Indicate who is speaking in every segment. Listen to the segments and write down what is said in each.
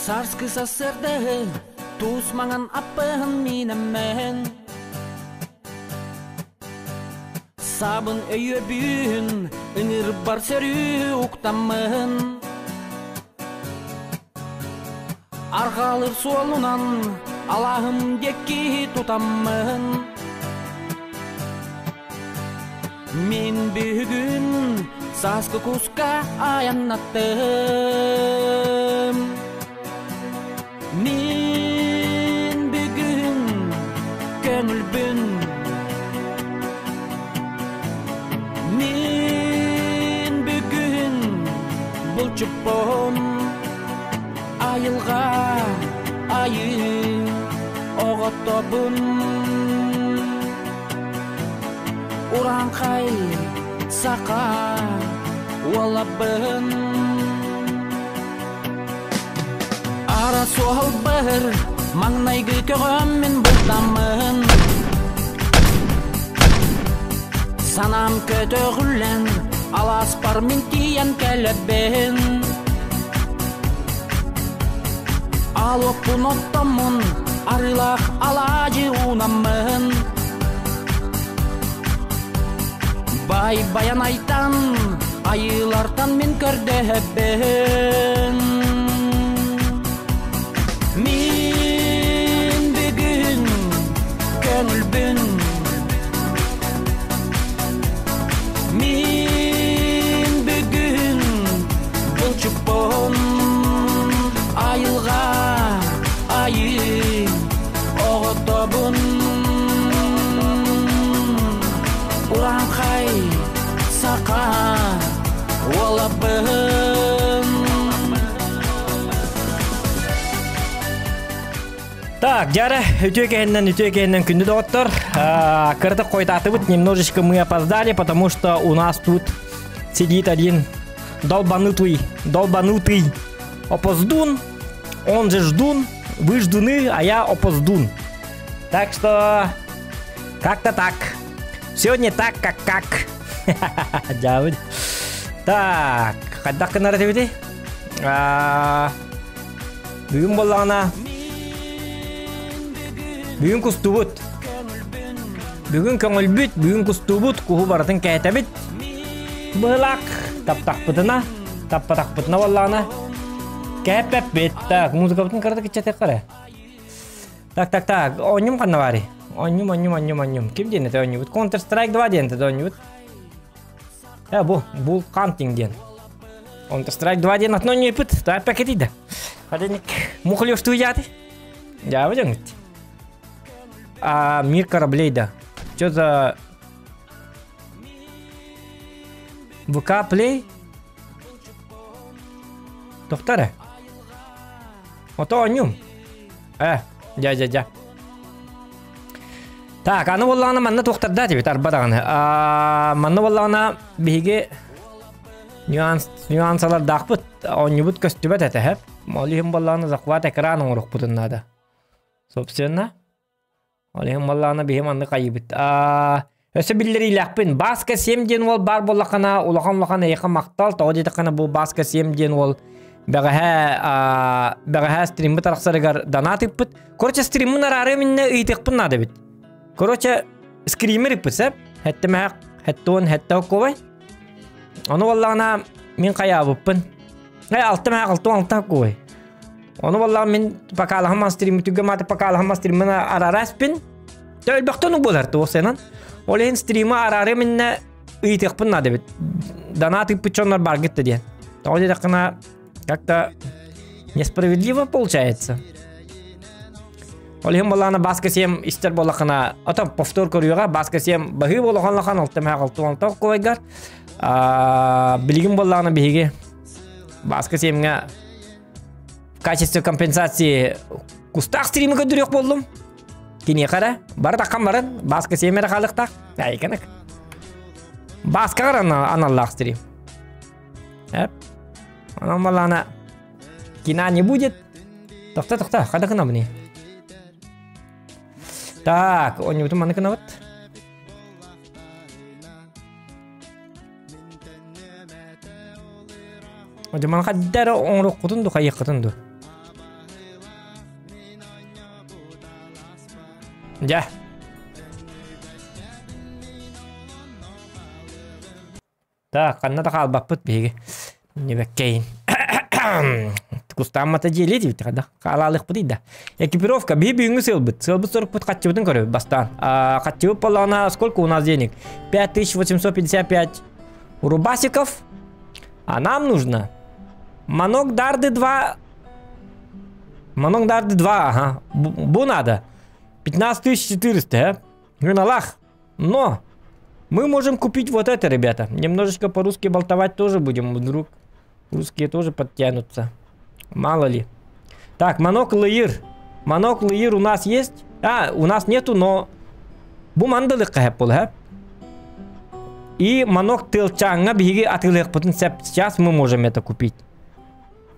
Speaker 1: Сарскы сарсыардаһы туус маҥан аппыһын миинэммэһин Саабын өйүөбүүн ыҥырбар сөрүү уктаммыһын Арҕаалыр суолунан алааһым диэки тутаммын Мин бүгүн сааскы куска айаннаттым Мин бүгүн көҥүлбүн Мин бүгүн булчуппун Айылҕа айыы оҕотобун Урааҥхай саха уолабын Ара суолбар маҥнайгы көҕөм мин бултаммын Санаам көтөҕүллэн алааспар мин тиийэн кэлэбин Алоппун оттоммун арыылаах алаадьы уунаммын Бай Байанайтан айыылартан мин көрдөһөбүн Мин бүгүн көҥүлбүн Мин бүгүн булчуппун айылҕа айыы оҕотобун Урааҥхай саха уолабын
Speaker 2: Так, дьара, үтүө кэһиннэн, үтүө кэһиннэн күндү доҕоттор. Кыратык хойутаатыбыт, немножечко мы опоздали, потому что у нас тут сидит один долбанутый, долбанутый опоздун, он же ждун, вы ждуны, а я опоздун. Так что как-то так. Сегодня так, как как. Дьаабыт. Так, хайдах гынар этибити? Бүгүн буоллаҕына бүгүн кустубут. Бүгүн көҥүлбүт, бүгүн кустубут, куһу барытын кээтэбит. Быһылаах таптахпытына, таппатахпытына буоллаҕына кээппэппит. Так, музыкабытын кыратык иччэтиэххэ эрэ. Так, так, так, оонньум ханна баарый? Оонньум, оонньум, оонньум, оонньум. Ким диэн этэ оонньубут? Counter Strike 2 диэн этэ оонньубут. Э, бу, Bull Hunting диэн. Counter Strike 2 диэн атын оонньуйпут. Так, пакетида. Хаденик мухлёштуу яаты. Дьаабы дьоҥут. А, мир кораблей да. Что за... ВК Play? Тохтар Ото оонньуум. Э, дьэ, дьэ, дьэ. Так, аны буоллаҕына манна туохтардаат эбит арба даҕаны. Манна буоллаҕына биһиги нюанс нюансалардаахпыт оонньуубут көстүбэт этэ һэп. Ол иһин буоллаҕына захват экран оҥоруохпутун наада. Собственно, Ол иһин буоллаҕына биһи маннык айыыбыт. Өссө биллэриилээхпин. Баска 7 диэн уол баар буоллаххына улахан-улахан эйиэхэ махтал. Тоҕо диэтэххинэ бу Баска 7 диэн уол бэҕэһээ бэҕэһээ стриммит арахсарыгар донат ыыппыт. Короче, стриммин араарыам иннэ ыйытыахпын наада эбит. Короче, скример ыыппыт сөп. Хэттэмэһэх, хэттуон, хэттэ оккубай. Ону буоллаҕына мин хайаабыппын. Э, алта мэһэх, 66 оккубай. Ону буоллаҕа мин покалаһым мастриммын түргэн мааты покалаһым мастриммын араараспин. Өлбөхтөн буолар туох сенан. Ол иһин стримы араарыам иннэ ыйытыахпын наада эбит. Донат ыыппыт дьоннор баргыт да диэн. Тоҕо диэтэххинэ как-то несправедливо получается. Ол иһин буоллаҕына баска сиэм истэр буоллаххына, ото повтор көрүөҕэ баска сиэм баһыы буолахан лахан алтымаах алтуон куойгар. Билигин буоллаҕына биһиги баска сиэмҥэ в качестве компенсации кустаах стримы көрдөрүөх буоллум. Киниэхэ эрэ бары таххан баран Баска сиэм эрэ хаалыахтаах. Айканык. Баскаҕар аналлаах стрим. Эп. Онон балаана кино не будет. Тохто, тохто, хада гынабыный? Так, оонньуубутун маннык гынабыт. Дьэ, манна хайда эрэ оҥоруоххутун ду, хайыаххытын ду? Дьэ. Так, ханна да хаалбаппыт биһиги. Небеккейин. Кустааммата дьиэлии диэбит хада. Хаалаалыахпытый да. Экипировка. Биһи бүгүҥҥү сыалбыт. Сыалбыт сорукпут хаччыбытын көрөбүт бастаан. Хаччыбыт буоллаҕына сколько у нас денег? 5855 рубасиков. А нам нужно Манок Дарды 2 Манок Дарды 2, ага. Бу надо. 15400, э? Гыналах. Но мы можем купить вот это, ребята. Немножечко по-русски болтовать тоже будем. Вдруг русские тоже подтянутся. Мало ли. Так, манок лыир. Манок лыир у нас есть? А, у нас нету, но... Бу мандылыкка хэп бол, хэп. И манок тылчаңа биһиги атыылыахпытын сөп. Сейчас мы можем это купить.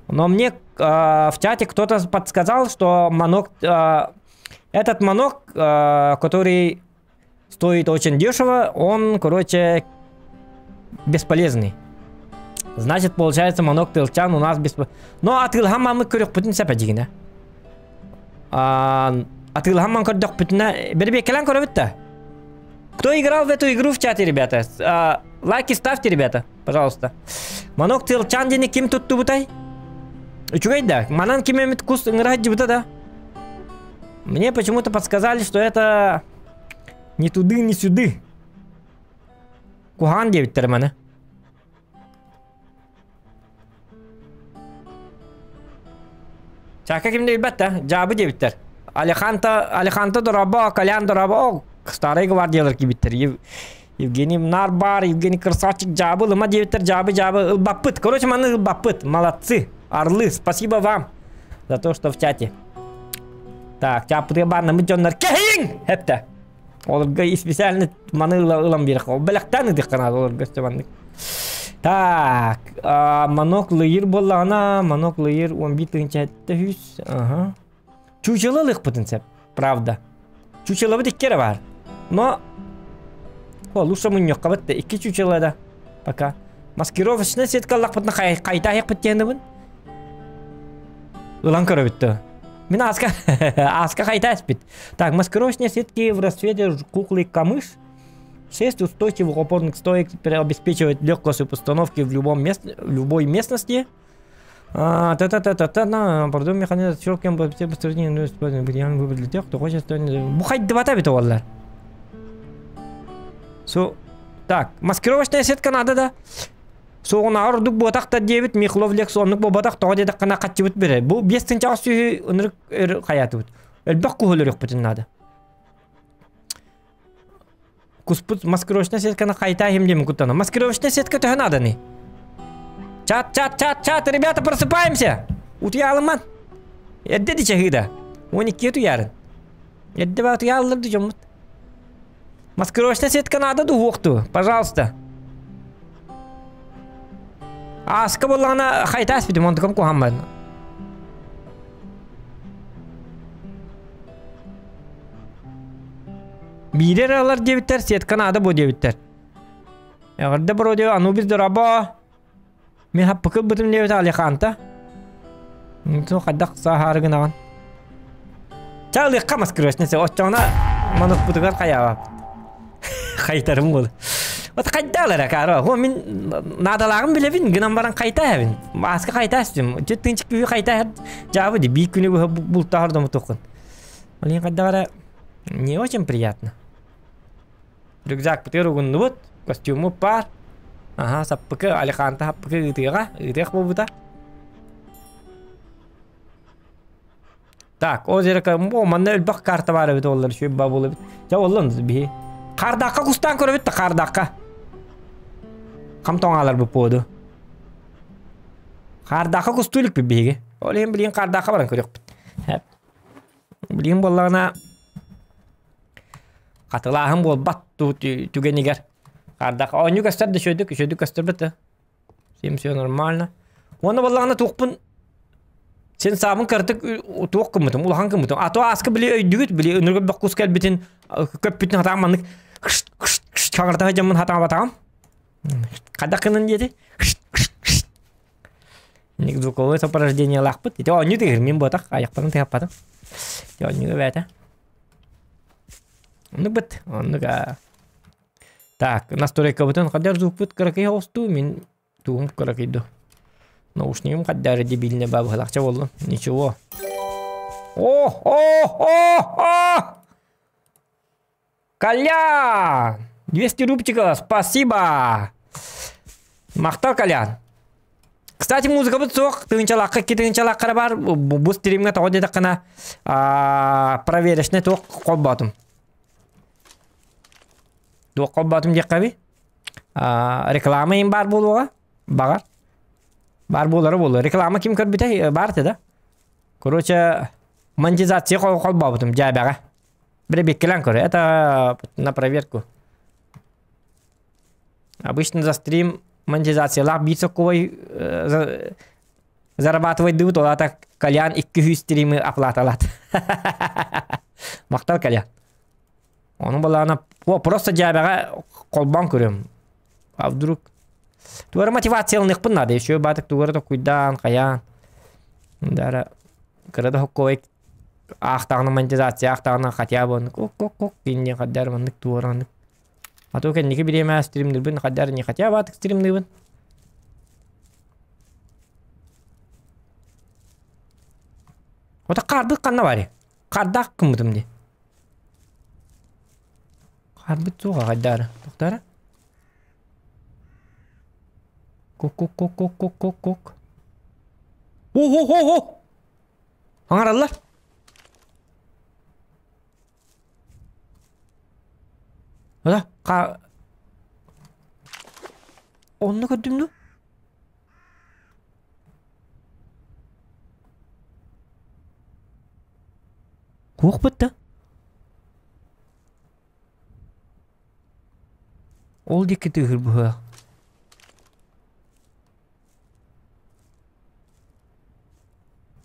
Speaker 2: Но мне в чате кто-то подсказал, что манок, этот манок, который стоит очень дешево, он, короче, бесполезный. Значит, получается, манок тылчан у нас бесполезный. Но атыылаһан мамы көрөхпүтүн сөп дигинэ. Атыылаһан ман көрдөхпүтүнэ бэрбиэккэлээн көрөбүт да. Кто играл в эту игру в чате, ребята? Лайки ставьте, ребята, пожалуйста. Манок тылчан диэни ким туттубутай? Үчүгэй да. Манан ким эмит кус ыҥыра сылдьыбыта да. Мне почему-то подсказали, что это ни туды, ни сюды. Куһаҕан диэбиттэр маны. Чака ким да билбэт да, дьаабы диэбиттэр. Алеханто, Алеханто дорообо, Колян дорообо, о, старай гвардиялар киирбиттэр. Евгений Нарбар, Евгений Красавчик, дьаабы ылыма диэбиттэр, дьаабы, дьаабы, ылбаппыт. Короче, маны ылбаппыт. Молодцы. Орлы, спасибо вам за то, что в чате. Так, чааппытыгар баарнаммыт дьоннор кэһиҥ! Эптэ. Олорго специально маны ылан биэрэх. Бэлэхтээн ыдыхха наада олорго өстө маннык. Так, манок лыйыр буоллаҕына, манок лыйыр 11 700. Ага. Чучело ылыахпытын сөп, правда. Чучелобут икки эрэ баар. Но о, лучше мунньуохха бытта. Икки чучело да. Пока. Маскировочная сетка ыллахпытына хайта аһыахпыт диэнибин. Ылан көрөбүт да. Мин ааска ааска хайта эспит. Так, маскировочные сетки в расцвете куклы камыш. Шесть устойчивых опорных стоек обеспечивает легкость установки в, любом мест, в любой местности. Та-та-та-та-та, на, пардон, механизм щелкаем выбор для тех, кто хочет. Бу хайдыбата бит олар. Со, так, маскировочная сетка надо да. Суоҕунааҕар ордук буотах да диэбит Михлов Лекс оннук буолбатах тоҕо диэтэххинэ хаччыбыт бере. Бу биэс тыһыынчаҕа сүһү ынырык өр хайаатыбыт. Элбэх куһу өлөрүөхпүтүн наада. Куспут маскировочная сетканы хайта иһим диэмин куттана. Маскировочная сетка төһө нааданы? Чат, чат, чат, чат, ребята, просыпаемся! Утуйаалыман. Эрдэ ди чаһыыда. 12 утуйарын. Эрдэ ба утуйааллар ди дьоммут. Маскировочная сетка надо дуһуохту, пожалуйста. Ааска буоллаҕына хайта аспитим, онтукам куһамман. Биири эрэ ылар диэбиттэр, сетка наада буо диэбиттэр. Эҕэрдэ бро Анубис дорабо. Мин хаппыкы ылбытым диэбитэ Алиханта. Ту хайдах сааһаары гынаҕын? Ча ылыахха маскировочный оччоҕуна маныкпытыгар хайаабаппыт. Хайтарым буолу. Вот хайдаал эрэ каара. Хо мин наадалааҕын билэбин, гынан баран хайта эһэбин. Ааска хайта эстим. Чэ тынчык күүһү хайта жаабы ди биир күнү быһа бултаһар домутуоххун. Блин, хайдах эрэ не очень приятно. Рюкзакпытыгар угуннубут, костюммут баар. Аһа, саппыкы, Алиханта саппыкы ыытыаҕа, ыытыах буолбута. Так, озеро о, манна элбэх карта баар эбит оллар, үчүгэй ба буолар эбит. Дьэ, оллон биһи. Хаардахха кустаан көрөбүт да, хаардахха. Хам тоҥаалар бу поду. Хаардахха кустуу иликпит биһиги. Ол иһин билигин хаардахха баран көрүөхпүт. Билигин буоллаҕына Хатылааһын буолбат түгэнигэр хардах оонньуу көстөр да үчүгэйдик үчүгэйдик көстөрбөт да всем все нормально уонна буоллаҕына туохпун син саабын кыратык туох гыммытым улахан гыммытым а то ааска били өйдүгүт били ынырык боккус кэлбитин көппүтүн хатаан маннык хаҥырта сылдьаммын хатаабатаҕым хайдах гынан диэти Ник звуковое сопровождениелаахпыт ити оонньуу тыгыр мин буотах айахпарын тыһаппатым ити оонньууга бээтэ. Оннук быт, оннук а. Так, настройкабытын хаддар звукпут кыракый оҕустуу, мин тугум кыракый ду. Наушнигым хаддары дебильне бабыһылахча боллун. Ничего. О, о, о, о! Колян! 200 рубчиков, спасибо! Махтал, Колян. Кстати, музыкабыт суох, тыынчалаахха икки тыынчалаахха бар, бу стримҥа тоҕо диэтэххинэ, проверочный туох холбоотум. Туох холбоотум диэххэ реклама им баар буолуоҕа, баҕар. Баар буолара буолуо. Реклама ким көрбүтэй? Баар этэ да. Короче, монетизация холбообутум дьээбэҕэ. Биребиккэлэн көрө. Это на проверку. Обычно за стрим монетизациялаах биир сокковой зарабатывайдыбыт, ол аата Колян 200 стримы оплаталат. Махтал Колян. Ону балаана просто дьээбэҕэ холбоон көрүөм. А вдруг тугара мотивацияланыахпын наада еще баатык тугара токуйдаан хайаан дара кыра да хокковай аахтаҕына монетизация аахтаҕына хотя бы оннук ок кинни хаддар маннык туораннык а то кэнники бириэмэ стримнирбин хаддар не хотя бы стримныбын Ота хаарбыт ханна бари? Хардаах кыммытым ди. Харбыт суоҕа хайдаары. Тохтара. Кук-кук-кук-кук-кук-кук. О-о-о-о! Аҥараллар. Ала, ха... Онно көрдүм дуу? Куохпут да? Ол диэки тыаһыыр быһыылаах.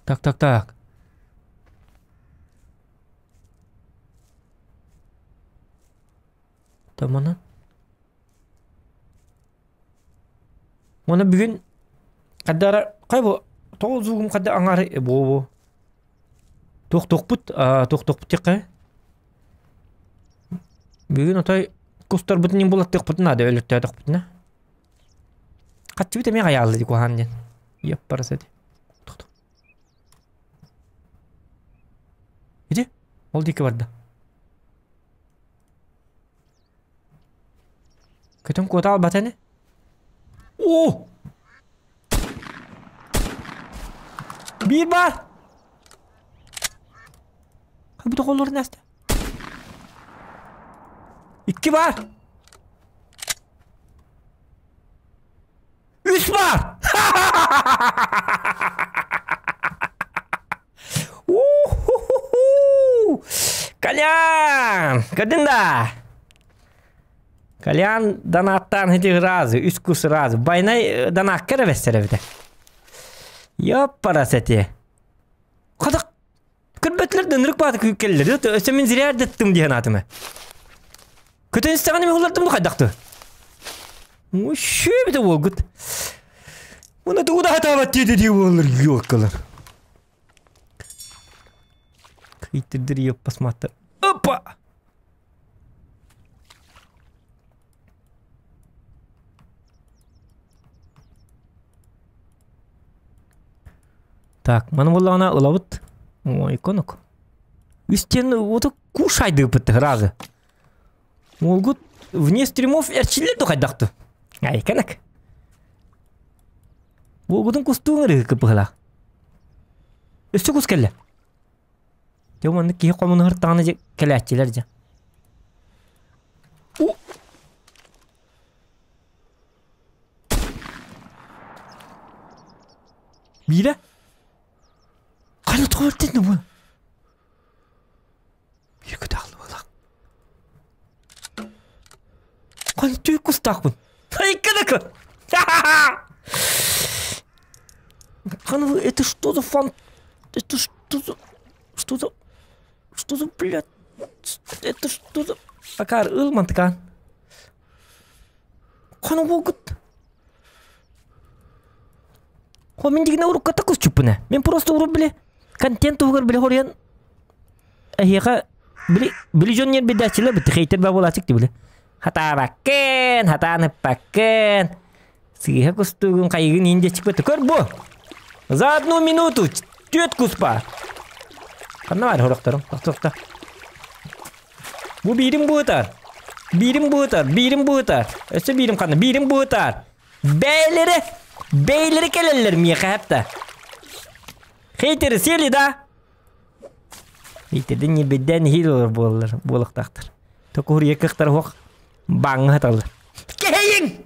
Speaker 2: Так, так, так. Тамана. Уонна бүгүн хаддара хай бу тоҕо звугум хадда аҥаары буо туох-туохпут туох-туохпут диэххэ бүгүн отой кустарбытын иҥ булаттыахпытын наада өлөртөөтөхпүтүнэ хаччыбыт эмиэ хайаалла дии куһаан диэн Яппарас эти Ити ол диэки барда Көтөн куота албата ини. О! Биир баар! Бу тоҕоллорун аста. Икки баар! Үс баар! Колян! Көрдүн да? Колян донаттаан ити ыразы, үс кус ыразы. Байнай донакка эрэ бэссэр эбитэ. Ёппарас эти. Хадак көрбөтүлэр да ынырык бааты кэллэр. Өссө мин зря эрдэттим диэн аатым. Көтөн истэҕинэ мен улардым хайдахты. Вообще бите уолгут. Муну тугу да хатаабат диэти дии буоллар ёлкалар. Кыйтырдыр ёппасматтар. Опа! Так, маны буоллаҕына ылабыт. Ой, конок. Үстен ото кушайдыыпыт разы. Уолгут вне стримов эрчиллэр да хайдахты. Айканак. Уолгутун кустуун ырыһы кыпыһылаах. Өссө кус кэллэ. Дьэ маннык киһи хомунуһар таҕана дьэ кэлээччилэр дьэ. У Биирэ? Хана тоҕо бу? Биир көтөҕүллубалаах. Хана түү кустаахпын. Айканака! Хана это что за фан... Это что за... Что за... Что за, блядь? Это что за... Акар, ыл мантыкаан. Хана буолгут. Хо мин дигинэ урукката кусчуппуна. Мин просто урут бile контент туһугар бile хоруйан эһиэхэ Били били дьон ньиэрбэйдээччилэр бит хейтер баа буолааччык ти били. Хатаабаккын, хатаан ыппаккын. Сыыһа кустуугун хайыгын иин диэччик бит. Көр бу! За одну минуту түөрт кус баар. Ханна баар хорохторум? Тохто, Бу биирим быытар. Биирим быытар, биирим быытар. Өссө биирим ханна? Биирим быытар. Бэйлери, бэйлери кэлэллэр миэхэ хапта. Хейтеры сели да? Хейтерден ньирбэйдээн иһиил олор буолалар, буолуохтаахтар. Токуһур кыахтар уох бааҥҥа сыталлар. Кэһэйиҥ!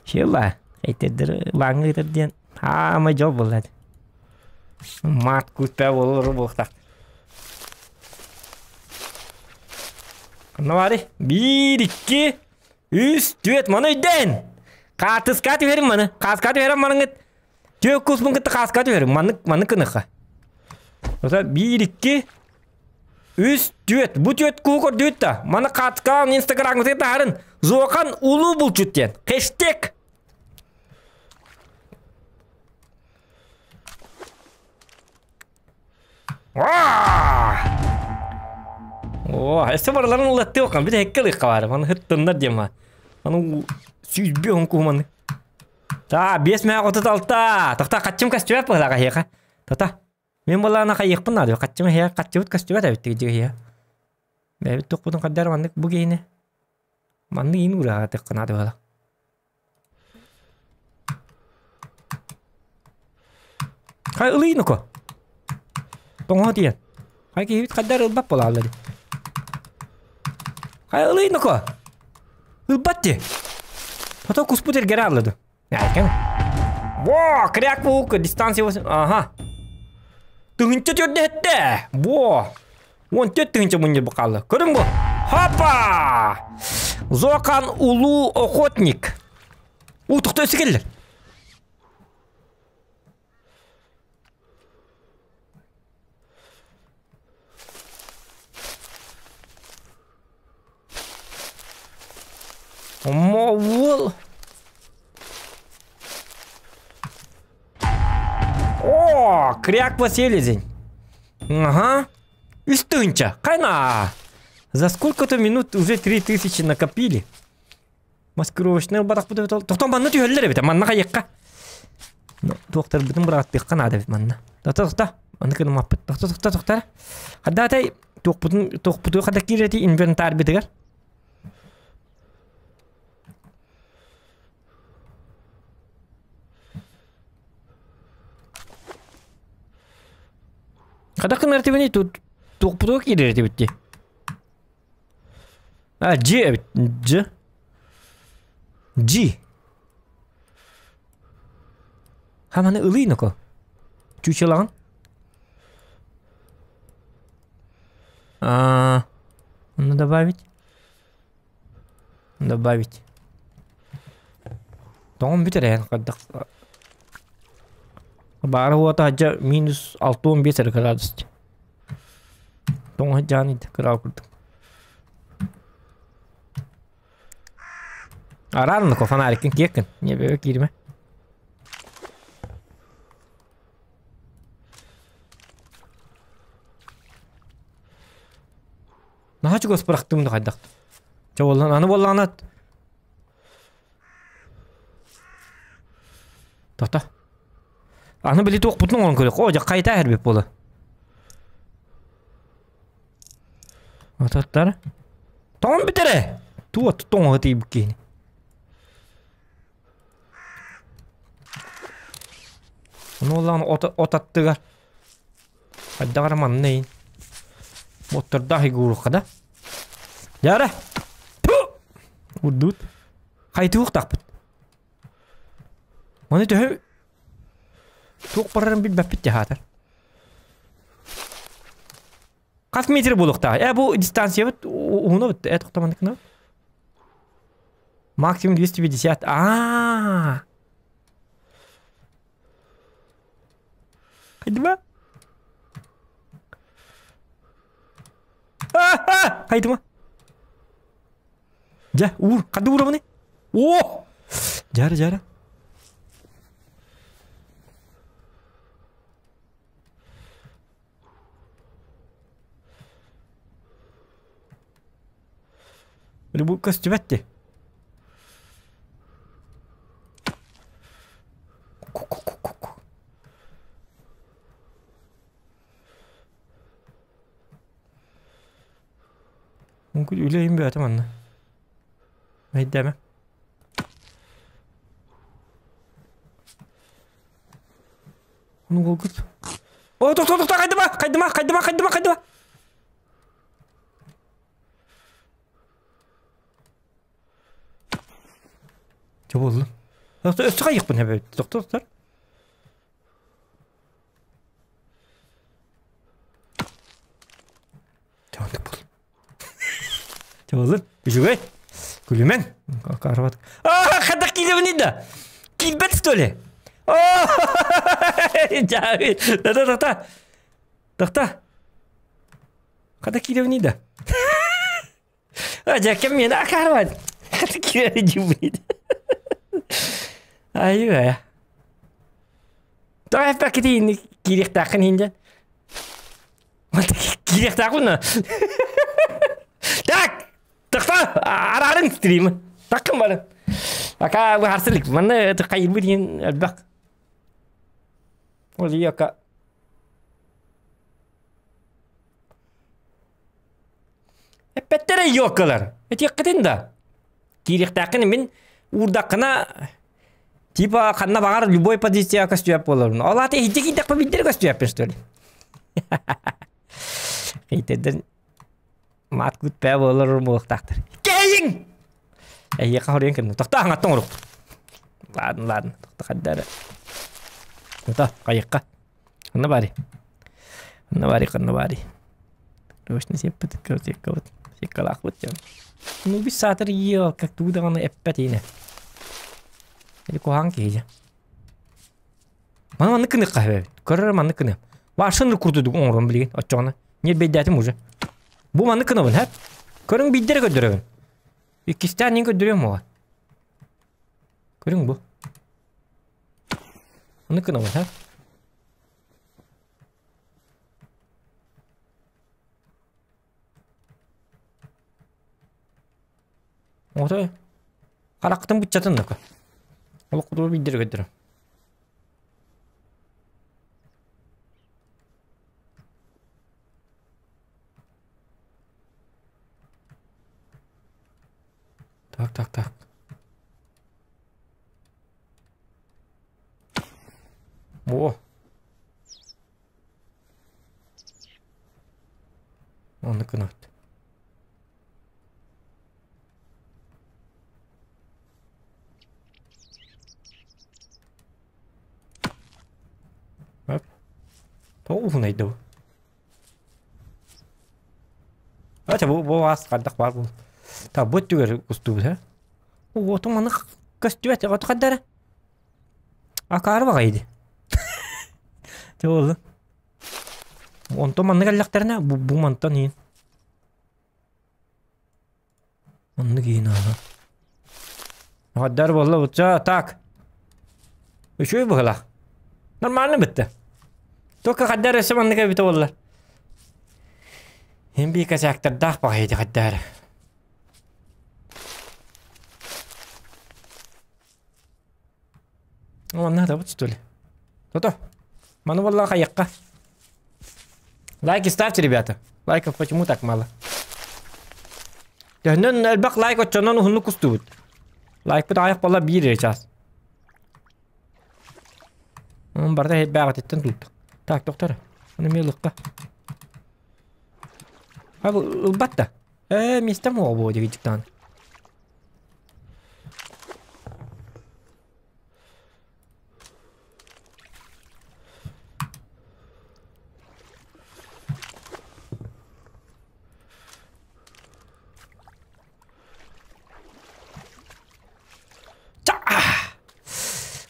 Speaker 2: Шила, хейтердер бааҥҥа ыытар диэн хаамай дьол буолла. Маат күүспэ буолар буолуохтаах. Ханна баарый? Биир, икки, үс, түөрт. Маны өйдөөн! Хаартыска түһэрим маны. Хааска түһэрим маныҥыт. Түөрт куспун кытта хааска түһэрим. Маннык, маннык гыныхха. Ота биир, икки, үс, түөрт. Бу түөрт куһу көрдүүт да. Маны хаартыскаҕа инстаграмҥытыгар таһарын. Зохан улуу булчут диэн. Хэштег. Оо, өссө барыларын ыллаттыы окан бит экке ылыахха баара. Маны хыттыннар диэн ма. Аны сүүрбү он куһуманы. Та, биэс мээ 36. Тохта хаччым көстүбэт быһылаах эһиэхэ. Тата. Мин буоллаҕына хайыахпын наада. Хаччым эһиэхэ хаччыбыт көстүбэт эбит дии эһиэхэ. Бэйэбит тохпутун хаддар маннык бу киһини. Маннык иин ураатыахха наада быһылаах. Хай ылыйын око. Тоҥоһо тиийэн. Хай киһибит хайдар ылбат буолааллар. Хай ылыйын око. Ылбат дии. Хото куспут эргэрэ аллады. Айкан. Во, кряк бук, дистанция 8. Ага. Тыһынча төрдөһөттө. Во. 14 тыһынча мунньар бу хаалла. Көрүҥ бу. Хопа! Зокан улуу охотник. У, тохто өссө кэллэр. Уол. О, кряк селезень. Ага. Үс тыһыынча. Хайна. За сколько-то минут уже 3000 накопили. Маскировочный барахпыт Тохтон манна түһэллэр эбит. Манна хайыкка. Туохтарбытын бырааттыахха наада эбит манна. Тохто тохто. Манна кынымаппыт. Тохто тохто тохто. Хадаатай туохпутун туохпуту хада киирэти инвентарь битигэр. Хада кынар тибини тут туохпуту киирэр этибит дии. А, G эбит. G. G. Хаманы ылыйын око. Чучелаҕын. А, ну добавить. Добавить. Тоҕом бүтэр эһэн хайдах Баара уота хадьа минус 6-15 эрэ градус. Тоҥ хадьаан кыра курдук. Араарны ко фонариккин киэккин. Не бэбэ киирмэ. Наһаа чугас бырахтым да хайдах. Чэ буоллан аны буоллаҕына Тота. Аны били туохпутун оҥорон көрүөх. Оо, дьэ хайта эрбит буола. Ототтар. Тоҥон бүтэрэ. Туот тоҥоһу тиийбит киһини. Ону олаан от аттыгар. Хайдах эрэ манна иин. Моттордаах игуурукка да. Дьара! Урдуут. Хайтыух тахпыт. Маны төһө туох барарын билбэппит дьаһаатар. Хас метр буолуохтаах? Э, бу дистанциябыт уһуна бут. Э, тоқтамандыкына. Максимум 250. Аа. Хайдыма? Хайдыма? Дьэ, уур, ханна уурабыный? О! Дьара, дьара. Бу көстүбэт дии. Үлэйим бэйэтэ манна. Мэйдээмэ. Ну уолгут. О, тохто, тохто, хайдыма, хайдыма, хайдыма, хайдыма, хайдыма. Чэ буоллун. Өссө хайыахпын эбэбит. Тохто, тохтор. Чэ оннук буол. Чэ буоллун. Үчүгэй. Күлүмэн. Карабат. А, хадах киилэбин да. Киирбэт что ли? Да, да, да. Тохто. Хата киирэбиний да? А, дьэккэм миэнэ акаарбат. Хата киирэбин дьиибит. Айыы. Тоҕо эппэккитий киириэхтээххин иһин дьэ. Киириэхтээхпин Так! Тохто! Араарыҥ стримы. Таккын бары. Пока быһаарса илик. Манна хайырбыт иһин элбэх. Ол ийэка Эппэттэрэ ёкалар. Этиэххитин да. Киириэхтээххин мин уурдаххына типа ханна баҕар любой позиция көстүөп буоларбын. Ол аата иһирдьэ киирдэхпэ билдэр көстүөппүн что ли? Хейтерден маат кутпээ буолар буолуохтаахтар. Кэйиҥ! Эйиэхэ хоруйан кынна. Тохтоо аҥаттан орук. Ладно, ладно. Тохто хаддара. Ото, хайыкка. Ханна баарый? Ханна баарый, ханна баарый? Точно сиэппит, сиэккабыт, сиэккалаахпыт дьон. Ну, бис саатар иэ, как тугу даҕаны эппэт иинэ. Или куһаҕан киһи дьэ. Маны маннык гыныахха эбэбит. Көрөр маннык гыныам. Башын курдук оҥорон билигин оччоҕуна. Ньирбэйдээтим уже. Бу маннык гынабын, һэп? Көрүҥ биирдэрэ көрдөрөбүн. Иккистээн нин көрдөрүөм уоҕа. Көрүҥ бу. Маннык гынабын, һэп? Отой харахтын быччатын да Олох кутуба биирдэрэ көрдөрө. Так, так, так. О. Оннук гынабыт. Оп. Тоҕо уһунайда бу? Ача бу бу аас хайдах баар бу. Та бу өттүгэр устубут һэ. Уотум маны көстүбэт от хаддара. Акаары баҕайы Дьэ буолла. Онтон манна кэллэхтэринэ бу, бу мантан иин. Оннук иин ааһа. Хаддар буолла бучча так. Үчүгэй быһылаах. Нормально бүттэ. Только хаддар өссө маннык эбитэ буолла. Хин бии косяктардаах баҕайы хаддар. Манна хатабыт что ли? То-то. Маны буолла хайыахха. Лайки ставьте, ребята. Лайков почему так мало? Төһөнөн элбэх лайк оччонон уһуннук кустубут. Лайкпыт аҕыйах буолла биир эрэ чаас. Барда һэйбээҕититтэн тулта. Так, доктор, аны эмиэ ылыахха. Ылбат да. Ээ, миэстэм оҕо буо дигидьиктаан.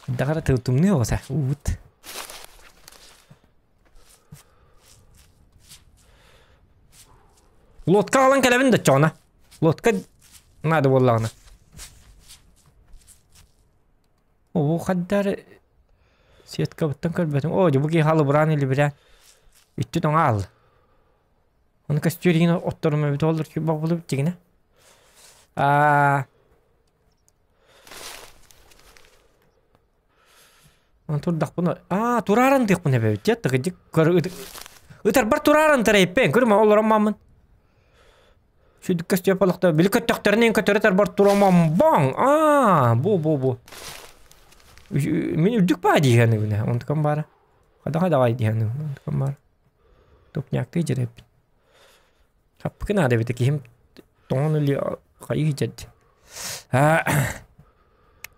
Speaker 2: Даҕара тымныы оҕуса уут. Лодка аҕалан кэлэбин да оччоҕуна. Лодка наада буоллаҕына. Оо хаддар сеткабыттан көрбөтүм. Оо дьэ бу киһи халыбыраан илибирээн. Үттү тоҥо аалла. Ону көстүөр иһин отторум эбит оллор бобулу тигинэ. Аа Турдахпына аа турааран тыахпын эбэбит дьэ тыгыдьык ытарбар турааран тарэйппэн көрүмэ олорон маммын Сүдүккэ Степалахта били көттөхтөрүнэн көтөрө тарбар турамам баң аа бу бу бу мин үрдүк баа диэхэнибинэ онтукам баара хадаха давай диэхэнибинэ онтукам баара тупняктыы дьэрэппит хаппыкы наада эбит киһим тоҥон или хайыы дьэд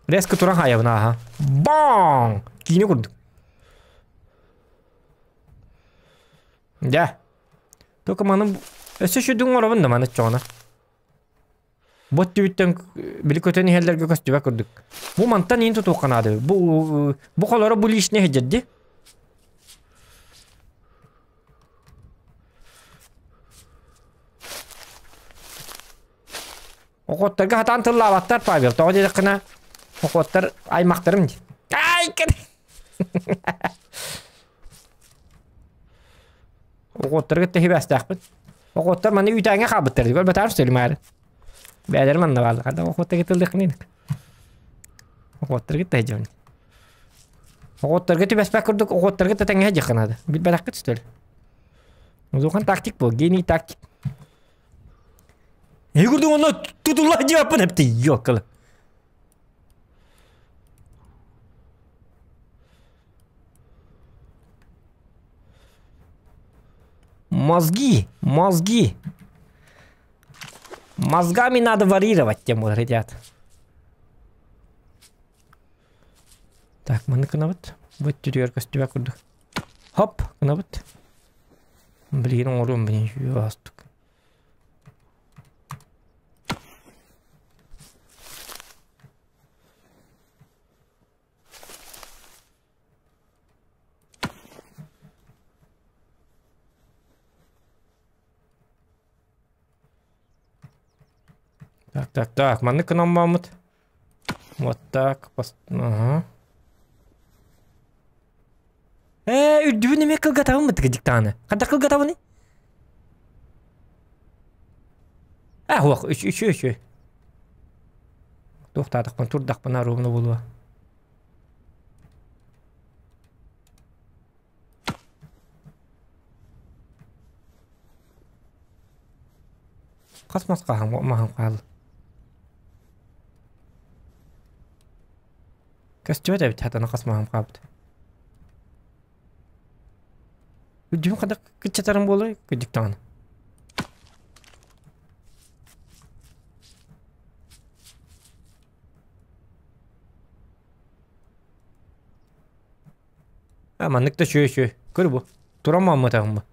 Speaker 2: резко туран хаайабын ааха баң киинэ курдук дьэ Только маны өссө сүдүн оҥоробун да маны чоҕуна. Бу өттүбүттэн били көтөн иһэллэргэ көстүбэт курдук. Бу мантан иин тутуохха наада. Бу бу холоро бу лишний иһдьэрди. Охотторга хатаан тыллаабаттар Павел. Тоҕо диэтэххинэ охоттар аймахтарым дии. Ай, Оҕуоттары кытта сибээстээхпит. Оҕуоттар манна үүтээҥҥэ хаалбыттар дии. Көрбөтөөр сөйлүмээри. Бэйэлэрэ манна бааллар. Хата оҕуоттары кытта ылыаххын Оҕуоттары кытта сылдьабын. Оҕуоттарга түбэспэт курдук оҕуоттары кытта тэҥҥэ сылдьыахха наада. Билбэтэххит что ли? Улахан тактик буол, гений тактик. Эһи курдук онно тутулла сылдьыбаппын эпти, ёккалы. Мозги, мозги. Мозгами надо варьировать тему, ребят. Так, маны кынабыт. Бу түрүгэр көстүбэ курдук. Хоп, кынабыт. Блин, оҥоруом блин, астык. Так, так, так, маннык гынан Вот так, ага. Ээ, үрдүбүн эмиэ кылгатабын бытыгы диктаны. Ханта кылгатабыный? А, хуох, үч, үч, үч. Туохтаатахпын, турдахпына ровно буолуо. Хас мас хаһан маһым хаалла. Көстүбэт эбит хатана хас маһым хаалбыт. Үрдүбүн хадак кыччатарым буолуой кырдьык даҕаны. А, маннык да үчүгэй үчүгэй. Көр бу. Туран мааммытаҕым бу.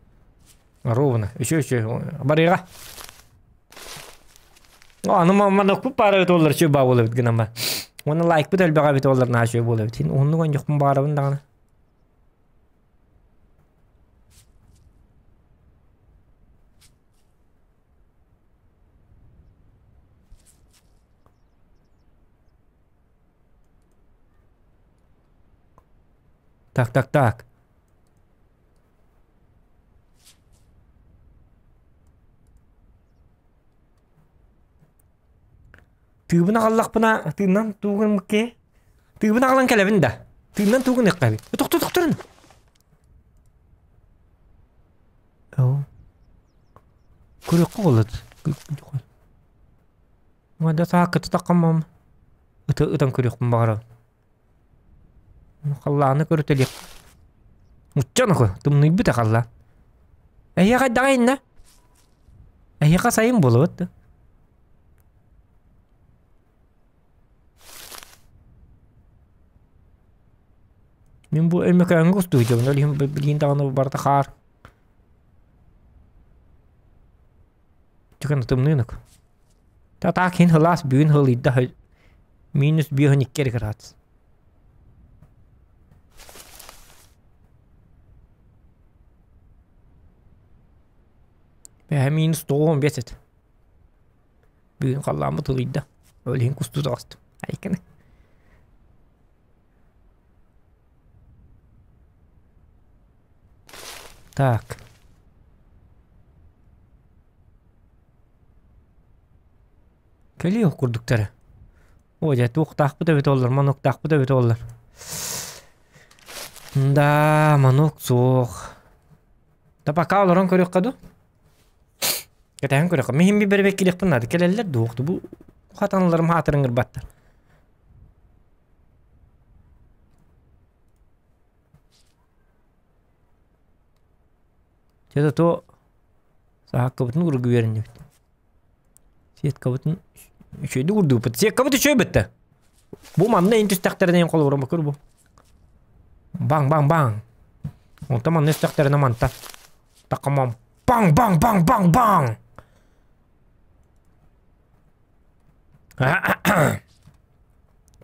Speaker 2: Ровно. Үчүгэй үчүгэй. Барыга. Аны манныкпыт баара эбит буоллар үчүгэй баа буолар эбит гынан ба. Уонна лайкпыт элбэҕэ эбит буоллар наһаа үчүгэй буолар эбит. Уһуннук онньохпун баарабын даҕаны. Так, так, так. Тыыбын аҕаллахпына, тыыннан туугун ке. Тыыбын аҕалан кэлэбин да. Тыыннан туугун эккэбин. Тохто тохторун. Көрүөххэ болот. Мада сааккыты таххаммам. Ыты ытан көрүөхпүн баҕарабын. Халлааны көрүтэлиэх. Уччан охо, тымныйбыта халлаан. Эһиэхэ хайдаҕа иннэ? Эһиэхэ сайын буолабыт да. Мин бу Өймөкөөҥҥө устуһуйдубун, ол иһин билигин даҕаны барыта хаар. Чыкын тымныынак. Та так хин хылаас бүгүн хылыйда минус 5 градус. Бэһэ минус 95 этэ. Бүгүн халлааммыт ылыйда. Ол иһин кустуу таҕыстым. Айканы. Так. Кэлиэх курдуктара. О, дьэ, туохтаахпыт эбит оллар, мануктаахпыт эбит оллар. Да, манук суох. Да пока олорон көрүөххэ дуу? Кэтэһэн көрүөххэ. Мин би бэрбэк кириэхпин наада. Кэлэллэр дуохту. Бу хатаналарым хаатырын ырбаттар. Чэ то сааккабытын ургу үөрэннибит. Сеткабытын үчүгэйдик урдууппут. Сеткабыт үчүгэй бытта. Бу манна ин түстэхтэринэ холобура бакыр бу. Баҥ баҥ баҥ. Онтон манна истэхтэринэ манта. Такамам. Баҥ баҥ баҥ баҥ баҥ.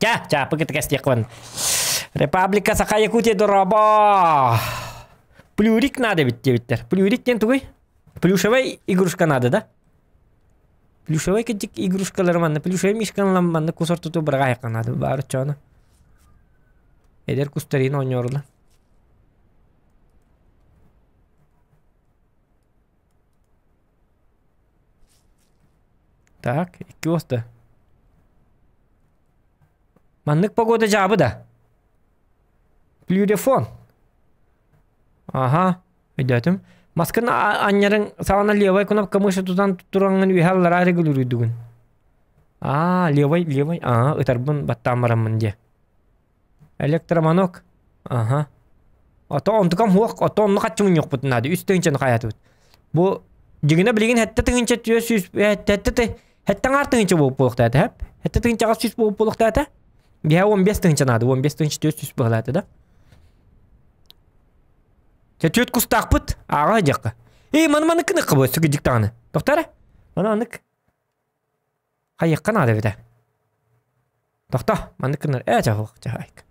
Speaker 2: Ча, чаапы кытта кэстиэхпин. Республика Саха Якутия дорообо! Плюрик надо бит диэбиттэр. Плюрик диэн тугуй? Плюшевай игрушка надо, да? Плюшевай кырдьык игрушкалары манна, плюшевай мишкалар манна кус ортоту быраҕайахха наада баар оччоҕуна. Эдэр кустарин оонньоорулар. Так, икки уоста. Маннык погода дьаабы да? Плюрефон. Аха, өйдөөтүм. Маскын анньарыҥ саҕана левай кнопка мышцы тутан тураҥҥын үөһэ аллараа регулируйдугун. Аа, левай, левай, аа, ытарбын баттаан бараммын диэ. Электроманок. Аха. Ото онтукам хуох, ото онно хаччы мунньуохпутун наада. Үс тыһыынчаны хайаатыбыт. Бу дьигинэ билигин хэттэ тыһыынча түө сүүс хэттэ ты хэттэ аҥаар тыһыынча буолуп буолуохтаата хэп. Хэттэ тыһыынчаҕа сүүс буолуп буолуохтаата. Биһэ 15 тыһыынча наада. 15 тыһыынча түө сүүс быһалаата да. Чэ түөт кустаахпыт. Ааҕа дьахха. Эй, маны маны кыныкка бу сүгүдүк даҕаны. Тохтара. Маны манык. Хайыахха наада эбитэ. Тохто, маннык гынар. Ээ, чаһуох, чаһайк.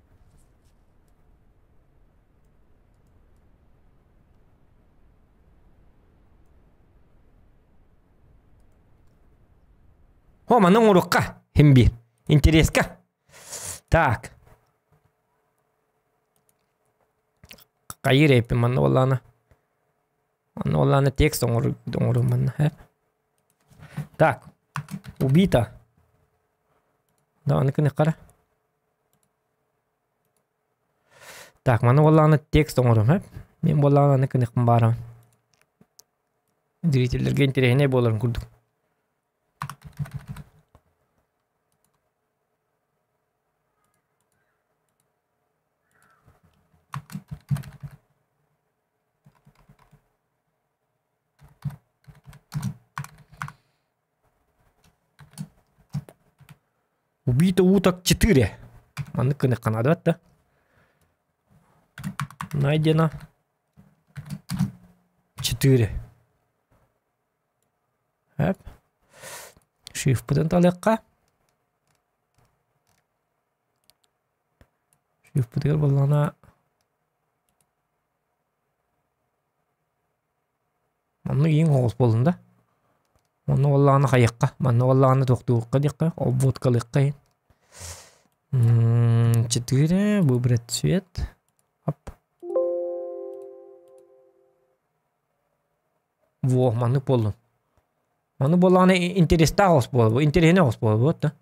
Speaker 2: О, маны оҥоруохха, хим биир. Интереска. Так. Хайыыр эппин манна буоллаҕына. Манна буоллаҕына текст оҥору оҥоруу манна. Так, убито. Да, аны кыныккара. Так, маны буоллаҕына текст оҥорум, һэ? Мин буоллаҕына аны кыныхпын баарам. Зрительлэргэ интэриэһинэй буоларын курдук. Убито уток 4. Маннык гыныахха наада да? Найдено 4. Эп. Шифпытын талыахха. Шифпытыгар буоллаҕына Маннык иҥ оҕус буоллун да. Онно буоллаҕына хайыахха, манна буоллаҕына туохтуохха диэххэ, обводкалыахха иһин. Четыре, выбрать цвет. Оп. Во, маннык буоллун. Маннык буоллаҕына интерестээх оҕус буолар, интэриэһинэй оҕус буолар буолуот да.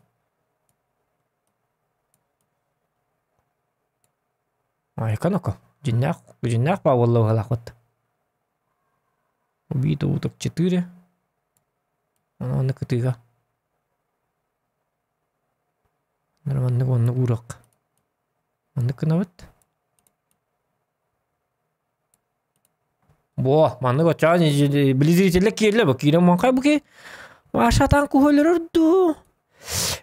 Speaker 2: Айка-ноко, дьиннээх, дьиннээх баа буолла быһалаахпыт. Убито уток 4. Аны кытыыга. Маннык оннук уурок. Маннык гынабыт. Бо, маннык оччоон близрителле киирле бу киирэн муҥхай бу ки Маша куһу өлөрөр дуу?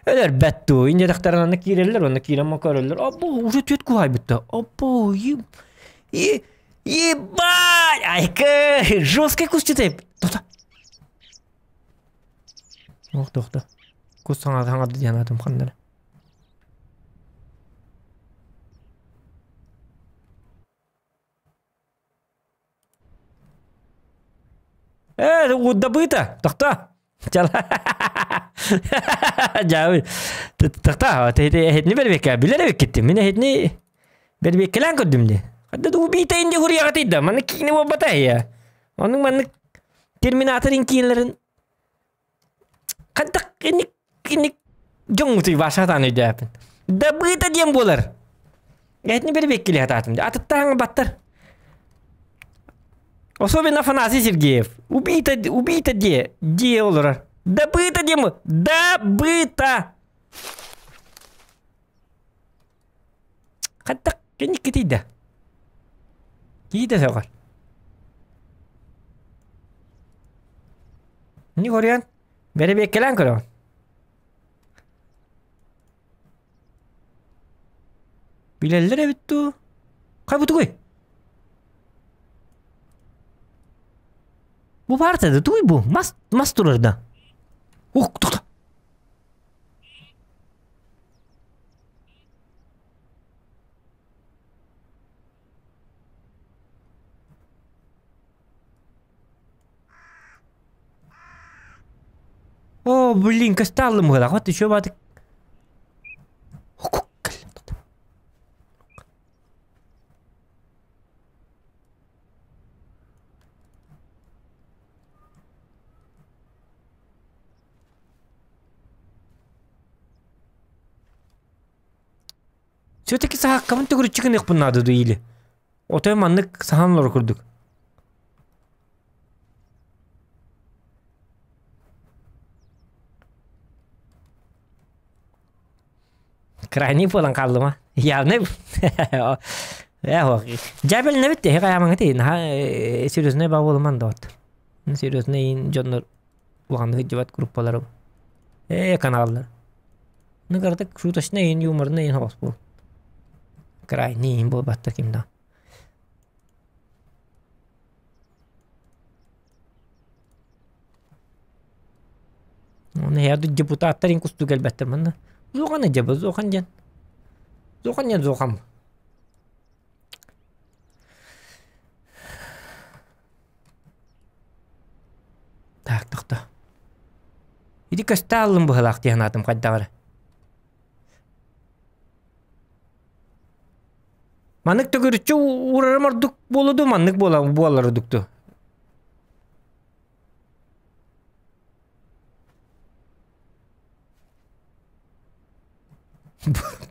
Speaker 2: Өлөрбөт дуу? Инде тахтаран анна киирэллэр, онно киирэн ма көрөллөр. Обо, уже түөт куһайбытта. Обо, е Ебать! Айка! Жесткий кус читает. Тоқта. Ох, тоқта. Кус саҥа саҥарды диэн атым ханнара. Э, добыто! Тоқта! Дьаабы. Тохта, эһитини бэрбиэккэ билэр эбиккиттин. Мин эһитини бэрбиэккэлээн көрдүм дии. Хадда да убийта инди хуруйаҕа да, маннык киинэ буолбата я. Оннук маннык терминатор киинэлэрин хайдах киник дьоҥҥутуй баашатаан өйдөөппүн. Дабыыта диэн буолар. Этини бэрбиэккили хатаатым. Атыттааҥ баттар. Особенно Афанасий Сергеев. Убийта, убийта де, де олорор. Добыта диэн Добыта! Хаттак кэнникки тиийдэ. Киитэ сөҕөр. Не көрүөн? Бэрэбиэккэлээн көрөҕүн. Билэллэр эбит дуу? Хай бу тугуй? Бу баарта да тугуй бу? Мас, мас турар да. Ух, тохто. О, блин, косталлым быһыылаах. Вот еще баатык. Все-таки саһааккабын төгүрүччү гыныахпын наада дуу или? Отой маннык саһан олорор курдук. Крайний буолан хааллым а. Явно Дьээбэлэнэбит эһи хайаамаҥыт наһаа серьезный баа буолуман да вот. Серьезный дьоннор улаханнык сылдьыбат группалары ээ каналлар. Ну кыратык шуточный иһин юморный иһин соҕус буол. Крайний иһин буолбатта ким да. Оны һээду депутаттар ин кустуу кэлбэттэр манна. Зухан дьэ зухан диэн. Зухан диэн зухан. Так, тохто. Ити көстө аллым быһылаах дии санаатым хайдах эрэ. Маннык төгүрүччү уурарым ордук буолуо дуу, маннык буола буолар ордук дуу?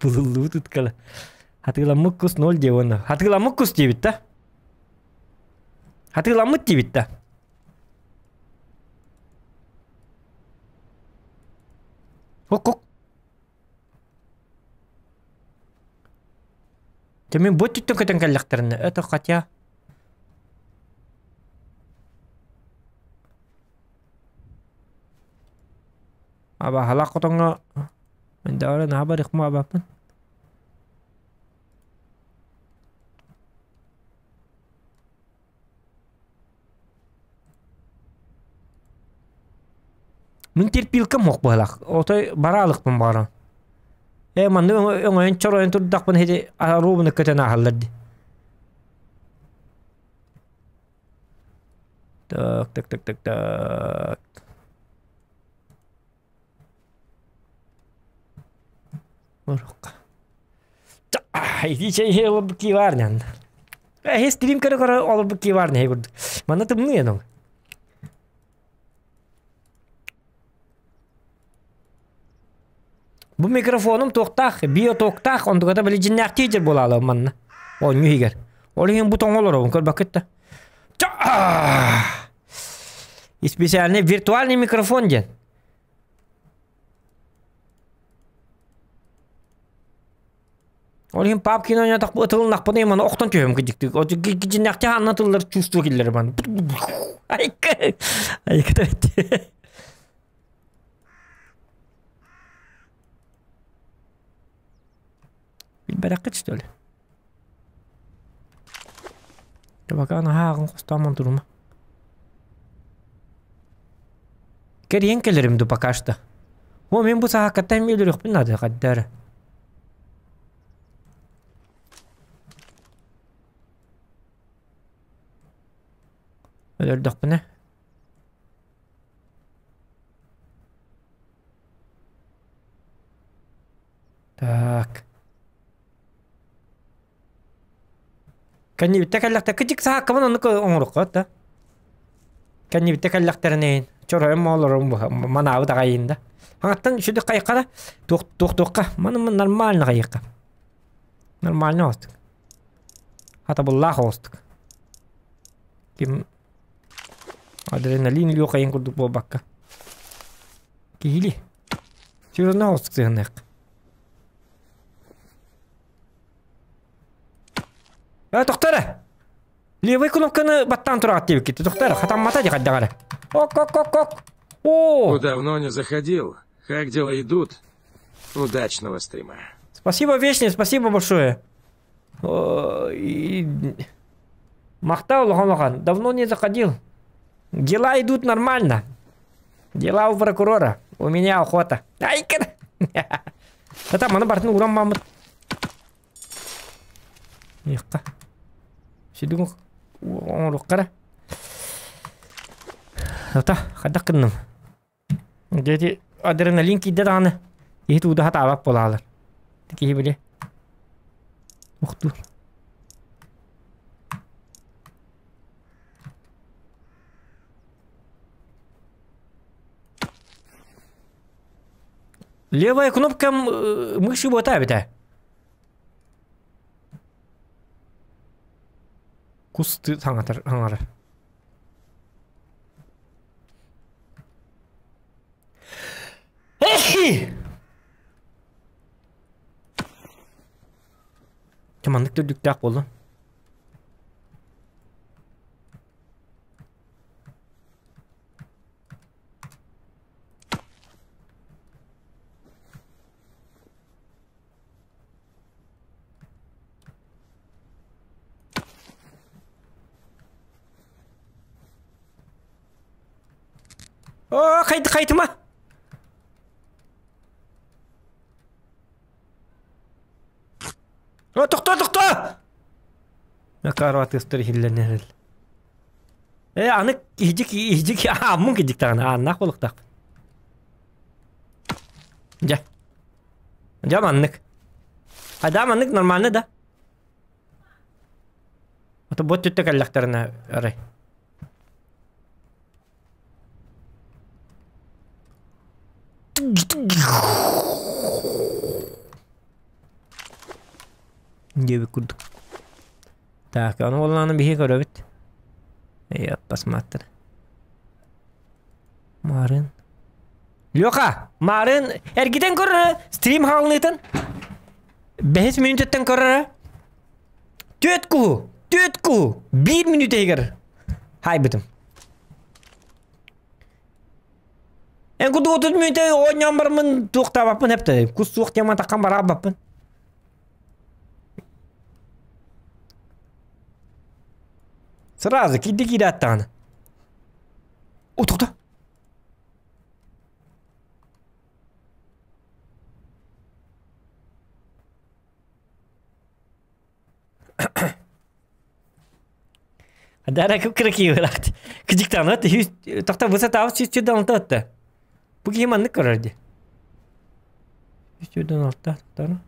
Speaker 2: Булуллубут ыткала. Хатыыламмыт кус ноль диэ уонна. Хатыыламмыт кус диэбит да? Хатыыламмыт диэбит да? Ок-ок. Дьэ мин бу өттүттэн көтөн кэллэхтэринэ, это хотя... Абаһалаах хотоҥҥо мэндэҕэ наһаа барыахпын абааппын. Мин терпилкам суох быһыылаах. Отой бара алыкпын баҕарам. Ээ маннык өҥөйөн чоройон турдахпына ити ровно көтөн ааһаллар дии. Так, так, так, так, так. Ити олорбут кии баар ньанна. Эһи стрим көрө-көрө олорбут кии баар нэһи курдук. Манна тымныы эн ол. Бу микрофонум туохтаах, биотоктаах, онтуката били дьиннээхтии дьэр буолаалым манна. Оонньуу иһигэр. Ол иһин бу тоҥ олоробун көрбөккүт да. Специальный виртуальный микрофон диэн. Ол иһин папкин ойнотох ытылыннахпына маны охтон түһөм кыдьыктык. Кидьиннэхти ханна тыллар чувство киллэр маны. Айка. Айка Билбэтэххит что ли? Пока наһаа хостоомон турума. Кэрийэн кэлэрим ду пока что. О, мен бу саһааккаттан эмиэ өлөрүөхпүн наада хаддара. Өлөрдөхпүнэ. Так. Кэннибиттэ кэллэхтэ кыдьык сааккабын оннук оҥоруохха да. Кэннибиттэ кэллэхтэринэ чоройон моолорум манаабыт аҕайын да. Хаҥаттан үчүгэй хайыхха да туох туох туохха маны нормально хайыхха. Нормально оҕустук. Хатабыллаах оҕустук. Ким адреналин Лёха курдук буолбакка. Киһили. Сүрүнэ оҕустук сыһынныах. Э, тохтор! Левый кнопканы баттаан тураҕат диэбиккит. Тохтор, хатаммата дии хайдах эрэ. Ок, ок, ок, ок. О!
Speaker 3: Давно не заходил. Как дела идут? Удачного стрима.
Speaker 2: Спасибо, Вечный, спасибо большое. Махтал, улахан Давно не заходил. Дела идут нормально. Дела у прокурора. У меня охота. Ай, Та маны бартын уран мамыт. Яққа. Сидугун оҥоруохха Ата, хайдах гынным? Дети адреналин киирдэ даҕаны киһи тууда сатаабат буолаалар. Киһи били Ухтуур. Левая кнопка мыши буота эбитэ. Кус саҥатар аҥара. Маннык төрдүктээх буолла. О, хайт хайтыма. О, тохтоо, тохтоо! Макарова тыстыр хилленерил. Э, аны иһдик иһдик ааммын кидик даҕаны ааннаах буолуохтаахпын. Дьэ. Дьэ маннык. Хайдаа маннык нормально да? Ото бот түттэ кэллэхтэринэ арай. Диэбит курдук. Так, ону буоллаҕына биһиги көрөбүт. Я посмотри. Марын. Леха, Марын эргитэн көрөрө, стрим хаалыныытын. Бэһис мүнүүтэттэн көрөрө. Түөт куһу, түөт куһу, биир мүнүүтэ иһигэр хайбытым. Эн курдук 30 мүнүүтэ оонньоон бараммын туохтаабаппын эптэ. Кус суох диэн таххан бараабаппын. Сразу киирдэ киирээт даҕаны. Утукта. Дара кып-кыра киһи Кыдьыктаанат тохто высотабыт 146 атта. Бу киһи маннык көрөр дии. 146 тохтоно.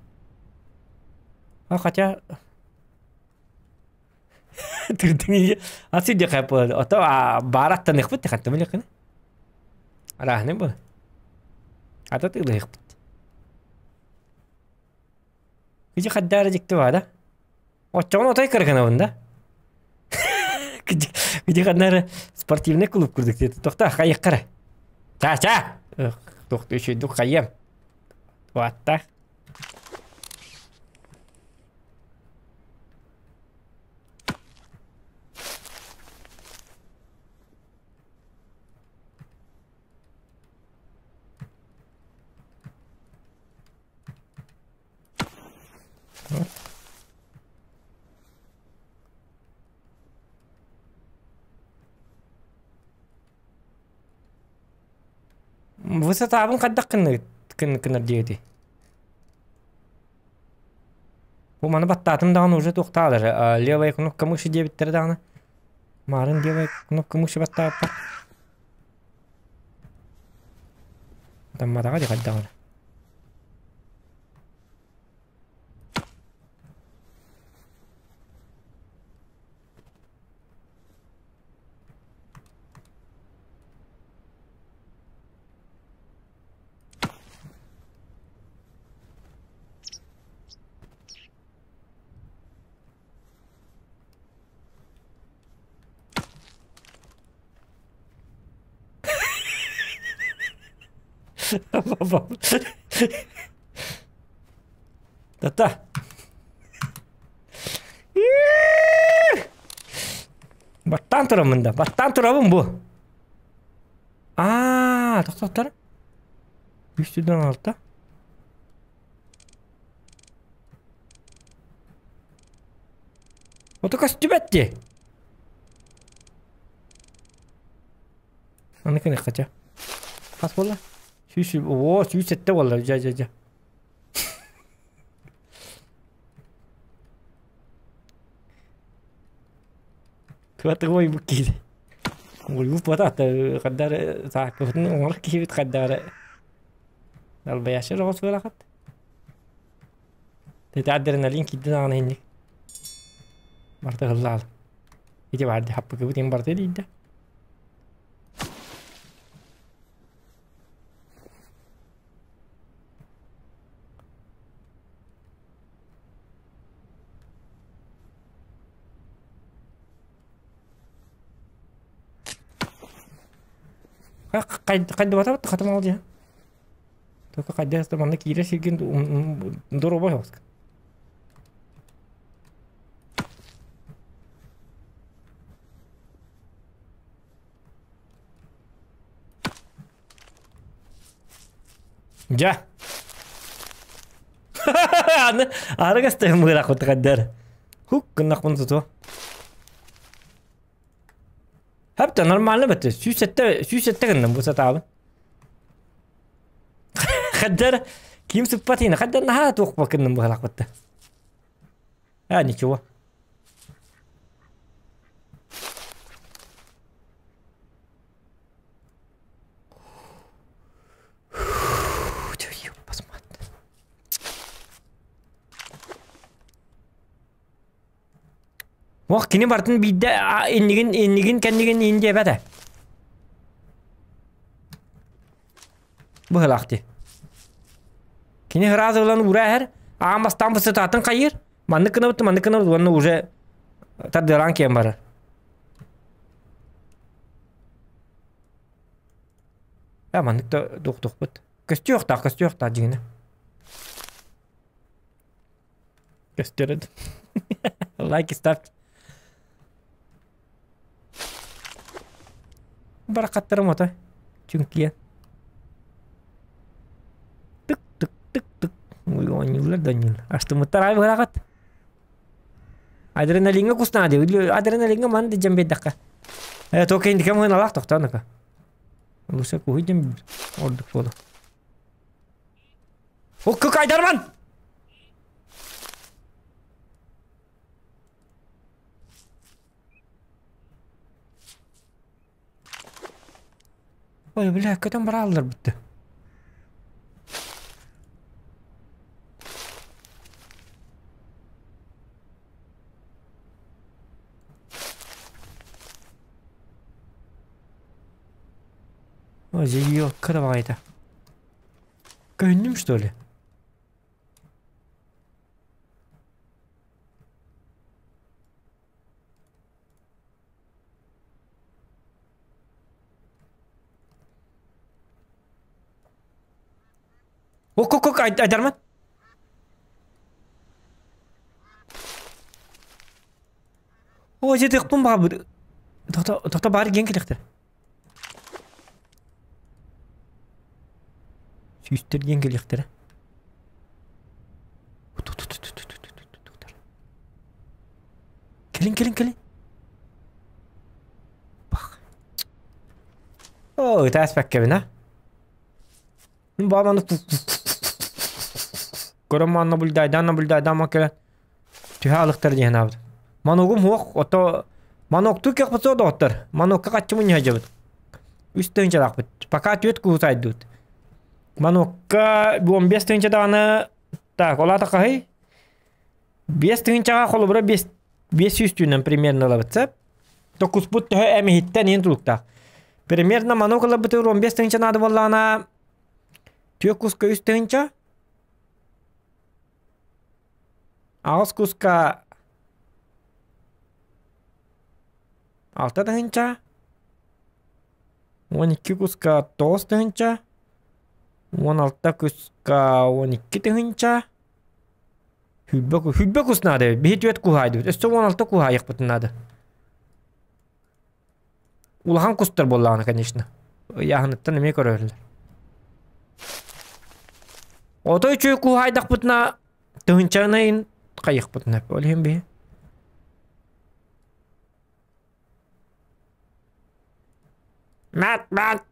Speaker 2: А хотя Тырдың асы де хайп ото баараттаныхпыт хаттым лекин. Арахны бу. Ата тылыхпыт. Кыжы хаддара дикти бада. Оччоҕун отой кыргынабын да. Кыжы хаддара спортивный клуб курдук диэти. Тохта хайыккара. Ча-ча! Тохту үчүйдүк хайыам. Туаттах. Высотабын хайдах гыннар диэти. Бу маны баттаатым даҕаны уже туохтаалар. Левая кнопка мыши диэбиттэрэ даҕаны. Марын левая кнопка мыши баттааппар. Тамматаҕа дии хайдаҕына. Тата. Баттаан тураммын да, баттаан турабын бу. Аа, тохтоттор. 306. Ото көстүбэт дии. Аны кыныхха ча. Хас буолла? Сүүс, оо, 107 буолла. Дьэ, дьэ, дьэ. Кыатыгой бу киһи. Уйбут буота хаддар сааккыбытын оҥорор киһибит хаддары албайашы оҕус буолахат. Тete адреналин киирдин аҕана инник. Барта ыллаал. Ити барды хаппыкыбыт им барта диидэ. Хайдыбатабыт хатым ол дьэ. Только хайдах манна киирэр сиргин доруобай оҕуска. Дьэ. Аны арыгастыһым быырахпыт хайдар. Хук гыннахпын туту. Хапта нормально бөттө. 107 107 гынным бу сатаабын. Хаддар ким сыппатыйна хаддар наһаа туох бакынным быһалахпытта. А ничего. Ох, кини бартын биирдэ иннигин иннигин кэннигин иин диэбэтэ. Быһылаах дии. Кини ыраас ылан уура иһэр, аан бастаан бысытаатын хайыыр, маннык гынабыт маннык гынабыт уонна уже тардыалаан киэн барар. Э, маннык да туохтуохпут. Көстүөхтээх, көстүөхтээх дьиҥинэ. Көстөр Лайки ставьте. Барахаттарым ото. Чүҥкүйэн. Тык тык тык тык. Оонньууллар да оонньууллар. Астыммыттар аай быһаҕат. Адреналиҥҥа куснаа дии. Адреналиҥҥа ман да дьэн биэрдэххэ. Э, только индикам гыналаах тохтоон Лучше куһуй дьэн ордук буолу. Укку кайдарман! Ой, бля, көтөн барааллар бүтті. Ой, ёкка давай-то. Көһүннүм что ли? Ок, ок, ок, айдарман. О, жетиқпін баға. Тоқта, тоқта бары ген келектер. Сүүстэргиэн кэлиэхтэрэ. Кэлин, кэлин, кэлин. Бах. Оо, ытааспаккабын, а? Бааманы көрөн манна наблюдайдаан наблюдайдаан кэлэн түһэ алыктар диэн аабыт. Маногум хуох, ото маноктуу кехпут доҕоттор. Манокка хаччы мунньа Үс тыһыынчалаахпыт. Пока түөрт куһу сайдыбыт. Манокка 15 тыһыынча даҕаны так, ол аата хаһый? 5 тыһыынчаҕа холобура 5 500 түүнэн примерно ылабыт сөп. Токуспут төһө эмиһиттэн иһин тулуктаах. Примерно манок ылабытыгар 15 тыһыынча наада буоллаҕына түөрт куска 3 тыһыынча, аҕыс куска 6 тыһыынча, 12 куска 9 тыһыынча. 16 куска 12 тыһыынча. Хүлбэ, хүлбэ кус наада. Биһи түөт куһаайдыбыт. Өссө 16 куһаайыхпытын наада. Улахан кустар буоллаҕына, конечно. Ыйааһыныттан эмиэ көрөллөр. Отой үчүгэй куһаайдахпытына тыһыынчанайын хайыхпытына. Ол иһин биһи. Мат, мат.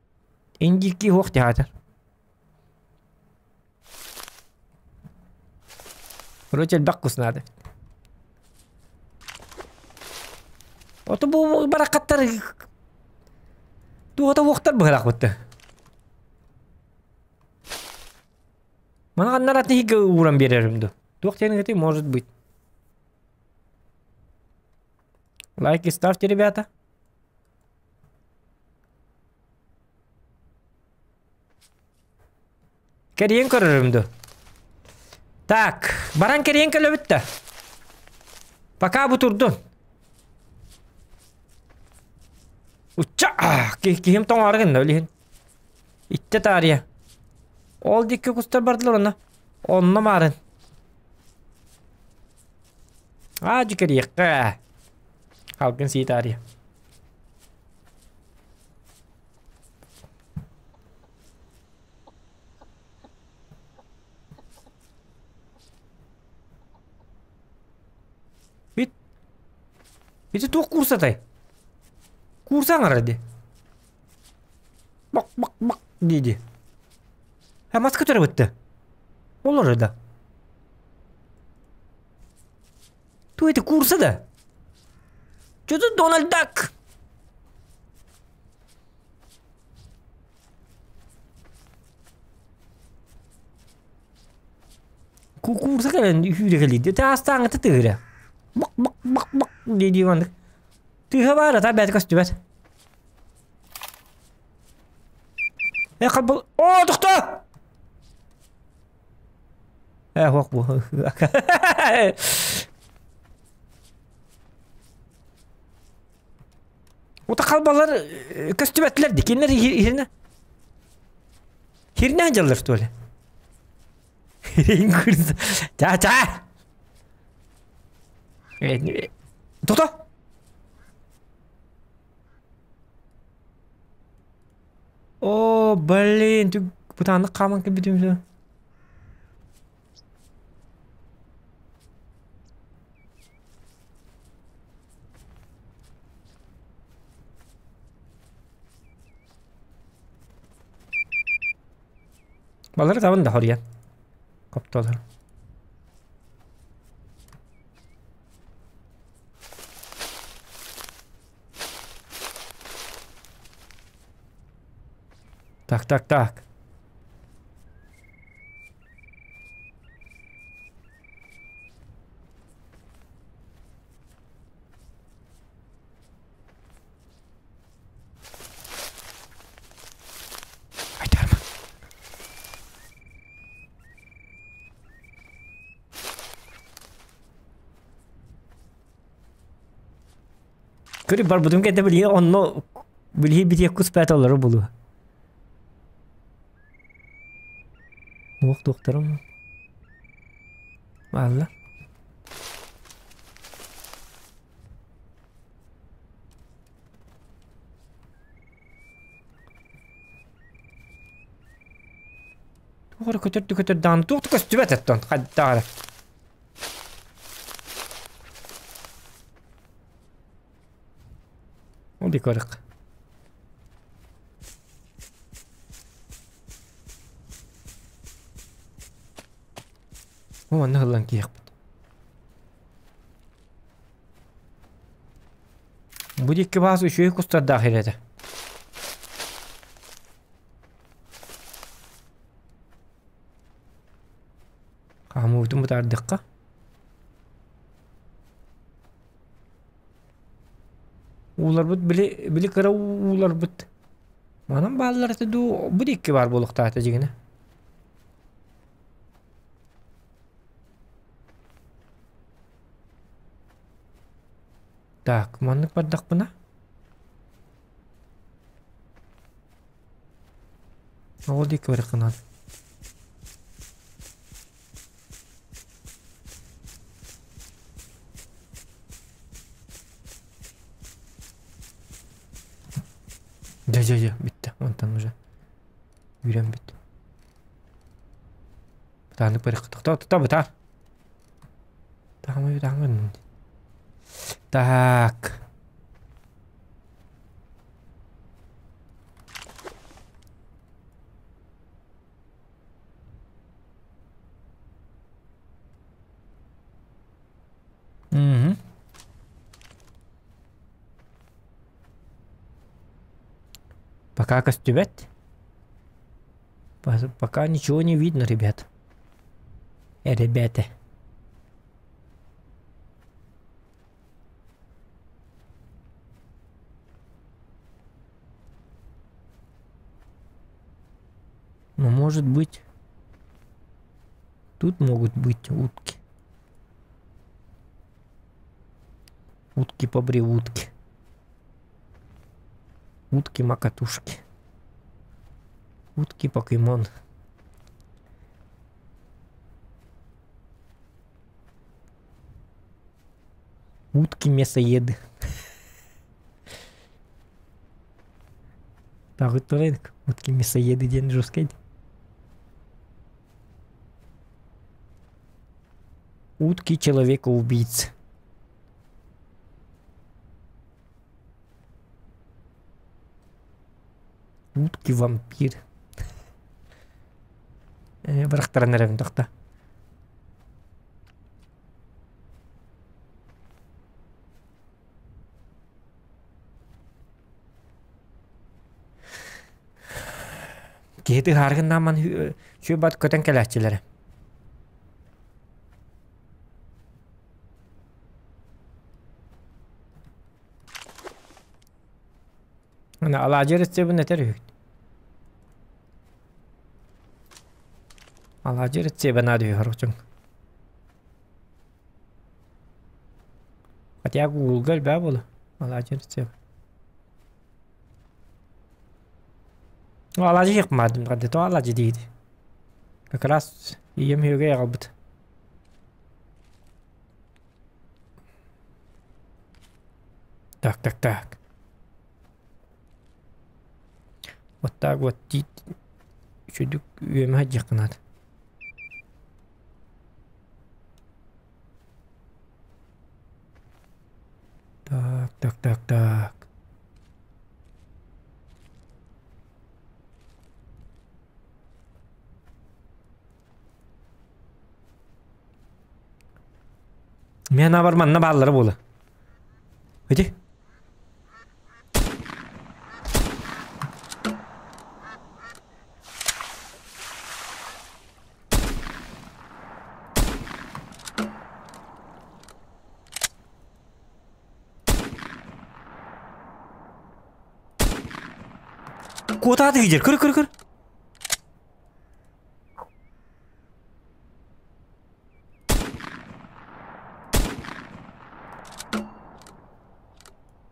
Speaker 2: Индики хуох театр. Короче, элбэх кус надо. Ото бу баракаттар туота уохтар быһалаах Мана ханнар атын иһигэ ууран биэрэрим ду. Туох диэн может быть. Лайки ставьте, ребята. Кэрийэн көрөрүм ду. Так, баран кэрийэн кэлэбит да. Пока бу турдун. Учча, киһим тоҥоору гынна билиһин. Иттэ таарыйа. Ол дикки кустар бардылар онно. Онно маарын. Аа, дьикэриэххэ. Халгын сии таарыйа. Бит. Ити туох курсатай? Курса аҥара ди. Бак бак бак дии Ха маска төрөбүттэ. Олор да. Ту это курса да? Что тут Дональд Дак? Куурса кэлэн үүрэ кэлиидэ. Таастааҥҥыта тыһыра. Бак бак бак бак дии маннык. Тыһа баар ата бэт көстүбэт. Э хабыл. О, тохто! Э, хуох бу. Ута халбалар көстүбэтлэр ди. Кинилэр хиринэ. Хиринэ дьаллар что ли? Ча ча! Тохто! О, блин, бытааннык хааман кэлбитим үһү. Балары табын да хоруйан. Коптолор. Так, так, так. Айтарма. Көрү барбытым кэннэ билиһи онно билиһи битиэх куспэт олору булу. Уох туохтарым. Баалла. Туох эрэ көтөрдү көтөрдөҕүнэ туох да көстүбэт оттон хайдах эрэ. Ол ди көрөх. О, манна ыллан киһиэхпит. Бу диэки баас үчүгэй кустардаах этэ. Хаамыыбытын бытаардахха. Ууларбыт били били кыра ууларбыт манан бааллар этэ дуу бу диэки баар буолуохтаах этэ дьигинэ. Так, маннык бардахпына Ол диэки барыаххынаан. Дьэ, дьэ, дьэ, бүттэ. Онтон уже үүрэн бүттэ. Бытааннык барыахха. Тохтоо, тохтоо, бытаар. Таамай, таамай. Так. Угу. Пока көстүбэт. Пока ничего не видно, ребят. Ребята. Но может быть, тут могут быть утки. Утки-побреутки. Утки-макатушки. Утки-покемон. Утки-мясоеды. Так, рынок. Утки мясоеды день жесткий. Утки человека-убийцы. Утки вампир. Бырахтаран эрэбин тохто. Киһи тыһааргын нааман сүбат көтөн кэлээччилэрэ. Ана алаадьы рецебин этэр үһүгүт. Алаадьы рецебэ наада үһү хорочуҥ. Хотя Гуглга элбээ буолуо. Алаадьы рецебэ. Алаадьы иһиэхпин баҕардым, алаадьы диигит. Как раз ийэм үһүгэ аҕалбыт. Так, так, так. Вот так вот тиит үчүгдүк үөмэ сылдьыахха наада. Так, так, так, так. Мен бар манна бааллара буола. Ити. Куотааты киирэр, көр көр көр.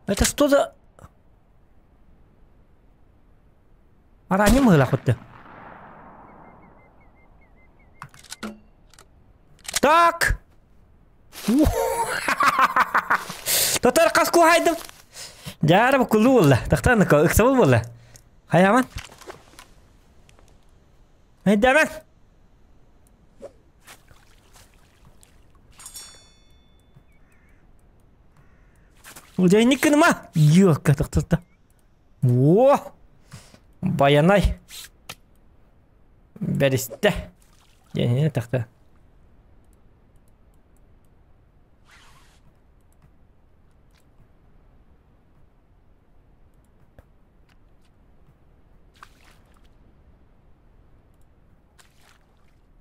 Speaker 2: Это что за... Араанньым быһыылаах Так! Татар хас куһайдым. Дьаара буккуллуу буолла. Тахтан ыксабыл буолла. Хайаман. Хайдаман. Удайник гыныма. Ёлка тохтотто. О! Баянай. Бэристэ. Дьэ, тахта.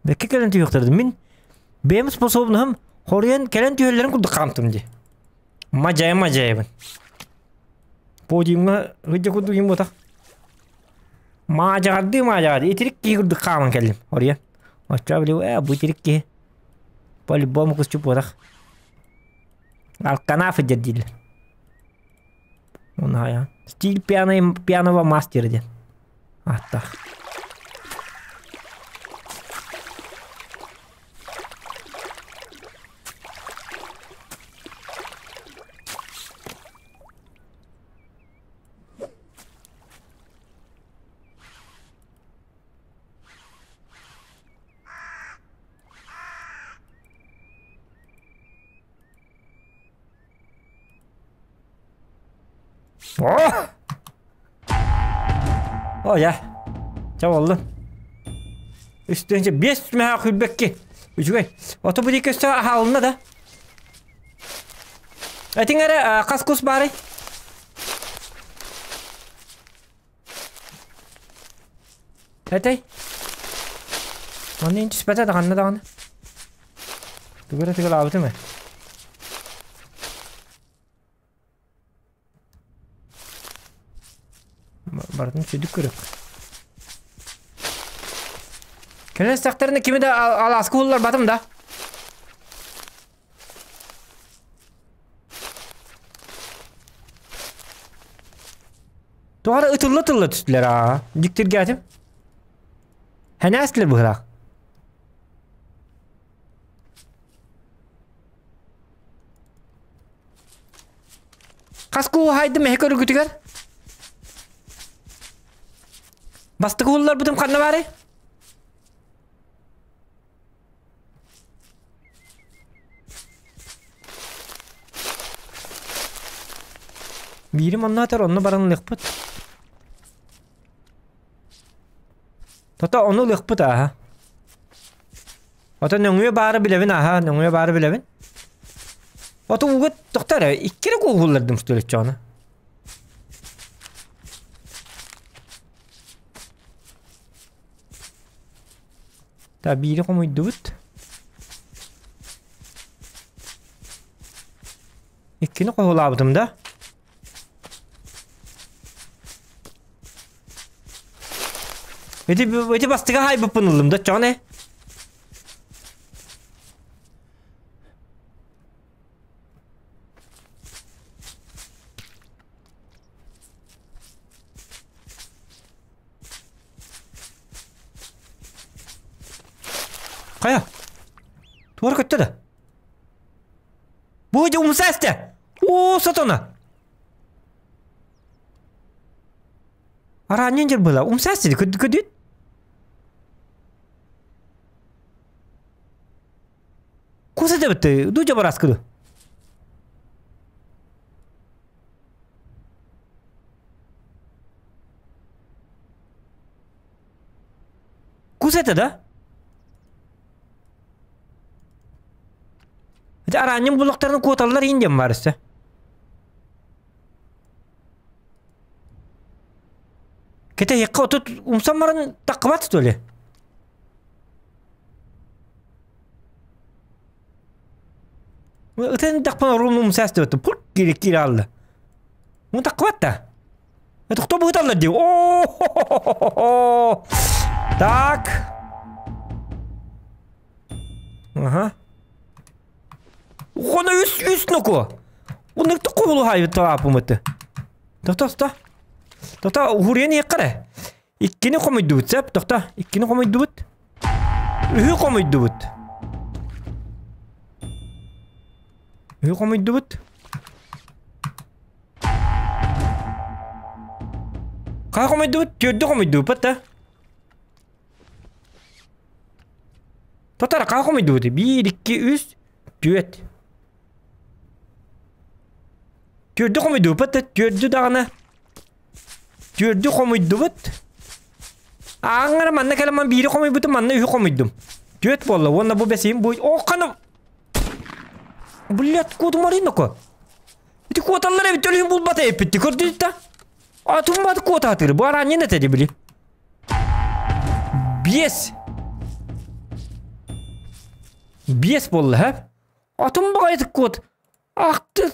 Speaker 2: Бэккэ кэлэн түһүөхтэрдим. Мин бэйэм способнаһым хоруйан кэлэн түһэллэрин курдук хаамтым дии. Мадьайа мадьайабын. Подиумҥа ыдьа курдук им буотах. Маадьаҕардыы маадьаҕар итирик киһи курдук хааман кэллим хоруйан. Оччоҕо били бу итирик киһи по-любому кусчуп буотах. Алканаф идэр дииллэр. Унаайа. Стиль пьяный, пьяного мастера диэн. Ааттаах. О! О, я. Ча боллун. Үстүнчэ бес мөһө күлбекки. Үчүгэй. Ото бу диэки өссө аһаалынна да. Этиҥ эрэ хас кус баарый? Этэй? Манна ин түспэтэ да ханна даҕаны. Тугу эрэ тыгылаабытым ээ. Барытын сүдүк көрүк. Кэлэн истэхтэринэ кими да алааска уһулларбатым да. Тоҕо эрэ ытылла-ытылла түстүлэр аа. Дьиктиргээтим. Хэнээстилэр быһыылаах. Хас кууһайдым эһи көрүгүтүгэр? Бастакы уһулларбытым ханна баарый? Биирим онно атар, онно баран ылыахпыт. Тото ону ылыахпыт ааһа. Ото нөҥүө баары билэбин ааһа, нөҥүө баары билэбин. Ото ууга тохто эрэ, икки эрэ кууһуллардым что ли чоҕуна. Так, биири хомуйдубут. Иккини хоһулаабытым да. Ити, ити бастыга хайбыппын ыллым да чоҕун э. Хайа? Туора көттө да? Бу дьэ умса эстэ! Оо, сатана! Араанньын дьэр была, умса эстэ көдүт? Куса дебетте, ду жабараскы. Кус этэ да? Ити араанньын буллахтарына куоталлар иин диэн баар өссө. Кэтэһиэххэ отут умсан баран таххыбат что ли? Ытын тахпан орун умсаас диэбэттим. Пурт киирэ киирэ хаалла. Мун таххыбат да. Это кто будет алла дии? О Так. Ага. Ухона үс үс ноку. Оннук кубулу хайбыт таапымыты. Тохто, тохто. Тохто, уһуруйан иэккэрэ. Иккини хомуйдубут, сөп, тохто. Иккини хомуйдубут. Үһү хомуйдубут. Үһү хомуйдубут. Хаа хомуйдубут? Түөрдү хомуйдубут да. Тотара хаа хомуйдубут? Биир, икки, үс, түөрт. Түөрдү хомуйдубут да, түөрдү даҕаны. Түөрдү хомуйдубут. Ааҥҥара манна кэлэн биири хомуйбутум, манна үһү хомуйдум. Түөрт буолла уонна бу бэсиим бу... О, хана... Блядь, куотумарый ноко. Ити куоталлар эбит өлүһүн булбата эппитти көрдүт да. Атыммат куотаатыр. Бу араанньын этэ били. Биэс. Биэс буолла, һэ? Атым баҕайытык куот. Ах ты.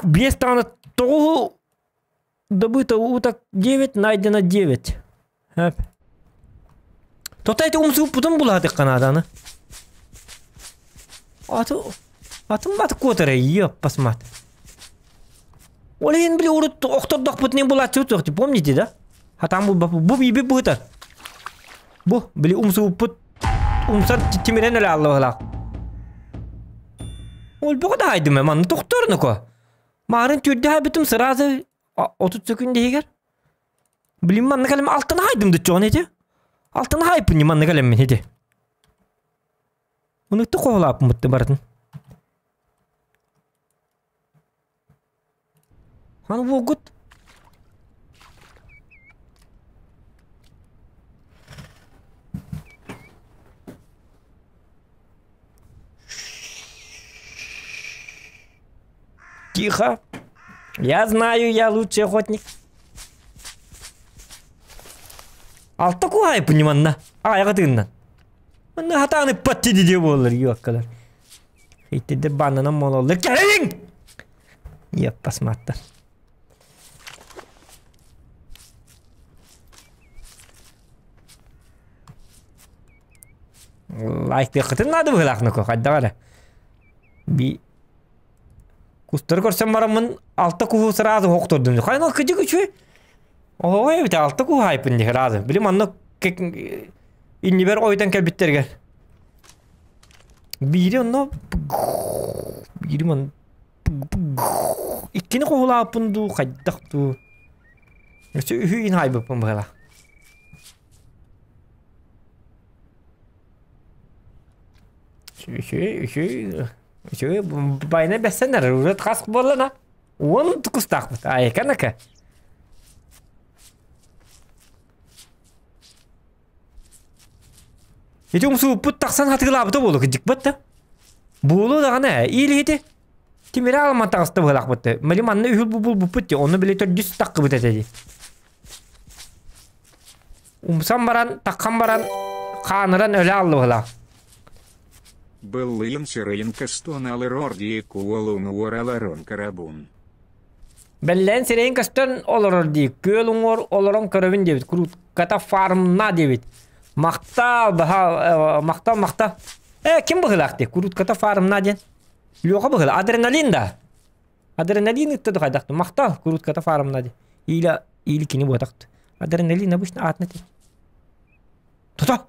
Speaker 2: Биэс даҕаны тоҕуһу добыто уток 9, найдено 9. Хөп. Тота эти умсууппутун булаатыкка нааданы. Аты атым баты куотара ёппас мат. Ол иһин били урут охтордохпут не булааччыбыт суох помните да? Хатаан булбаппыт бу биби быһытар. Бу били умсууппут умсар тимирэн эле алла Ол бөҕө да айдым манна тохторнуко. Маарын түрдэ хайбытым сразу 30 секунд иһигэр. Билим манна кэлем алтан хайдым дыччоон ити. Алтан хайпын манна кэлеммин ити. Унутtu хоһулааппын бутты барытын. Аны буолгут. Тихо. Я знаю, я лучший охотник. Алта куһай манна. Аяға тыыннан. Манна хатаан ыппат диди диye буоллар юаккалар. Иттидде баннанан мололлар. Кэлиҥ! Яппас маттар. Лайктыаххытын наада быһыылаах хайдах эрэ. Би кустары көрсөн бараммын алта куһу сразу хохтордум. Хайна кыдьык үчү. Оһоҕой эбит алта куһу хайпын дии сразу. Били манна иннибэр ойутан кэлбиттэригэр. Биири онно биири ман иккини хоһулааппын дуу хайдах дуу. Өссө үһү ин хайбыппын быһыылаах. Үчүгэй, үчүгэй, үчүгэй байына бэссэнэр, урут хас буоллана? Уон тукустаахпыт, айыканака. Ити умсууппут тахсан хатыылаабыта буолу кыдьыкпыт да. Буолу даҕаны ээ, иилиһити. Тимири аламан таҕыста быһылаахпыт да. Мали манна үһүл булбуппут дии, онно били төрдүс таххыбыт этэ дии. Умсан баран, таххан баран, хааныран өлө алла быһылаах.
Speaker 3: Быллыын сырайын көстөн алырор дии куолун уораларын карабун.
Speaker 2: Бэллээн сирэйин көстөн олорор дии, күөл уҥуор олорон көрөбүн диэбит, крутката фармна диэбит. Махтал, баха, махтал, махтал. Э, ким быһылаах дии, крутката фармна диэн. Леха быһыла, адреналин да. Адреналин ытта хайдахты, махтал, крутката фармна дии. Или, или кини буотахты. Адреналин обычно аатына ти. Тута!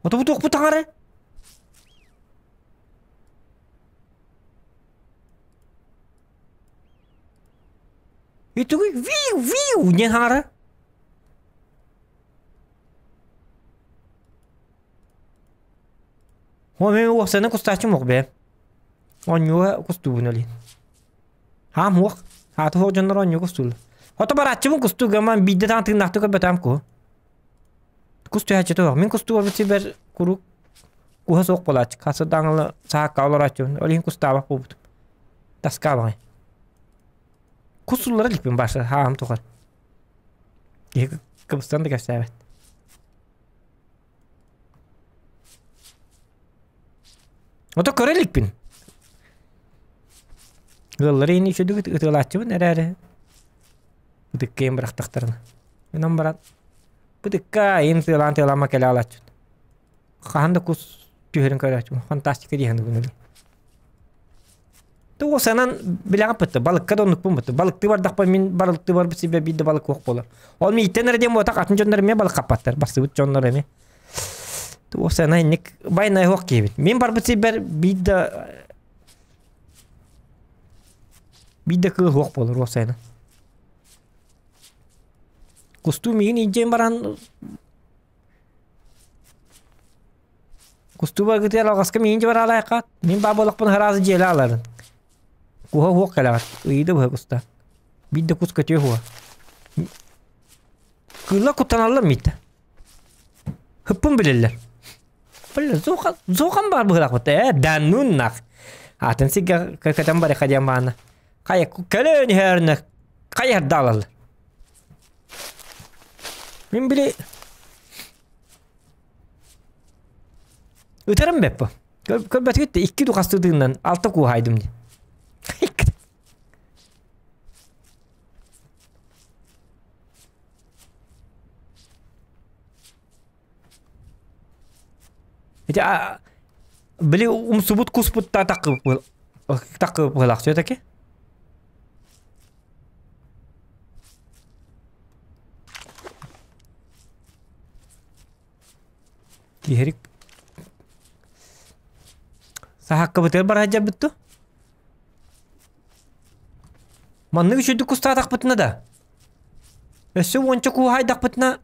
Speaker 2: Ото бу таҥара? Итугуй виу виу не хаҥара? О мен уопсайынан кустааччым ох бэйэм. Оонньууга кустуубун олин. Хаам уох. Хааты суох дьоннор оонньууга кустууллар. Ото барааччыбын кустууга ман биирдэ даҕаны тыыннаахтык көрбөтөҕүм куһу. Кус түһээччитэ суох. Мин кустуу барбыт сирбэр куруук куһа суох буолааччы. Хас даҕаны саакка олорооччубун. Ол иһин кустаабат буолбутум. Таскаабаҕай. Кус суллара иликпин баша хааһым тухары. Киһи кыбыстан да кэпсээбэт. Ото көрө иликпин. Ыаллары иһин үчүгүйдүк ытыалааччыбын эрээри ытыккыйан бырахтахтарына. Онон баран бытыкка иһин тыалаан тыалаама кэлэ алааччыбын. Хаһан да кус түһэрин көрөөччүм. Фантастика дии саныыбын. Тугу санан билэҕин бытты, балыкка да оннукпун бытты. Балыктыы бардахпа мин барылыктыы барбыт сирбэр биир да балык суох буолар. Ол мииттэн эрэ диэн буотах атын дьоннор эмиэ балык хаппаттар. Барсыбыт дьоннор эмиэ. Тугу сана инник байнай суох киһибит. Мин барбыт сирбэр биир да биир да кыыл суох буолар уопсайынан. Кустуу миигин илдьэн баран Кустуу баргытыгар алҕаска миин дьыбараалаайхаат, мин баа буолахпын араас дьиэлэ ааларын. Куһа уһуох кэлэҕит, ыйыды быһа куста. Биир да кус көтүө уһуо. Кыыллар куттаналлар мииттэ. Хыппын билэллэр. Билэр, зохан, зохан баар быһыылаахпыт ээ, даннууннах. Атын сиргэ көтөн барыха диэн баана. Хайа, көлөөн иһэринэ хайа алаллар. Мин били Ытарым бэппо. Көрбөтүгүт да икки духастыы тыыннан алта кууһайдым дии. Ити били умсубут куспутта таккып таккып быһылаах все-таки. Киһирик Саһаккабытыгар бара сылдьарбыт дуо? Маннык үчүгдүк кустаатахпытына да, өссө уонча кууһаайдахпытына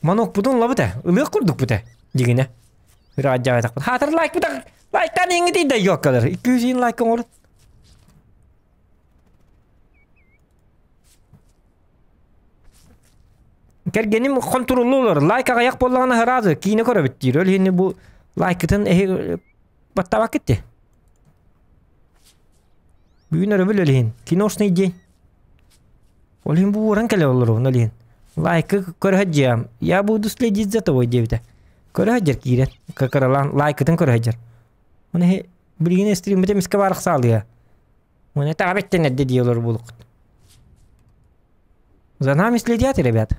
Speaker 2: манокпутун ылабыт ээ, ылыах курдукпут ээ, дьигинэ. Ыраадьаабатахпыт. Хаатыр лайкпыт лайктаан иҥҥитий да йоккалар. 200 лайк оҥорут. Кэргэним хонтуруоллуу олорор. Лайк аҕыйах буоллаҕына сразу киинэ көрөбүт диир. Ол иһин бу лайкытын эһи баттаабаккыт дии. Бүгүн өрөбүл ол иһин. Киношный день. Ол иһин бу уоран кэлэ олоробун ол иһин. Лайкы көрө сылдьыам. Я буду следить за тобой диэбитэ. Көрө сылдьар киирэн. Кыралаан лайкытын көрө сылдьар. Оны эһи билигин стриммите эмискэ барахсаалыа. Оны таҕабеттен эрдэ дии олору буолуккут. За нами следят, ребят.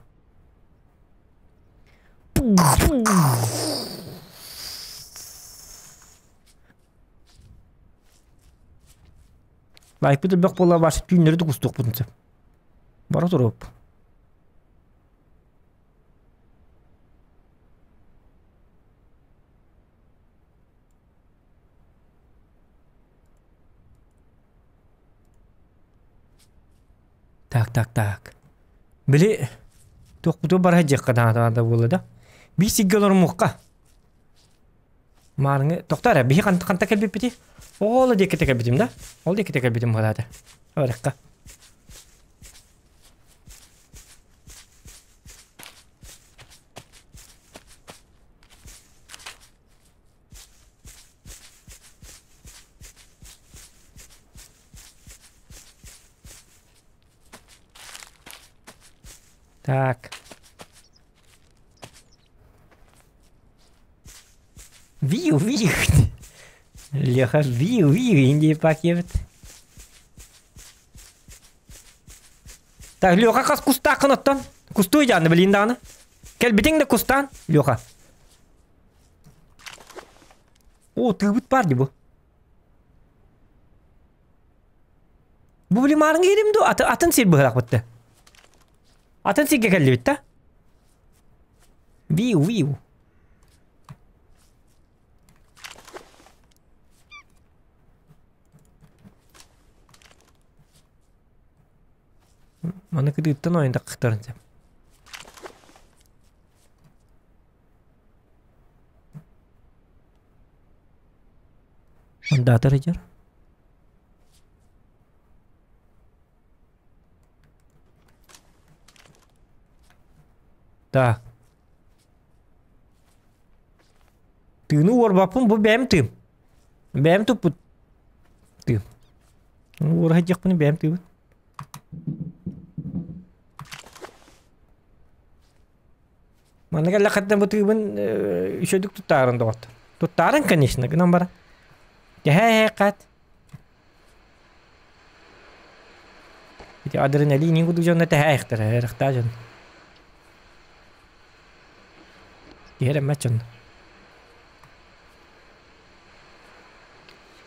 Speaker 2: Лайкпыт элбэх буолла башы түүннэри тукустуохпутун сөп. Бара туруоп. Так, так, так. Били туохпуту бара сылдьыахха наада буолла да. Биир сиргэ олорумуохха. Маарыҥы тохтоо эрэ, биһи ханта ханта кэлбиппитий? Ол диэки кэлбитим да? Ол диэки кэлбитим быһаата. Барыахха. Так. Виу, виу. Леха, виу, виу, Индия пакет. Так, Леха хас кустааххын оттон? Кустуу дьааны билин даҕаны. Кэлбитиҥ да кустаан, Леха. О, тыыбыт баар дии бу. Бу били маарыҥ иһирим дуу? Аты, атын сир быһылаах да. Атын сиргэ кэллибит да? Виу, виу. Маны кытыыттан ойундахтарын сөп. Андатар идер. Так. Тыыны уорбаппын бу бэйэм тыым. Бэйэм туппут тыым. Уора сылдьыахпын бэйэм тыыбын. Манна кэллэххиттэн бу тыыбын үчүгдүк туттаарын доҕоттор. Туттаарын, конечно, гынан баран. Тэһэ-эһэ Ити адреналин курдук дьонно тэһэ-эһэхтэрэ, эрехтаа дьон. Иһэр дьон.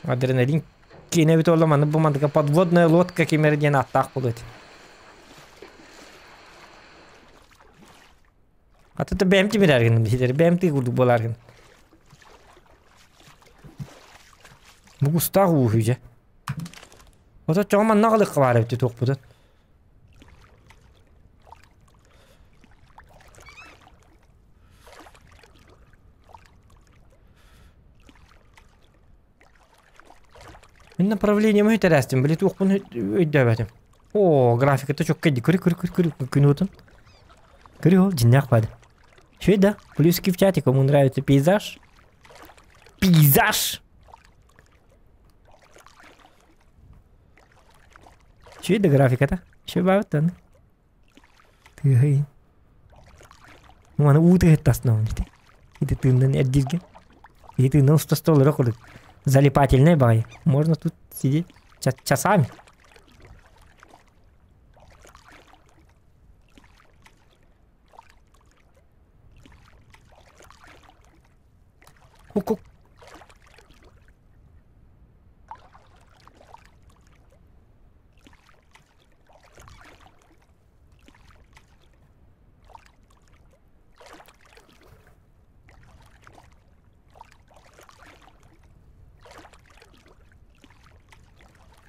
Speaker 2: Адреналин киинэ эбит буолла маннык бу мандыка подводная лодка кимэрэ диэн ааттаах буолуо этэ. Ата бэйэм тимирэргин биһилэр бэйэм тыы курдук буолааргын. Бу кустаах ууһу дьэ. Ото чоҕо манна аҕалыахха баар эбит туохпутун. Мин направлением үтэрээстим, били туохпун өйдөөбөтүм. Оо, графиката чөккө дии. Көрү көрү көрү көрү күн уотун. Көрү ол дьиннээх баады. Үчүгэй да, плюсики в чате, кому нравится пейзаж. Пейзаж! Үчүгэй да графиката. Үчүгэй баабыт Тыаһый. Маны уу тыаһыттасна ити. Ити тыыннан эрдиргэ. Ити тыыннан устаста олоро курдук. Залипательный баҕайы. Можно тут сидеть часами. Ку-ку.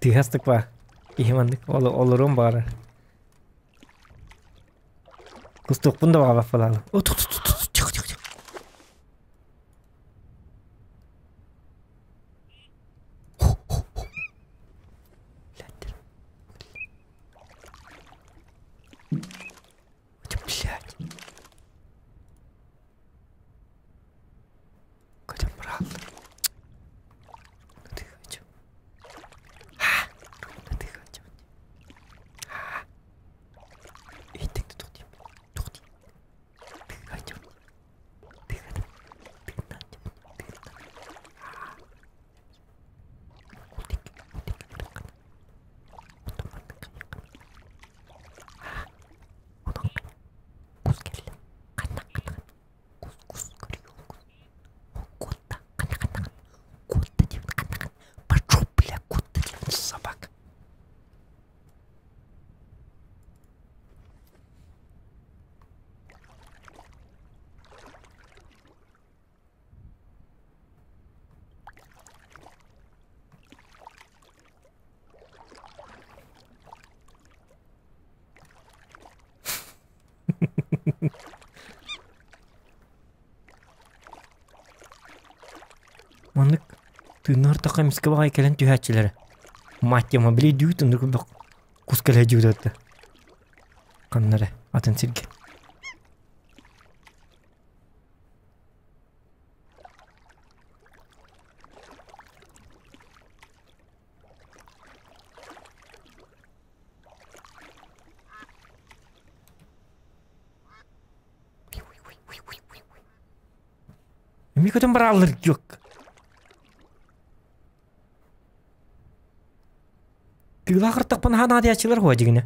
Speaker 2: Тыһастык ба. Киһи маннык олоруом баҕарар. Кустуохпун да баҕарбат буолаалы. О, ту ту ту тихо тихо тихо. Блядь. Көтөн бырааллар. Кус-кус көрүөх Куотта хана-хана Куотта диэбит хана-хана Пошел, бля, куотта диэбит собака. Маннык тыыннар тахха эмискэ баҕайы кэлэн түһээччилэрэ. Мать тема били дүүт оннук бөх кус кэлэ дьүүрэрдэ. Ханна эрэ атын сиргэ. Эмиэ көтөн барааллар дьуок. Тыылаах ыртахпын хаан аадыйааччылар хуа дьигинэ.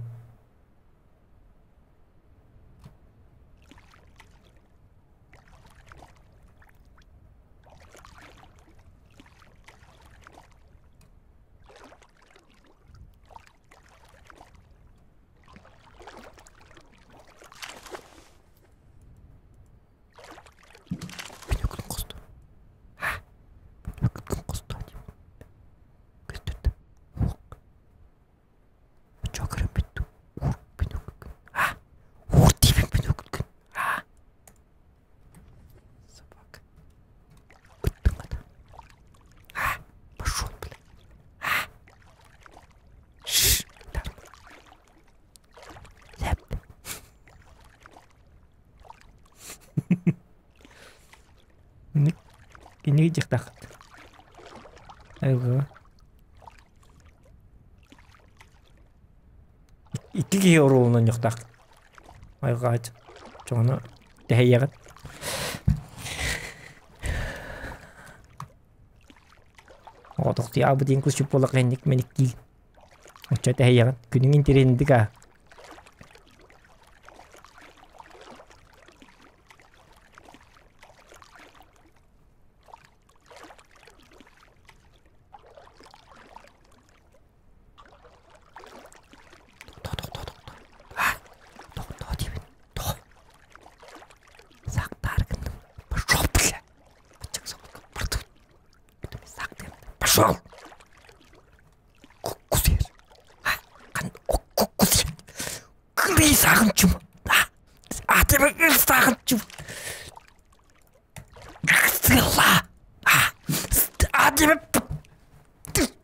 Speaker 2: Пошел, блядь. Шш, Лэп. Кинигэ дьахтахт. Айылҕа. Икки киһи оруолунан ньохтаах. Айылҕаҕа чоҕону тэһийэҕит. Оҕотохтуйаабыт диэн кусчуп буоллахха инник мэниктиир. Оччо тэһийэҕин. Күнүҥ интэриэһинэйдик аа. Тохтоо, тохтоо, тохтоо. А, тохтоо диибин. Тоҕо? Саактаары гынным. Пошел, бля. Пошел!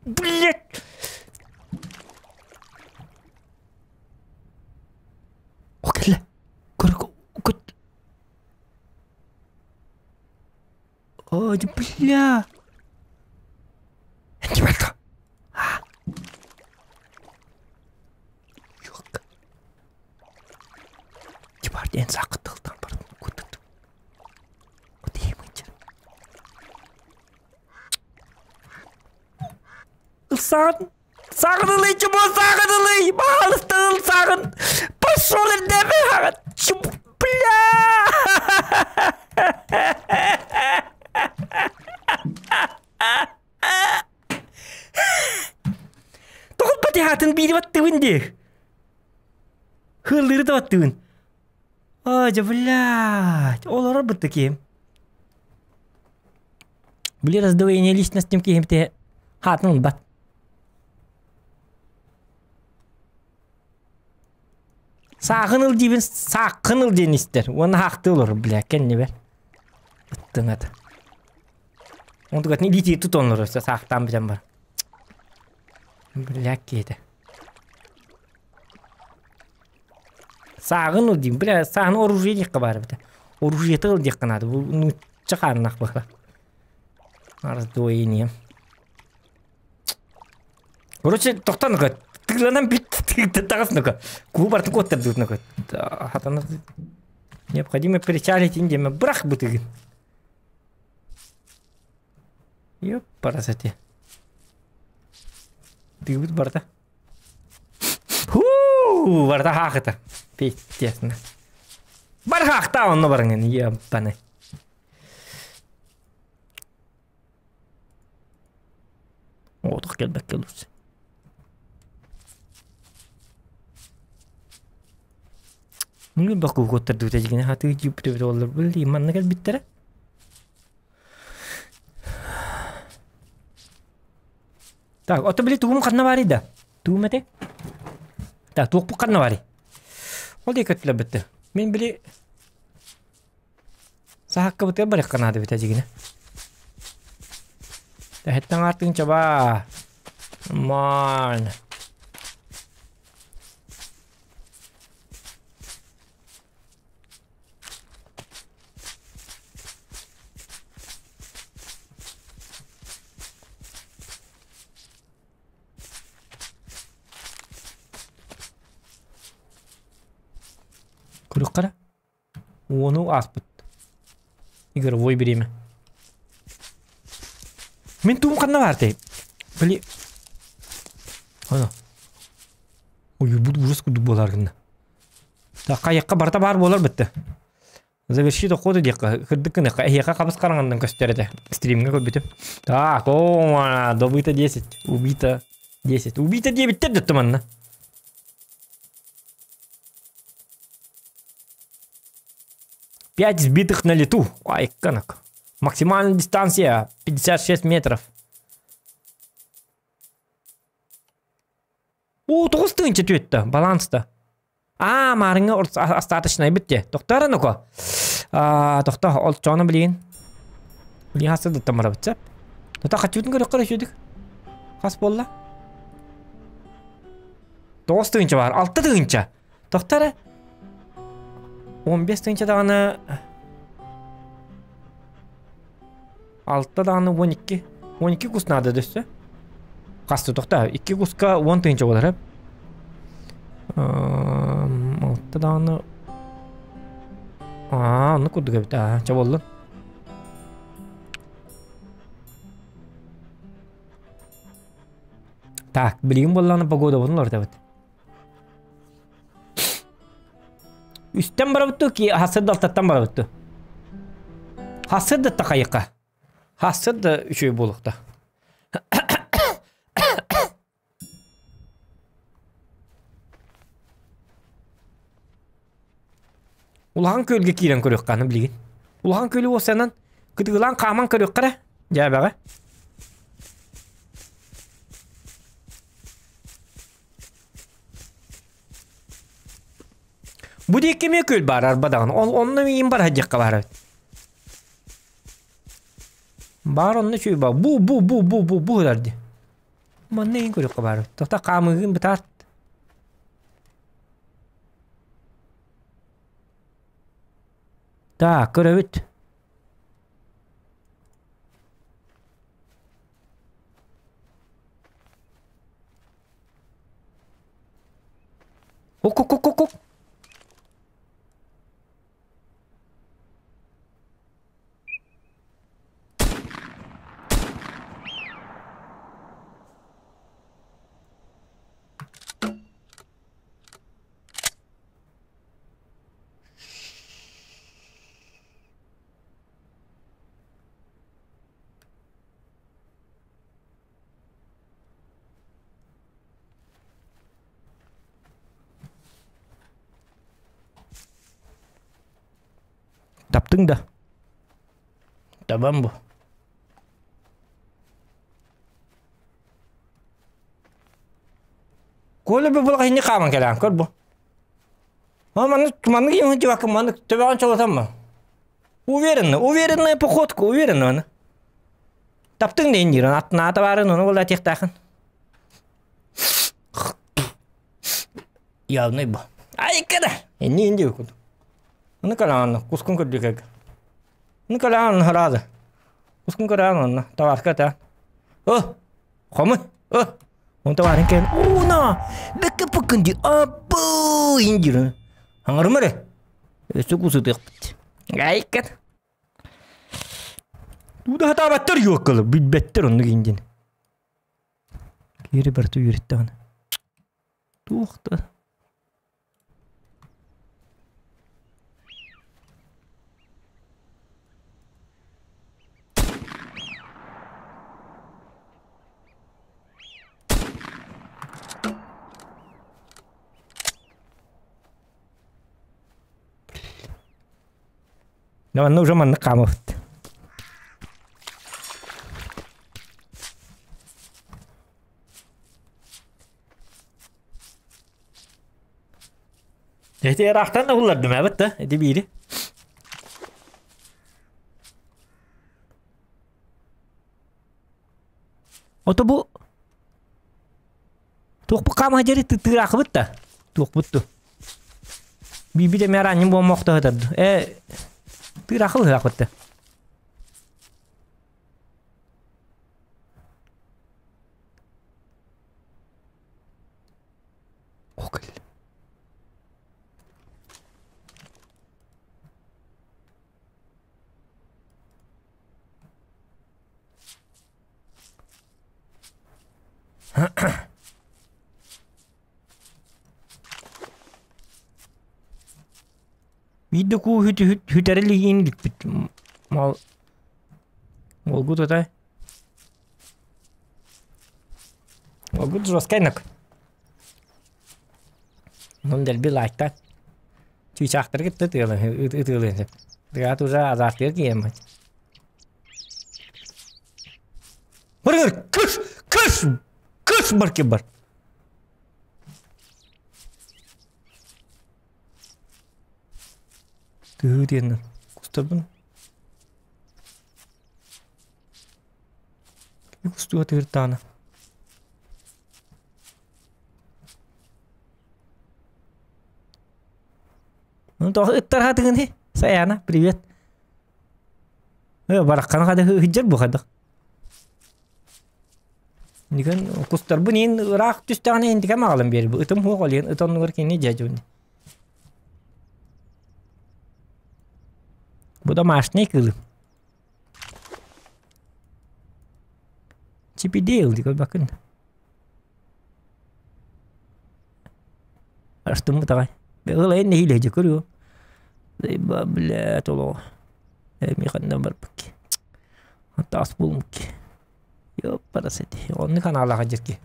Speaker 2: Блять! О, кэллэ. Көр, көт. Ой, бля. Энчибэлто. Yok. Кибар диэн саакыттылтан бардым. Кутут. Отиимынча. Ылсаан. Саҕын ылый, чубу саҕын ылый! Баалыста ыл саҕын! Пошел эрдэме хаҕын! Бля! Тоҕо батыһаатын биири баттыбын дии. Хыллыыры да баттыбын. Ой, дьэ, блядь, олорор бытты киһим. Били раздвоение личности киһим те хаатын ылбат. Саахын ыл диибин сааххын ыл диэн истэр. Уонна хаахтыы олорор, бля, кэннибэр. Ыттыҥата. Онтукатын илиитии тутан олорор, саахтаан бүтэн бар. Бля, киһитэ. Сааҕын ыл диим, бля, сааны оружие диэххэ баар эбитэ. Оружиета ыл диэххэ наада, бу нуучча хааннаах быһа. Раздвоение. Короче, тохтон ну-ка, тыыланан бүт, таҕыс ну-ка. Куу бартын куоттардыбыт ну-ка. Хатана необходимо причалить диэме бырах бытыгын. Ёппарасати. Тыыбыт барда. Хуу, барда хаахыта. Пиздец. Бар хаахта онно барыңын, ебаный. Оҕотох кэлбэккэ олорсу. Мин бакугуттардыбыта дьигинэ хатыы дьииппит оллар били манна кэлбиттэрэ. Так, ото били тугум ханна баарый да? Тугум этэй? Так, туохпут ханна баарый? Ол диэки өттүлэрбитте. Мин били Саһаккабытыгар барыахха наада эбит дьигинэ. Тэһэттэн аартыгын чабаа. Маан. Көрүөххэ эрэ. Уону ааспыт. Игровой время. Мин туум ханна баартай? Били... Ана. Уйбут ужас курдук буолар гынна. Так, хайакка барыта баар буолар бытты. Заверши доходу диэххэ, кырдык гыныахха, эһиэхэ хабыс хараҥандан көстөр этэ. Стримҥэ көрбүтүм. Так, о, добыто 10, убито 10. Убито диэбиттэр да манна. Пять сбитых на лету. Ай, канак. Максимальная дистанция 56 метров. О, тоҕус тыһыынча түөттэ, баланста. Аа, маарыҥҥа остаточнай бит Тохтоор ну-ка. Тохто, ол чону билигин. Билигин хас сылдыттан барабыт сөп. Тота хаччыбытын көрөххө үчүдүк. Хас буолла? 9 тыһыынча бар, 6 тыһыынча. Тохто эрэ. 15 тыһыынча даҕаны 6 даҕаны 12. 12 кус наада дөссө. Хасты тохто. 2 куска 10 тыһыынча болар. 6 даҕаны Аа, оннук курдук эбит. Аа, чэ буоллун. Так, билигин буоллаҕына погодабытын уларытабыт. Үстэн барабыт дуу, хассырда алтаттан барабыт дуу? Хассырда такайыкка. Хассырда үчүгэй буолуохта. Улахан күөлгэ киирэн көрүөххэ аны билигин. Улахан күөлү уоссанан кытыылаан хааман көрүөххэ эрэ, дьээбэҕэ. Бу диэки эмиэ күөл баар арба даҕаны. Ол онно миигин бар диэххэ баар эбит. Баар онно үчүгэй баар. Бу бу бу бу бу бу ылар дии. Манна иһин көрүөххэ баар эбит. Тота хаамыыгын бытаарт. Так, көрөбүт. Ок-ок-ок-ок-ок. Таптыҥ да? Табам бу. Коля бу булах инни хааман кэлээн көр бу. Маннык маннык ийэм дьыбакка маннык төбөҕүн чолотамма. Уверенно, уверенная походка, уверенно аны. Таптыҥ да индиран, аттынаата баарын, ону буолла тиэхтаахын. Явный бу. Айка да! Инни инди куду. Аны калаан, кускун көрдүкэг. Аны калаан харады. Кускун көрөөн онно, таварка та. О, хомы, о. Онто баарын кен, уна, бекке пыкынди, аппы, индирин. Аңарымары. Өссө кусутуохпут. Айка. Туда хатаабаттар юоккалы, билбэттэр оннук индин. Кири барыта үөрэттэҕинэ. Туох да Манна уже маннык хаамабыт. Эти ыраахтан да буллардым эбит да, эти биири. Ото бу туох бу хаама дьэри тыраахыбыт да туохпут ту. Биби де мэр анньым буоммохто Э тыраахыл ыһаахпыт да. Окол. Биирдэ куу хүтэрилигин иликпит. Мал Олгут отай. Олгут жесткайнак. Онон дэлби лайктаат. Чыычаахтары кытта ытыалыан сөп. Тыгаат уже азартыгар киирэн Барыгар кыш! Кыш! Кыш бар ким бар. Тыһыы диэн кустарбын. Кустуга тыыртаана. Ну, тоҕо ыттар хатыгын Саяна, привет. Бараххана хады ыһыдьар бу хадах. Нигэн кустарбын иин ыраах түстэҕинэ индикэм аҕалан биэр бу ытым хуох олиэн ыт оннугар кини дьадьуни. Бу домашний кылым. Чипидейл дикой бакын. Астыммыт аҕай. Ыла эн нэһиилэ дьэ көрүө. Бля, толоо. Эми ханна барбыкки. Таас булмукки. Ёппарасети. Онны каналаха дьирки.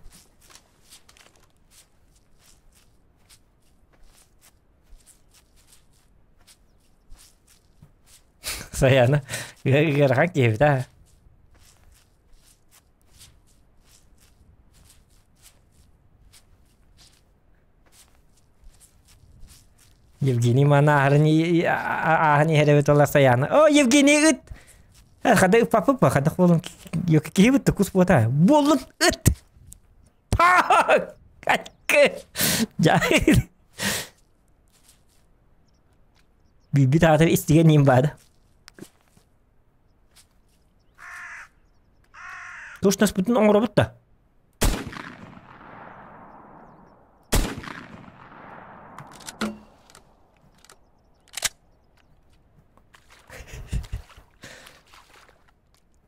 Speaker 2: Саяна. Ыарахан киһибит аа. Евгений маны ааһарын ааһан иһэр эбит олар Саяна. О, Евгений ыт! Хада ыппаппыт хада буолун киһи бытты кус буота. Буолун ыт! Па! Качкы! Жай. Билбит аатыр истиген ним баада. Туш наспытын оҥоробут да.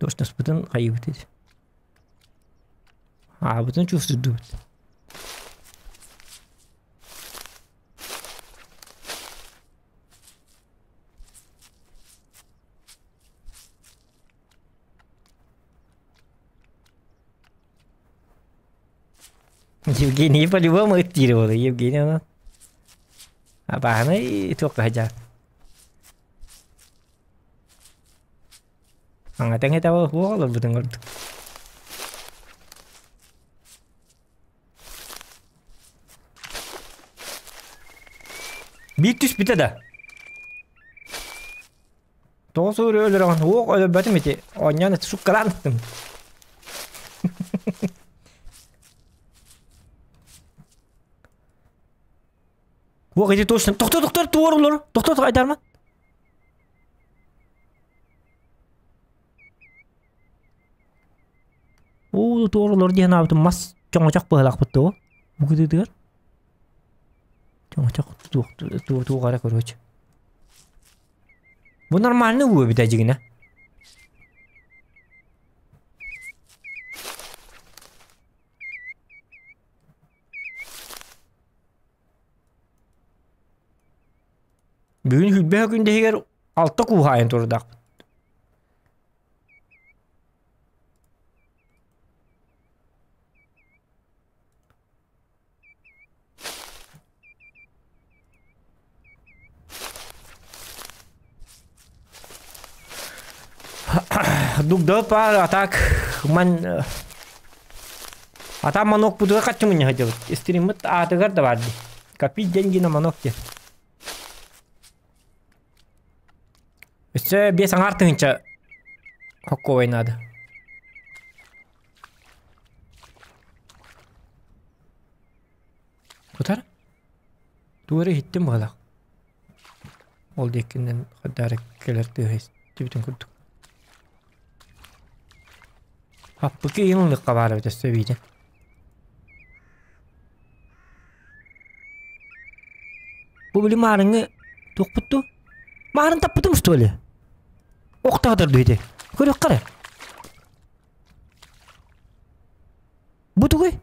Speaker 2: Туш наспытын хайыбыт edi. Аабытын чувствуйдубут. Евгений по-любому ыттиир Евгений она. Абааны туохха сылдьар. Аҥатаҥ этэ суох олорбутун курдук. Биир түспүтэ да. Тоҕо сууру өлөрөҕүн? Уох өлөрбөтүм ити. Оонньоон суккалаан ыттым. Уох ити точно. Тохто тохто туор олор. Тохто айдарма. Уу туор олор диэн аабытым мас чоҥочох быһалаахпыт дуо? Бу кытыытыгар. Чоҥочох туох туох эрэ короче. Бу нормальный уу эбит дьигинэ. Бүгүн хүлбэһэ күндэһигэр алта кууһаайын турдаахпыт. Дугда паар атак ман Ата манок бутуга хаччы мунньа сылдьабыт. Стриммыт аатыгар да баар дии. Копить деньги на манок диэн. Өссө биэс аҥаар тыһыынча хоккуобай наада. Кутар? Тугу эрэ иһиттим быһалаах. Ол диэкинэн хаддаары кэлэр тыаһа истибитин курдук. Аппыки иһин ылыахха баар эбит өссө эбиитин. Бу били маарыҥҥы туохпут дуу? Маарын таппытым что ли? Охтоотор дуу ити. Көрүөххэ эрэ. Бу тугуй?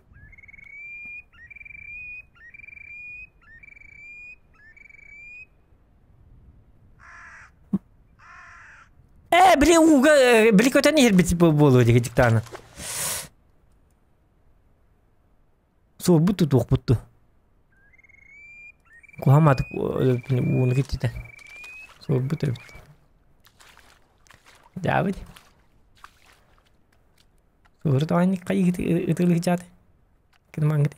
Speaker 2: Ээ, били ууга, били көтөн иһэрбит буолуо диги диктааны. Суорбут тутуохпут ту. Куһаматык ууну киттитэ. Суорбут эбит. Дьаабыт. Суору тоҕойник хайыгыт ытылыгычааты. Киммаңгыт.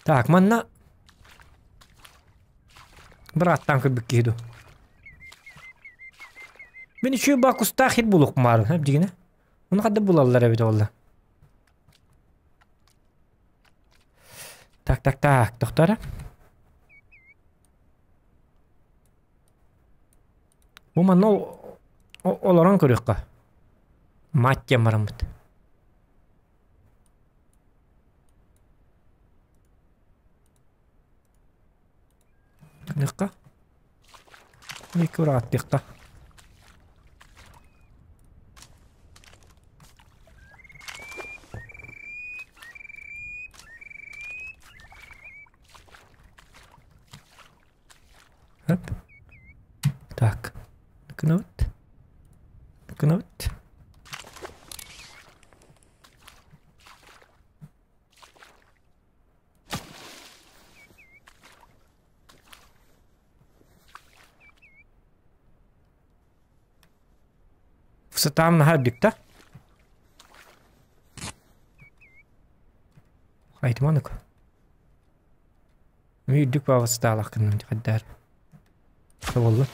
Speaker 2: Так, манна бырааттаан көрбүт киһи дуу. Мин үчүгэй бакустаах хит булуохпун баарын, дьигинэ. Ону хадда булаллар эбит олла. Так, так, так, тохтоо Бу манна олорон көрүөххэ. Мать диэн бараммыт. Гыныахха. Икки быраҕаттыахха. Хоп. Так. Гынабыт. Гынабыт. Сатаан наһаа үрдүк да? Айтыманык. Үрдүк баҕа сытаалах гынным хайдаар. Буолла.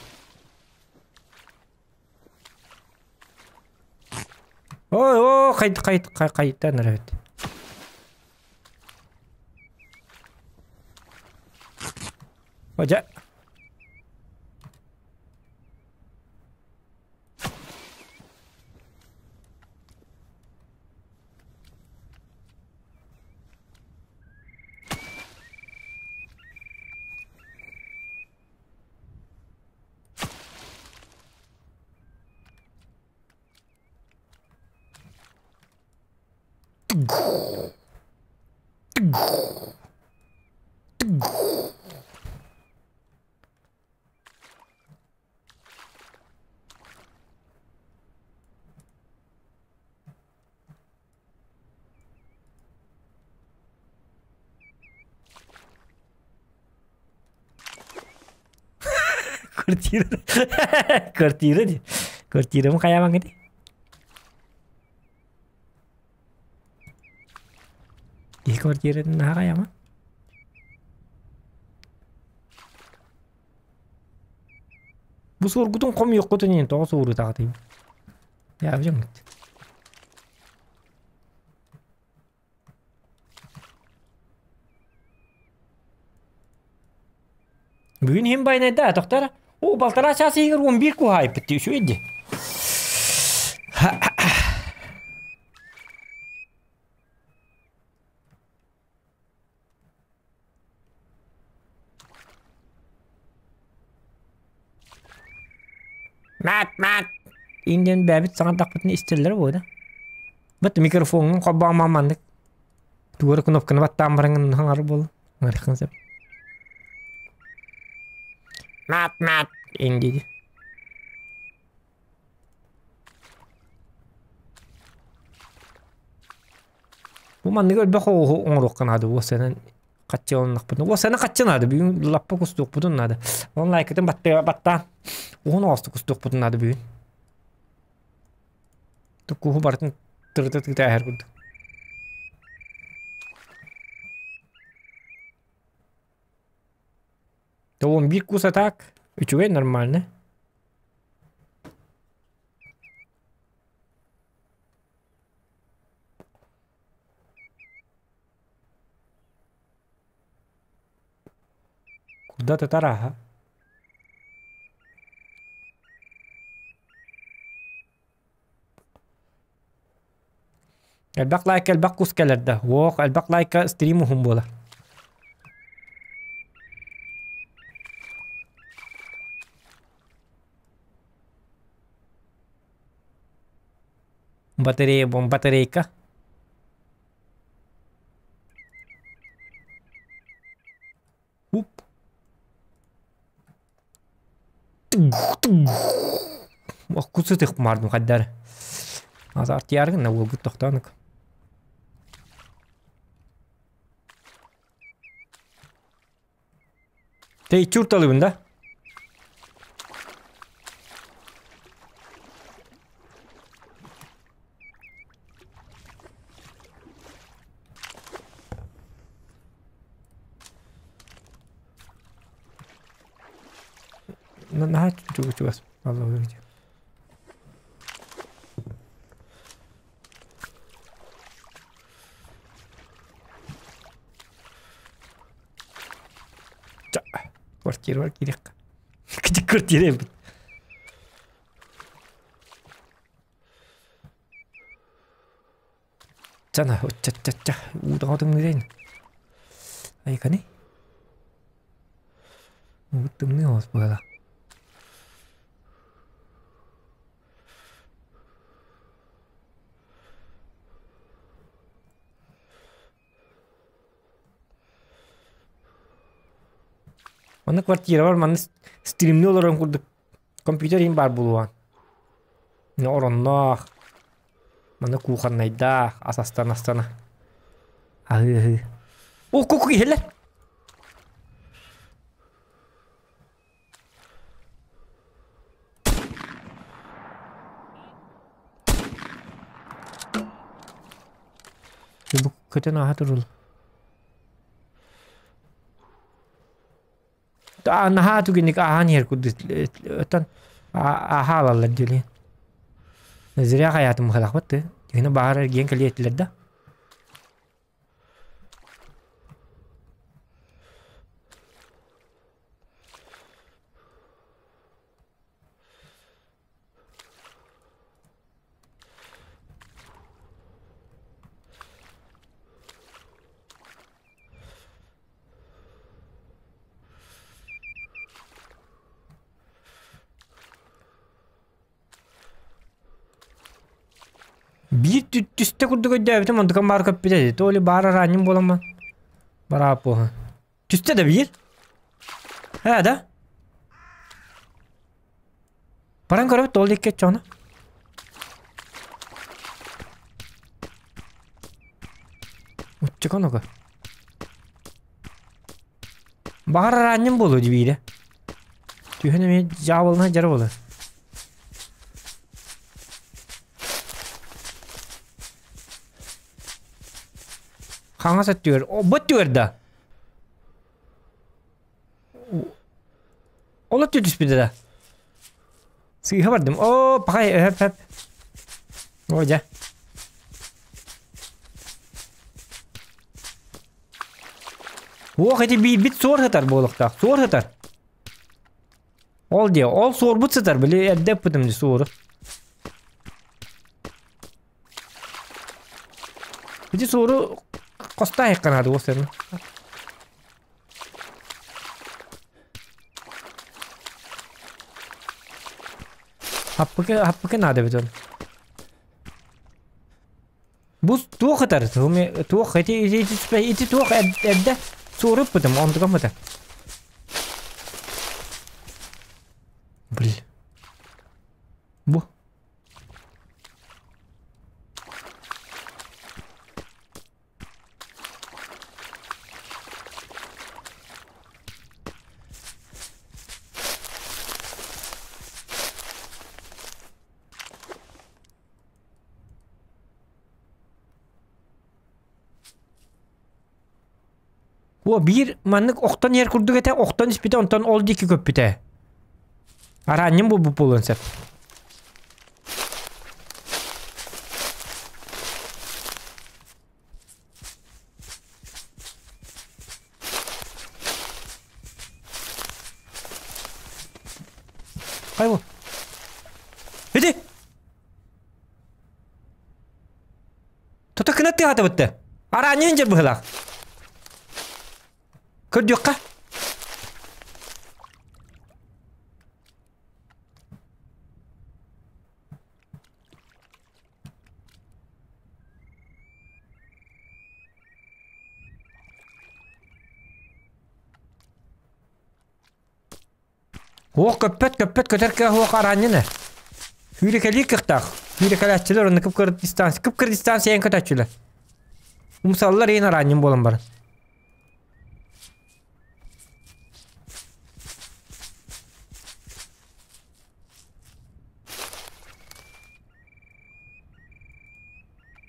Speaker 2: Ой, о, хайт хайт хайттан эрэбит. Ожа. Квартира. Квартира дии. Квартирам хайаабаҥ ити? квартиратын наһаа Бу суоргутун хомуйуоххутун иһин тоҕо суорутаҕытый? Яабдьаҥҥыт. Бүгүн иһин байнайда тохтор. О, балтараа чаас иһигэр 11 куһаайпыт дии үчүгэй дии. Мат, мат! Индиан бэйэбит саҥардахпытына истэллэрэ буо да. Бат микрофоҥҥун холбоомаан маннык туора кнопканы баттаан бараҥҥын хаҥар буолла. Ыҥырыаххын сөп. Мат, мат! Индии. Бу манныгы элбэх оҕуһу оҥоруохха наада уоссайынан хаччы ылыннахпытына. Уоссайынан хаччы наада бүгүн лаппа кустуохпутун наада. Онон лайкытын баттаан уһун оҕустук кустуохпутун наада бүгүн. Куһу барытын тырыта тыыта эһэр курдук. То он биир кус атак үчүгэй нормально. Куда-то тараха. Элбэх лайк элбэх кус кэлэр да. Уох, элбэх лайка стрим уһун буолар. Батарея, батарейка. Уп. Кусытых мардым хаддар. Азарт яргын на уолгут тохтоонук. Тей чурталыбын да? Наһаа чугас Квартирабар киириэххэ. Квартира эбит. Чана, ча-ча-ча, уудаҕа тымныырайын. Айканы. Уут тымныы оҕус буола. Манна квартирабар манна стримныы олорон курдук компьютер иһин баар буолуоҕа. Оронноох, манна кухоннайдаах, ас астана-астана. Аһыы-аһыы. О, куку иһэллэр! Бу көтөн ааһа турул. Наһаа түгэнник ааһан иһэр курдук оттон ааһа алаллар диэли. Зря хайаатым мыхалахпыт ты. Дигини баһар эргиэн кэлиэ этилэр да. Биир түстэ курдук өйдөөбүтүм, онтукам баар көппүтэ этэ. То ли баар араанньым буоламмын. Барааппуоһа. Түстэ да биир. Ээ да? Баран көрөбүт ол икки оччоҕуна. Уччукон ого. Баҕар араанньым буолуо дии биирэ. Түһэн эмиэ дьаабылына дьара буолар. Хаҥас өттүгэр, бу өттүгэр да? Ол өттү түспүтэ да? Сыыһа бардым. Оо, пахай, өһөп, өп. О, дьэ. Уох, ити биирбит суор сытар буолуохтаах. Суор сытар. Ол диэ, ол суорбут сытар, били эрдэ ыппытым дии суору. Ити суору хостаайыкка наада уос эрэ. Хаппыкы, хаппыкы наада эбит ол. Бу туох ытар? Туох ити ити ити туох эрдэ суору ыппытым, онтукам ытар. Блин. Бу. О, биир маннык охтон иһэр курдук этэ, охтон испитэ, онтон ол диэки көппүтэ. Араанньым буолбут буолуон сөп. Хайбыл. Иди! Тута кынат тыаһатыбытты. Араанньын дьэр быһылаах. Көрдүөххэ. Уох көппөт, көппөт көтөр кыах уох араанньын ээ. Сүүрэкэлиир кыахтаах. Сүүрэкэлээччилэр онно кып-кыра дистанция, кып-кыра дистанция көтөөччүлэр. Умсаллар иһин араанньын буолан баран.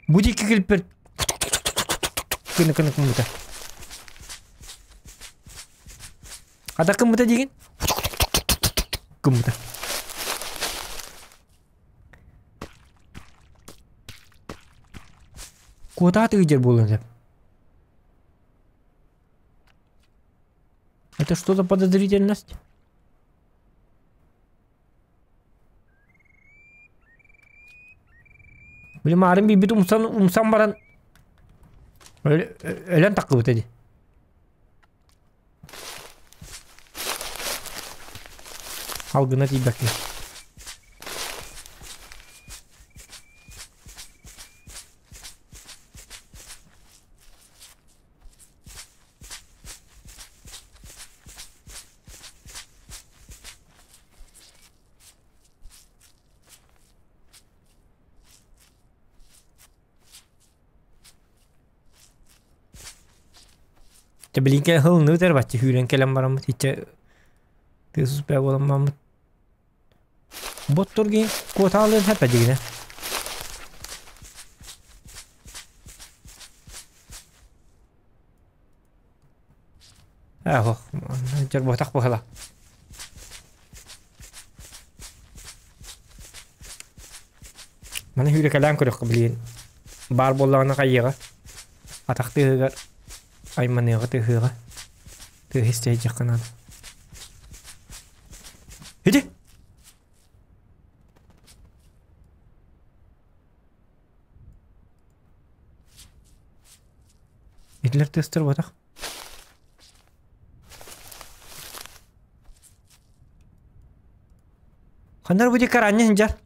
Speaker 2: Бу диэки кэлбит гына гына гыммыта. Хата гыммыта диигин? Гыммыта. Куотаат ыйдьар буолуон сөп. Это что за подозрительность? Били маарын биирбит умсан, умсан баран өлөн таххыбыта дии. Алгына тиийбэккин. Дьэ билигин кэлэн һылынныбыт эрэ бачча сүүрэн кэлэн бараммыт иччэ тыас успея буолан бараммыт Боттургин куотаалыан сөп дигинэ. Ээ, дьорботох быһыла. Маны сүүрэкэлээн көрүөххэ билигин. Баар буоллаҕына хайыаҕа. Атах тыаһыгар айманыаҕа тыаһыаҕа. Тыаһы истэ сылдьыахха наада. Иди! Итилэр тыастар буотах. Ханна бу диэки араанньа сылдьар?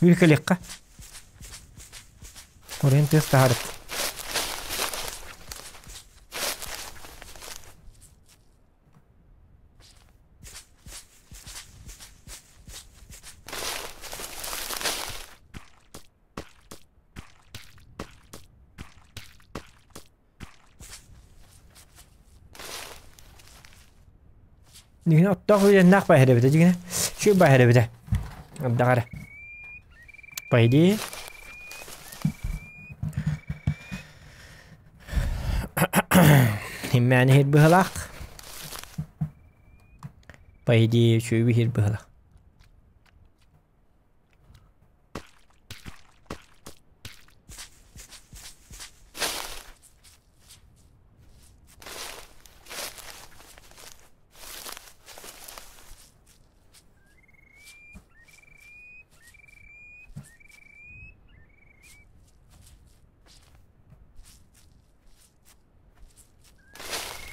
Speaker 2: Үүр кэлиэххэ. Оройун тыас таһаарыт. Дигинэ оттоох үөрэннээх баһыра эбитэ дигинэ. Үчүгэй баһыра эбитэ. Ардах эрэ. По идее. Иммээн иһир быһалаах. По идее үчүгэй иһир быһалаах.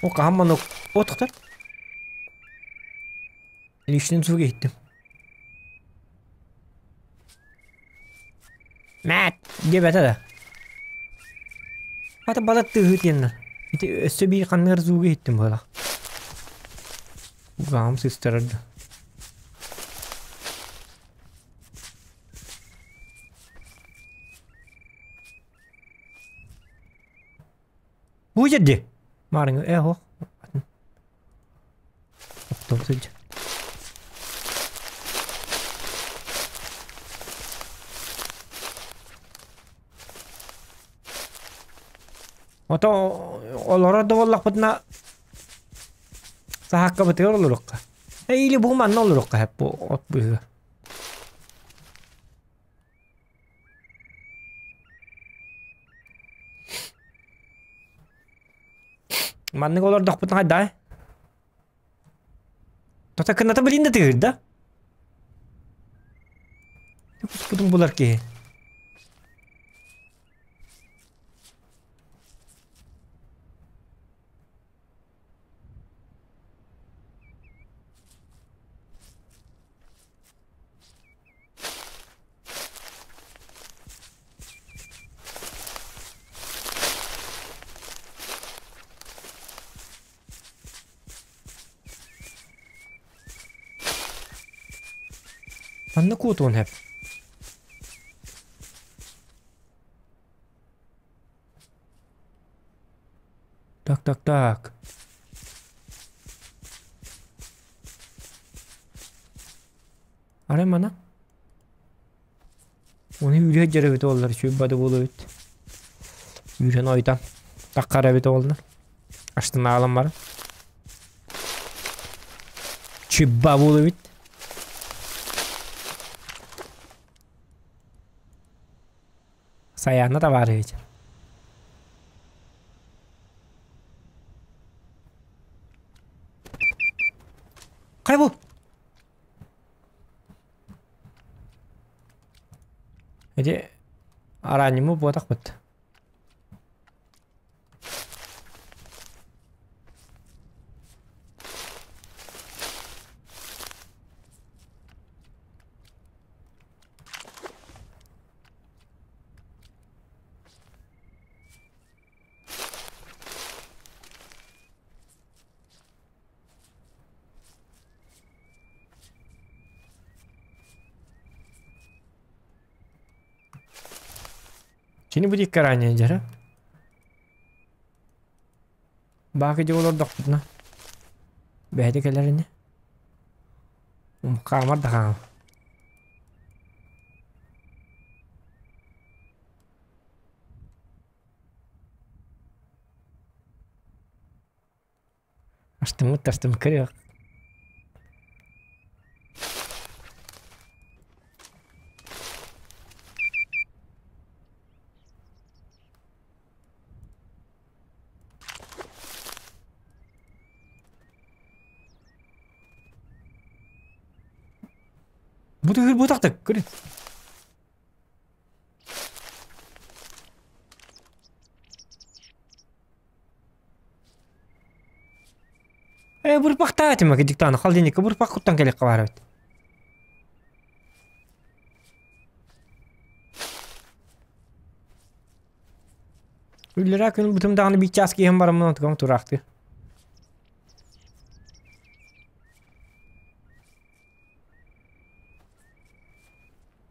Speaker 2: О, хаһан маннык отохтор? Лишним звук иһиттим. Мээт диэбэтэ да. Хата балар тыаһыы тиэннэр. Ити өссө биир ханныгар звугу иһиттим быһалаах. Гаам сыстарар да. Бу жерде. Маарыҥы э оһох. Оттон сылдьар. Ото олорор да буоллахпытына саһааккабытыгар олоруохха. Э или бу манна олоруохха хэп бу от быыһыгар. Маннык олордохпутуна хайдаа? Тота кыната билин да тыгыр да? Куспутун булар киһи. Манна куотуон сөп. Так, так, так. Арай мана? Оны үүрэ дьарыбыт оллар үчүгэй бады буолуо эбит. Үүрэн ойутан таххар эбит оллар. Аштынаалан баран. Чыбба буолуо эбит. Саяна товарищ. Хайа бу? Ити араанньымы буотахпыт. Кини бу диэки ранее дьара. Баакы дьэ олордохпутуна. Бэйэтэ кэлэр ини. Хаамар да хаам. Астыммыт тастым кырыах. Бу тыгыр бу тахтык көрүн. Э бурпахтаатыма кидиктааны холодильникка бурпах куттан кэлиэххэ баар эбит. Үллэрээ күн бутум даҕаны биир чаас киһим бараммын онтукам тураахтыы.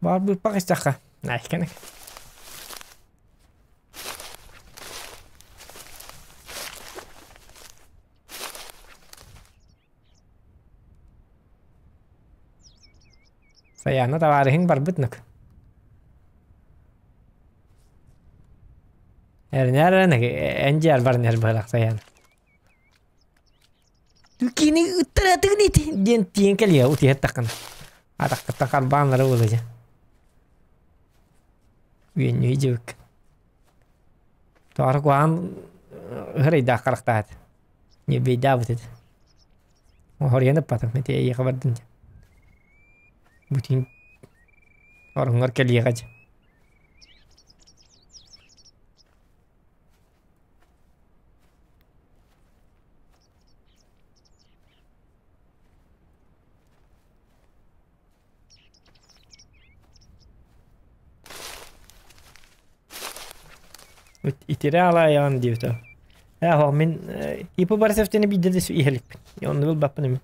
Speaker 2: Баар быыппах истэххэ. Найканы. Саяна табаарыһыҥ барбыт нык. Эрнээр эн дьиэр баран эр быһалах Саяна. Кини ыттаратыгын ити диэн тиийэн кэлиэ утуйаттаххына. Атаххыттан харбааннара буолуо дьэ. Үөннүү дьыбык. Тоҕо куһаҕан ыһырайдаах харахтаат. Ньэббэйдаабыт этэ. Хоруйан ыппатым, ити эйиэхэ бардын дьэ. Бүтүн ороҥҥор кэлиэҕэ дьэ. Итирэ алаайаҕын диэбитэ. Ээ оһох мин ИП Борисовтыны биирдэ да иһэликпин. Онну булбаппын эмин.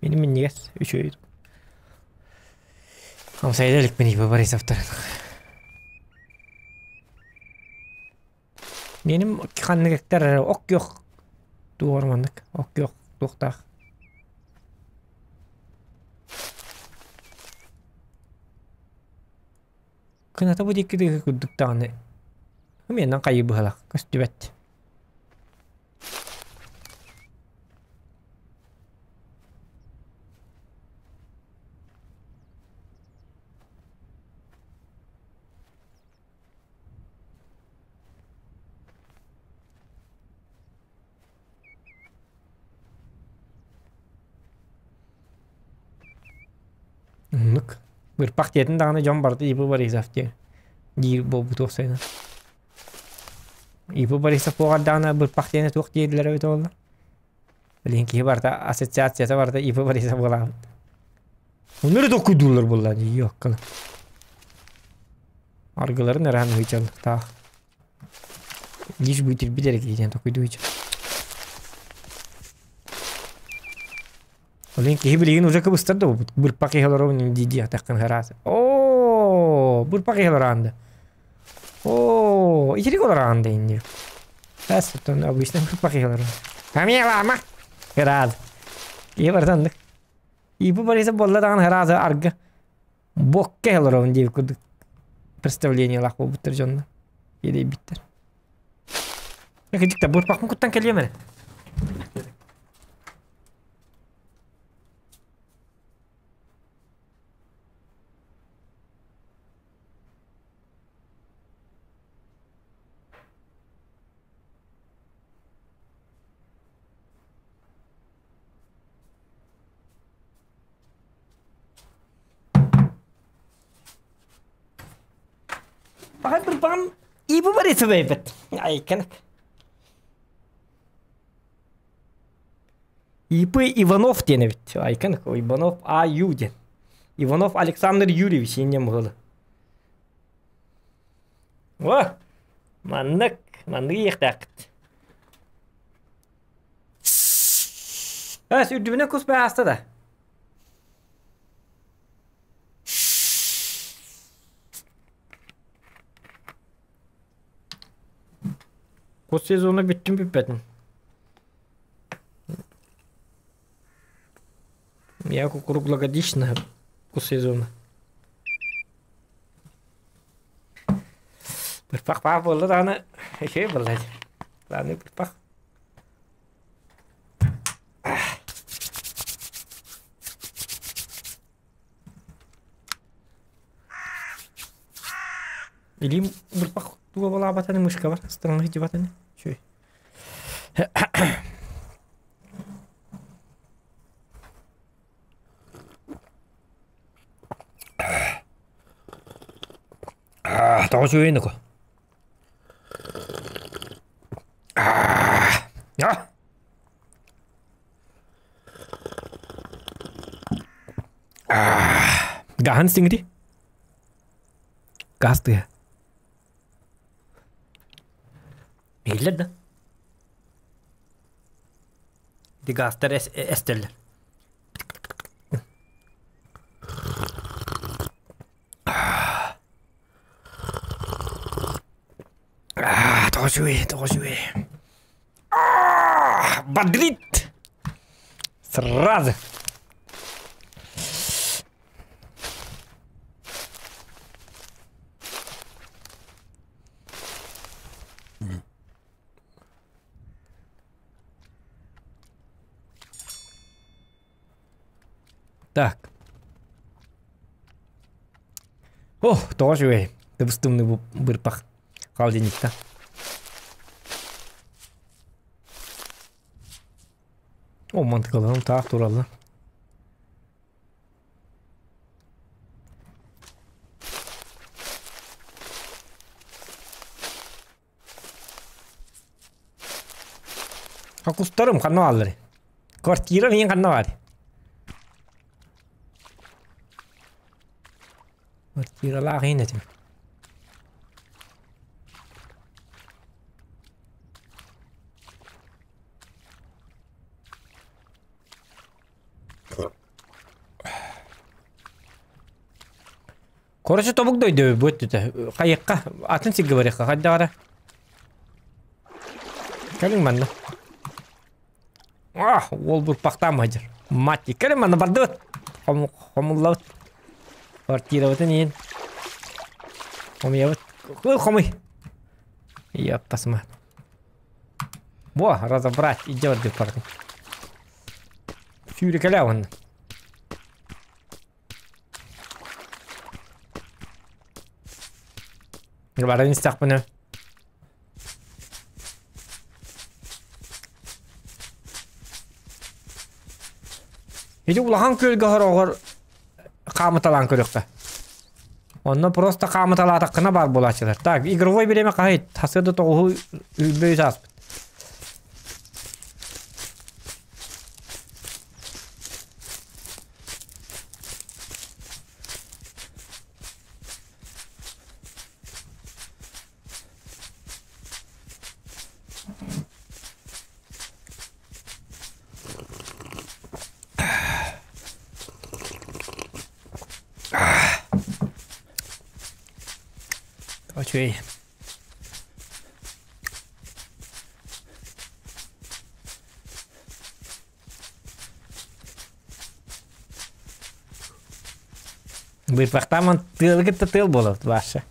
Speaker 2: Мин минньигэс үчүгэй. Хамсайда иликпин ИП Борисовтарын. Меним ханныгыктар ок күөх туор маннык ок күөх туохтаах. Кыната бу диэки дыгы курдук даҕаны Миэнэн хайыы быһалах көстүбэт. Оннук. Бырпах диэтин даҕаны дьон барыта Ипу Борисов диэн диир буолбут уопсайынан. Ипу Борисов буоҕардаҕына бырпах диэни туох дииллэрэ эбитэ буолла? Билигин киһи барыта ассоциацията барыта Ипу Борисов буолаабыт. Онно эрэ толкуйдууллар буоллаа дии йоккана. Аргыларын эрэһэн ыһыычаллыктаах. Лишь бы итирбит эрэ киһи диэн толкуйдуу ыһыычал. Олен киһи билигин уже кыбыстар да буолбут. Бырпах киһи олоробун дии диэхтэххин хараас. Оо, бырпах киһи олораан да. Оо, итирик олораан да инни. Эс, оттон обычно бырпах киһи олорор. Камила, Ыраас. Киһи барытаннык. Ипу Борисов буолла даҕаны ыраас аргы. Бокка олоробун диэбит курдук представлениелаах буолбуттар дьонно. Иэдэйбиттэр. Кыдьыкта бырпахпын куттан кэлиэм эрэ. Баҕар бырбаҕым ибы барысыбайбыт. Айканак. ИП Иванов диэн эбит. Айкан Иванов А.Ю диэн. Иванов Александр Юрьевич иннем быһылы. О, маннык, маннык иэхтээххит. Ас үрдүбүнэн кус ааста да. Кус сезона бүттүн бүппэтин. Я круглогодично кус сезона. Бырпах баар буолла даҕаны үчүгэй буолла дии. Главное бырпах. Илиим бырпах туга буолаабатаны мышкабар ыстаҥа сылдьыбатаны. Үчүгэй. Тоҕо үчүгэйин око. Гаһан сиҥити. Газ тыа. Иһиллэр да? Ити газтар эстэллэр. Тоҕо үчүгэй, тоҕо үчүгэй. Бодрит! Сразу! Так. Ох, тоҕо үчүгэй. Тыбыс-тымныы бу бырпах холодильникта. О, мантыкаларым таах тураллар. Кустарым ханна бааллар? Квартира миин ханна баар? Квартиралаах иһин этим. Короче, тобук дойду будет это. Хайыкка, атын сиргэ барыахха хайдах эрэ. Кэлиҥ манна. Ах, уол бурпахтаан мадьыр. Мать, кэлиҥ манна бардыбыт. Хомуллабыт. Квартирабытын иин. Хомуйабыт. Ой, хомуй. Ёптасма. Во, разобрать, идет деп бардым. Сүүрүкэлээ уонна. Баран истэхпинэ. Ити улахан күөлгэ хороҕор хаамыталаан көрүөххэ. Онно просто хаамыталаатаххына баар буолааччылар. Так, игровой бириэмэ хаһый? Хасыа да тоҕуһу үлбөй сааспыт. Үчүгэй. Быйпахтааман тыалы кытта тыал буолабыт Ваша.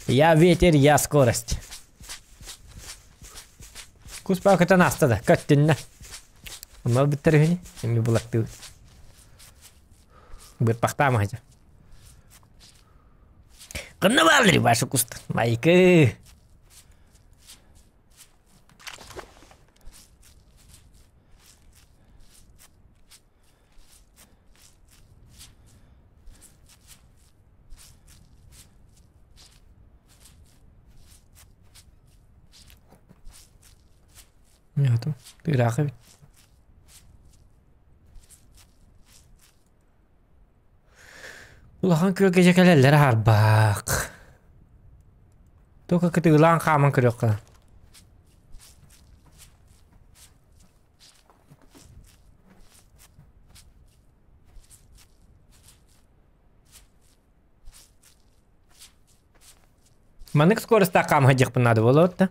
Speaker 2: Я ветер, я скорость. Куспаа көтөн ааста да, көттүннэ. Онно бүттэр үһүнү, эми булаттыбыт. Быйпахтаама хача. Кынна бааллар Ваша куста. Майкы. Миэтэ ыраах эбит. Улахан күөлгэ дьэ кэлэллэр аһарбаах. Только кытыылаан хааман көрүөххэ. Маннык скоростаах хаамыһа наада буолуо да.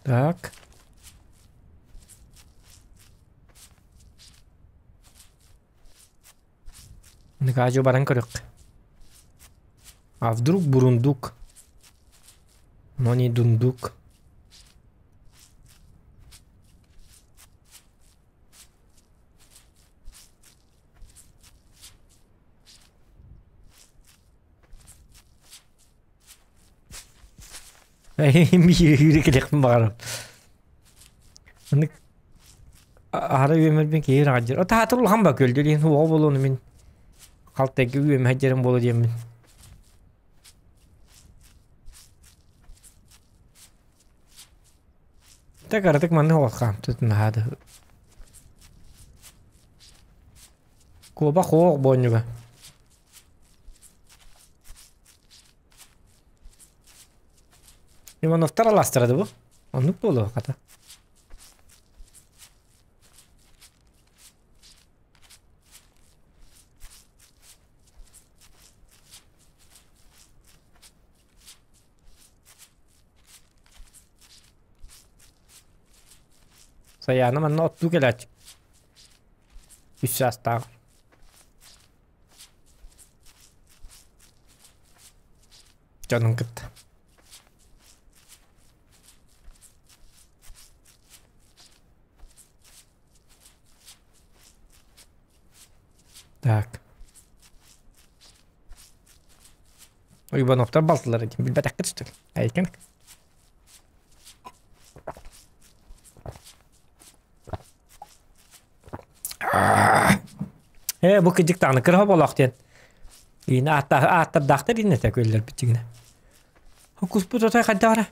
Speaker 2: Так. Кажу баран көрүк. А вдруг бурундук? Но не дундук. Биир кэлиэхпин баҕарам. Маннык аһара үөмэрбин киһи раҕадьыр. Отаатыр улахан ба көлдө диэн уоҕа буолуону мин халтайга үөмэ сылдьарым буолуо диэммин. Так аратык маннык оҕот наһаа да Куобах оох буонньуга. Ивановтар алаастара да бу? Оннук буолуо хата. Сайаана манна оттуу кэлээччи. Үс саастаах. Дьонун кытта. Так. Ивановтар балтылар диэн билбэтэххит что ли? Айкын. Ээ, бу кыдьык даҕаны кыраһа болоох диэн. Иини ааттардаахтар иинэтэ күөллэрбит дьиҥинэ. Куспут отой хайдах эрэ?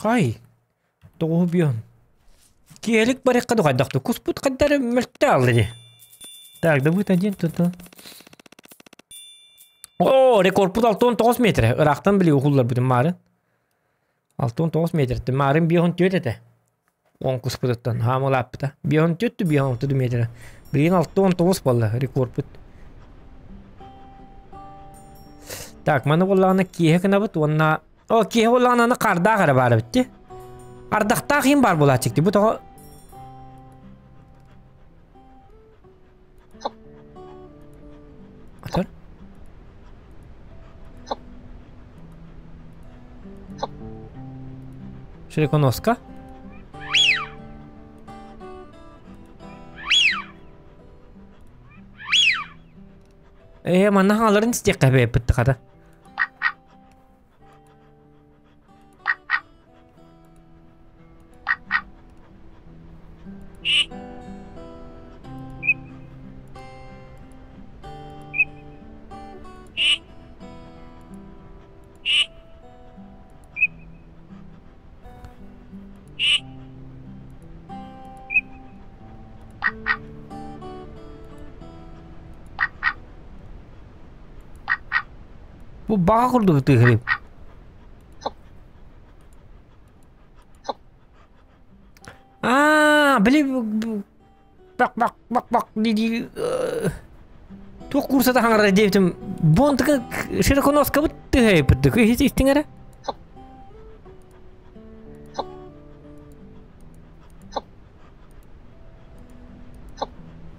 Speaker 2: Хай, тоҕуһу бүөн. Киэлик барыахха да хайдах куспут хайдах эрэ мөлтө аалла дии. Так, добыт один тут. О, рекордпут 69 метр. Ыраахтан били уһулларбытым маарын. 69 метр. Маарын 54 этэ. Он куспутуттан хаамылааппыта. 54 56 метр. Билигин 69 буолла рекордпут. Так, маны буоллаҕына киэһэ гынабыт уонна О, киэһэ буоллаҕына аны хардаах эрэ баар эбит дии. Ардахтаах иһин баар буолааччык дии. Бу тоҕо Атар. Широконоска. Ээ, манна хааларын истиэххэ бэйэппит хата. Бу баҕа курдук ытыыһырым. Аа, били бак бак бак бак дии туох курсата хаҥарар диэбитим бонтука широконоскабыт тыһайбыт истиҥ эрэ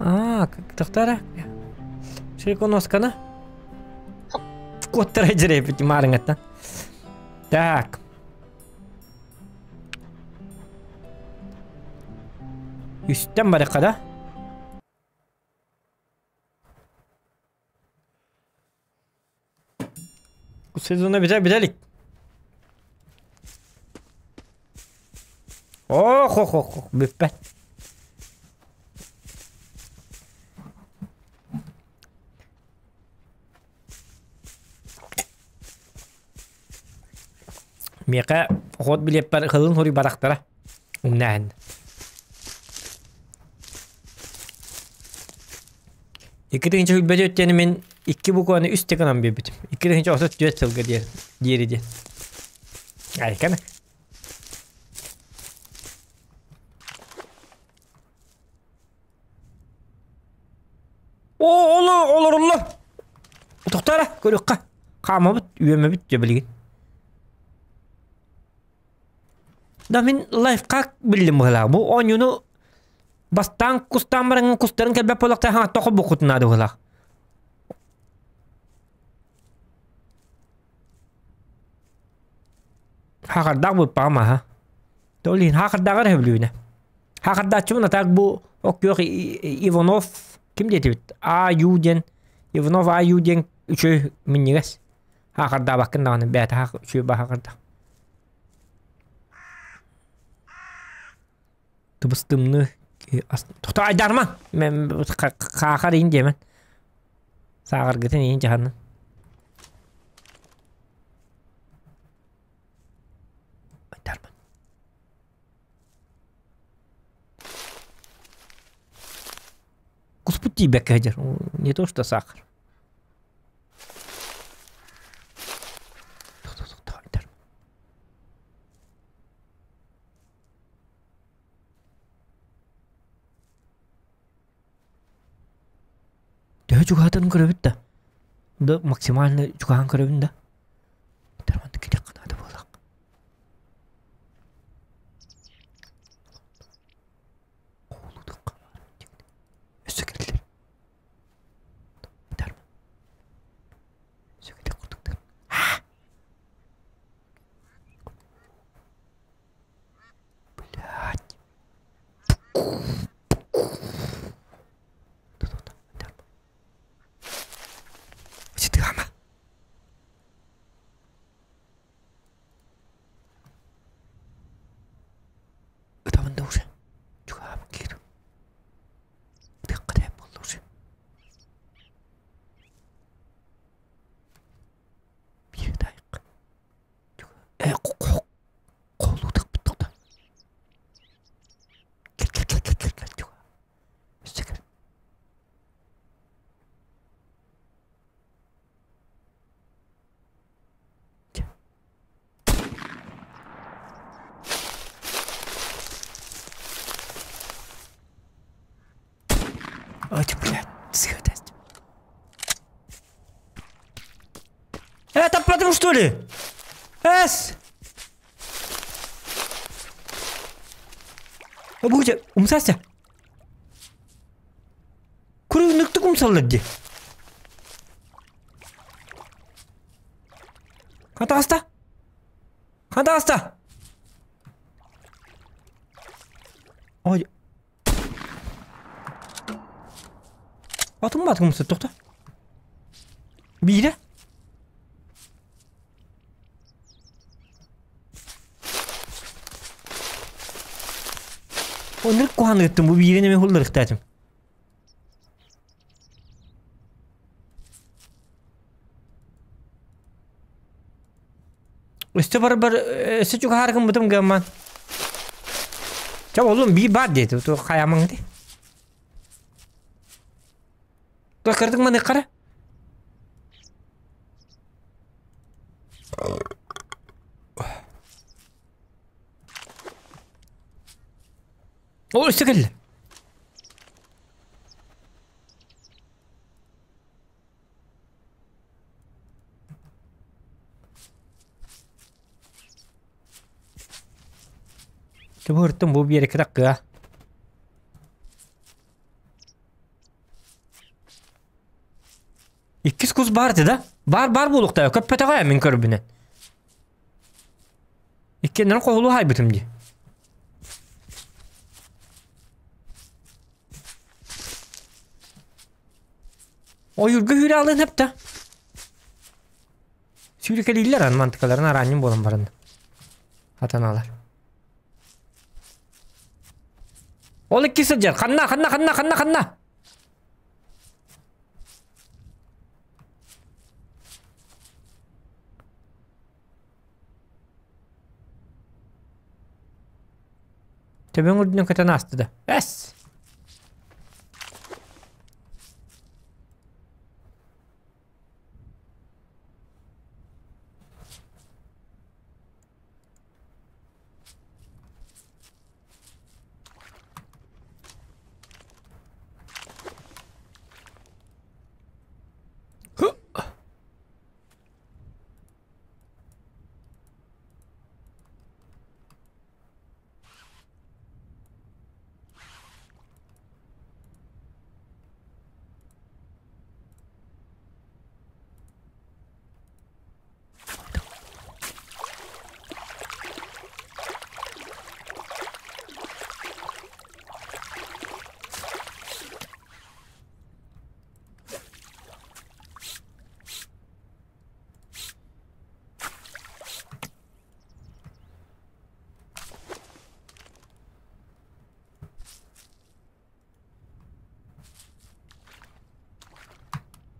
Speaker 2: Аа, тохтоо Широконосканы куоттара дьирэйбит маарыҥаттан. Так. Үстэн барыхха да? Бу сезона бүтэ бүтэ илик. Ох, ох, ох, ох, бүппэт. Миэхэ хот билиэппэр хылын хоруй барахтара. Умнаһын. Икки тыһыынча сүүрбэ түөрт диэни мин икки букваны үс гынан биэрбитим. 2 34 сылга диэн диэри диэн. Айканы. О, оло, олорулла. Тохтоо көрүөххэ. Хаамабыт, үөмэбит дьэ билигин. Да мин лайфхак биллим быһылаах. Бу оонньууну бастаан кустаан баран кустарын кэлбэт буоллахтар хаҥатта холбуккутун наада быһылаах. Хахардаах быппаҕым аха. Ол иһин хахардааҕар өһөбүлүүнэ. Хахардааччыбын а так бу оккүөх Иванов ким диэтибит? А.Ю диэн Иванов А.Ю диэн үчүгэй минньигэс. Хахардаабаккын даҕаны бэйэтэ хах үчүгэй баһахарда. Тыбыс-тымныы Тохтоо айдаарма! Хаахар иин диэмэн. Сааҕаргытын иин дьаһаннын. Айдаарма. Куспут тиийбэккэ сылдьар. Не то что сахар. Тохтоо айдаарма. Төһө чугаһатарын көрөбүт да? Да максимально чугаһаан көрөбүн да? Тарманды кириэххэ наада буоллах. Өссө кэллэр. Өссө кэлэр курдуктар. Блядь. Сытыама. Ытабын да уже. Чугаабын киир. Ытыахха да буолла уже. Биир тайык. Э, Хоолуутахпыт тоҕо? Кэл кэл кэл кэл кэл кэл чуга. Өссө кэл. Чэ. Ой, блядь, сыгытасть. Это потому что ли? Эс! Будь умсася. Курынныктык умсаллар дии. Хатаста? Хатаста? Ой. Атын баатын умса тохто. Биирэ. Оннук куһаҕан ыыттым бу биирин эмэ хулларыктаатым. Өстө барбар өссө чугаһаар гыммытым гамман. Ча олум биир баар диэти ту хайамаҥ ди. Кырдык маны қара. Ол өссө кэллэ. Түбүртүм бу биэрэккэ таккыа. Иккис кус баар этэ да? Баар баар буолуохтаах көппөтөҕө мин көрбүнэн. Иккиэннэрин хоһулуу хаайбытым дии. Ойуурга үүрэ алыан сөп да. Сүүрэкэлииллэр аны мантыкаларын араанньын буолан баран. Хатаналар. Ол икки сылдьар. Ханна, ханна, ханна, ханна, ханна? Төбөҥ үрдүнэн көтөн ааста да. Эс!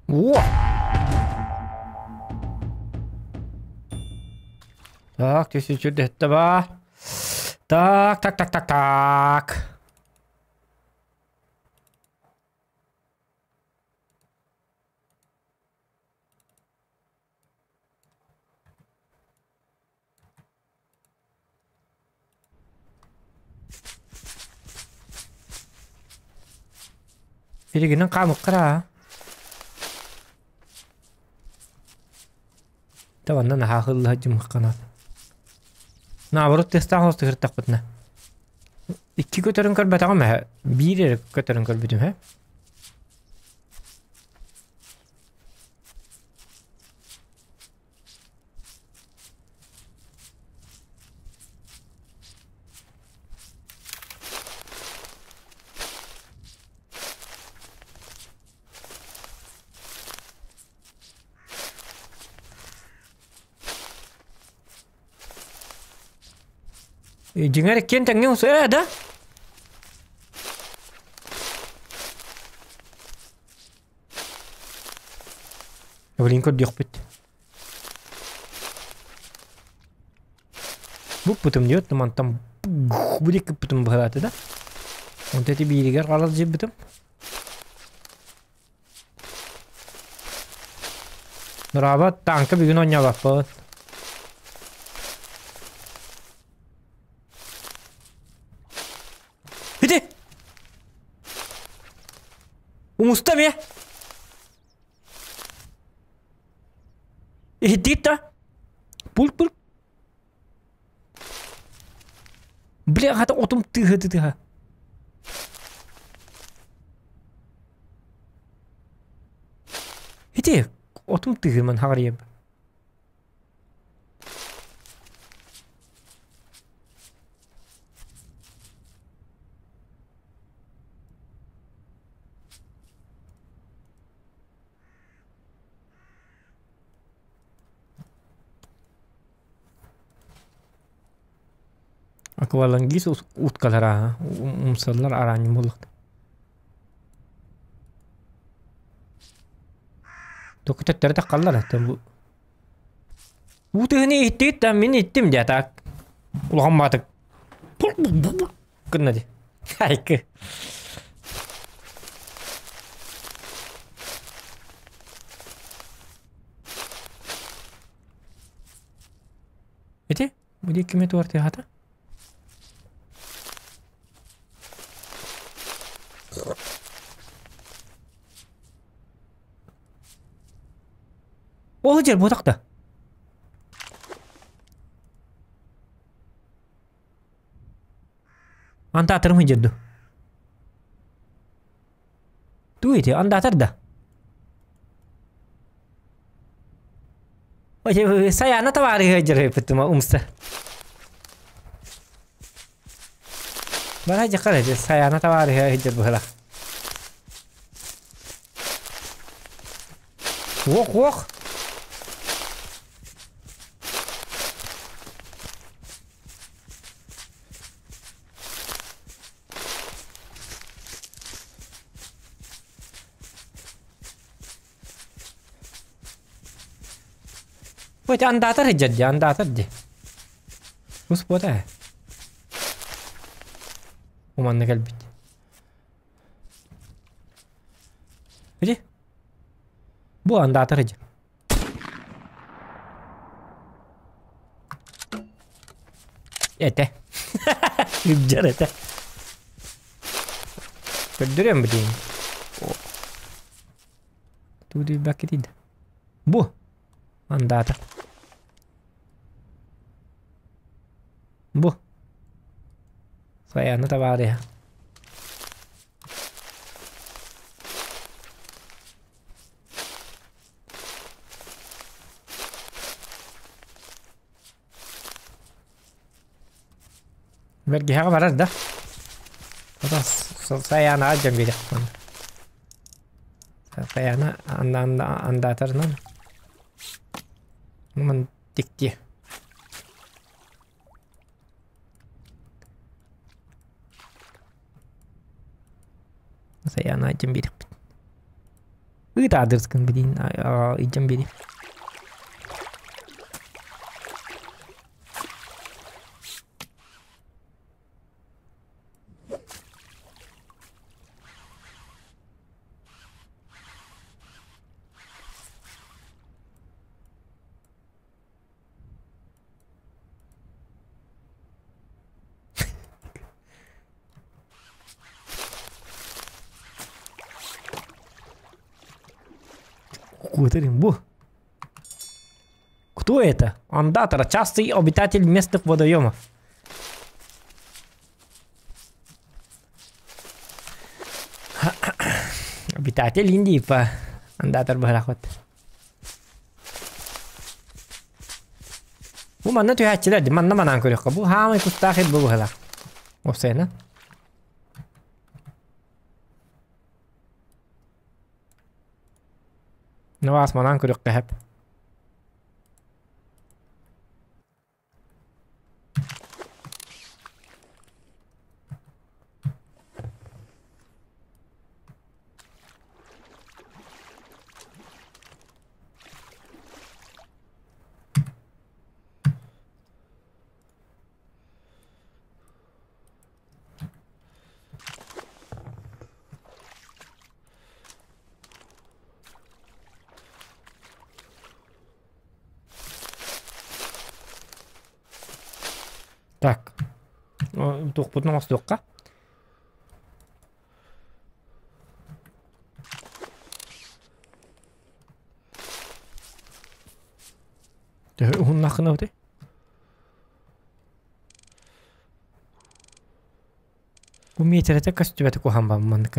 Speaker 2: О! Так, түс ба. Так, так, так, так, так. Билигинин хаамыккара. Табанна наһаа хыллаһа дьымыхханаат. Наоборот тыастаах олус тыһыртахпытына. Икки көтөрүн көрбөтөҕүм эһэ. Биир эрэ көтөрүн көрбүтүм эһэ. Дьиҥэр иккиэн тэҥҥэ ээ да? Блин, көрдүөхпүт. Буппутум диэт, мантан бу кыппытым быһааты да. Онто эти бииригэр халал жиббитим. Нураба танка бүгүн оонньообоппут. Ити! Умуста эмиэ! Иһиттигит да? Пульт-пульт. Бля, хата отум тыһы тыһа. Ити отум тыһы ман хаҕарыйым. Аквалангист уткалара умсаллар араанньым буоллахта. Токутаттары таххаллар бу. Уу тыһыны иһиттигит да мин иттим дии так. Улахан баатык. Гынна дии. Айкы. Ити, бу диэки кими туортыахата? Ол дьэр буотах да. Антаатарым сылдьар дуу? Туу ити, андаатар да? Сайаана табаарыһа дьарыйпыттыма умса. Бара дьахар эти Сайаана табаарыһа сылдьар быһылах. Уох, уох! Ой, андаатар сылдьар дии, андаатар дии. Ус буота ээ. Уманна кэлбит. Ити? Бу андаатар сылдьар. Этэ. Үбдьэр этэ. Көрдөрүөм бу диэн. Туудуйбакка тиийдэ. Бу. Андаата. Бу. Сайаана табаарыһа. Бэргэһэҕэ барар да. Сайаанаҕа дьон биэриэхпин. Сайаана андаатарынан. Ман тиктиэ. Сайаана дьон биэриэхпит. Ыыт аадырыскын билиин илдьэн биэриим. Куотарин бу. Кто это? Андатор, частый обитатель местных водоемов. Обитатель Индии по андатор быһарахпыт. Бу манна түһээччилэр ди, манна манаан көрүөххэ. Бу хаамай кустаах ир бу быһылаах. Опсайна. Наваас манаан көрүөххэ хэп. Так. Туохпутун оҥостуохха. Төһө уһуннааххына Бу миэтэрэтэ көстүбэтэ куһаҕан баҕайы маннык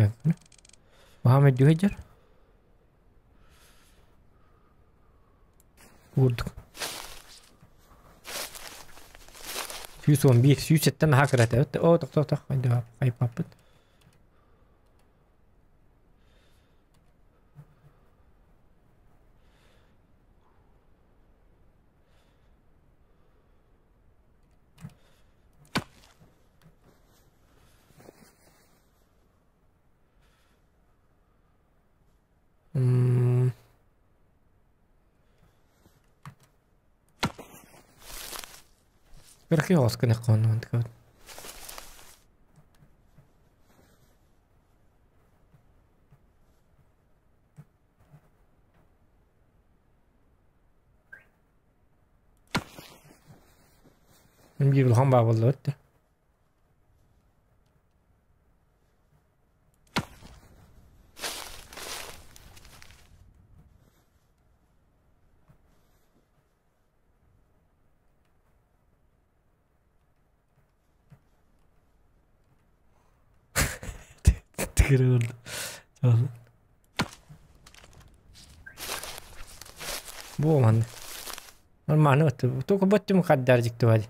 Speaker 2: Баһаам өйдүү сылдьар. Курдук. 111, 107 наһаа кыра этэ. Оо, тохтоо, тохтоо, хайпаппыт. М. Кыракый оҕус гыныахха онно мантыкабыт. Биир улахан баа буоллубут да. Бу манна. Нормально Только бөттүм хаддар дьикти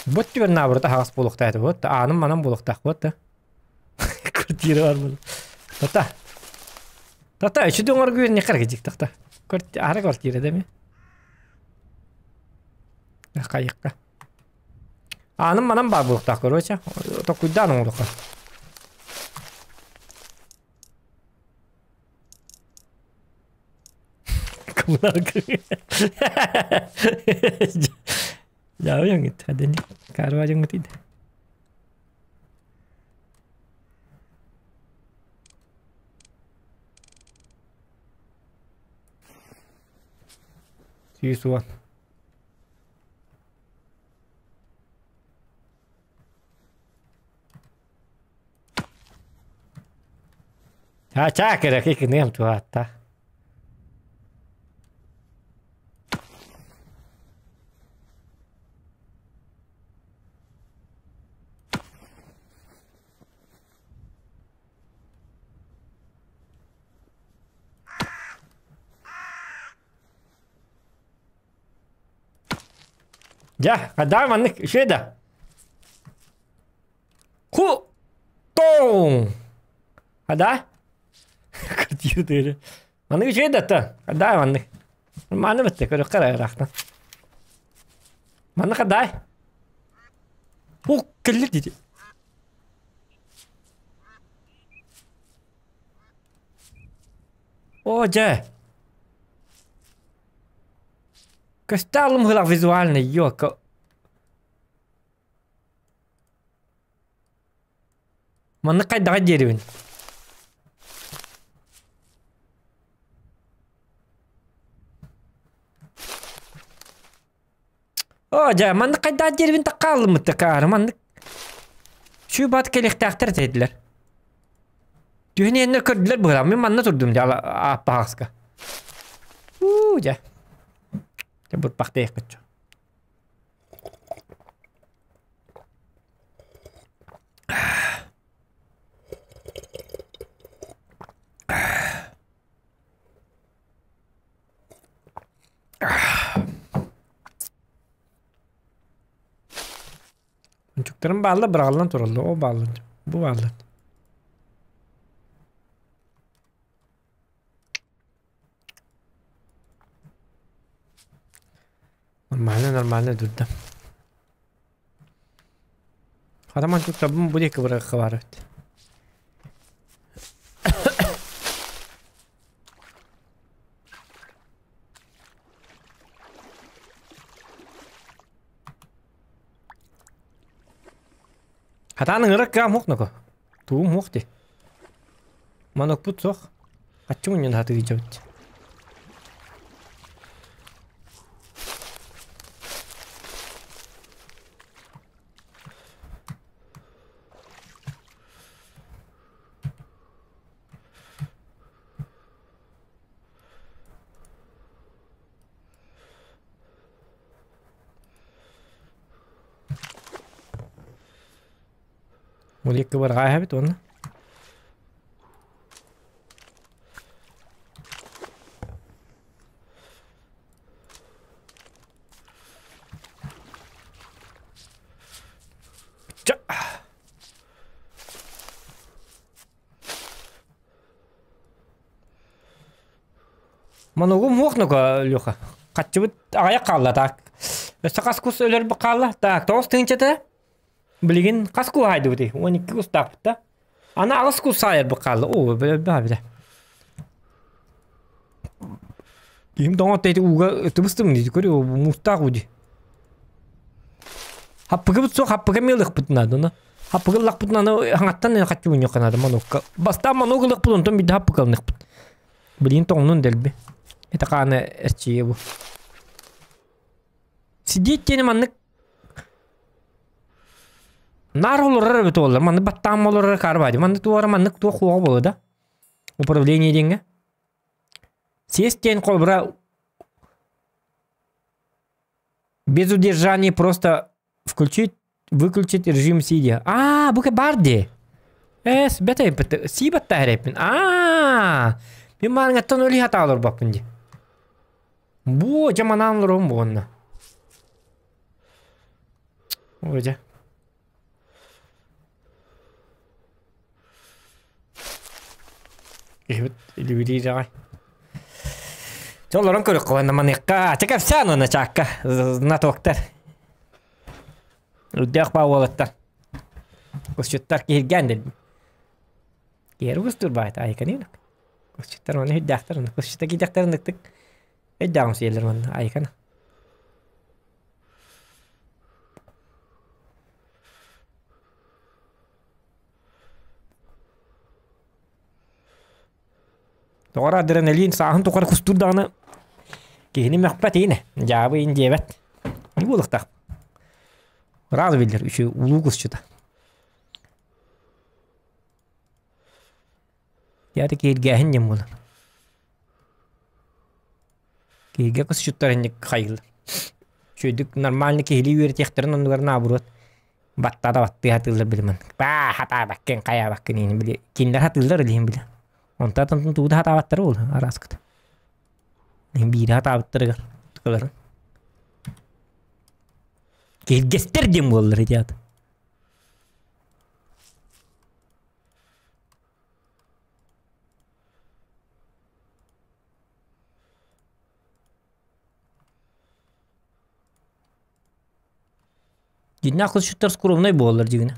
Speaker 2: Бөттүгэр наоборот аһаҕас буолуохтаах этэ вот ааным манан буолуохтаах вот да. Квартира бар буолла. Тата. Тата үчү оҥоргу үөрэннэххэ эрэ дьиктахта. Аһара квартира да эми. Хайыкка. Ааным манан баар буолуохтаах короче. Токуйдаан оҥоруохха. Дьаабыйаҥҥыт, хадани, каарбаадьаҥҥыт иде. 110. Чаа кэрэки кыныам туһаатта. Дьэ, хайдах маннык үчүгэй да? Ку тоҥ! Хада? Кырдьыгы тыыры. Маннык үчүгэй да та? Хада маннык. Маны бытты көрүөххэ эрэ ыраахтан. Маннык хадай? Бу кэллик дии. О, дьэ! Көстө алым визуально, ёка. Маннык хайдаҕа диэрибин. Оо, дьэ, маннык хайдаах диэрибин таккаалыммыт такаары маннык. Сүүбат кэлиэхтээхтэр этилэр. Түһэн иһэннэр көрдүлэр быһыылаах. Мин манна турдум дьэ ааппаҕаска. Уу, дьэ. Дьэ, бурпахтыахпыт. Ончуктарым баалла быраҕыллан тураллар, ол бааллар, бу бааллар. Нормально, нормально дурда. Хата манчуктарбын бу диэки бырахха баар эбит. Хатаан ыҥырар кыам хуох ноко. Тугум хуох дии. Манокпут суох. Хаччы мунньун хатыы дьабыт. Уликка барҕаа эбит уонна. Ча. Моногум суох нука, Леха. Хаччыбыт аҕыйах хаалла так. Өссө хас кус өлөрбүт хаалла. Так, тоҕус тыһыынчата. Билигин хас куһаайдыбытый? 12 кустаахпыт да. Аны аҕыс кус саайарбыт хаалла. Оо, бэбэ бile. Киһим тоҥот эти ууга тыбыстым дии көрү муустаах уу дии. Хаппыгыбыт суох хаппыга миэлыхпыт наада ону. Хаппыгы ыллахпытына аны хаҥаттан хаччы мунньуохха наада манукка. Бастаан манук ылыахпыт онтон биирдэ хаппыга ылыныахпыт. Билигин тоҥнун дэлби. Это хааны эрчийиэ бу. Сидеть диэни маннык наар олорор эбит уоллар. Маннык баттаан олорор карбади. Маннык туора маннык туох хуоҕа буолла да. Управление диэҥҥэ. Сесть диэн холобура без удержания просто включить, выключить режим сидя. А, бу бар дии. Эс, бэт сии баттаһар Аа, мин мааҥаттан өлі хата олорбаппын дии. Бу жаманаан олорон буонна. Ой, дьэ. Киһибит илибилиир аҕай. Чэ олорон көрүөххэ уонна маныахха. Чэ кэпсээн уонна чаакка знатоктар. Үрдээх баа уолаттар. Кусчуттар киһиргээн дэлби. Киһи кустуур баайта айканын. Кусчуттар уонна үрдээхтэр онно кусчута киидэхтэр ынныктык өйдөөҕүм сиэллэр уонна айкана. Тоҕо адреналин сааһын тухары кустуур даҕаны киһини мөхпөт иинэ, дьаабы иин диэбэт. Не буолуохтаах. Ыраас биллэр үчү улуу кусчута. Дьэ кииргээһин диэн буолар. Киһигэ кусчуттар инник хайыылар. Үчүгэйдик нормально киһилии үөрэтиэхтэрин оннугар наоборот баттаата баттыы сатыыллар били маннык баа хатаабаккын хайаабаккын иһин били кинилэр сатыыллар илиһин били онтон онтон тугу да хатаабаттара ол арааскыта биири хатаабыттарыгар тыкаларын киһиргэстэр диэн буоллар ити аата Дьиннээх кусчуттар скромнай буолаллар дьигинэ.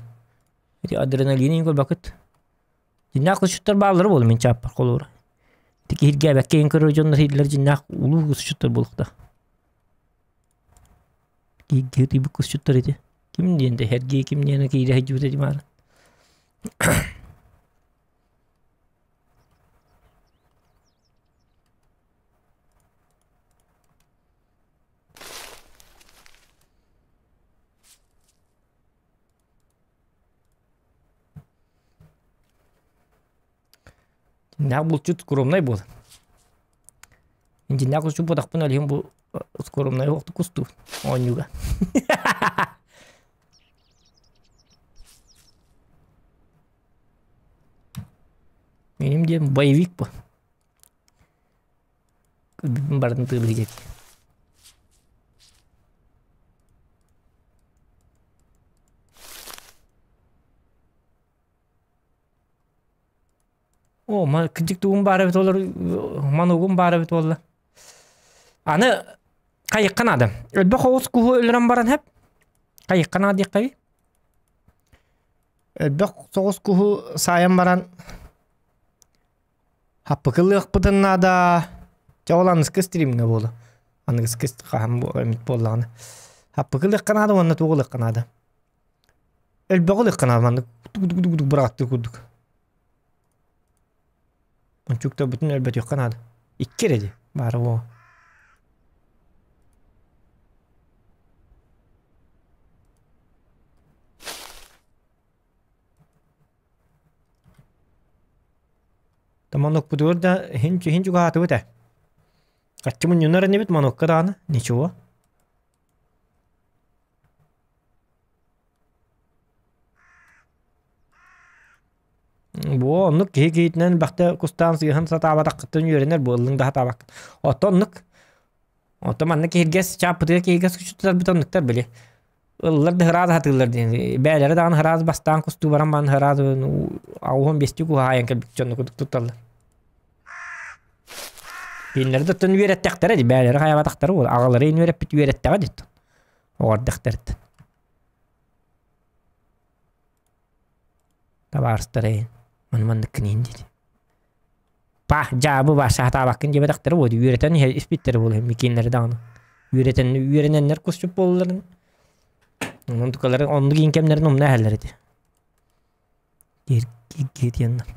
Speaker 2: Ити адреналины көрбөкүт. Дьиннээх кусчуттар бааллара буолла мин чааппар холуура. Киһиргээбэккэ иһин көрөр дьоннор иһиллэр дьиннээх улуу кусчуттар буолуохтаах. Киһи тыйбыт кусчуттар ити. Ким диэн да Сергей ким диэн киирэ сылдьыбыта ити мааны. Дьиҥнээх булчут скромнай буолар. Дьиҥнээх булчут буолтахпына ол иһин бу скромнай уохтук кустуур оонньууга. Меним диэн боевик бу. Барын тыылыы диэки. О, кырдьык тугум баар эбит олор, манугум баар эбит буолла. Аны хайыкка наада. Өлбөх оҕус куһу өлөрөн баран хэп. Хайыкка наада диэххэ Өлбөх соҕус куһу саайан баран хаппыкылыахпытын наада. Чэ ол аныгыскы стримҥэ буолуо. Аныгыскы хаһан эмит буоллаҕына. Хаппыкылыахха наада уонна тугу ылыахха наада. Элбэҕи ылыахха наада маннык тугу бырааттыы курдук. Ончуктарбытын өлбөтүөххэ наада. Икки эрэ дии баара буолуо. Манокпутугар да иһин иһин чугаһаатыбыт ээ. Хаччы мунньунар инибит манокка даҕаны ничего. Буо оннук киһи киһитинэн элбэхтэ кустаан сыыһан сатаабатаххыттан үөрэнэр буоллуҥ да сатаабаккын. Оттон оннук Оттон манна киһиргэс чааппытыгар киһиргэс кучутутарбыт оннуктар били. Ыллар да ыраас сатыыллар диэн. Бээлэрэ даҕаны ыраас бастаан кустуу баран баран ыраас ауһун биэстии куһаайан кэлбит дьонну курдук тутталлар. Кинилэри да оттон үөрэттэхтэрэ дии бээлэрэ хайаабатахтара буолуо. Аҕалара иһин үөрэппит үөрэттэҕэ дии оттон. Оҕордохторуттан. Табаарыстара иһин маны манныккын иһин диэти. Па, дьаабы баар саатаабаккын диэбэтэхтэрэ буолуо дии, үөрэтэн иһэ испиттэрэ буолуо микиэннэри даҕаны. Үөрэтэн үөрэнэннэр кусчут буолалларын онон тукалары оннук иин кэмнэрин умна иһэллэр ити. Киһитиэннэр.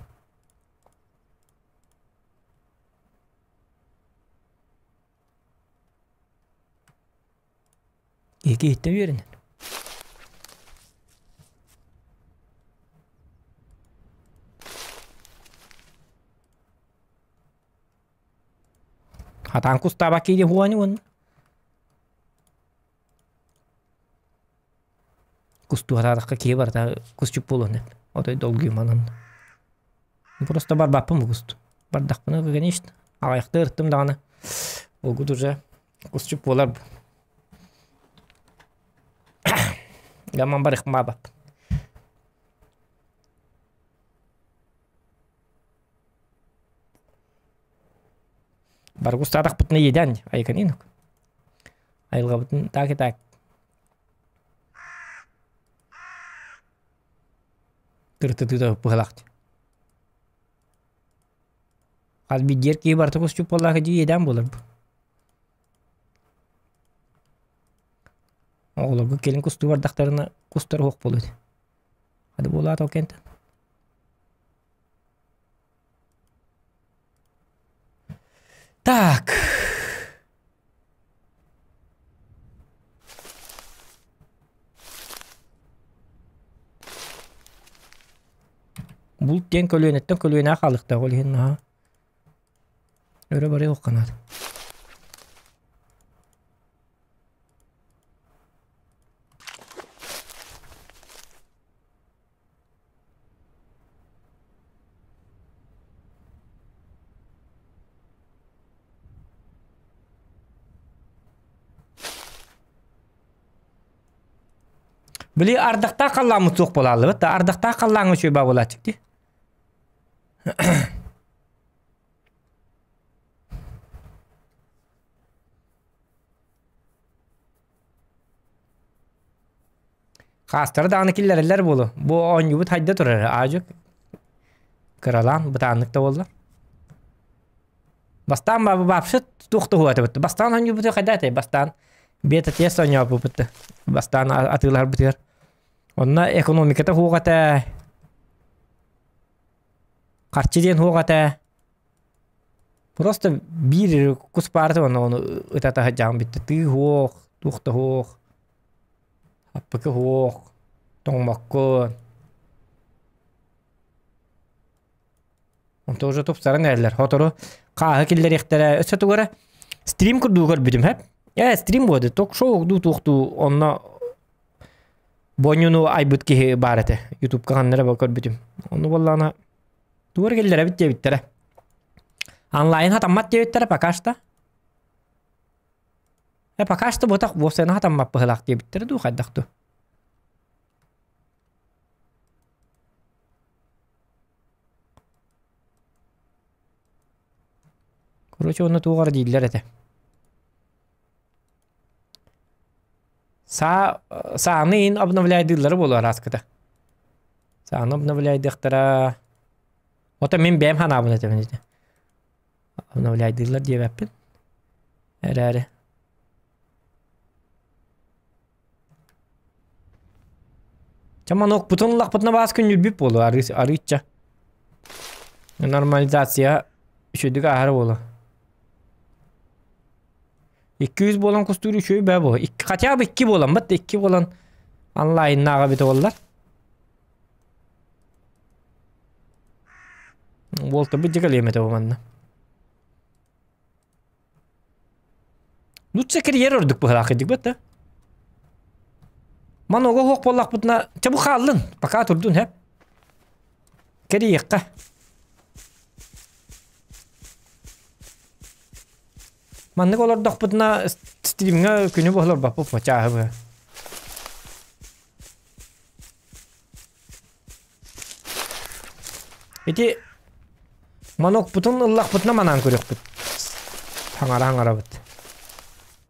Speaker 2: Киһи киһиттэн үөрэнэр. Хатаан кустаабат киһи хуани уонна кустуу хатаатахха киһи барыта кусчук буолуон сөп. Отой долгуйуманан. Просто барбаппын бу кусту. Бардахпына конечно аҕыйахта ырыттым даҕаны булгут уже Кусчук буолар Гаман барыхмаабат. Баргустаатахпытына иэдээн айыканинок. Айылҕабытын так и так. Тыртытыыта быһалаах. Хас биирдиэр киһи барыта кустук буоллаах дии иэдээн буолар бу. Оҕолорго кэлин кустуу бардахтарына кустар уһук буолуо этэ. Хады буолаат ол кэнтэн. Так. Булт диэн көлүөнэттэн көлүөнэҕэ хаалыахтаах ол иһин наһаа өрө барыах наада. Били ардахтаах халлааммыт суох буолааллыбыт да ардахтаах халлааҥҥа үчүгэй баа буолааччык дии. Хаастары даҕаны киллэрэллэр буолуо. Бу оонньуубут хайда турар аадьык кыралаан бытааннык да буолла. Бастаан вообще туох да уһуатыбыт. Бастаан оонньуубутугар хайда этэй? Бастаан бета-тест оонньообуппут. Бастаан атыылаһарбытыгар. Онно экономиката суох этэ. Харчы диэн суох этэ. Просто биир кус паарата уонна ону ытата сылдьаҕын бүттэ. Тыы суох, туох да суох. Аппыкы суох, тоҥмоккун. Онто уже тупсаран эрэллэр. Сотору хааһы киллэриэхтэрэ. Өссө тугу эрэ стрим курдугу көрбүтүм һэп. Ээ, стрим буолду. Ток-шоу дуу туохтуу онно Бонньуну айбыт киһи баар этэ. Ютубка ханна эрэ көрбүтүм. Ону буоллаҕына тугу эрэ киллэрэбит диэбиттэрэ. Онлайн хатаммат диэбиттэрэ пока что. Э, пока что ботах уопсайынан хатаммат быһылаах диэбиттэрэ дуу хайдах дуу. Короче, онно туох эрэ дииллэр этэ. Саа сааны иһин обновляйдыыллара буолуо араскыта. Сааны обновляйдыахтара. Ото мин бэйэм ханаабын этэбин ити. Обновляйдыыллар диэбэппин. Эрээри. Чэ манокпутун ыллахпытына баас күннүрбүт буолуо арыы арыычча. Нормализация үчүгдүк ааһар буолуо. 200 буолан кустуур үчүгэй бээ буолуо. Хотя бы икки буолан бат икки буолан онлайннааҕа эбитэ буоллар. Буолтабыт дьэ кэлиэм этэ бу манна. Лучше карьера ордук быһалаах кырдьык да. Манога суох буоллахпытына, чэ бу хааллын, пока турдун һэп. Кэрийиэххэ. Маннык олордохпутуна стримҥа күнү быһа олорбоппут чааһы быһа. Ити манокпутун ыллахпытына манаан көрүөхпүт. Хаҥара хаҥарабыт.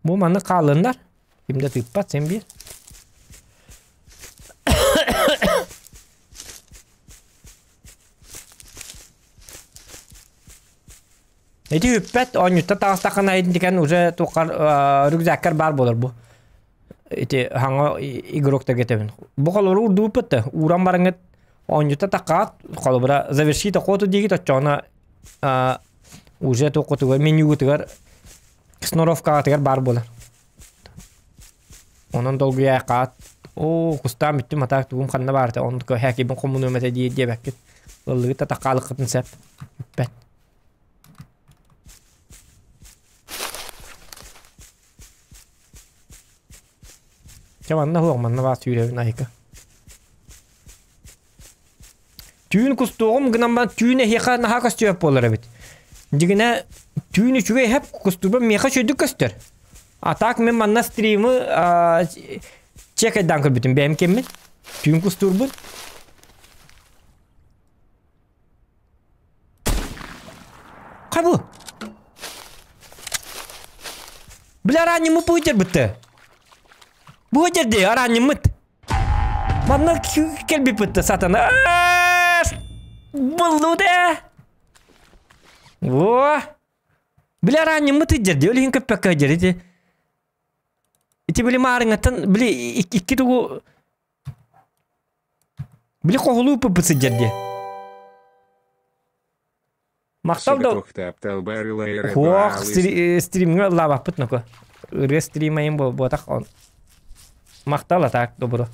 Speaker 2: Бу маннык хааллыннар. Ким да тыыппат син биир. Ити үппэт оонньуттан таҕыстаххына интикэн уже туоххар рюкзаккар баар буолар бу. Ити хаҥа игроктарга этэбин. Бу холобуру урдууппут да ууран бараҥҥыт оонньута таххаат холобура завершить охоту диигит оччоҕуна уже туоххутугар менюгутугар сноровкаҕытыгар баар буолар. Онон долгуйааххаат оо кустаан бүттүм атаак тугум ханна баарта оннук һээкибин хомунуом этэ дии диэбэккит. Ыллыгыт да таххаалыккытын сөп. Бүппэт. Чэ манна суох, манна баар сүүрэбин айка. Түүн кустуоҕум гынан баран түүн эһиэхэ наһаа көстүбэт буолар эбит. Дьигинэ түүн үчүгэй эһэп кустуба миэхэ үчүгэйдик көстөр. А так мин манна стримы чекайдаан көрбүтүм бэйэм кэммин. Түүн кустуурбун. Хабы! Бля, араанньыммыт бу дьэрбитте. Бу дьэрди араанньыммыт. Манна кэлбиппит сатана. Булду да. Во! Бля, араанньыммыт дьэрди, ол иһин көппөккө дьэрди. Ити били маарыҥаттан били икки тугу Били хоһулуу ыппыппыт сылдьар диэ. Махтал да Хуох стримҥа ыллаабаппыт ноко. Ырыа стримайын буотах он. Махтал а так добро.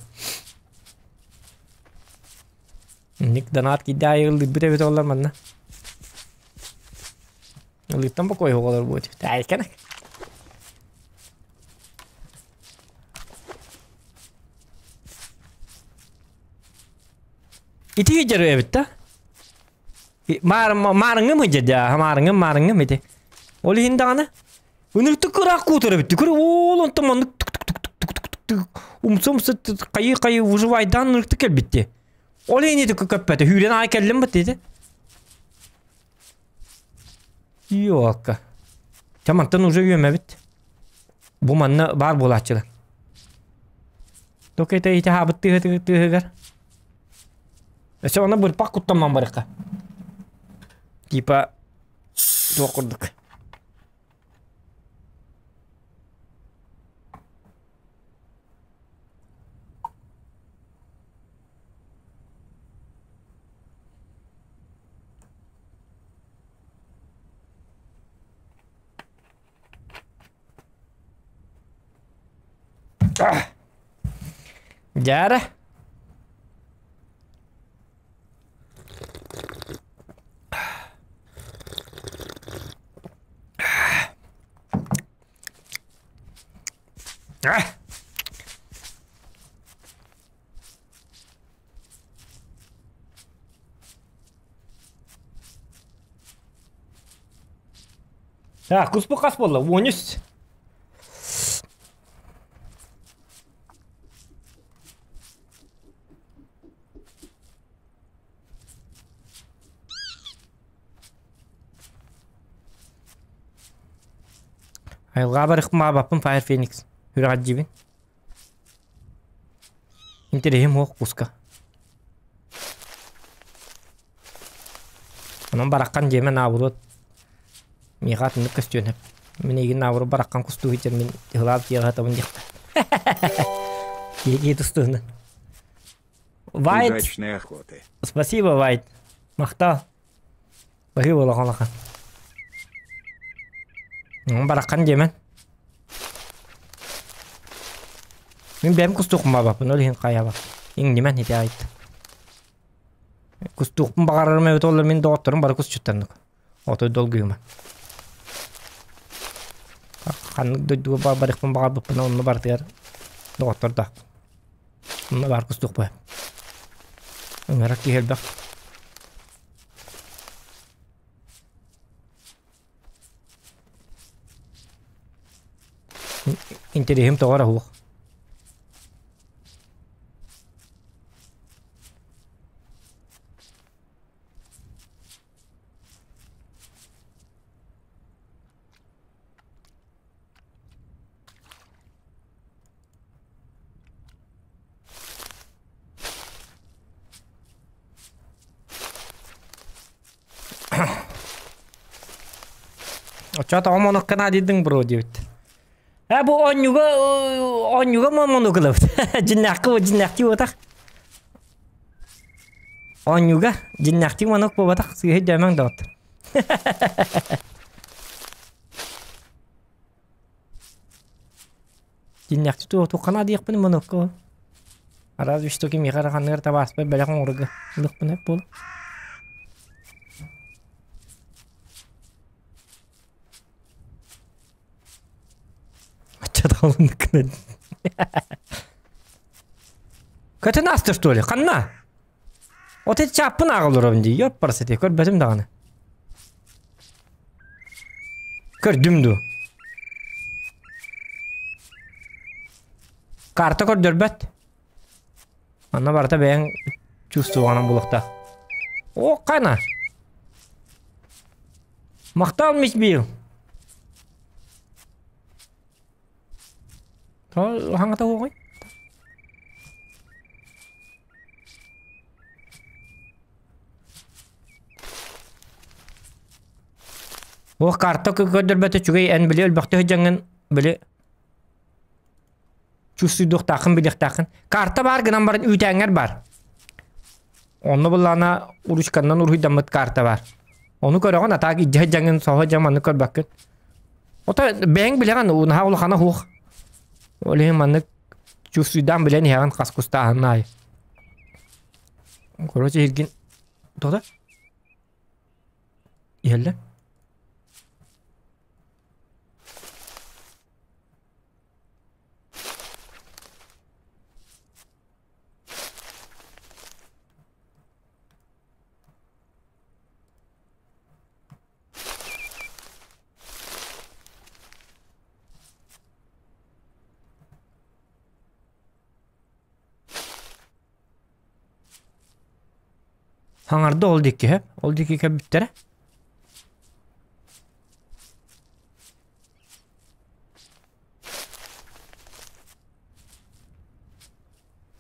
Speaker 2: Ник донат кидайы ыллыырбыт эбит олар манна. Ылыыттан бокуой оҕолор буоту. Таайкана. Ити дьарыа эбит да? Маарыҥҥым дьэ маарыҥҥым маарыҥҥым ити. Ол иһин даҕаны ыныртык кыраах куутар эбит. Күр ол онтон маннык умса-умса хайыы-хайыы выживайдаан ыныртык кэлбитти. Ол иһин ити көппөтө. Хүүрэн аай кэллим бит ити. Ёлка. Чэ мантан уже үөмэбит. Бу манна баар буолааччылар. Только это ити хаабыт тыаһыгар. Өссө онно бырпах куттамман барыахха. Типа туох курдук. Дьаара. Так, куспу хас буолла? 13. Айылҕа барыхмаабаппын Fire Phoenix. Үрэҕэлдьиибин. Интэриэһим суох куска. Онон бараххан диэмэ наоборот миэхэ атыннык көстүөн сөп. Мин эйигин наоборот бараххан кустуу сылдьар мин тыһылаах дьиэҕэ сытабын диэхтэр. Киһи киһи тустууна. Вайт.
Speaker 4: Удачной охоты.
Speaker 2: Спасибо, Вайт. Махтал. Баһыы улахан улахан. Бараххан диэмэн. Мин бэйэм кустуохпун баабаппын, ол иһин хайаабат. Иҥнимэн ити айт. Кустуохпун баҕарарым эбит ол мин доҕотторум бары кусчуттаннык. Отой долгуйума. Ханнык дойдуга барыахпын баҕарбыппын онно барытыгар доҕоттордоохпун. Онно баар кустуохпун. Ыҥырар киһи элбэх. Интэриэһим тоҕо эрэ суох. Оччоҕо тоҕо монокка наадыйдыҥ бро диэбит. Ээ бу оонньууга оонньууга монок ылабыт. Дьиннээххэ бу дьиннээхтии буотах. Оонньууга дьиннээхтии монок буолбатах сыыһа өйдөөмөҥ доҕоттор. Дьиннээхтии туох туохха наадыйыахпын монокко. Араас үс токи миэхэ эрэ ханныгар табааспар бэлэх оҥорорго ылыахпын сөп буолуо. Оччотоҕуннуккун Көтөн ааста что ли? Ханна? Вот эти чааппын ааҕа олоробун дии. Ёппарас этэ, көрбөтүм даҕаны. Көрдүм дуу? Карта көрдөрбөт. Манна барыта бэйэҥ чувствованан булуохтаах. О, қана! Махтал мисбил. Хаҥата уоҕуй? Ох, карта көрдөрбөтө үчүгэй эн били өлбөхтө сылдьаҥҥын били чувствуйдуохтааххын билиэхтааххын. Карта баар гынан баран үүтээҥҥэр баар. Онно буллаана ручканнан уруһуйдаммыт карта баар. Ону көрөҕүн, а так илдьэ сылдьаҥҥын соһо дьэ маннык көрбөккүн. Ото бэйэҥ билэҕин, наһаа улахана суох. Ол иһин маннык чувствуйдаан билэн иһэҕин хас кустааһын аайы. Короче, иһиргин тоҕо иһэллэр. Хаҥарда ол диэки сөп, ол диэки кэлбиттэрэ.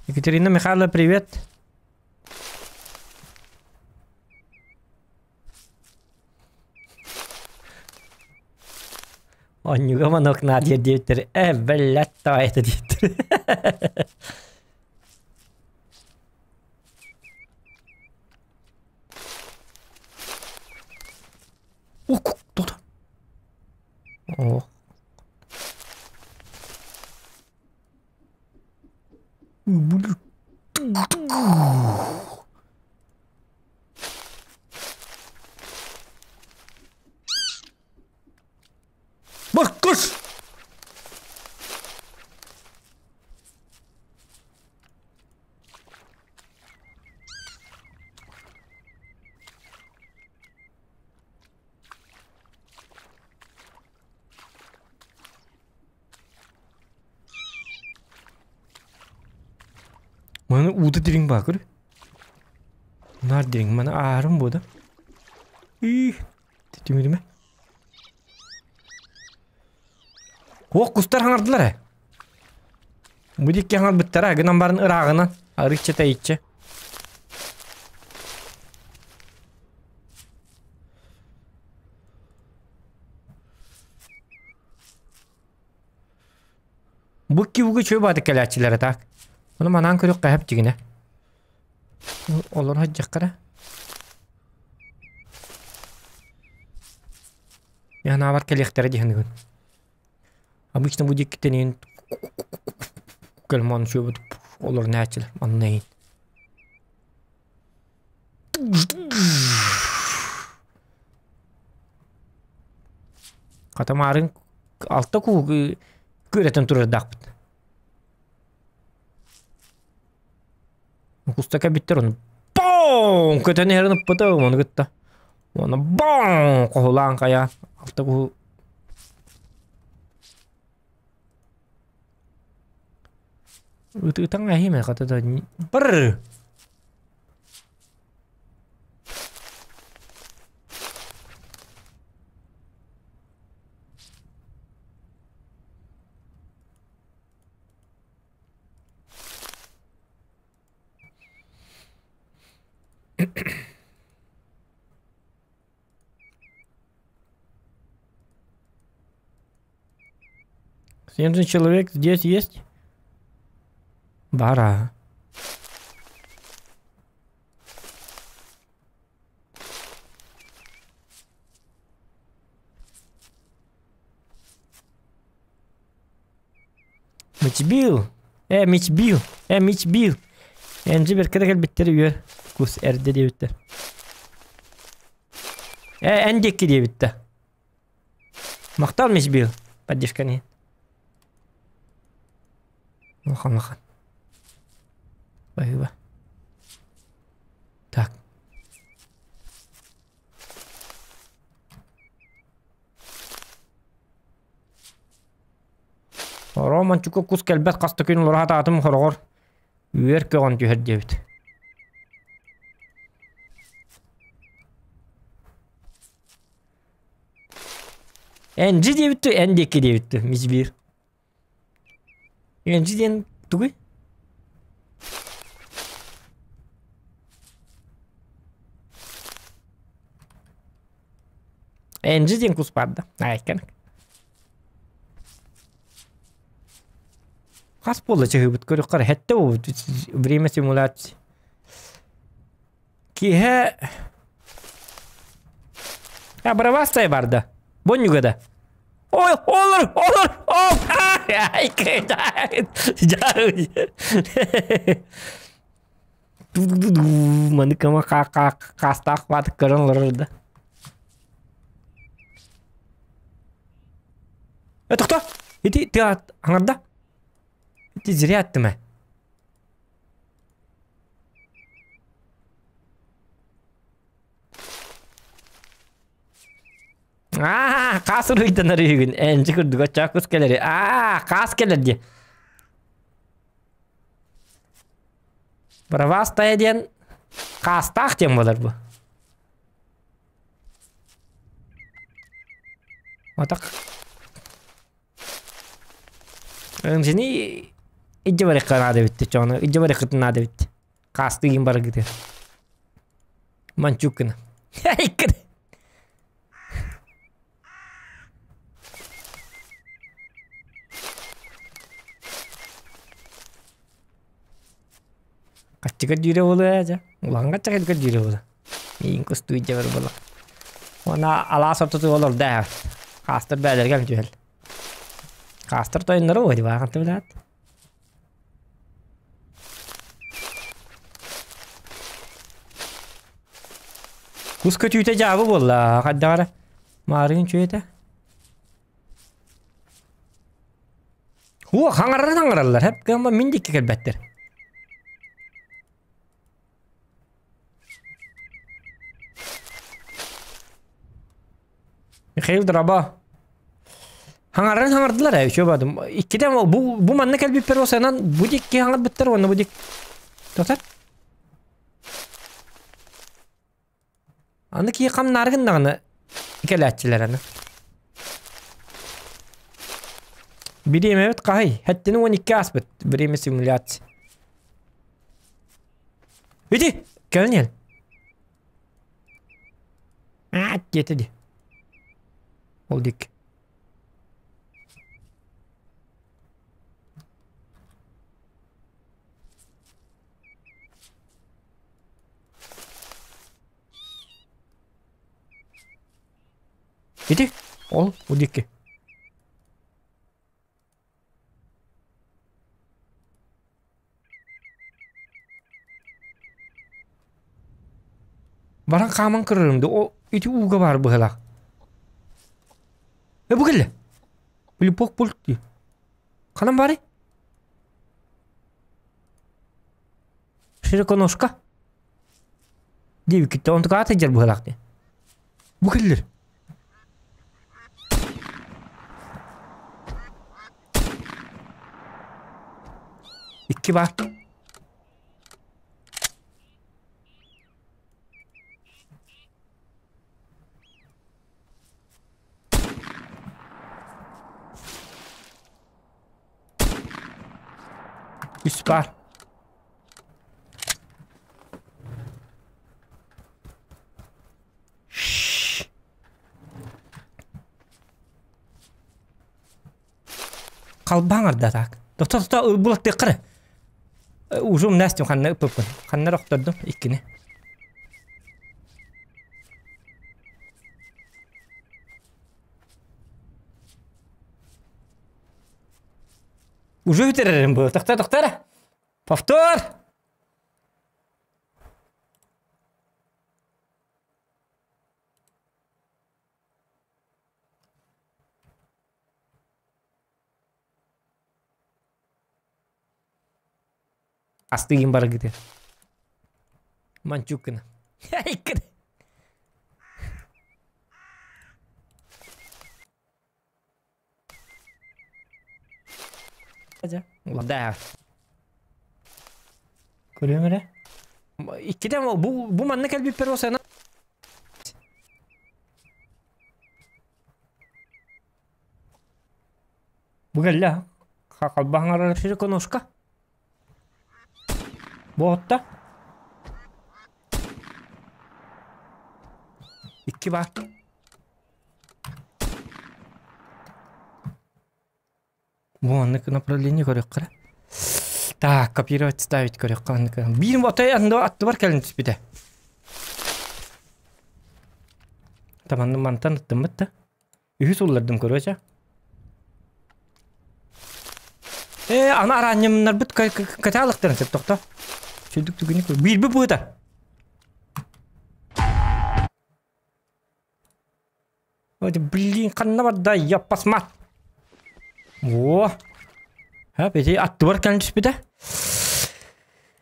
Speaker 2: Екатерина Михайловна, привет. Онньуга манок Надя диэбиттэр, э, блядь, давай это диэбиттэр. О, кто-то. О. Кус! Маны уута дириҥ баа көр. Наар дириҥ маны аарым буода. Ии, түмүрүмэ. Уох кустар хаҥардылар ээ. Бу дикки хаҥарбыттара гынан баран ырааҕынан арыычча тэйиччи. Бу киуга үчүгэй баҕайытык кэлээччилэрэ так. Ону манаан көрүөххэ сөп дьигинэ. Олоро сылдьыахха эрэ. Мин санаабар кэлиэхтэрэ дии саныыбын. Обычно бу диэкиттэн иһин кэлмон үчүгэйбит олорон иһээччилэр манна иһин. Хата маарын алта куугу күөрэтэн турардаахпыт. Куста кэбиттэр ону боом көтөн иһэрин ыппыта ону кытта. Уонна боом хоһулаан хайаан алта куһу Ытытаҥ эһиме хата да Бррр! Снежный человек здесь есть? Бара. Мичбил! Э, Мичбил! Э, Мичбил! Энджи бэркэ да кэлбиттэр үөр. Кус эрдэ диэбиттэр. Э, эн диэкки диэбиттэ. Махтал Мичбил. Поддержканы. Улахан улахан. Спасибо. Так. Романчукка кус кэлбэт хас да күн олоро сатаатым хороҕор үөр көҕөн түһэр диэбит. Энджи диэбит эн диэки диэбит мизбир. Энджи диэн тугуй? Энджи диэн кус баар да? Айкан. Хас буолла чыһыыбыт көрүөххэ эрэ сэттэ буолбут время симуляции. Киэһэ А, бравастай барда. Боннюга да. Ой, олор, олор, ол. Ай, Маны кама хаастаах баатык көрөн олорор да. Э, тохто! Ити тыа аҥарда. Ити зря аттым ээ. Аа, хаас уруйданар үһүгүн. Энчи курдук оччоох кус кэлэри. Аа, хаас кэлэр дии. Бравастая диэн хаастаах диэн буолар бу. Отак. Энчини идде барыхха наада эбит чону идде барыххытын наада эбит. Хаастыгын барыгыты. Манчук гына. Хаччыга дүүрэ буолуо дьэ. Улахан хаччыга дүүрэ буолуо. Миигин кустуу дьэбэр буолуо. Уонна алаас ортотугар олордо ээ. Хаастар бээлэргэ түһэл. Хаастар тойонноро буо дибаахан билээт. Кус көтүүтэ дьаабы буолла. Хайдах эрэ. Маарыын үчүгэй этэ. Һуох, хаҥарарын хаҥараллар, һэп гыамма мин диэки кэлбэттэр. Михаил Драба. Хаҥарарын хаҥардылар ээ, үчүгэй баадым. Иккитэ бу, бу манна кэлбиппэр осанан бу диэки хаҥарбыттар уонна бу диэки. Тотар. Аны киһи хамнаары гыннаҕына кэлээччилэр аны. Бириэмэбит хаһый? Хэттини 12 ааспыт. Время симуляции. Ити! Кэлин иһэн. Аа, диэтэ дии. Ол диэки. Ити, ол, бу диэки. Баран хааман көрөрүм да, о, ити ууга баар быһыылаах. Э, бу кэллэ. Плюпок пульт дии. Ханан баарый? Широконожка. Диэбиккиттэн онтука аата дьэр быһыылаах дии. Бу кэллэр. Икки баар. Үс баар. Халбаҥ арда так. Тохто тохто булаттыахха эрэ. Уже умнастым ханна ыппыппын. Ханна эрэ охтордум иккини. Уже бүтэрэрим бу. Тохто тохто эрэ. Повтор! Астыгын барыгыты. Манчуккына. Иккин. Да. Көрүөм эрэ. Иккитэ бу, бу манна кэлбиппэр осана Бу кэллэ. Халбаһаҥарар широконожка. Буотта. Икки бар. Бу маннык направление көрүөххэ. Так, копировать ставить көрүөххэ маннык. Биир отой анда аттыбар кэлин түспүтэ. Таманны мантан ыттыммыт да. Үһүс уллардым көрүөчэ. Ээ, аны араанньамнарбыт катаалыктарын сөп тохто. Сүрдүк түгүнү көр. Биирби быыта. Ой, блин, ханна барда, я посмат. О! Ха, бети аттыбар кэлэн түспүтэ.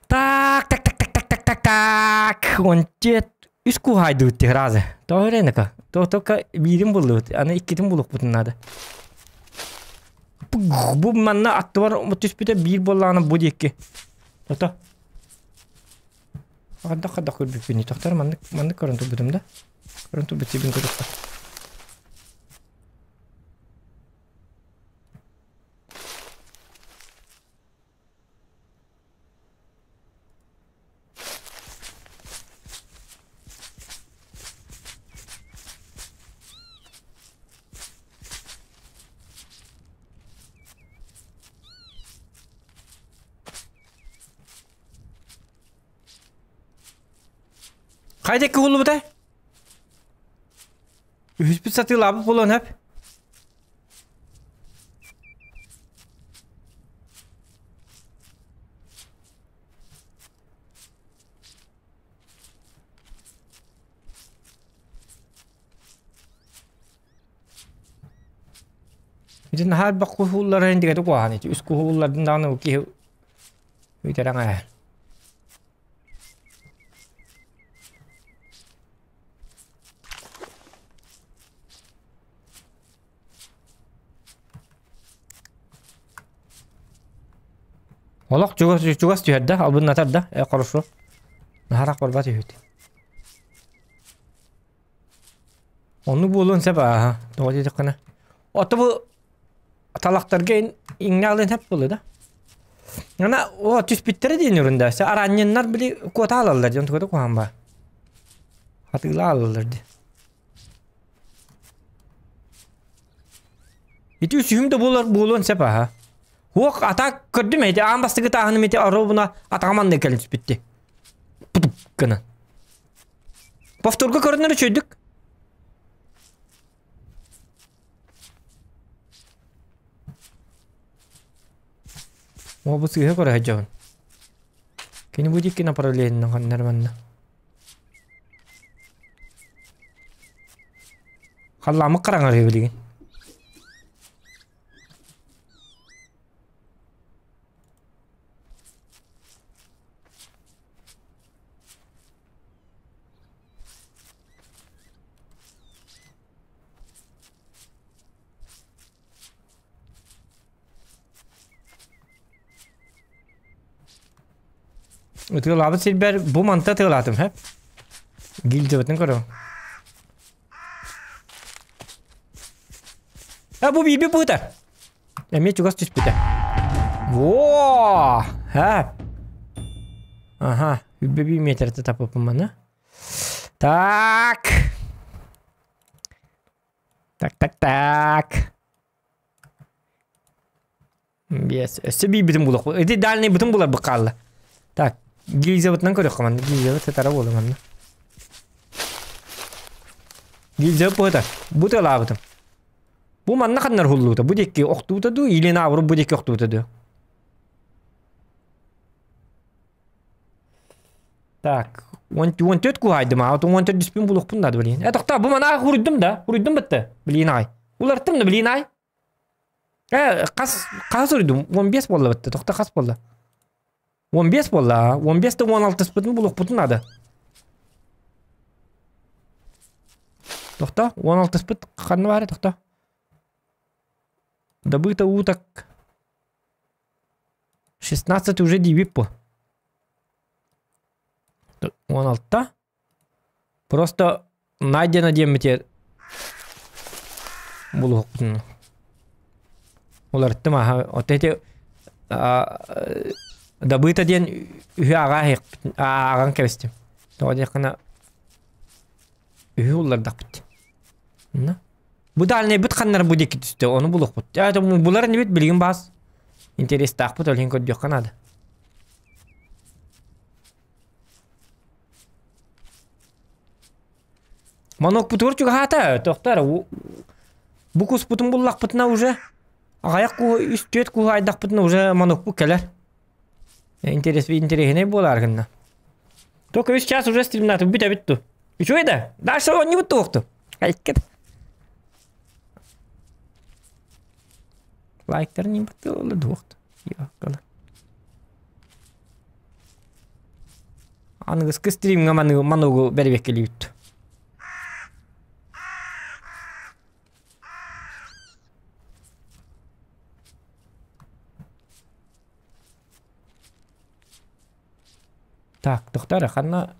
Speaker 2: Так, так, так, так, так, так, так, так. Онтет үс куһаайдыбыт разы. Тоҕо эрэ То только биирин буллубут, аны иккитин булукпутун надо. Бу манна аттыбар түспүтэ биир буоллаҕына бу диэки. Тото. Хадах хадах көрбүппүн тохтор маннык маннык көрөн турбутум да. Көрөн турбут сибин көрүөххэ. Хайда куулубута? Үһүспүт сатыылаабыт буолуон сөп. Ити наһаа элбэх куһууллар индигэтэ куһаҕан ити. Үс куһууллардын даҕаны киһи үтэрэҥ ээ. Олох чугас чугас түһэр да, албыннатар да, э, хорошо. Наһарах барбат үһүт. Оннук буолуон сөп ааһа. Тоҕо диэтэххинэ. Ото бу талахтарга иҥнэ алын сөп буолуо да. Ана о түспүттэрэ диэн үрүндэ. Араанньыннар били куота алаллар диэн тугу да куһаан баа. Хатыыла алаллар ди. Ити үсүһүм да буолар буолуон сөп аха. Хуох атаак көрдүм эти аан бастакы тааһыным ити оруобуна атаҕым анныгар кэлэн түспүттэ. Путуп гынан. Повторга көрөнөр үчүгүйдүк. О, бу сыыһа көрө сылдьабын. Кини бу диэки направлениенан ханнар манна. Халлааммыт хараҥарыы билигин. Ытыалаабыт сирбэр бу манта ытыалаатым һэ. Гильдиябытын көрөҥ. А бу биирби быыта. Эмиэ чугас түспүтэ. Во! Һэ. Аха, үббэ биир метрте тапыппын маны. Так. Так, так, так. Биэс. Өссө биирбитин булуохпут. Ити дальнайбытын буларбыт хаалла. Так, гильзабытынан көрүөххэ манна. Гильзабыт сытара буолла манна. Гильзабыт быһыта. Бу тыалаабытым. Бу манна ханнар уһуллубута? Бу диэки охтубута дуу или наоборот бу диэки охтубута дуу? Так, 14 куһаайдым аа, 14 диспин булуохпун наада билигин. Э, тохтоо, бу манаа хуруйдум да, хуруйдум бытты, билигин аҕай. Уларыттым да билигин аҕай. Э, хас, хас суруйдум? 15 буолла бытты, тохто хас буолла? 15 буолла, 15 да 16-спытын булуохпутун наада. Тохто, 16-спыт ханна баары, тохто. Добыто уток. 16 уже диибит бу. 16. Просто найдено диэммитигэр булуохпутун. Уларыттым аха. Оттон ити добыто диэн үһү аҕаа ааҕан кэбистим. Тоҕо диэххинэ үһү уллардахпыт. Бу дальнайбыт ханнар бу диэки түстэ, ону булуохпут. Булар инибит билигин баас. Интерестаахпыт ол иһин көрдүөххэ наада. Манокпутугар чугаһаата, тохтор бу куспутун буллахпытына уже аҕыйах куһу үс-түөрт куһу айдахпытына уже манокпут кэлэр. Интерес интэриэһинэй буолаар гынна. Только үс час уже стримнатым бүтэбит ту. Үчүгэй да? Дальше оонньубут туохту. Айккет. Лайктар не баттылы дуохту. Яккала. Аныгыскы стримҥа манугу бэрибэккэлиибит. Так, тохтоо ханна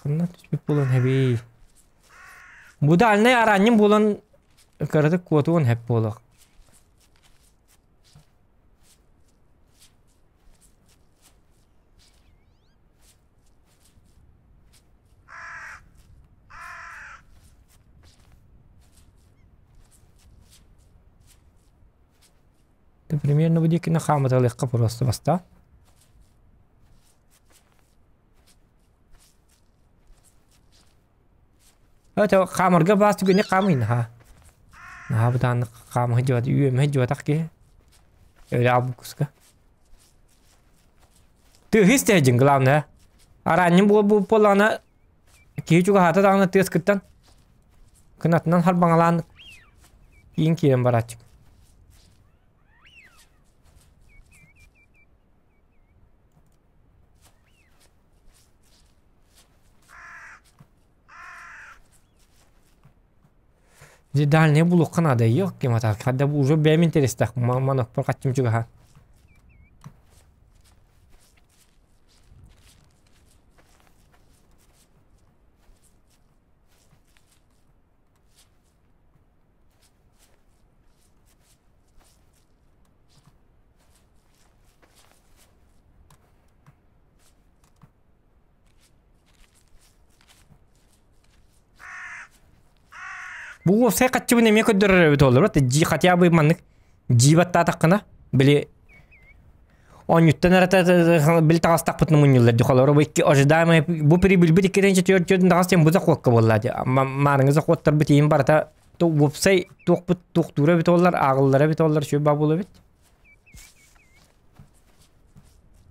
Speaker 2: ханна түспүт буолан хэбий. Бу дальнай араанньым буолан кыратык куотуон хэп буолуох. Примерно бу диэкини хаамыталыахха просто баста. Это хаамарга баас түгэни хаамыйын ха. Наһаа бытааннык хаама сылдьыбат, үөмэ сылдьыбатах киһи. Өлө абукуска. Тыаһы истэһдьин главное. Араанньым буоллаҕына киһи чугаһаата даҕаны тыас кыттан кынатынан харбаҥалаан киин киирэн барааччы. Дальний булуохха наада yok ким атаак. Хадда уже бэйэм интерестах манокпор хаччым чугаһаан. Бу уопсай хаччыбын эмиэ көрдөрөр эбит олору. Дьи хотя бы маннык дьиибаттаатаххына били оонньуттан эрэ били таҕыстахпытына мунньуллар ди холобура бу икки ожидаемый бу прибыльбит иккитэн четверть таҕас диэн бу захуокка буолла ди маарыҥы захуоттарбыт иин барыта уопсай туохпут туохтуура эбит оллар ааҕыллара эбит оллар үчүгэй баа буола эбит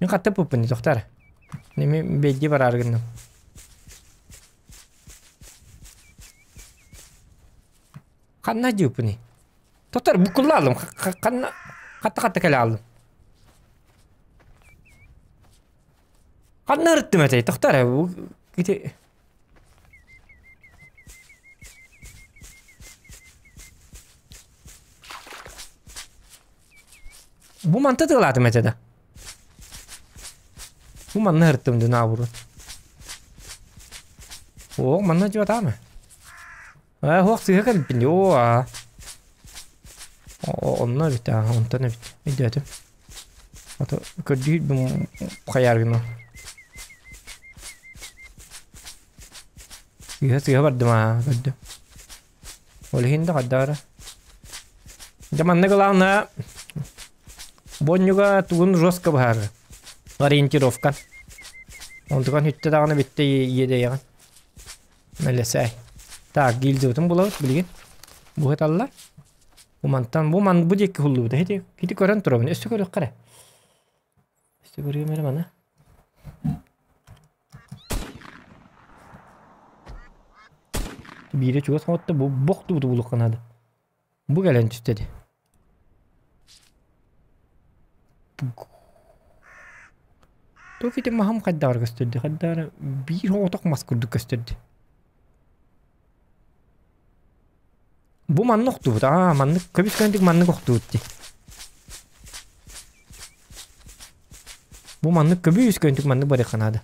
Speaker 2: мин хатта пуппун тохтар неме бэйди бараар гынным ханна дьыыппыный Тотор буккулла ханна хатта-хатта кэлэ хааллым. Ханна ырыттым этэй? Тохтор эрэ бу ити Бу манта тыалаатым этэ да. Бу манна ырыттым дынаабурун. О, манна дьуотаама. Ээ, суох сыыһа кэлбин дии, аа. Онно эбит аа, онтон эбит. Өйдөөтүм. Ото көрдүүр хайааргын Сыыһа сыыһа бардым аа, көрдүм. Ол иһин да хайдаара. Дьэ манна главное бонньуга тугун жестко быһаарар. Ориентировка. Онтукан бүттэ даҕаны бүттэ иэдэйэҕин. Мэлэсээй. Так, гильзабытын булабыт билигин. Буһаталлар. Бу мантан, бу ман бу диэки хуллубута. Ити, ити көрөн турабын. Өссө көрүөххэ эрэ. Өссө көрүөм эрэ маны. Биирэ чугас оҥотто бу бохтубуту булуохха наада. Бу кэлэн түстэ дии. Туох ити маһым хайдаҕар көстөрдө, хайдаҕар биир оҕотох мас курдук көстөрдө. Бу манна охтубут, аа маннык көбүс көнтүк маннык охтубут дии. Бу маннык көбүс көнтүк маннык барыахха наада.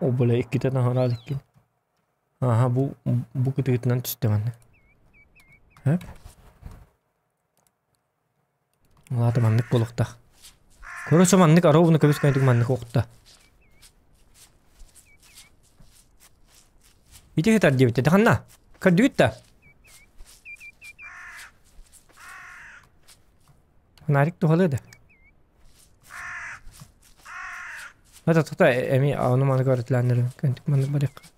Speaker 2: О, бля, иккитэ наһараал иккин. Аха, бу бу кытыытынан түстэ манна. Хөп. Улаата маннык буолуохтаах. Короче, маннык ровно көбүс көнтүк маннык охта. Ити хытар диэбитэ ханна? Көрдүгүт да? Фонарик туһалыа да. Это тута эми ону маны көрөтүлээннэр көнтүк маннык барыахха.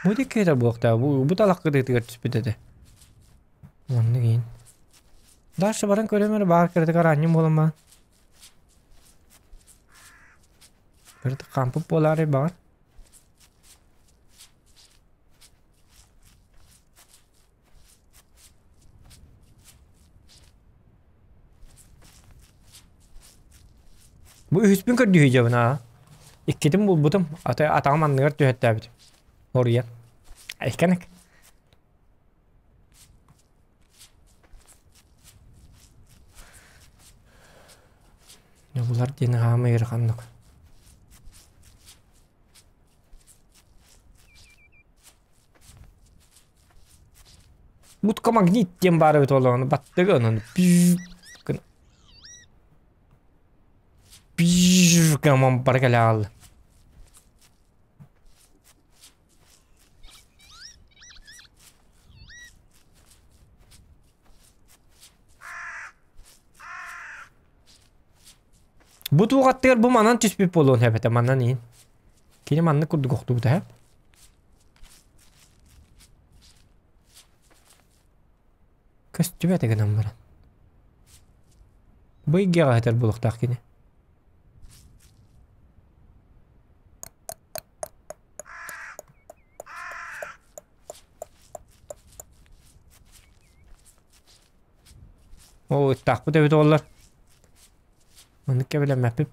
Speaker 2: Бу диэки буохтаа бу бу талах кытыытыгар түспүт этэ. Оннук иин. Дальше баран көрөм эрэ баар кыратык араанньым буолан баан. Кыратык хаампыт буолаарай баҕар. Бу үһүспүн көрдүү сылдьабын аа. Иккитин булбутум, аты атаҕым анныгар түһэртээбитим. Оруйан. Айканык. Булар диэн хаамай ыараханнык. Будка магнит диэн баар эбит олоҕуна баттыгы онон гына гынан бары кэлэ хаалла. Бу туох аттыгар бу манан түспүт буолуон сөп этэ манан иһин. Кини маннык курдук охтубута сөп. Көстүбэт гынан баран. Бу эйгэҕэ сытар буолуохтаах кини. Оо, ыттаахпыт эбит оҕолор. Маннык кэбилэммэппит.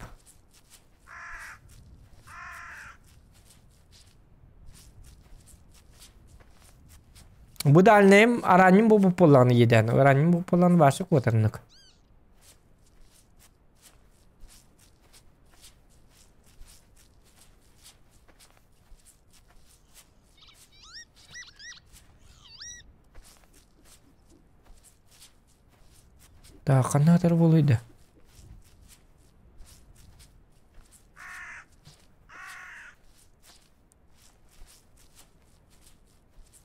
Speaker 2: Бу дальнайым араанньым буолбут буоллаҕына иэдээн. Араанньым буолбут буоллаҕына баасы куотарнык. Так, ханна атар буолуй да?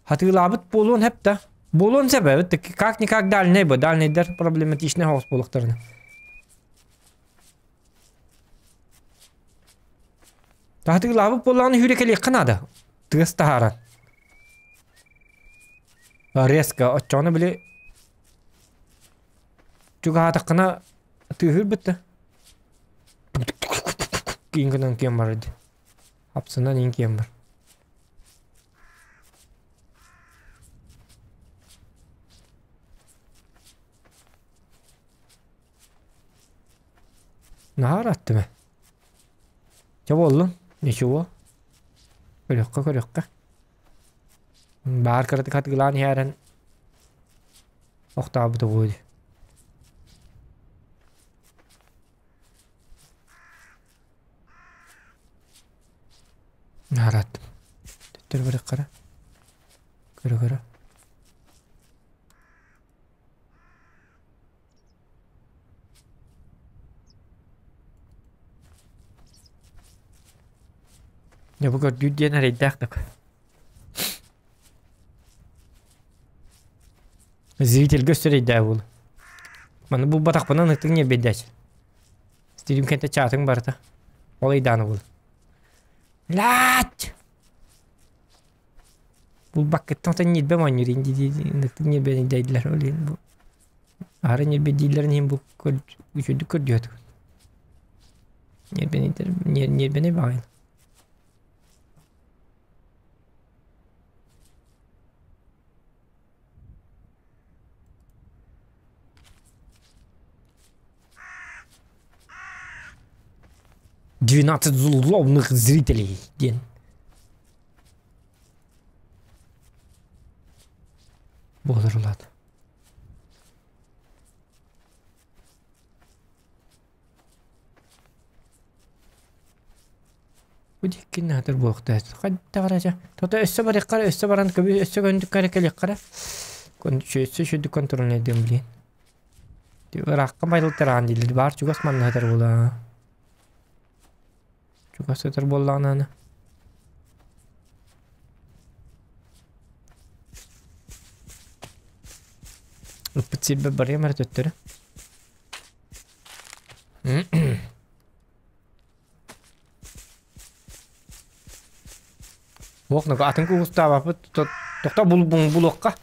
Speaker 2: Хатыылаабыт буолуон сөп да. Буолуон сөп эбит. Как-никак дальний бу. Дальнийдар проблематичный соҕус буолуохтарына. Хатыылаабыт буоллаҕына сүүрэ кэлиэххэ наада. Тыас таһааран. Резко оччоҕуна били чугаһаатаххына тыаһыыр да. Киин гынан киэн барар дии. Хапсынан иин киэн бар. Наһаа ырааттым ээ. Чэ буоллун, ничего. Көрүөххэ көрүөххэ. Баар кыратык хатыгылаан иһээрэн охтообута буолуо дии. Наһаа ырааттым. Төттөрү барыахха эрэ. Көрө-көрө. Дьэ бу көрдүүр диэн эрэйдээх да Зрительгэ өссө эрэйдээх буолуо. Маны булбатахпына ытык ньиэрбэйдээччи. Стрим кэнтэ чаатыҥ барыта. Ол ыйдаана буолуо. Лаать! Булбаккыттан оттон ньиэрбэм оонньуур дии ытык ньиэрбэни дэйдилэр ол иһин бу аһара ньиэрбэйдииллэрин иһин бу үчүгэйдик көрдүөтүм. Ньиэрбэни ньиэрбэни баҕайы. 12 злобных зрителей диэн буолар улаат. Бу диэккин наатар буолуохтаах. Хайдах эрэ дьэ. Тото өссө барыахха эрэ, өссө баран көбү өссө көндүккэ эрэ кэлиэххэ эрэ. Өссө үчүгдүк контрольнайдыам билиэн. Ыраахха майылтараан дииллэр. Баар чугас манна сытар буолаа. Чугас сытар буоллаҕына аны. Ыппыт сирбэр барыам эрэ төттөрү. Уох ну атын куустаабаппыт тохто булуохха.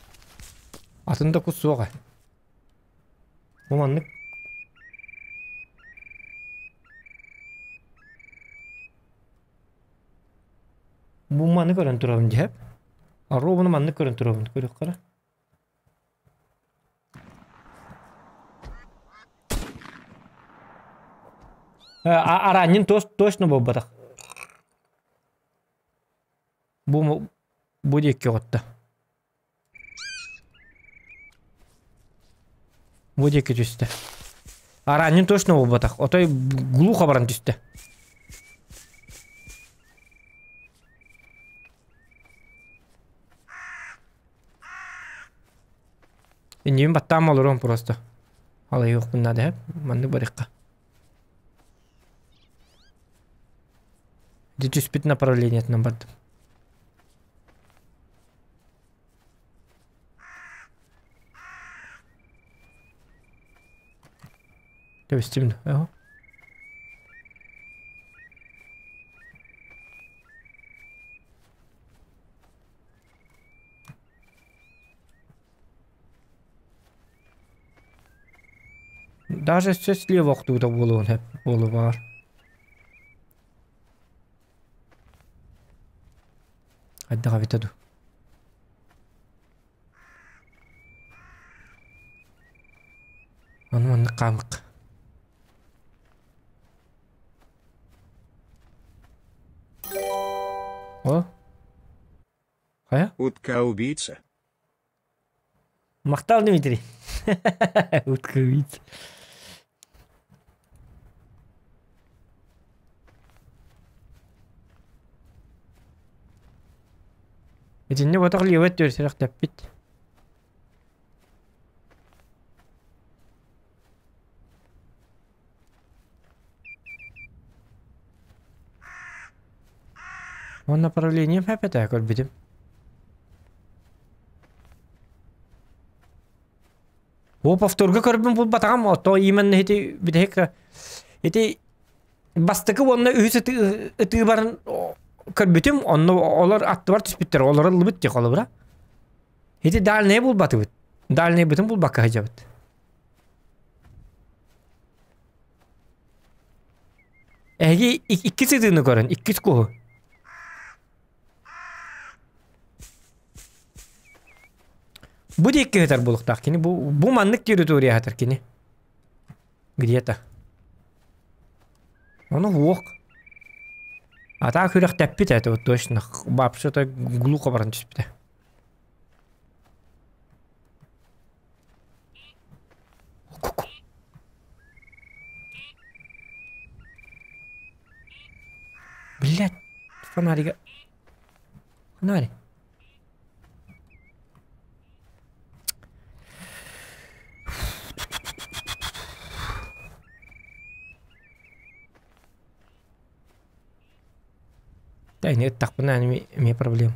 Speaker 2: Атын да кус суоҕа. Бу маннык Бу маны көрөн турабын дьэп. Робуну маннык көрөн турабын көрүөххэ эрэ. Араанньын точно буолбатах. Бу бу диэки оҕотто. Бу диэки түстэ. Араанньын точно буолбатах. Отой глухо баран түстэ. Иннибин баттаан олоруом просто. Алайыахпын наада эһэп. Маннык барыахха. Ити түспүт направлениетынан бардым. Тэбистим да. Даже өссө слева охтуута буолуон сөп буолуо баҕар. Хайдах эбитэ дуу. Ону маннык хаамык. О? Хайа?
Speaker 3: Утка-убийца.
Speaker 2: Махтал Дмитрий. Утка-убийца. Итиннэ ботох левый төрсөрөх тэппит. Он направлением хэпэтэ көрбүтүм. О повторга көрбүн булбатаҕым, ото именно ити бүтэһик ити бастакы уонна үһүс ытыыбарын көрбүтүм, онно олор аттыбар түспүттэр, олор ыллыбыт дии холобура. Ити дальнайы булбатыбыт. Дальнайбытын булбакка сылдьабыт. Эһиги иккис ытыыны көрөн, иккис куһу. Бу диэки ыһытар буолуохтаах кини. Бу, бу маннык территория ыһытар кини. Где-то. Ону уох. А так күрэхтэппит это вот точно. Вообще-то глухо баран түспүтэ. Блять, фонарика. Фонарик. Да нет, так эмиэ проблем.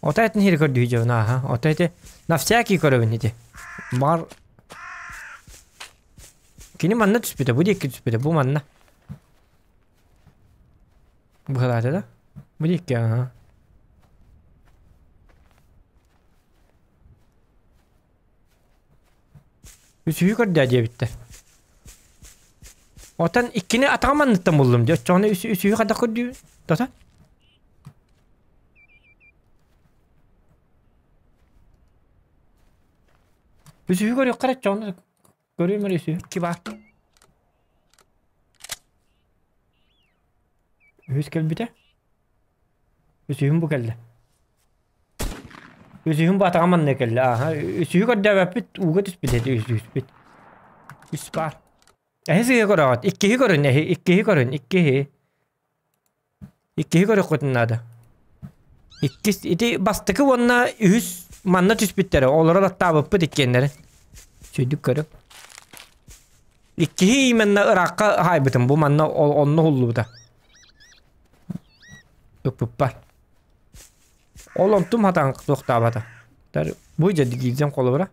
Speaker 2: Ото этин хири көрдүү дьон ааха. Ото эти на всякий көрөбүн ити. Бар Кини манна түспүтэ, бу диэки түспүтэ, бу манна. Быһалаата да? Бу диэки, аха. Үсүһү көрдөө диэбиттэр. Отон иккини атаҕым анныттан буллум дии. Оччоҕуна үсүһү хайдах көрдүүбүн? Тота? Үсүһү көрүөххэ эрэ оччоҕуна көрүөм эрэ үсүһү. Икки баар. Үһүс кэлбитэ. Үсүһүм бу кэллэ. Үсүһүм бу атаҕым анныга кэллэ. Ааһа, үсүһү көрдөөбөппүт, ууга түспүт этэ үсүһүспүт. Үс баар. Эһи сыыһа көрөҕүт. Иккиһи көрүн, эһи, иккиһи көрүн, иккиһи. Иккиһи көрүөххүтүн наада. Иккис, ити бастакы уонна үһүс манна түспүттэрэ. Олору баттаабыппыт иккиэннэрин. Сүдүк көрүҥ. Иккиһи именно ыраахха хаайбытым. Бу манна онно уһуллубута. Ыппыппар. Ол онтум хатан туохтаабата. Бу дьэ гильзам холобура.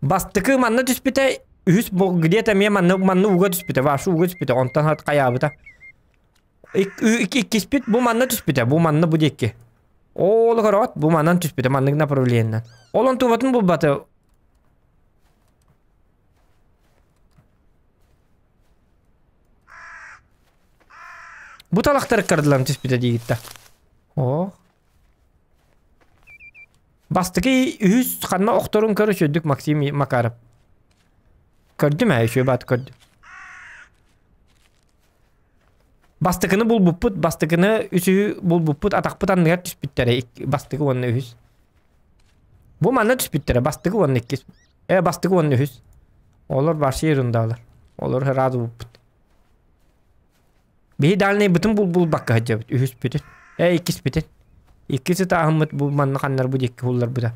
Speaker 2: Бастакы манна түспүтэ, үһүс бу где-то эмиэ манна манна ууга түспүтэ, вашу ууга түспүтэ, онтон хат хайаабыта. Иккиспит бу манна түспүтэ, бу манна бу диэки. Ол көрөҕүт, бу манан түспүтэ, маннык направлениенан. Ол онтубатын булбаты. Бу талахтар ыккардыларын түспүтэ диигитта. Оо. Бастакы үһүс ханна охторун көр үчүгдүк Максим Макаров. Көрдүм ээ, үчүгэй баат көрдүм. Бастакыны булбуппут, бастакыны үсүһү булбуппут, атахпыт анныгар түспүттэрэ, бастакы уонна үһүс. Бу манна түспүттэрэ, бастакы уонна иккис. Э, бастакы уонна үһүс. Олор вообще ерундалар. Олор сразу булпут. Биһи дальнайбытын бул-булбакка сылдьабыт, үһүспүтүн. Э, иккиспитин. Иккис ытааһыммыт бу манна ханнар бу диэки хулларбыта.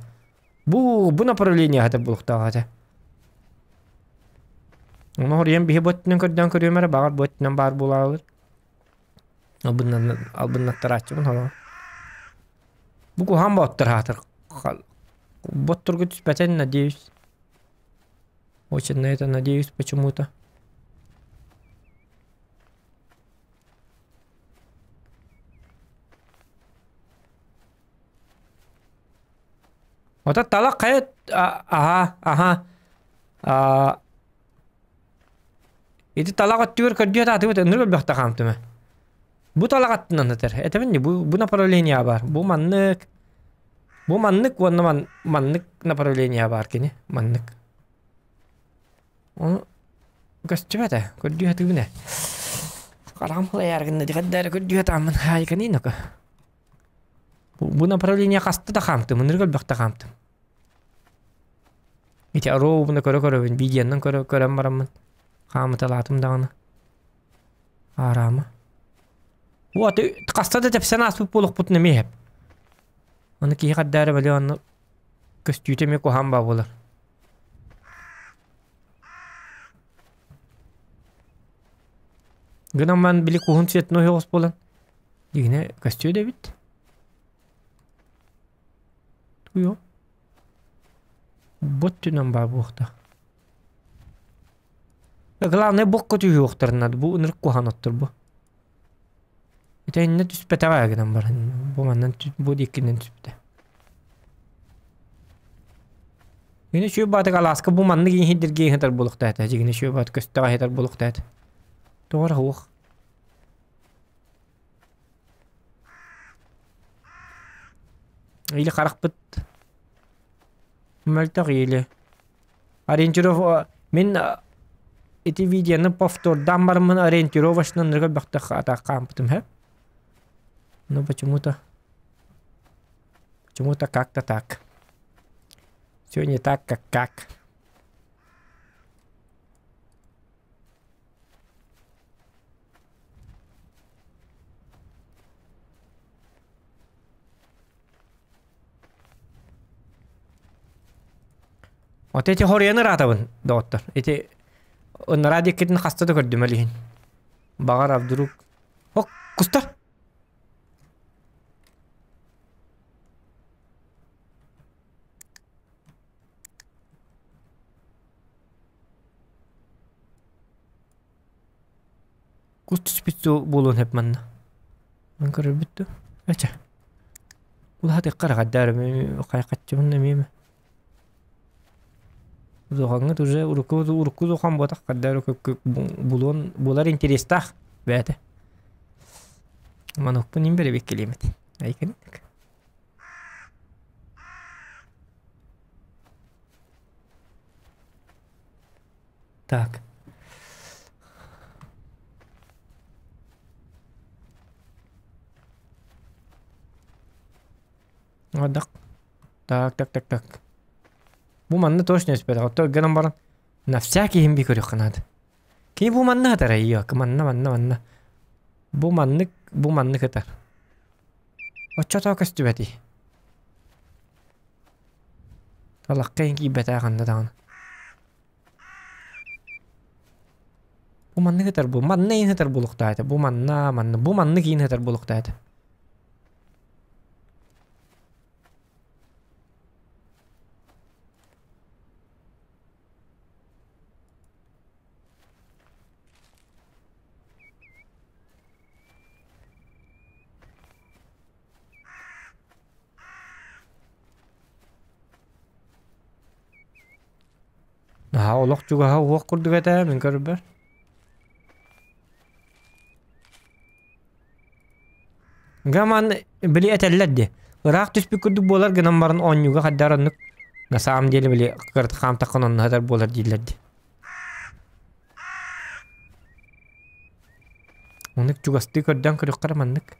Speaker 2: Бу, бу направление хата булуктаах этэ. Ону хоруйан биһи бу өттүнэн көрдөөн көрүөм эрэ, баҕар бу өттүнэн баар буолаалар. Албыннан албыннаттарааччыбын холоо. Бу куһаҕан боттор хаатыр. Ботторго түспэтин, надеюсь. Очень на это надеюсь почему-то. Ото талах хайа аха аха а ити талах өттүгэр көрдүө таатыбыт ынырык өлбөхтө хаамтыма. Бу талах аттынан этэр. Этэбин бу бу направление бар. Бу маннык бу маннык уонна ман, маннык направление бар кини маннык. Ону көстүбэт ээ, көрдүү сатыыбын ээ. Хараҕым халайаары гынна дьэхэддээри көрдүү сатааммын хаайыканыын око. Бу направление хаста да хаамтым, ынырык элбэхтэ хаамтым. Ити оруобуна көрө-көрөбүн, видеонан көрө көрөн бараммын хаамыталаатым даҕаны. Аараама. Вот хаста да тэпсэн ааспыт буолуохпутун эмиэ иһэп. Аны киһи хардаа эрэ били онно көстүүтэ эмиэ куһаҕан баа буолар. Гынан баран били куһун цветной оҕус буолан дьиҥинэ көстүө да эбит. Туйо. Бу өттүнэн баар буолуохтаах. Главное бокко түһүөхтэрин наада. Бу ынырык куһаҕан оттор бу. Ити иннэ түспэтэҕэ гынан баран бу манан бу диэкинэн түспүтэ. Гини үчүгэй баатык алааска бу маннык иһирдэргэ иһитэр буолуохтаах этэ. Дьигини үчүгэй баат көстөҕө иһитэр буолуохтаах этэ. Тоҕо эрэ суох. Или харахпыт мөлтөх или ориентиров мин ити видеоны повтордаан бараммын ориентировочно нырга бөхтөх атаах хаампытым һэ. Но почему-то почему-то как-то так. Все не так, как как. Вот эти хоруйаны ыраатабын, доҕоттор. Ити ынараа диэккитин хаста да көрдүм ол иһин. Баҕар, а вдруг... О, кустар! Кус түспүт буолуон сөп манна. Ман көрөрбүт дуу? Ача. Улаатыахха эрэ хайдаа эрэ хайхаччыбын эмиэ Удуҕаҥҥыт уже урукку урукку удухан буотах хайдаа эрэ булуон булар интерестээх бэйэтэ. Манукпун им бэрэбиэккэлиэмэт. Айканык. Так. Одак. Так, так, так, так. Бу манна точно өспөтөх. Отто гынан баран на всякий иһин би көрүөххэ наада. Кини бу манна ытар айыак. Манна, манна, манна. Бу маннык, бу маннык ытар. Оччотоо көстүбэтий. Талахха иһин киирбэтээ ханна даҕаны. Бу маннык ытар бу манна иһин ытар буолуохтаах этэ. Бу манна, манна, бу маннык иһин ытар буолуохтаах этэ. Наһаа олох чугаһа уох курдук этэ мин көрбөр. Гаман били этэллэр дии. Ыраах түспүт курдук буолар гынан баран оонньууга хайдах оннук на самом деле били кырат хаамтаххын онно сытар буолар дииллэр дии. Оннук чугастыы көрдөөн көрүөххэ эрэ маннык.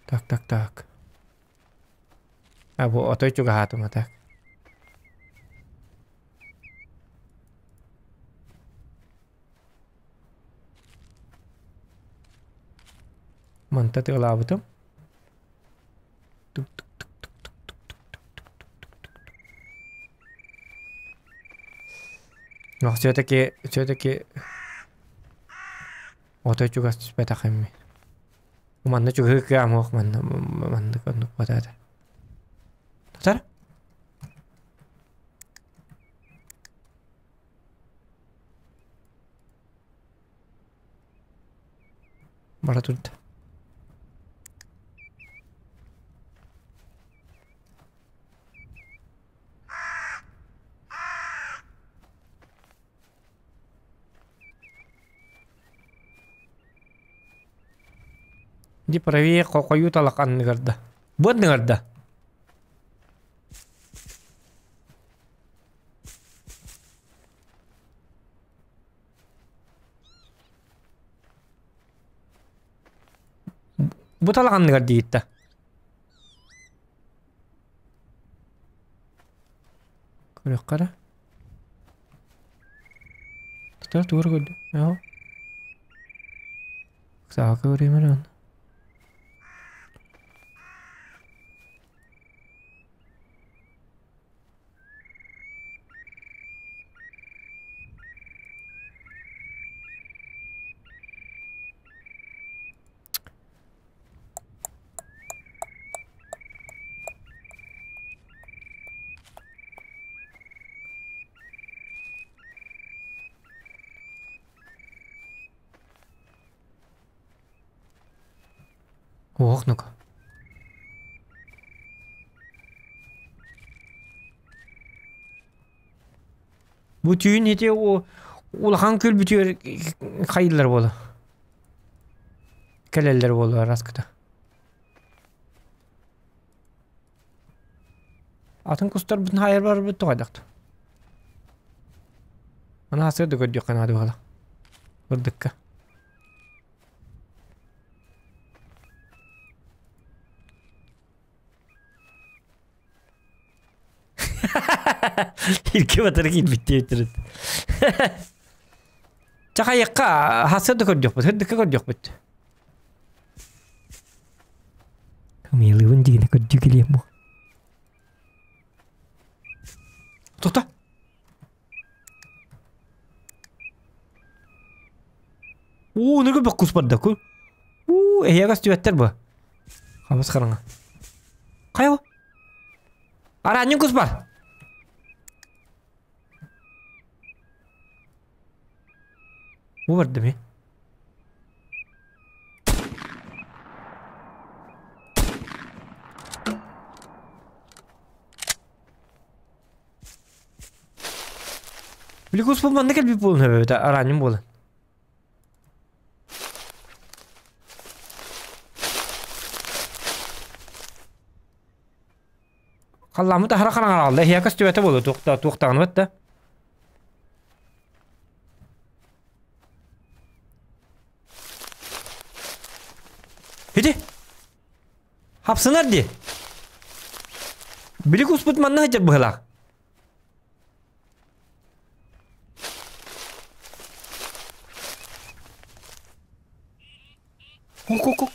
Speaker 2: Так, так, так. А бу отой чугаһаатым а так. Манта тыалаабытым. Но все-таки, все-таки отой чугас түспэтэх эмми. Манна чугаһы кыамуох манна маннык оннук батаата. Татар? Бара турда. Ди правее хойуу талах анныгар да. Бу анныгар да. Бу талах анныгар диитта. Көрүөххэ эрэ. Тутар тугар көрдүм. Яа. Саака көрүм эрэ онно. Уох ну-ка. Бу түүн ити улахан күл бүтүөр хайыллар буола. Кэлэллэр буолуо араскыта. Атын кустарбытын хайар барбыт тоҕойдохто. Аны сырды көрдүөххэ наада буола. Бырдыкка. Илки батыры киирбит диэбиттэрин. Чахайыкка хасыа да көрдүөхпүт, сырдыкка көрдүөхпүт. Милыбын дигини көрдүү килиэм бу. Тоқта. Уу, ныргы бөккус барда ку. Уу, эһиэгас түбэттэр бу. Хабыс хараҥа. Хайа бу? Араанньын кус бар. Бу барда ми? Били кус бу манна кэлбит буолун эбэбит араанньын буолан. Халлааммыт аһара хараҥараалла эһиэхэ көстүбэтэ буолуо туохта туохтаҕыныбыт да. Ити хапсынар дии. Били куспут манна сылдьар быһыылаах. Кук-кук-кук.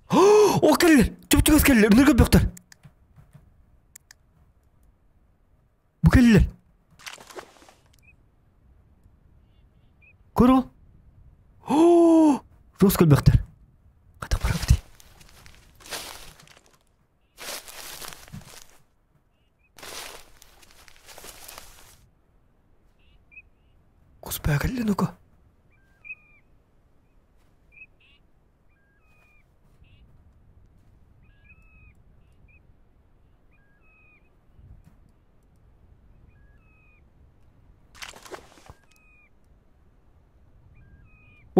Speaker 2: О, кэллэр! Чуп-чугас кэллэр, ынырга бөхтөр. Бу кэллэр. Көрө. О, Рус көлбөхтөр. Хата барабыт. Куспаа кэллэ ну-ка.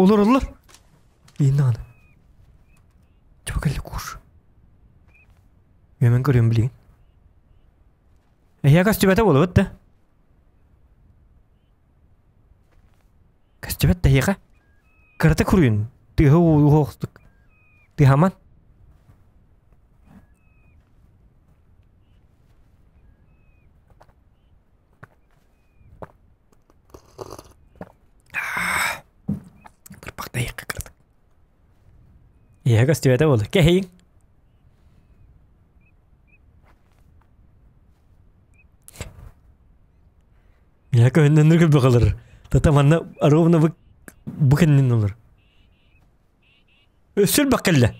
Speaker 2: Олороллор. Ииннаҕына. Чуба кэллэ куш. Үөмэн көрүөм билигин. Эһиэхэ көстүбэтэ буолубут да? Көстүбэт да эһиэхэ. Кырата куруйун. Тыаһа ууһуохтук. Тыаһаман. Кырпахта эһиэхэ кыратык. Эһиэхэ көстүбэтэ буолуо. Кэһииҥ. Миэхэ көһүннэннэр көрбөх Тата манна ровно бу бу кэннин олор. Өссө элбэх кэллэ.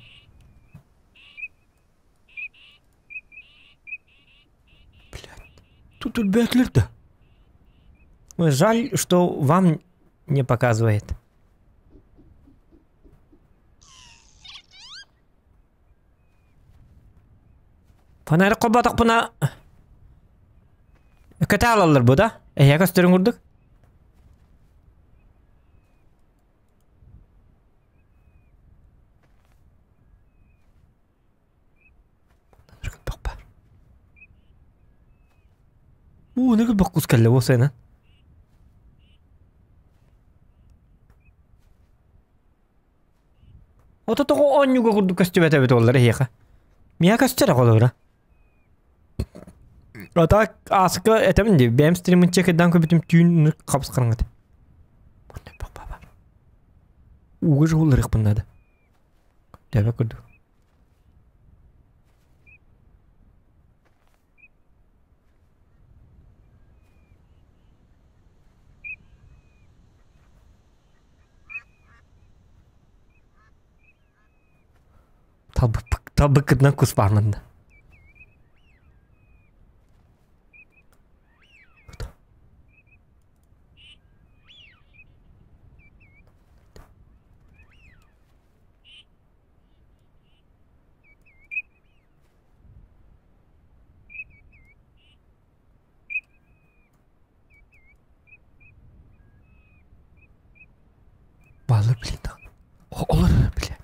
Speaker 2: Блядь. Тут өлбөөтүлэр да. Жаль, что вам не показывает. Фонарик холботохпуна көтө алаллар бу да? Эһиэ көстөрүн курдук. Уу, не боккус кэллэ бу сена. Ото тоҕо оонньууга курдук көстүбэт эбит уоллар эһиэхэ. Миэхэ көстөр холобура. А так ааска этэбин дии, бэйэм стримын чекердаан көрбүтүм түүн хабыс хараҥата. Ууга жуулларыахпын наада. Тэбэ курдук. Талбыккытынан кус баар манна. Балыр блин Олор бile.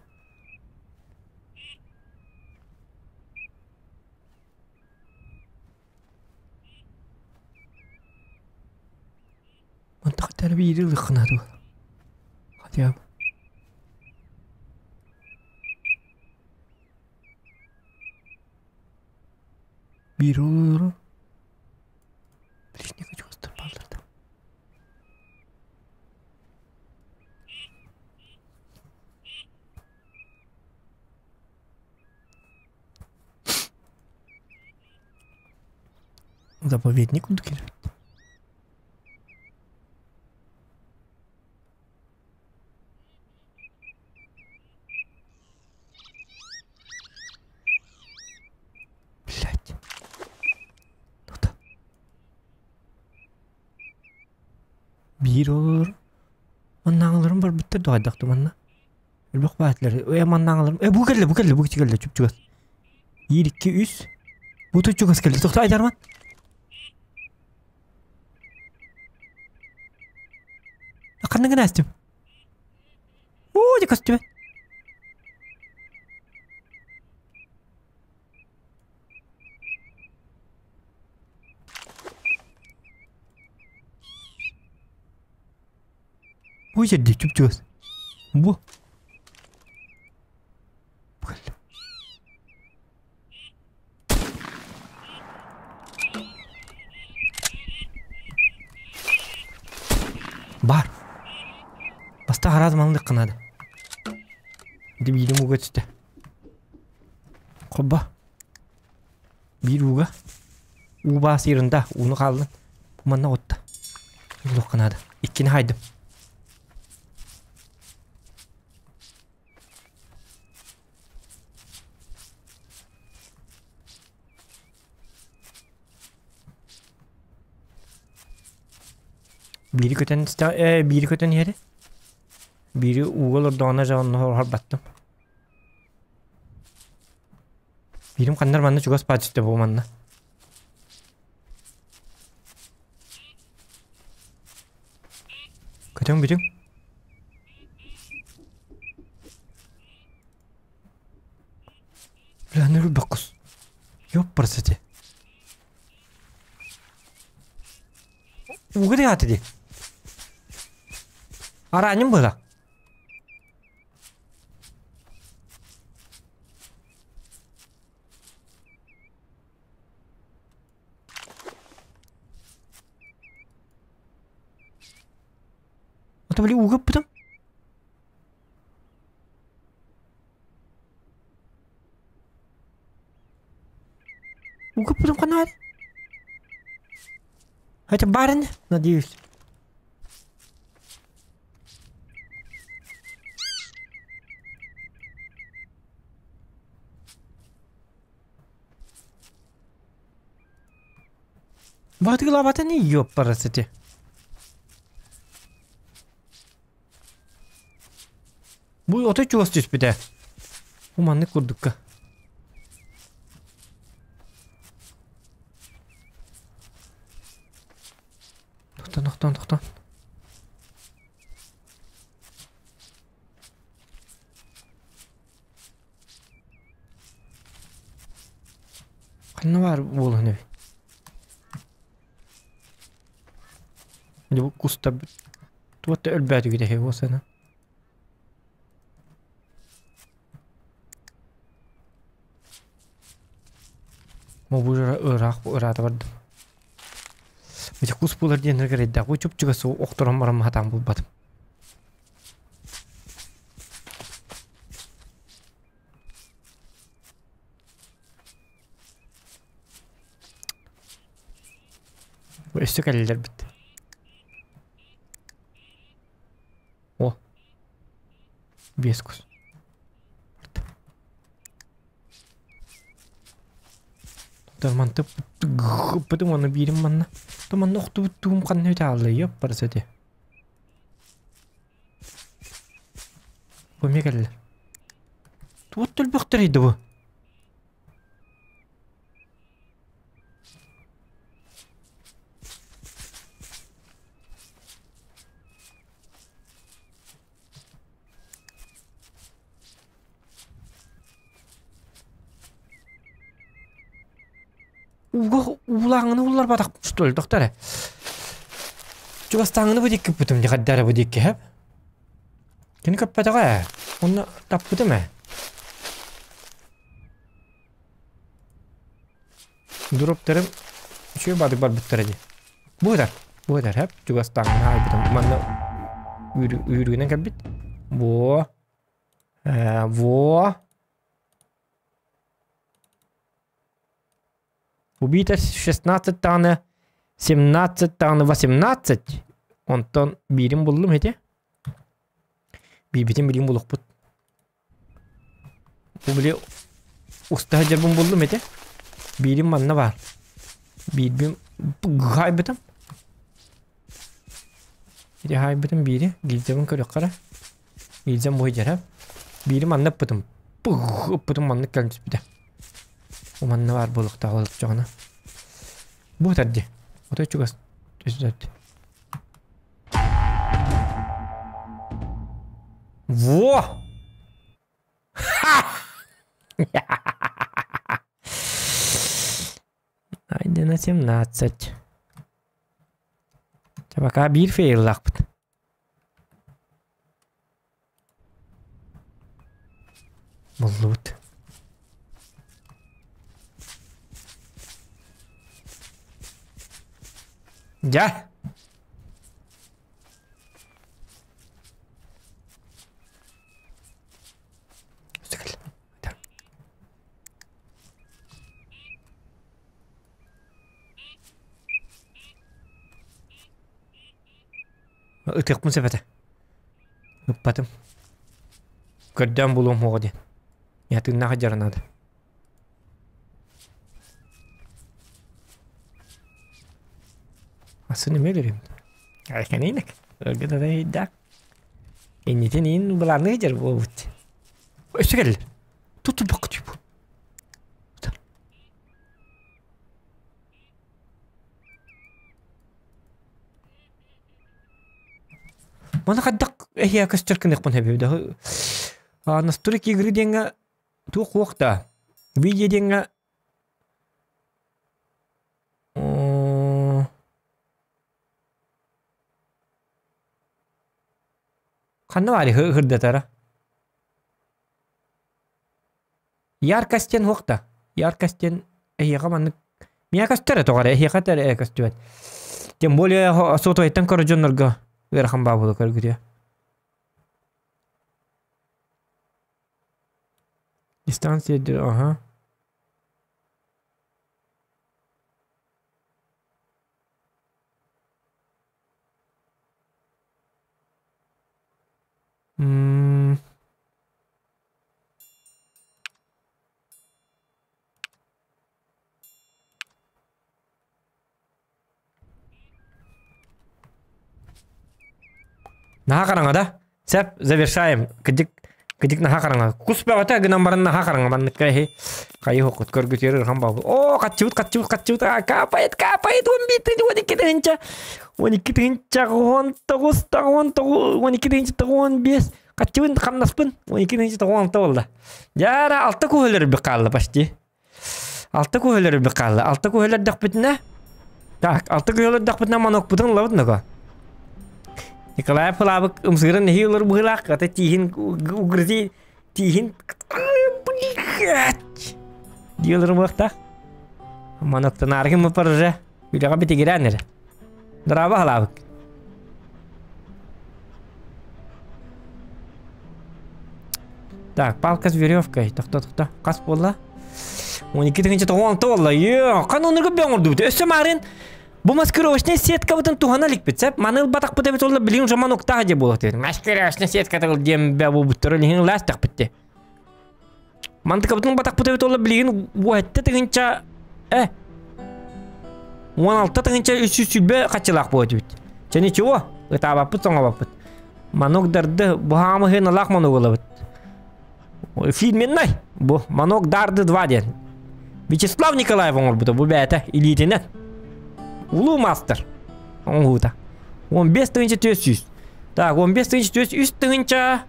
Speaker 2: Мантахтар биири ылыххынааты Хотя бы. Биир олору. Ближний чувство балларда. Заповедник курдук кэлэр. Блять. Ну-то. Биир олорор. Маннааҕыларым барбыттар да хайдах да манна. Элбэх баатылар. Э маннааҕыларым. Э бу кэллэ, бу кэллэ, бу кэллэ чуп-чугас. Биир, икки, үс. Бу чугас кэллэ. Тохто айдарман. Ханна гына астым? Оо, дьэ көстүбэт. Ой, сирди чуп-чугас. Бу. Бар. Баста араас малын гынады. Ди биирим ууга түстэ. Хобба. Биир ууга. Уу баас ерунда. Ууну хааллын. Бу манна отта. Лох гынады. Иккини хайдым. Биири көтөн э, биири көтөн иһэри. Биири ууга олордоҕуна дьэ онно хорбаттым. Биирим ханнар манна чугас баар түстэ бу манна. Көтөҥ бүтүҥ. Бля, нөрү баккус. Ёппарсати. Ууга диэхати дии. Араанньым быһа. Ата били ууга ыппытым. Ууга ыппытым ханна Это барин, надеюсь. Баатыгылаабата не ёппарасити. Бу отой чугас түспүтэ. Бу маннык курдукка. Тохтон, тохтон, тохтон. Ханна баар буолан эбит? Дьэ бу кустар туох да өлбөөтүгүт эһи буолсана. Бу ыраах ыраата бардым. Ити кус буолар диэн эрэйдээх. Бу чуп-чугас охторон баран хатаан булбатым. Өссө кэллэрбит. О. Биэс кус. Манты ыппытым уонна биирим манна. То манна охтубут тугум ханна үтэ ёп барса Бу эмиэ кэллэ. Туох төлбөхтөрүй да бу? Ууга уулааҥҥыны уулларбатах что ли, доктор эрэ. Чугастааҥҥыны бу диэки ыппытым дии хайда эрэ бу диэки һэп. Кини көппөтөҕө ээ. Онно таппытым ээ. Дроптарым үчүгэй баадык барбыттара дии. Бу ытар, бу ытар һэп чугастааҥҥыны хаайбытым. Манна үүрүгүнэн кэлбит. Во. Во. Убито 16 даҕаны, 17 даҕаны, 18. Онтон биирин буллум ити. Биирбитин билигин булукпут. Бу били уста сылдьарбын буллум ити. Биирим манна баар. Биирбин хаайбытым. Ити хаайбытым биири. Гильзабын көрүөххэ эрэ. Гильзам бу сылдьар. Биири манна ыппытым. Ыппытым маннык кэлэн түспүтэ. Манна баар буолуохтаах олорчоҕуна. Бу ытар дии. Отой чугас түстэрди. Во! Найдено 17. Пока биир фейллаахпыт. Буллубут. Дьэ! Ытыахпын сөп этэ. Ыппатым. Көрдөөн булуом суоҕа диэн. Я тыыннаах дьара наада. Асын эмиэ өлөрүм. Айканинок. Өргө Иннитин иин былаанныыр дьар буолбут. Өссө кэллэ. Туту бак тип. Маны хайдах эһиэ көстөр гыныахпын сөбүй да настройки игры диэҥҥэ туох уох да видео диэҥҥэ ханна баарый ырдатара Яркость диэн суох да яркость диэн эһиэхэ маннык миэхэ көстөр тоҕо эрэ эһиэхэ эрэ көстүбэт тем более сотовайтан көрөр дьоннорго ыарахан баа буолуо көргүтүө дистанция ага М Наһаа хараҥа да? Сөп, завершаем. Кырдьык. Кыдьык наһаа хараҥа. Кус бөҕөтө гынан баран наһаа хараҥа манныкка иһи хайы хоккут көргүтүөр ырхан баабы. Оо, хаччыбыт, хаччыбыт, хаччыбыт, а, капает, капает, 11 тыһынча, 12 тыһынча, 12 тыһынча, 19, 19, 12 тыһынча, 95, хаччыбын, хамнаспын, 12 тыһынча, 96 буолла. Дьаара, алта куһөлөрбүт хаалла почти. Алта куһөлөрбүт хаалла. Алта куһөлөрдөхпүтүнэ, так, алта куһөлөрдөхпүтүнэ манокпутун ылабыт ноко. Николаев Фылабык ымсыыран нэһии ылар быһыылаах, ата тииһин угрызи тииһин блядь дии ылар буолуохтаах. Маноктанааргын мы парыжа үлэҕэ битигирээн эрэ. Драба халаабык. Так, палка с веревкой. Тохто, тохто. Хас буолла? 12 тыһыынча 96 буолла. Йоо, хан оннугу бөҥ оҥордубут. Өссө маарыын бу маскировочная сеткабытын туһана иликпит. Сеп, маны ылбатахпыт эбит олла билигин уже мануктаах дьэ буолуох диэн. Маскировочная сетка тыл диэн бэ буолбуттар илиһин ылаастахпыт дии. Мантыкабытын ылбатахпыт эбит олла билигин 17 тыһыынча э 16 тыһыынча 320 хаччылаах буолуо этибит. Чэ ничего, ытаабаппыт, соҥобоппут. Манок дарды бу хаамыһыын манок ылабыт. Фирменнай бу Манок Дарды 2 диэн. Вячеслав Николаев оҥорбута бу бэйэтэ илиитинэн. Улуу мастер оҥоһуута. 15 тыһыынча 400. Так, 15 тыһыынча 400 3 тыһыынча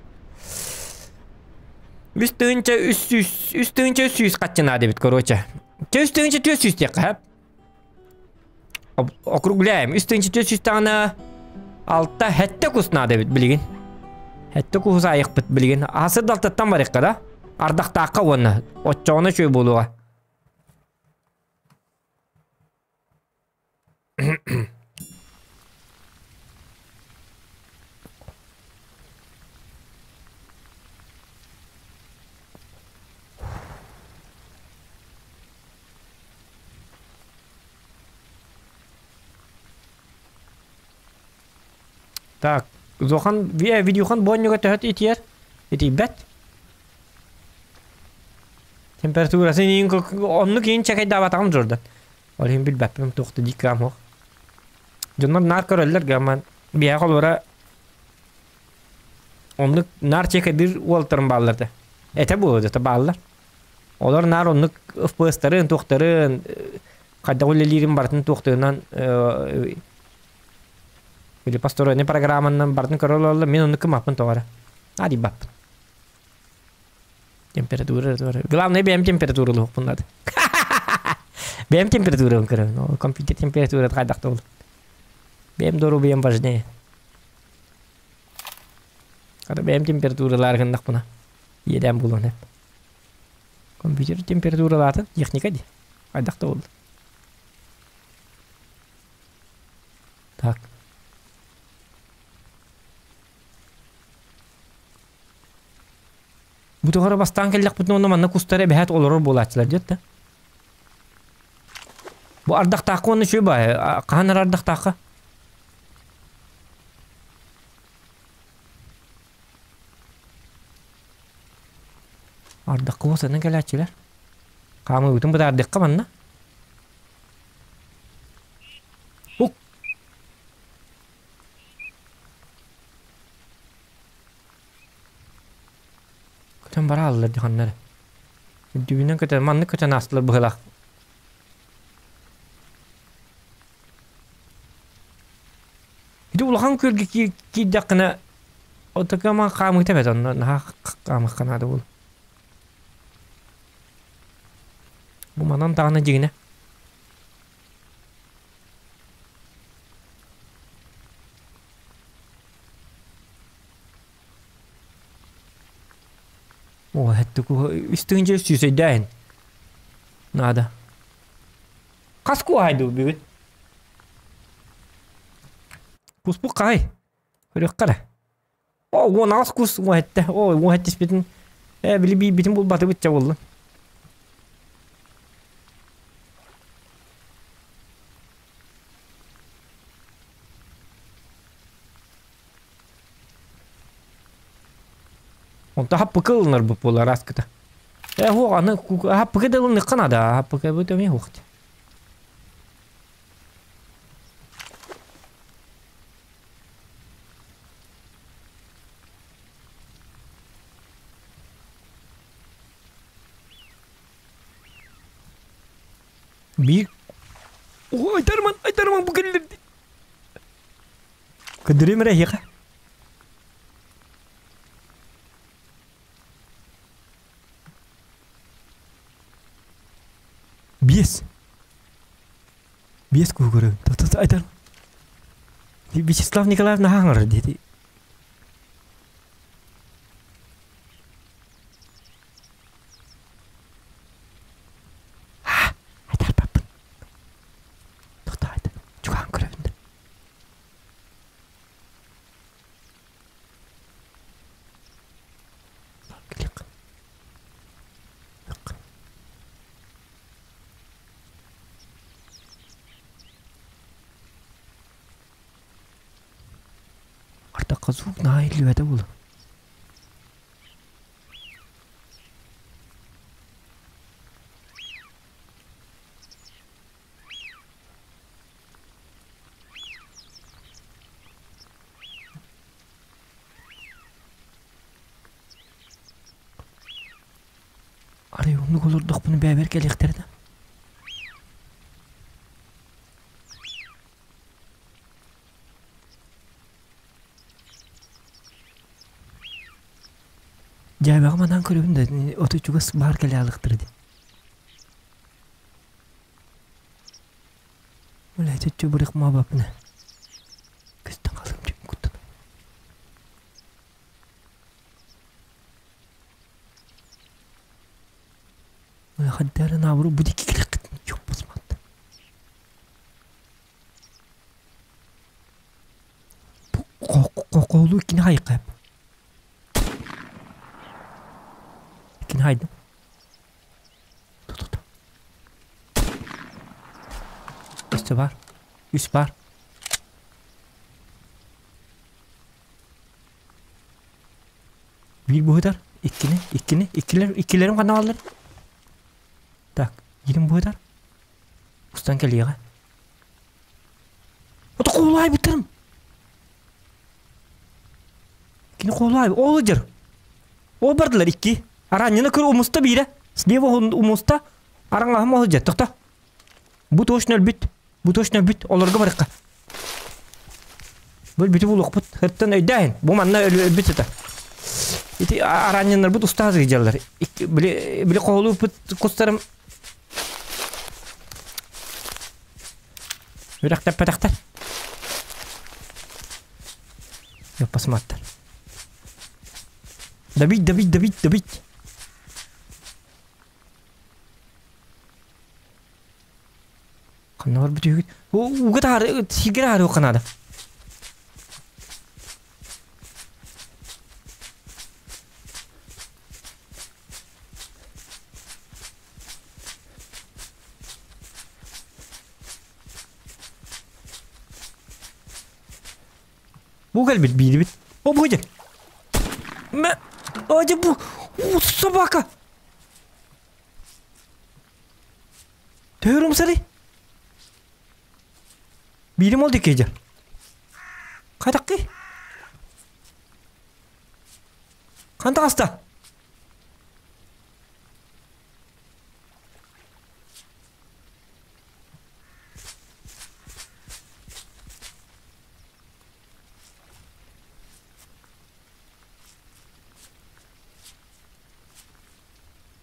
Speaker 2: 3 тыһыынча 300 3 тыһыынча 300 хаччына дебит, короче. 3 тыһыынча 400 диэххэ сөп. Округляем. 3 тыһыынча 400 даҕаны алта хэттэ кус наада эбит билигин. Хэттэ кус айыкпыт билигин. Асыр далтаттан барыахха да. Ардахтаахха уонна оччоҕуна үчүгэй буолуоҕа. Так, Зохан видеохан буонньуга төһөт итийэр? Итийбэт. Температурасы оннук иин чэкэйдаабатаҕым Джордан. Ол иһин билбэппин туох да диккам суох. Дьоннор наар көрөллөр гаман биһиэхэ холобура оннук наар чэкэйдиир уолтарым бааллар да. Этэ буолуо да бааллар. Олор наар оннук FPS-тарын, туохтарын, хайдах үлэлиирин барытын туохтарынан или построенный программанан барытын көрө олороллор. Мин оннук кымаппын тоҕо эрэ. Аа дийбаппын. Температура, главное бэйэм температуралыахпын наада. Бэйэм температурабын көрөбүн. Компьютер температурата хайдах да Бэйэм доруобуйам важнее. Хата бэйэм температуралаары гыннахпына иэдээн буолуон сөп. Компьютер температуралаатын техника дии. Хайдах да буолла. Так. Бу тоҕо бастаан кэллэхпитинэ онно манна кустар эбэһээт олорор буолааччылар диэт да. Бу ардахтаахха уонна үчүгэй баайы. Хаһан эрэ ардахтаахха? Ардахха уосанан кэлээччилэр. Хаамыыбытын бытаардыахха манна. Ук! Көтөн барааллар дии ханна эрэ. Үрдүбүнэн көтөн, маннык көтөн аастылар быһыылаах. Ити улахан күөлгэ киирдэххинэ, отакама хаамыыта эбэт онно наһаа хаамыахха наада буолуо. Бу манан даҕаны дьиҥинэ. О, үс тыһыынча сүүсэйдээһин наада. Хас куоһайдыбыт бүгүн? Куспут хаһай? Көрүөххэ эрэ. О, 18 кус уоһэттэ. О, уоһэттиспитин э, били биирбитин булбатыбыт ча буоллун. Онто хаппыкы ылынарбыт буолар аскыта. Э, хуох, аны хаппыкы да ылыныахха наада. Хаппыкы бу эмиэ хуох. Биир О, айтарман, айтарман бу кэллэр. Көдүрүм эрэ эһиэхэ. Биэс. Биэс куһу көрөбүн. Тото айтар. Вячеслав Николаев наһаа аҥарар диэти. Айтарбаппын. Тохтоо айта. Чугаһан көрөбүн да. Ардахха звук наһаа иһиллибэтэ буолуо. Арай оннук олордохпуна бэйэбэр кэлиэхтэрэ да. Дьээбэҕэ манаан көрөбүн да ото чугас баар кэлэ аалыахтара дии. Бля, чөччө бырых маабаппына. Көстөн хаалым дьүм куттан. Хаддара наабыру бу дикки килэххитин чоппусмат. Қоқолу иккини хайқап. Иккини хайдым. Ту-ту-ту. Үстэ бар. Үс бар. Биир быһытар. Иккини, иккини, иккилер, иккилерим ханна бааллар? Так, биирим быһытар. Устан кэлиэҕэ. Ото куулаайбыттарым. Кини куулаай, ол дьэр. Ол бардылар икки. Араанньаны көр умуста биирэ. Слева умуста. Араҥаһым ол дьэ. Тохто. Бу точно өлбүт. Бу точно өлбүт. Олорго барыкка. Бу өлбүтү булуохпут. Хырттан өйдөөһүн. Бу манна өлбүт сыта. Ити араанньаннарбыт устаа сылдьаллар. Били били хоһулууппут кустарым Үрэхтэппэтэхтэр. Йоппасматтар. Добить, добить, добить, добить. Ханна барбыт үһүгүт? Уга таһаар, сиргэ таһаарыахха наада. Бу кэлбит биирибит. О бу дьэ. Мэ, о дьэ бу, собака. Төһөр умсары? Биирим ол диэки дьэ. Хайдаххый? Хантан таҕыста?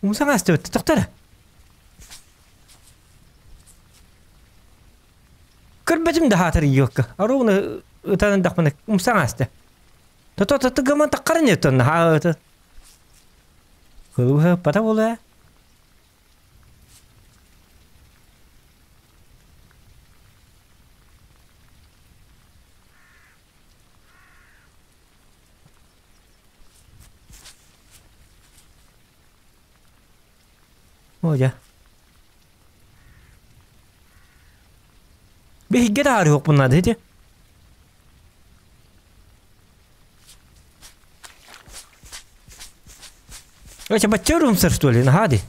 Speaker 2: Умсаҥ астыбыт, тохтор. Көрбөтүм да хаатыр иокка. Аругуна ытан дахпына умсаҥ аста. Тото тото гаман таққарын еттон хааты. Кылыһы пата була. О, дьэ. Биһиги таарыһыахпын наада ити. Эче бачча румсар что ли, наһаа дии.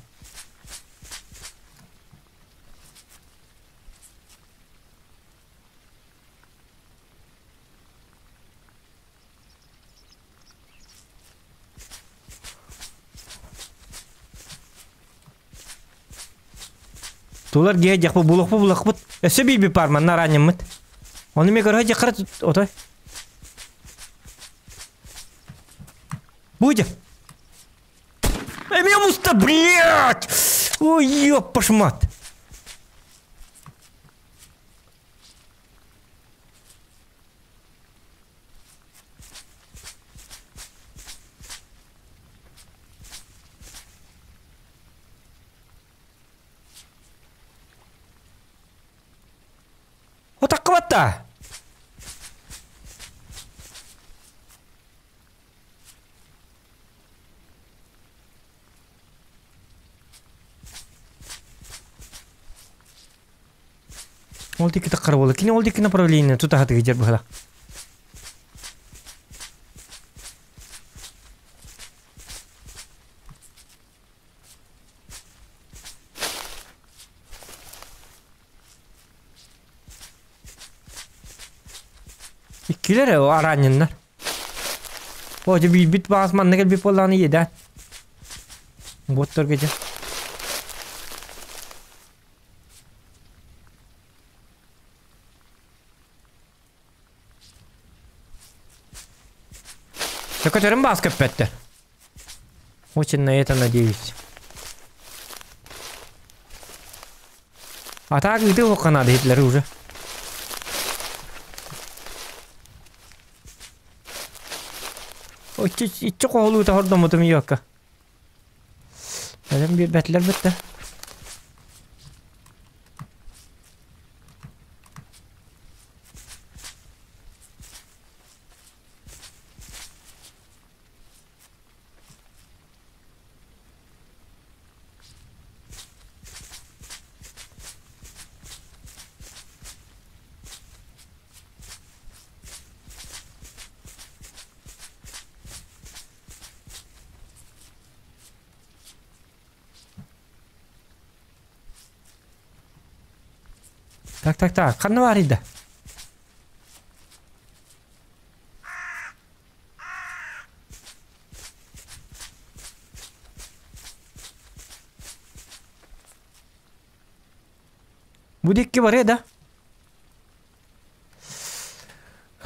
Speaker 2: Тулар гиэ дьахпы булахпы булахпыт. Өссө биир пар манна араанньаммыт. Ону ме көрө дьахара отой. Будя. Эмиэ муста, блядь! Ой, ёппашмат. Отаккыбатта! Ол диэки таххара буолла. Кини ол диэки направление тутаһатыгы дьэр быһыла. Иккилэр ээ араанньаннар. О, дьэ биирбит баҕас манна кэлбит буоллаҕына иэдээн. Буотторго дьэ. Көтөрүм баас көппөттөр. Очень на это надеюсь. А так ыты уохха надо Гитлеры уже. Иччи хоһулуута хордоммутум йокка. Бэлэм биэрбэтилэр бытта. Так, так, так. Ханна баар да? Бу диэки барыа да?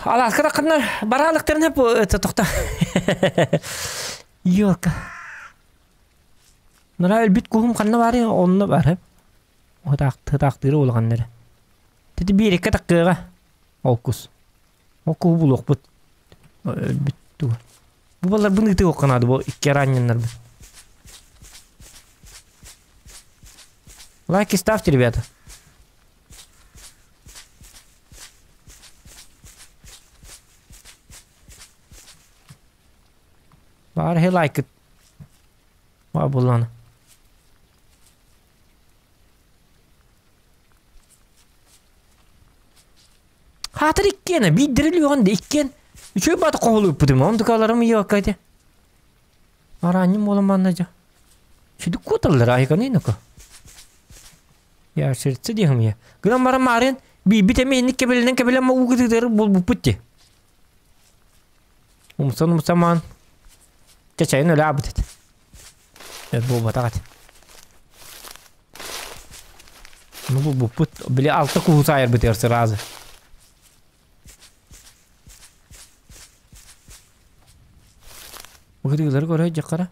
Speaker 2: Алааска тахханна бараалыктарын тохта. Ёлка. Нара өлбүт куһум ханна баарый онно бар. Тытаахтыыра улаханнара. Тити биэриккэ таккыаҕа. Ол кус. Ол куһу булуохпут. Өлбүт туга. Бу баларбын ыытыахха наада бу икки араанньаннарбын. Лайки ставьте, ребята. Баар хе лайкыт. Ба булланы. Хаатыр иккиэн, биирдэрил үөҕэн да иккиэн. Үчүгэй баата хоһулууппутум, онтукаларым ийэкка ити. Араанньым буолан манна дьэ. Сүдүк куоталлар айыканыйнака. Я сердце диэхим я. Гынан баран маарыан биирбит эмиэ инник кэбилэнэн кэбилэн уугутыытыгар булбуппут дии. Умсан умсамаан чачайын өлө этэ. Буолбатах этэ. Ну булбуппут. Били алта куһу саайарбытыгар сразу. Быһытыылары көрө дьахара.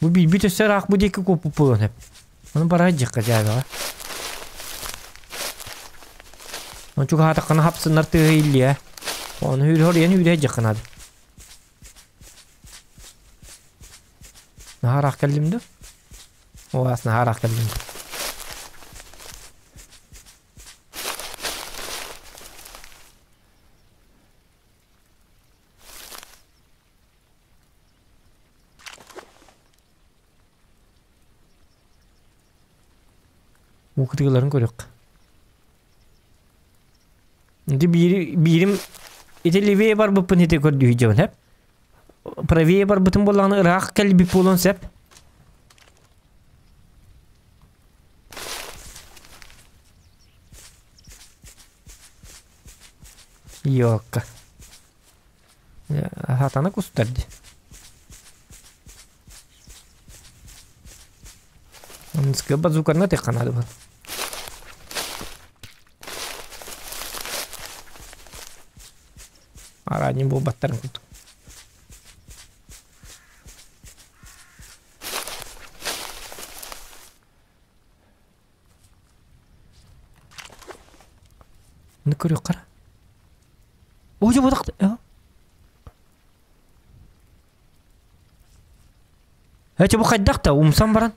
Speaker 2: Бу биирбит өссө ыраах бу диэки куоппут буолуон сөп. Ону бара дьахха дьаабаҕа. Ону чугаһаатаххына хапсыннар тыаһа ииллиэ. Ону үүрэ хоруйан үүрэ дьахха наада. Наһаа ыраах кэллим да? О, аас наһаа ыраах кэллим. Уу кытыыларын көрүөххэ. Ити биири, биирим ити левее барбыппын ити көрдүү дьабын хэп. Правее барбытым буоллаҕына ыраах кэлбит буолуон сөп. Йокка. Хатана кустар дии. Базукарна тыхханаады бар. Араанньын буолбаттарын курдук. Оны көрүөххэ эрэ. Оо, дьэ, бодох Эчи бу хайдах да умсан баран.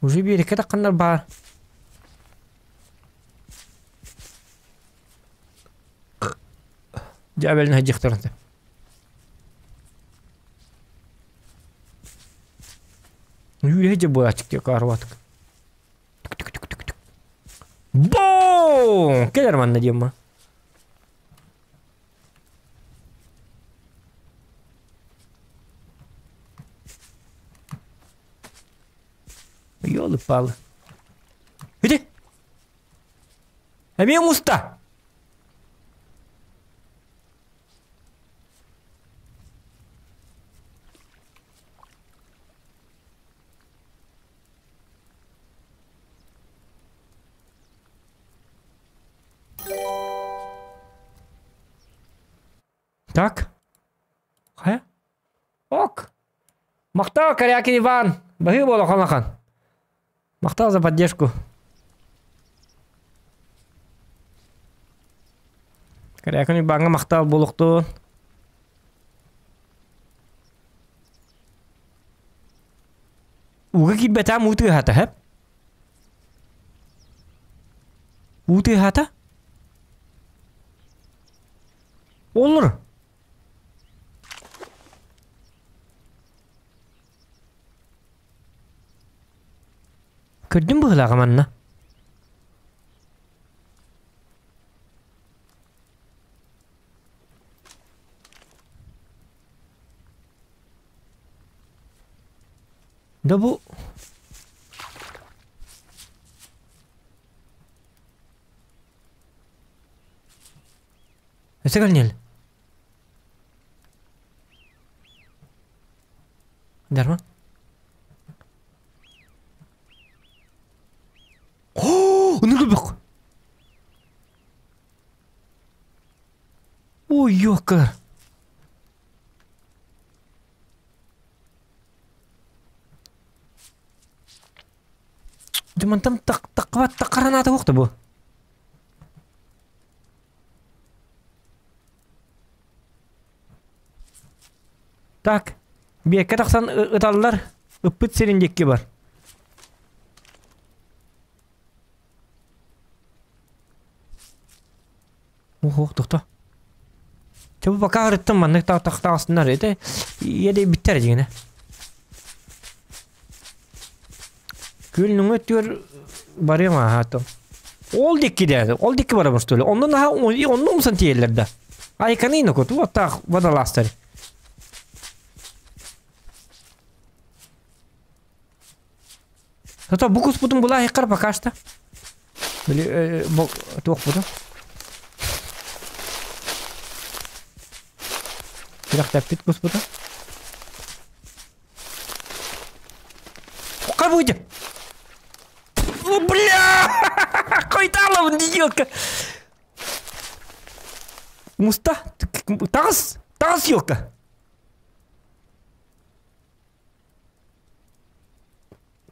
Speaker 2: Уже биэрэккэ тахханнар баар. Дьээбэлин сылдьыахтарын сөп. Үөһэ дьэ буолааччык диэки арбатык. Бум! Кэлэр манна диэмма. Ёлы-палы. Иди! Эмиэ муста! Так. Хайа? Ок. Махтал, Корякин Иван. Баһыы буола ахан. Махтал за поддержку. Корякин Иваҥҥа махтал буолуохтун. Ууга киирбэтээм уу тыаһата, хэп? Уу тыаһата? Олор. Көрдүм быһыылааҕа манна. Да бу Өссө кэлниэл. Дарма. О, ынырык. Ой, ёка. Дьэ мантан таххыбат таххаранаата уохта бу. Так, биэккэ тахсан ыталлар, ыппыт сирин диэки бар. Ух, тохто. Чэ бу пока арыттым маннык тахтаҕаснар это иэдэй бүттэр дьиҥинэ. Күөл нөҥүө өттүгэр барыам ааһаатым. Ол диэки да, ол диэки барабын что ли? Онно наһаа онно умсан тиийэллэр да. Айканы нокоту оттаах водолазтар. Зато бу куспутун була айыккар пока что. Били туох буту. Сүрэхтэппит куспуту. Пока выйди. Ну, бля! Койталов, ёлка! Муста, таас, таас, ёлка!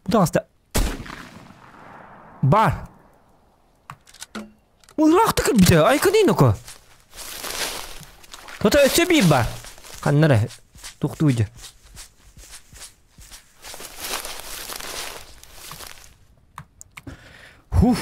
Speaker 2: Таҕыста. Бар. Ыраахта кэлбитэ, айканыы ноко. Тота өссө биир бар. Ханна эрэ тохтуу дьэ. Хуф.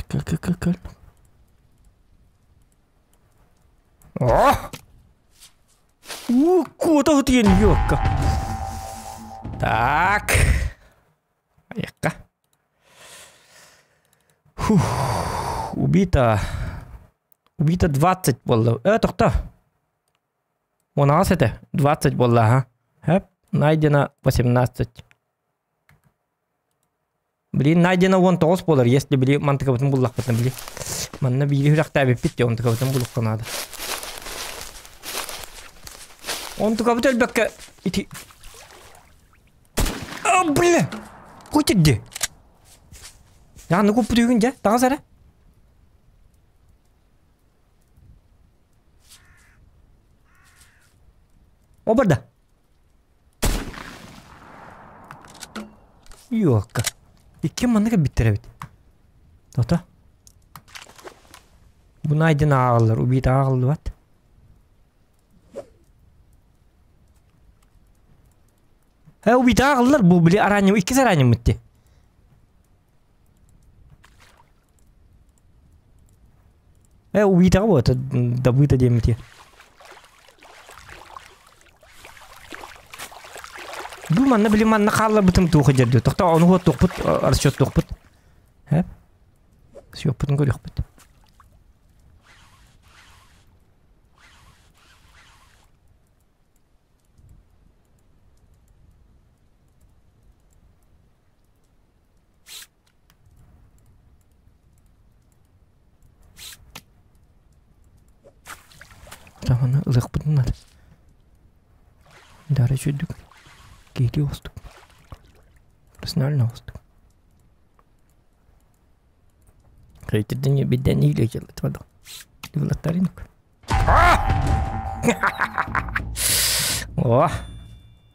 Speaker 2: Кэл, кэл, кэл, кэл. О! У, куота утуйан ёлка. Так. Айакка. Фух, убито. Убито 20 буолла. Э, тохто. 16 этэ. 20 буолла, аха. Хэп, найдено 18. Блин, найдено 19 буолар, если били мантыкабытын буллахпытын били. Манна биири хүрэхтээбиппит де, онтукабытын булукка наада. Онтукабыт өлбөккө ити... А, бля! Кутидди! Яны куппутугун дьэ, таҕыс эрэ. Обарда. Юокка. Икки маннык эбиттэр эбит. Тота. Бу найден ааҕыллар, убит ааҕыллыбат. Э, убит ааҕыллар, бу били араанньым, иккис араанньыммыт дии. Э, убитаҕа буолта, добыта диэммит Бу манна били манна хаалларбытым туох дьэрдүү. Тохтоо ону хуоттуохпут, расчеттуохпут. Хэп. Сиоппутун көрүөхпүт. Аны ылыахпытын наада. Дара үчүгдүк киһилии оҕустук. Профессионально оҕустук. Хейтирден бидден О!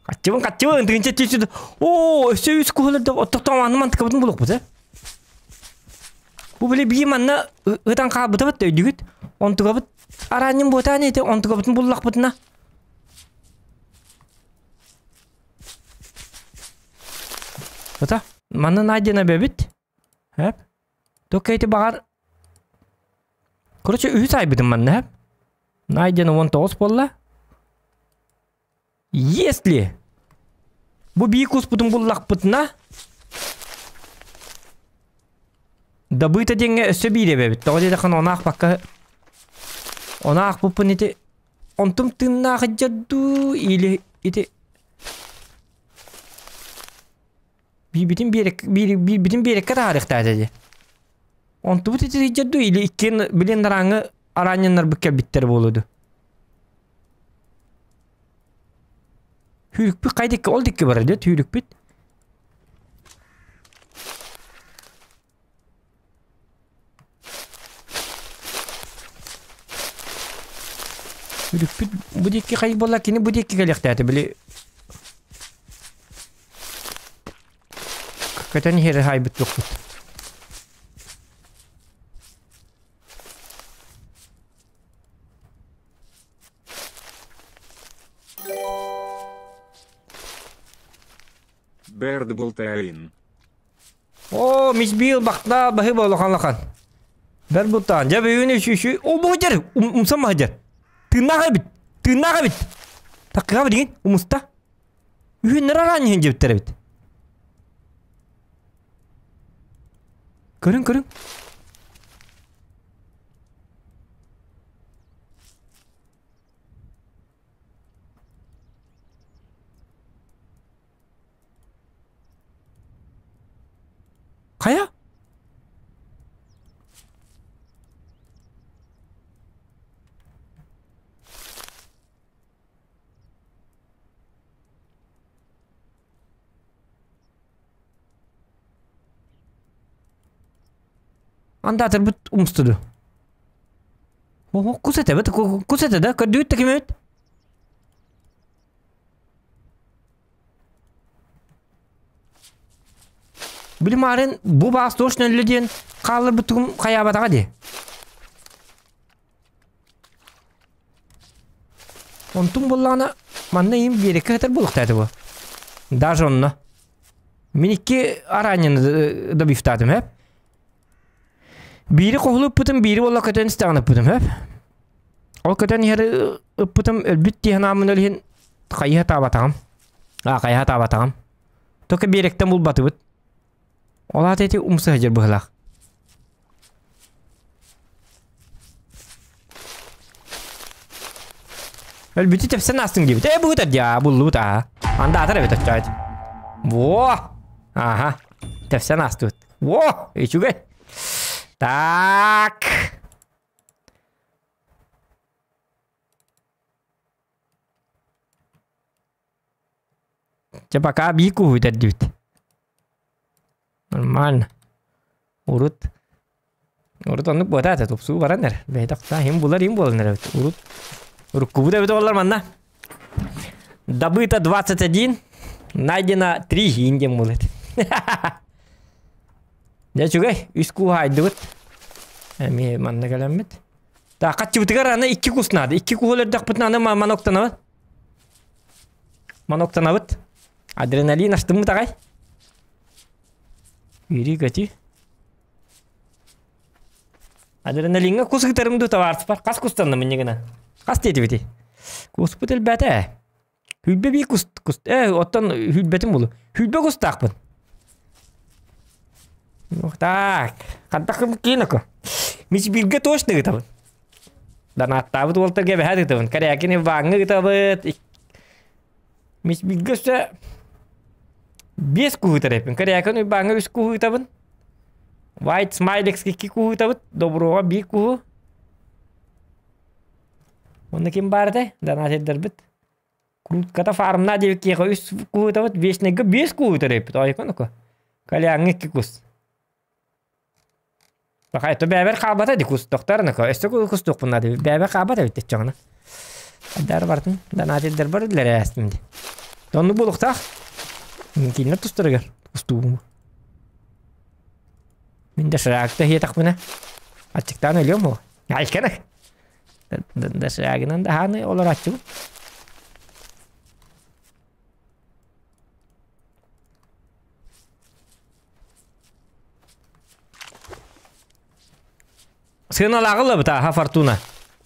Speaker 2: Хаччыбын, хаччыбын, тыынча тиисү. Оо, өссө үс куһулар оттохтоон манна мантыкабытын булуохпут, э? Бу били бии манна ытан хаалбытабыт өйдүгүт. Онтугабыт араанньын буотаан ити онтугабытын буллахпытына. Ыта, манна найдена бэбит. Хэп. Только ити баҕар Короче, үһүс айбытым манна, хэп. Найдено 19 буолла. Если бу бии куспутун буллахпытына добыта диэҥҥэ өссө биир эбэбит. Тоҕо диэтэххинэ ону аахпакка ону аахпыппын ити онтум тыыннаах дьэ дуу или ити биирбитин биэрэк биирбитин биэрэккэ таһаарыахтаата дии. Онтубут ити дьэ дуу или иккиэн билин арааҥы араанньаннарбыт кэлбиттэр буолуо дуу. Түүрүкпүт хайа диэки ол диэки барар дии түүрүкпүт. Түүрүкпүт бу диэки хайы буолла кини бу диэки кэлиэхтээтэ били көтөн иһэр хаайбыт туохпут.
Speaker 3: Бэрд бултаайын.
Speaker 2: Оо, мис биил бахта баһы болохан лахан. Бэр бултаан. Дьэ бүгүн үчү О, бу дьэр, умсан маһдьар. Тыыннаах эбит. Тыыннаах эбит. Таккыга билигин умуста. Үһүннэр араан иһин дьэбиттэр эбит. Көрүҥ, көрүҥ. Хайа? Андаатарбыт умстуду. О, кус этэ, кус этэ да, көрдүгүт да ким эбит? Били маарин бу баас точно өллө диэн хаалларбытыгым хайаабатаҕа дии. Онтум буоллаҕына манна им биэрэккэ сытар буолуохтаах этэ бу. Даже онно. Мин икки араанньаны добивтаатым, эп. Биири хоһулу ыппытым, биири буолла көтөн истэҕин ыппытым, хөп. Ол көтөн иһэр ыппытым өлбүт дии санааммын ол иһин хайыһа таабатаҕым. А, хайыһа таабатаҕым. Только биэрэктэн булбатыбыт. Ол аата ити умса сылдьар быһыылаах. Өлбүтү тэпсэн аастыҥ диэбит. Ээ быһыта дии, буллубут аа. Андаатар эбит оччоот. Во! Аха. Тэпсэн аастыбыт. Во! Үчүгэй. Так. Чэ пока биир куһу бүтэрдибит. Нормально. Урут урут оннук буотаа этэ тупсуу баран эрэ. Бэйэтэ иһин булар иһин буолан эрэбит. Урут уруккубут эбит олар манна. Добыто 21, найдено 3 иһин диэн буолар. Дьэ үчүгэй, үс кууһа айдыбыт. Эмиэ манна кэлэммит. Так, хаччыбытыгар аны икки кус наада. Икки куһу өлөрдөхпүтүнэ аны маноктанабыт. Маноктанабыт. Адреналин астыммыт аҕай. Үөрүү көтүү. Адреналиҥҥа кус ыытарым дуу табаарыспар. Хас кустанным инньэ гына? Хас диэтибитий? Куспут элбээтэ ээ. Хүлбэ бии кус, кус ээ оттон хүлбэтим булу. Хүлбэ кустаахпын. Так, хантах киин око. Мис бирге точно ыытабын. Данааттаабыт уолтарга эбэһээт ыытабын. Корякин Иваҥҥа ыытабыт. Мис бирге өссө биэс куһу ыытар эппин. Корякин Уйбааҥҥа үс куһу ыытабын. White Smilex икки куһу ыытабыт. Доброва биир куһу. Онно ким баар этэй? Донатирдарбыт. Крутката фармна диэбит киһиэхэ үс куһу ыытабыт, вечнайга биэс куһу ыытар эбиппит. Ойкон око. Каляҥҥа икки кус. Пахай, то бэбэр хаалбата ди кус доктор нако. Өссө кустуохпун наада. Бэбэр хаалбат эбит чоҕуна. Дар бартын, донатирдар бар үллэрэ астым ди. Онну буолуохтаах. Кинилэр тустарыгар кустуубум. Мин да шрагта хиэтахпына. Аччыктаан өлүөм ол. Айкана. Доширагынан даһааны олорааччыбын. Сыаналааҕы ылабыт ааха Фортуна.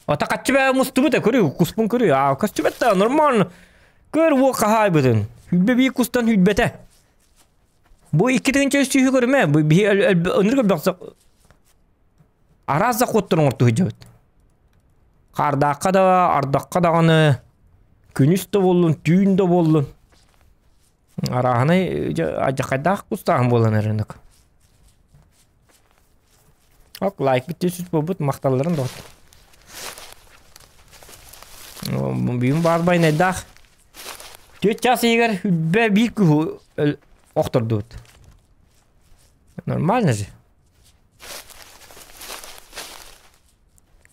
Speaker 2: Ата хаччы бээ мустубут э көрүү куспун көрүү аа көстүбэт да нормально көр уо хаһаайбытын хүлбэ бии кустан хүлбэтэ бу икки тыһыынча үс сүүһү көрүмэ бу биһи ынырык өлбөхсө Араас заходтар оҥорто сылдьабыт. Хаардаахха да, ардахха даҕаны, күнүс да буоллун, түүн да буоллун. Арааһынай дьэ алдьархайдаах кустааһын буолан эрэр Ок, лайкпыт түс буолбут, махталларын доҕоттор. Бүгүн баар байнайдаах. Түөрт чаас иһигэр үрбэ биир куһу охтордубут. Нормально же.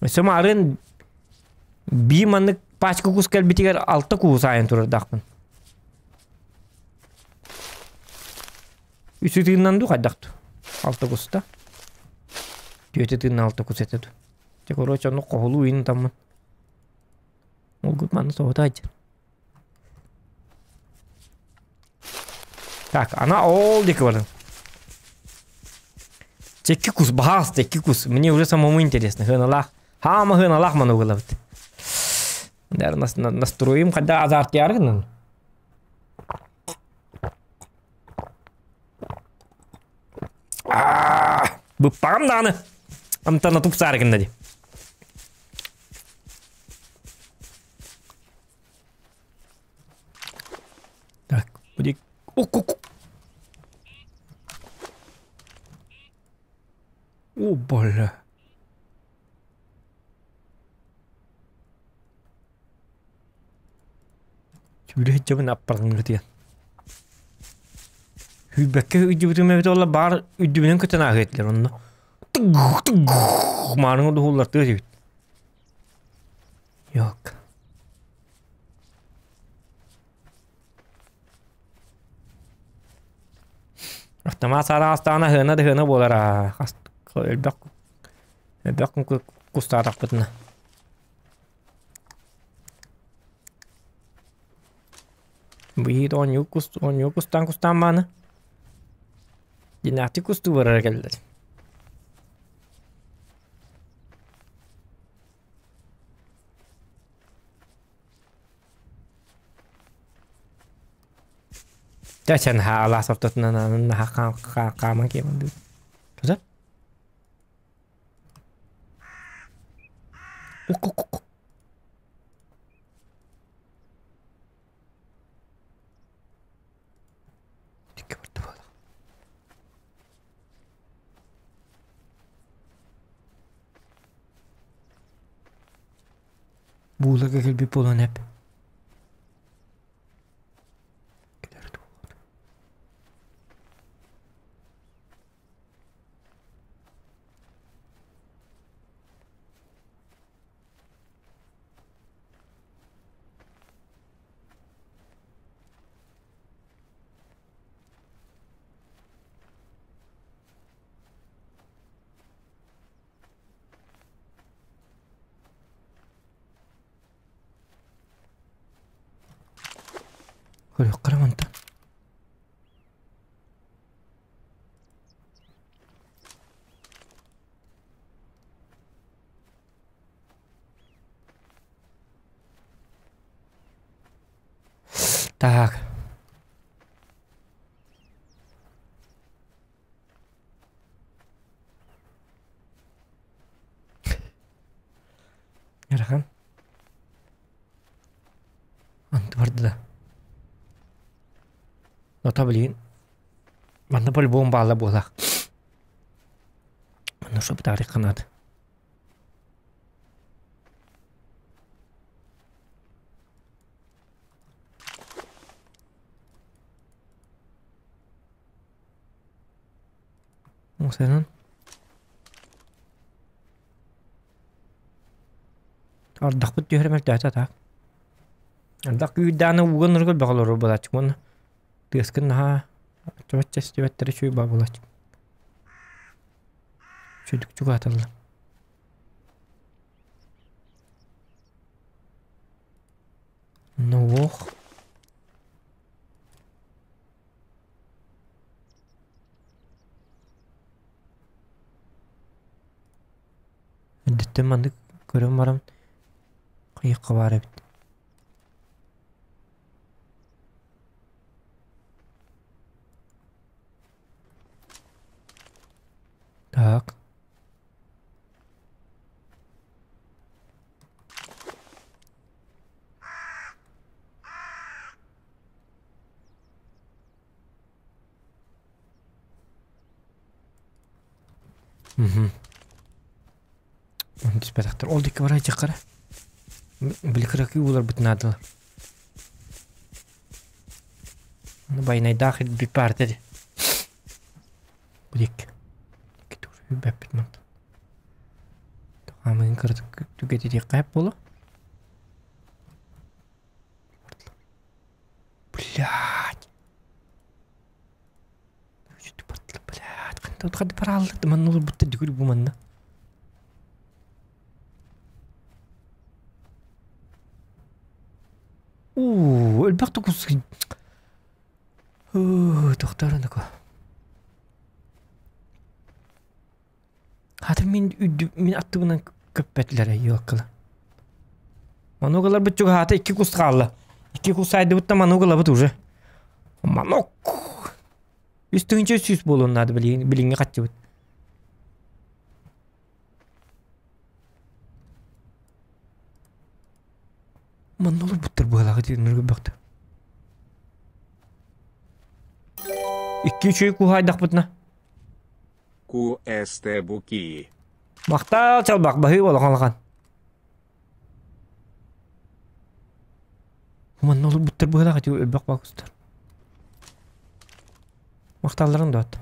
Speaker 2: Өссө маарыын бии маннык пачка кус кэлбитигэр алта куһу саайан турардаахпын. Үс ытыынан дуу хайдах дуу? Алта куста. Түөтэ тыынна алта кус этэ дуу. Дьэ короче оннук хоһулуу иин таммын. Ол манна соһута сылдьар. Так, она ол диэки бардым. Чекки кус, баһаас чекки кус. Мне уже самому интересно. Хыналаах. Хаама хыналаах маны угалабыт. Настроим когда азарт яргынан. Быппаҕым даҕаны. Амтана тупсаары гынна дии. Так, будет... О, О, бля. Үлэһит аппаргыҥҥытыйан. Хүлбэккэ ыйдыбытым эбит уолла баар үрдүбүнэн көтөн ааһыа этилэр онно. Маарыҥа дуһуллартыа этибит. Yok. Автомат сараастаҕына ыһыана да ыһыана буолар аа элбэх элбэх кустаатахпытына. Быйыл оонньуу кус оонньуу кустаан кустаан мааны. Дьиҥнээхтик кустуу барара кэллэр. Чэ, наһаа алаас ортотунан наһаа хааман киэмэн дуу. Тута? Бууларга кэлбит буолан эп. Көрүөххэ мантан. Так. Ыарахан. Онто барда да. Ото билигин манна по-любому баалла буолаах. Манна шо бытаарыхха наада. Осенан. Ардахпыт түһэрэ мөлтөөтө так. Ардах күүрдэҕинэ ууга ныргыл бөҕө олорор буолааччы уонна тыаскын наһаа чугас истибэттэрэ үчүгэй баа буолааччы. Үчүгдүк чугаһаталлар. Нуох. Эрдэттэн маннык көрөн баран хайыахха баар эбит. Так. Мгм. Түспэтэхтэр. Ол диэки барай дьахара. Били кыракый ууларбыт наадалар. Байнайдаах ирбит баар деді. Бу диэки. Бэппит мантан. Хаамыгын кыратык түгэтитиэххэ сөп буолуо. Блядь. Блядь, ханта барааллар манна олорбуттар дүгүр бу манна. Уу, элбэх тукус. Тохтор анако. Хата мин мин аттыбынан көппөтүлэр ёккала. Манугаларбыт чугаһаата икки кус хаалла. Икки кус сайдыбыт манугалабыт уже. Манок. Үс тыһыынча сүүс буолуон наада билиҥҥи хаччыбыт. Манна олорбуттар быһалаах ити бөхтө. Икки үчүгэй куһаайдахпытына.
Speaker 3: КСТ Буки.
Speaker 2: Махтал чалбах баһыы улахан. Манна олорбуттар быһалаах ити өлбөх бакустар. Махталларын да от.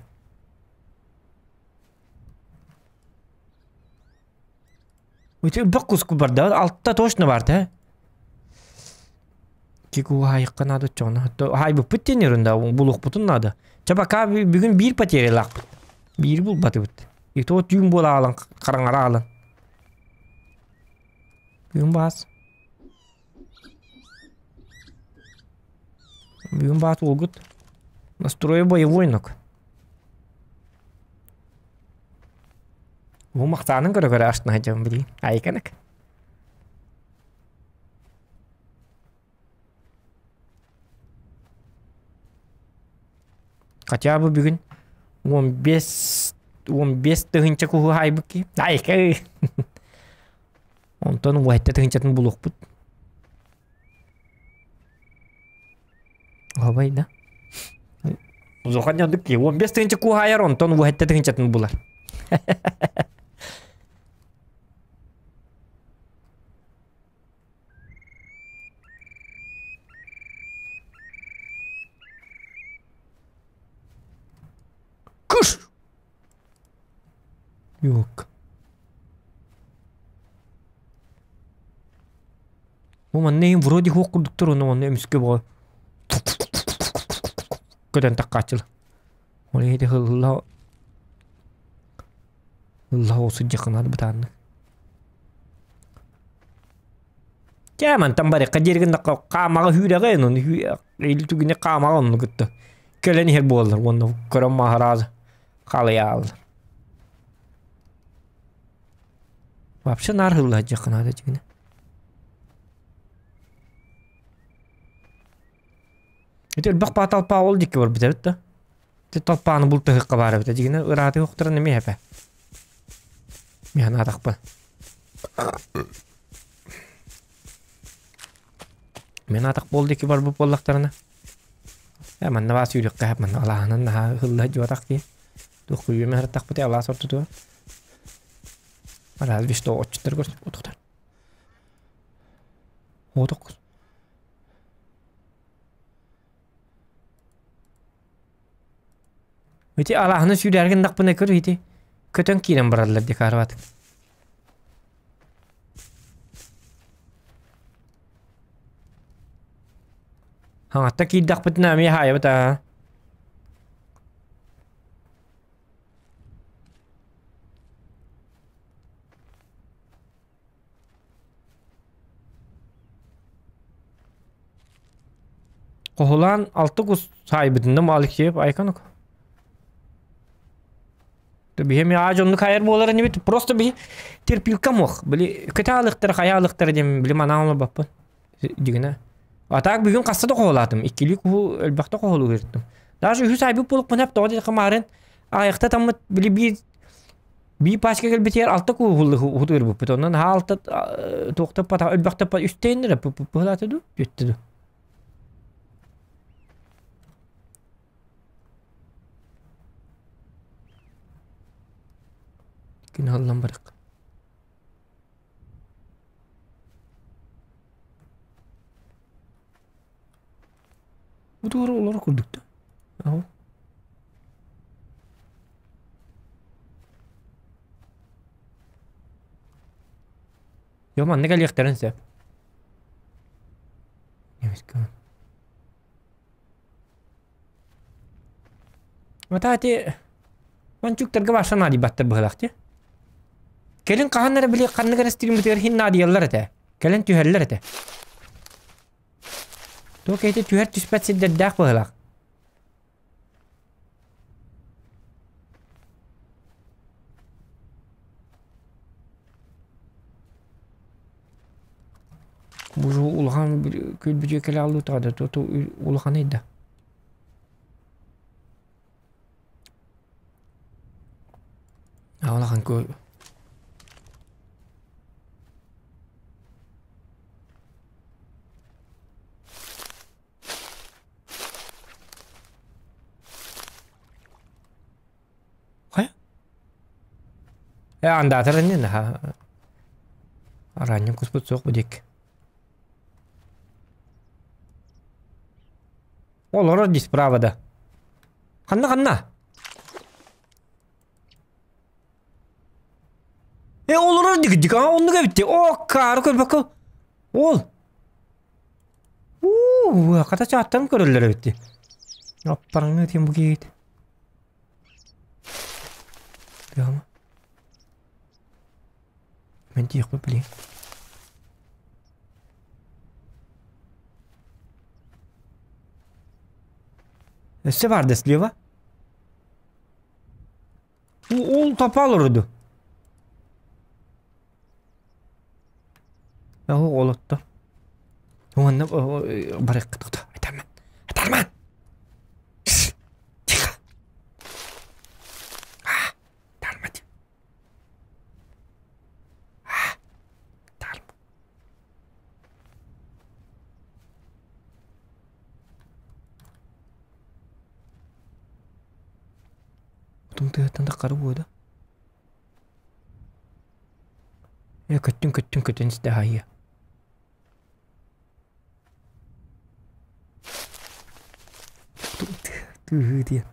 Speaker 2: Ити өлбөх куску барда, алта точно бар да. Кику хайыкка надо чоҕуна. Хайбыппыт тенерин да булуохпутун надо. Чэ пока бүгүн биир потерялаахпыт. Биир булбатыбыт. И то түүн буола аалан хараҥара аалан. Бүгүн баас. Бүгүн баас уолгут. Настрой боевой нок. Бу махтаанын көрө-көрө астына сылдьабын билигин. Айыканык. Хотя бы бүгүн 15 15 тыһыынча куһу хаайбыт киһи. Айка! Онтон уһайта тыһыынчатын булуохпут. Оһобай да. Улахан дьондук ки 15 тыһыынча куһаайар, онтон уһайта тыһыынчатын булар. Кыш! Yok. Бу манна иһин вроде хуох курдуктар онно манна эмискэ бөҕө көтөн таккааччылар. Ол иһити хылла ылла сылдьаххына бытааннык. Чэ мантан барыахха диэргин хаамаҕа үүрэҕин ону или түгүнэ хаамаҕа онну кытта кэлэн иһэр буоллар уонна көрөн маһараазы халыйааллар. Вообще наар ыллаһдьахха наада дьигинэ. Ити элбэх пааталпаа ол дикки барбыт эбит да. Ити толпааны бултаһыахха баар эбит дьигинэ ыраатыы охторон эмиэ эпэ. Миһан атахпын. Мен атах буол дики барбыт буоллахтарына. Э манна баас сүүрүөххэ манна алааһынан наһаа ыһылла дьуотах дии. Туох күйүөмэ сырыттахпыт алаас ортотугар. Разве что отчуттар көрсүп отуктар. Отук. Ити алааһынан сүүрээргин гыннахпына көр ити көтөн киирэн бараллар дии хаарбаатык. Хаҥатта киирдэхпитинэ эмиэ хаайабыт аа. Хоһулаан алты кус саайбытында Алексеев Айканок. Биһи ми аа дьонну хайар буолар инибит просто биһи терпилка мох. Били көтө алыктар хайа алыктар диэн били манаан баппын. Дигинэ. А так бүгүн хаста да хоһулаатым. Иккилии куһу элбэхтэ хоһулуу иртим. Даже үһүс айбыт буолукпун эп тоҕо диэххэ маарын аайахта таммыт били биир Биир пачка кэлбитигэр алта кууһуллуһутуйбуппут. Онон наһаа алта туохтаппата өлбөхтөппат үстэйиннэрэ пыһылаата дуу, түөттэ дуу. Күн аллан барык. Бу туора олор курдук да. Аһу. Йо манна кэлиэхтэрин сөп. Ватаати манчуктарга баша наадыйбаттар быһылаах дии. Кэлин хаһан эрэ били ханнык эрэ стриммитигэр хин наадыйаллар этэ. Кэлэн түһэллэр этэ. Туох киһитэ түһэр түспэт сирдэрдээх быһыылаах. Бу улахан күлбүтү кэлэ аллыытаҕа да туту улаханай да. Улахан Хайа? Э андаатар иннин наһаа араанньан куспут суох бу диэки. Олорор дии справа да. Ханна ханна? Э олорор дик дик а оннук эбит дии. О каары көрбөккө. Ол. Уу, хата чааттан көрөллөр эбит дии. Аппараңы тем бу киһит. Тыама. Мен тиэхпит блин. Өссө баар да слева. Ол тапа олорду. Ол олотто. Уонна барык тохто. Айтарман. Айтарман. Тихо. Утум тыаттан таххары буода. Э көттүн көттүн көтөн истэ аһайя. Тыһыы диэн.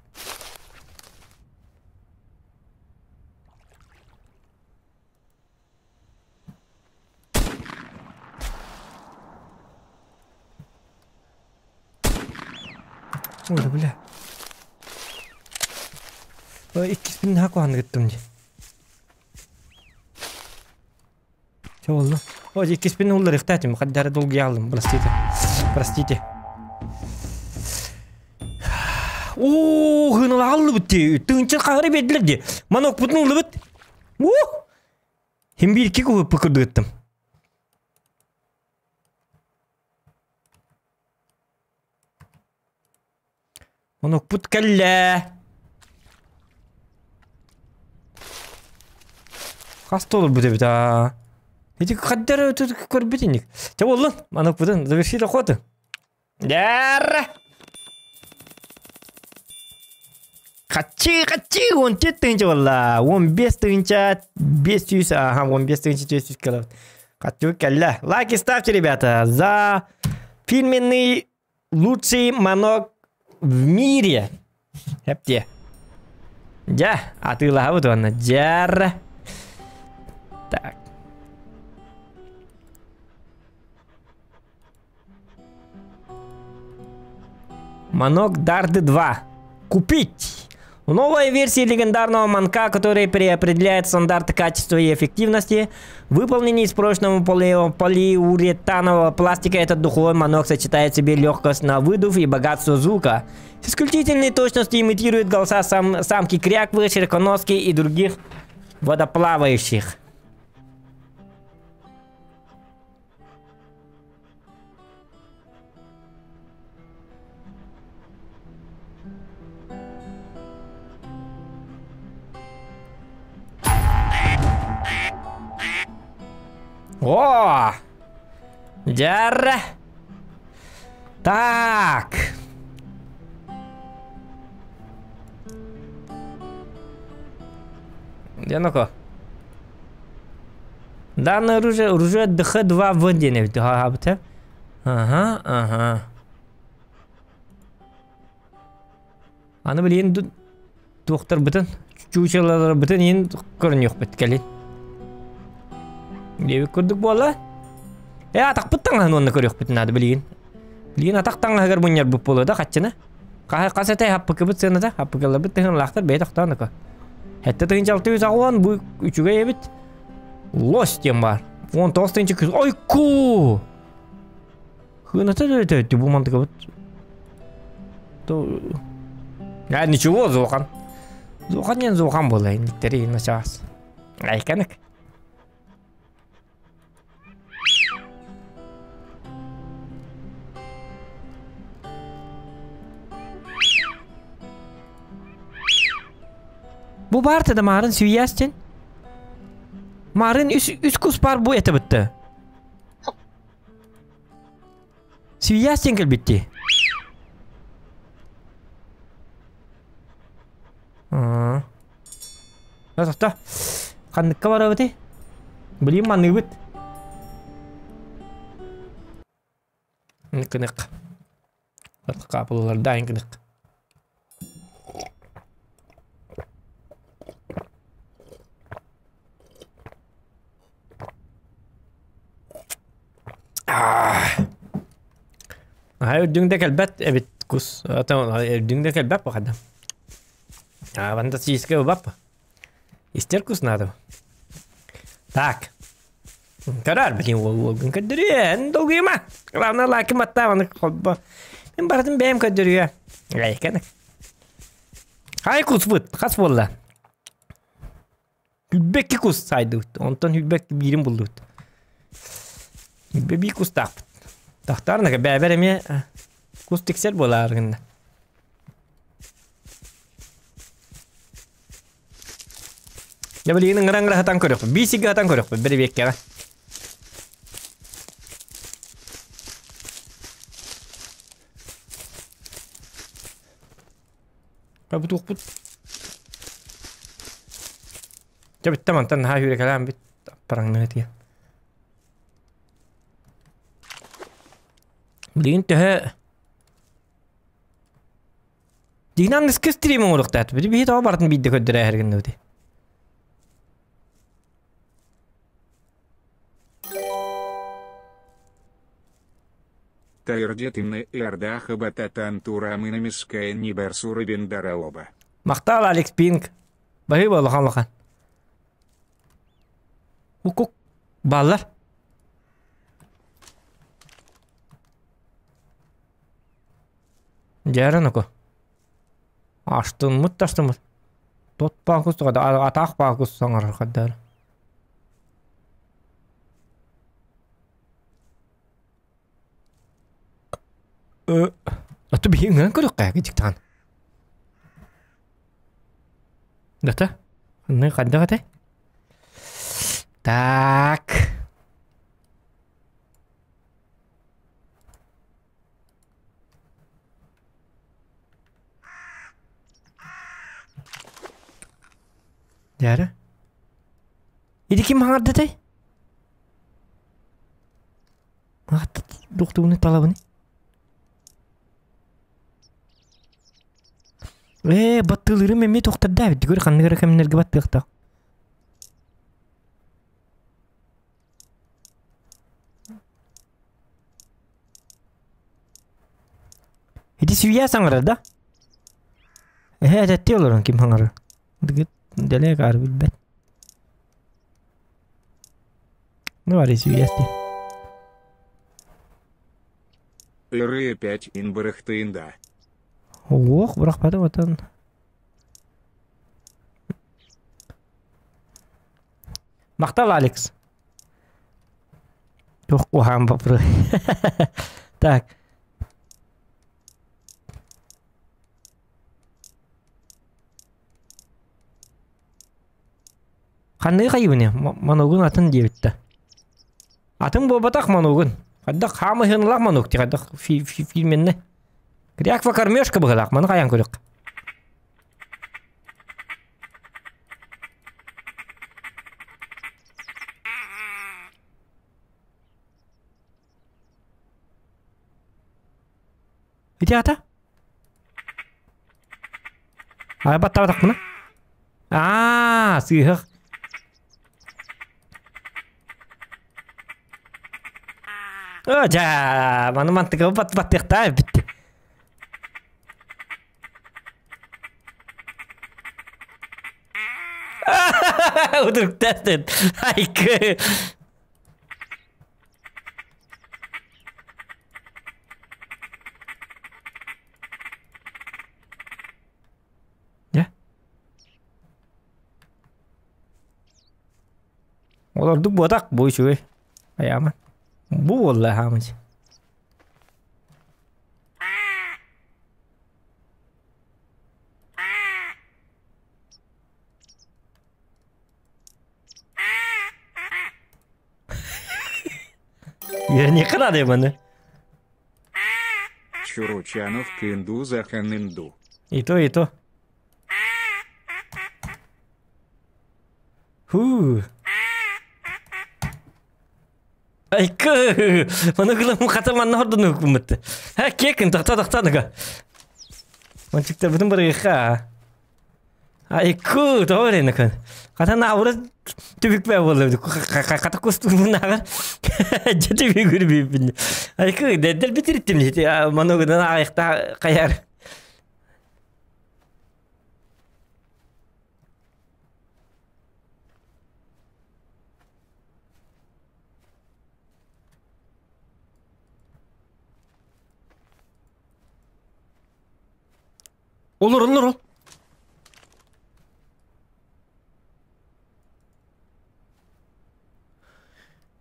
Speaker 2: Ой, бля. Ой, иккиспин наһаа куһаҕаннык ыттым дии. Чэ буолла. Ой, иккиспин улларыахтаатым, хаддара долгуйаалым, простите. Простите. Оо, хыналааллыбыт дии. Тыынча хаһары биэрдилэр дии. Манокпутун ыллыбыт. Ух! Хим биир икки куһуппу кырдыгыттым. Онукпут кэллэ. Хас толорбут эбит аа. Ити хаддары көрбүт инник. Чэ буоллун, маныкпытын завершить охоту. Дәрі! Хаччы, хаччы, 17 тыһыынча буолла. 15 тыһыынча 500, ага, 15 тыһыынча 400 кило. Хаччы кэллэ. Лайки ставьте, ребята, за фирменный лучший манок в мире. Хэптиэ. Дьэ, атыылаһабыт уонна дьэр. Так. Манок Дарды 2. Купить! Новая версия легендарного манка, которая переопределяет стандарты качества и эффективности, выполненный из прочного поли полиуретанового пластика, этот духовой манок сочетает в себе легкость на выдув и богатство звука. С исключительной точностью имитирует голоса сам, самки кряквы, широконоски и других водоплавающих. О! Дьэр! Так! Дьэ, ну-ка. Данное оружие, оружие ДХ-2В диэн эбит хаһаабыта. Ага, ага. Аны билигин туохтарбытын, чуучаларбытын иин көрүнүөхпүт кэлин. Диэбит курдук буолла. Э, атахпыт таҥаһын уонна көрүөхпүт наада билигин. Билигин атах таҥаһыгар мунньарбыт буолуо да хаччына. Хас этэй хаппыкыбыт сыаната, хаппыкыларбыт тыһыналаахтар бэйэ тохтоон око. Хэттэ тыһынча алты үс аҕуон бу үчүгэй эбит. Лось диэн баар. 19 тыһынча күс. Ойку! Хыната да бу мантыкабыт. То... А, ничего, Зохан. Зохан диэн Зохан буолла, инниктери начаас. Айканык. Бу баарта да маарын сүүйээстин. Маарын үс, үс кус бар бу этэ бытты. Сүүйээстин кэлбитти. Аа. Тохто. Ханныкка барабыты? Билим манныыбыт. Кынык. Капылылардаайын кынык. Аһай үрдүҥ да кэлбэт эбит кус. Үрдүҥ да кэлбэт бахада. А фантастическая баб. Истер кус надо. Так. Көрөр билин уол уолгун көрдөрүө. Долгуйума. Главное лайкы маттаа аны холбо. Мен барытын бэйэм көрдөрүө. Айканы. Хай куспут. Хас буолла? Хүлбэкки кус сайдыбыт. Онтон хүлбэк биирин буллубут. Хүлбэ биир кустаахпыт. Тахтаарнака бээбэр эмиэ кус тиксэр буолаар гынна. Дьэ билигин ыҥыран ыҥыра көрүөхпүт. Биир сиргэ сатан көрүөхпүт бэрэбиэккэҕэ. Бу туохпут? Дьэ бүттэ мантан наһаа сүүрэкэлээн бүт параҥныга тиийэн. Билигин төһө Дигнан ныскы стрим оҥоруохтаат. Били биһи тоҕо барытын биирдэ көрдөрөөһөр гынныбыт.
Speaker 4: Тайрдетинны эрдах бататан турамынамиская нибарсуры бендаралоба.
Speaker 2: Махтал Алекс Пинк. Баһыыба улахан улахан. Укук баллар. Дьээрэн оку. Астыммыт да астыммыт. Тот паакус атаах паакус саҥарар хаддаар. Аты биһи ыҥыран көрүөххэ кичиктаан. Дата? Ханнык хайдах этэй? Так. Дьээрэ. Ити ким хаҥардатай? Дуктугуну талабыный? Ээ, баттыылырым эмиэ тохтордоо эбит. Көр ханнык эрэ кэмнэргэ баттыахтаах. Ити сүүйэ саҥарар да? Эһээ этэттии олорон ким саҥарар? Дэлэ каары билбэт. Ну, бары сүүйэс дии.
Speaker 4: Ыры опять инбырыхтыында.
Speaker 2: Ох, бырахпатым отон. Махтал, Алекс. Туох куһаҕан боппуруос. Так. Ханныгы хайыбыный? Манугун атын диэбиттэ. Атын буолбатах манугун. Хайдах хаамыһыналаах манук ти хайдах фирменный. Кряква кормежка быһылаах маны хайан көрүк. Ити ата? Ай баттаабатахпына? Аа, сыыһах. Оо, дьаа, маны мантыгы бат баттыахтаа эбит. Удуктаатын. Айкы. Дьэ. Олордук буотах бу үчүгэй. Айааман. Бу буолла хаамыч. Үөрэниэххэ наада маны.
Speaker 4: Чуручанов кынду заханынду.
Speaker 2: И то, и то. Фу. Айкы! Маны кылым хата манна хордуну куммут. Ха кекин тахта тахта нага. Мантикта бүтүн барыха. Айку, тоҕо эрэнэ Хата наабыра түбүкпэ буолла хата кустууннааҕар дьэ түбүгүр бүүппүн. Айку, дэрдэр битириттим манугунан аҕайахта хайар. Olur olur ol.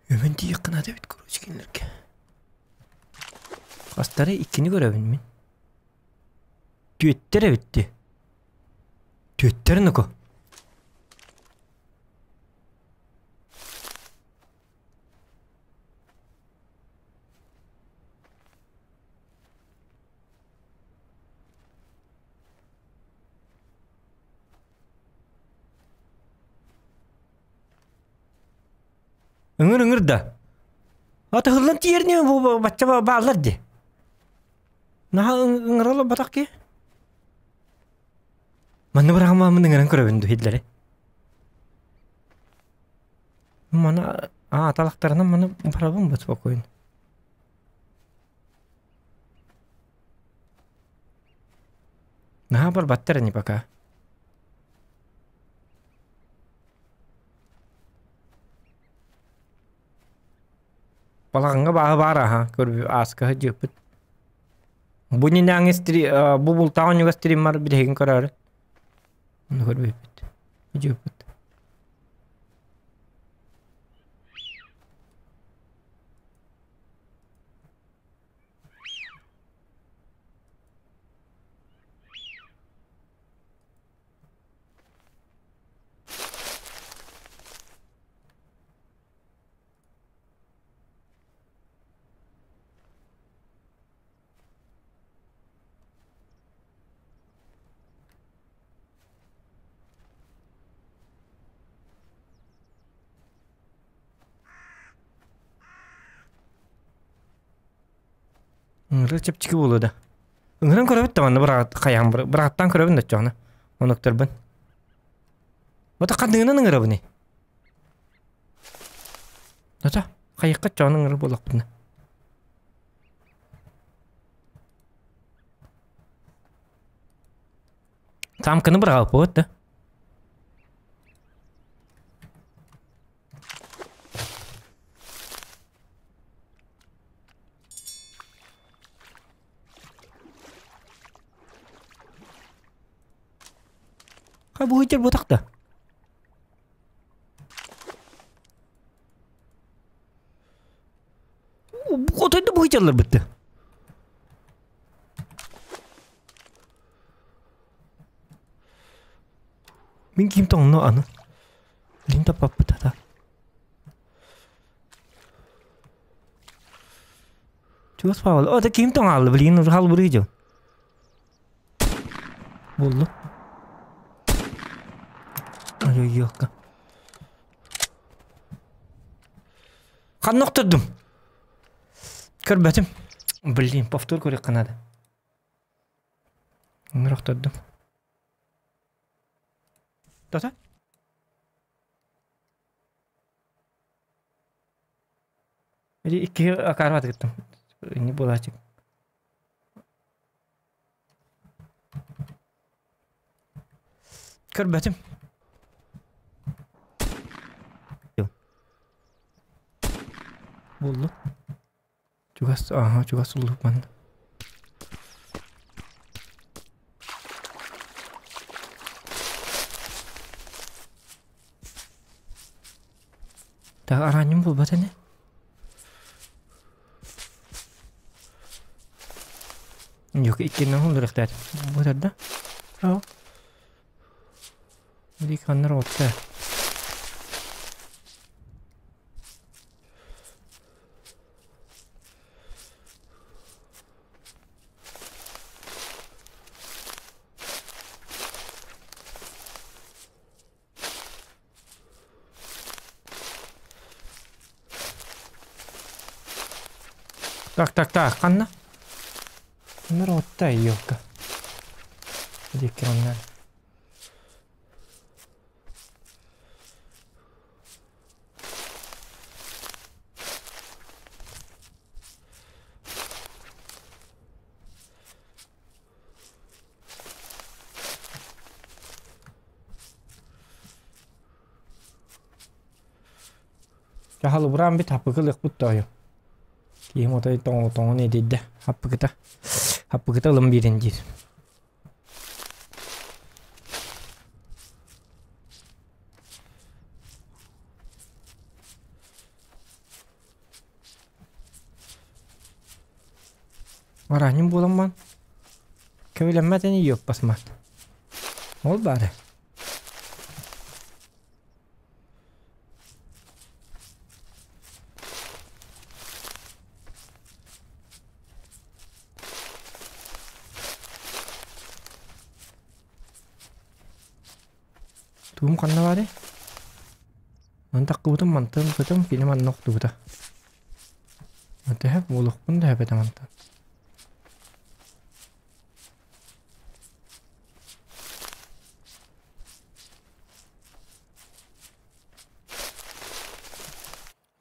Speaker 2: Өмөн тиийэх гына эбит короче кинилэргэ. Хастары иккини көрөбүн мин. Түөттэр эбитти. Түөттэр нуку. Ыҥыр ыҥыр да. Атыһыллан тиэрни бу бачча бааллар ди. Наһаа ыҥырал батах ки. Манны бырахаммын ыҥыран көрөбүн дуһиллэри. Мана аа талахтарынан маны барабын бу спокойно. Наһаа барбаттар ини пока. Балаҕаҥҥа бааһы баар аһа, көрбү ааска сылдьыахпыт. Бу нинээҥи стри бу бултаах оонньууга стриммар билиһигин көрөөрү. Ону көрбүппүт. Сылдьыахпыт. Ыҥырыы чэпчэки буолуо да. Ыҥыран көрөбүт да манна быраат хайаан бырааттаан көрөбүн да оччоҕуна. Онуктарбын. Ото ханныгынан ыҥырабыный? Ото хайыкка оччоҕуна ыҥырар буоллахпытына. Самканы быраҕалпыбыт да. Ха бу ыйтар ботах да. Отой да быһыйталлар бытты. Мин ким тоҥно аны. Лин таппаппыт ата. Чугас Павел. О, это ким тоҥааллы, блин, уже халбыры дьон. Булду. Ой-ой-ой. Ханна охтордум? Көрбөтүм. Блин, повтор көрүөххэ наада. Ыҥыр охтордум. Тата? Или икки акаарбат гыттым. Не буолаачык. Көрбөтүм. Булду. Чугас, ага, чугас уллук манна. Так, араанньым булбат ини. Yok, иккинэн хуллуруктаат. Бу тарда.
Speaker 5: Аа.
Speaker 2: Били ханнар отта. Так, так, так, ханна? Ханнар отта елка. Диэки онна. Дьэ, бит хаппыкы ылыахпыт тоойу. Киһим отой тоҥон эдийдэ. Хаппыкыта. Хаппыкыта ылым биэрин диир. Мараньым буоламман. Кэбилэммэт ини йоппасмат. Ол баары. Тугум ханна баарый? Маны таххыбытым мантан ылбытым, кини манна охтубута. Төһө буолуохпун да эбэтэ мантан.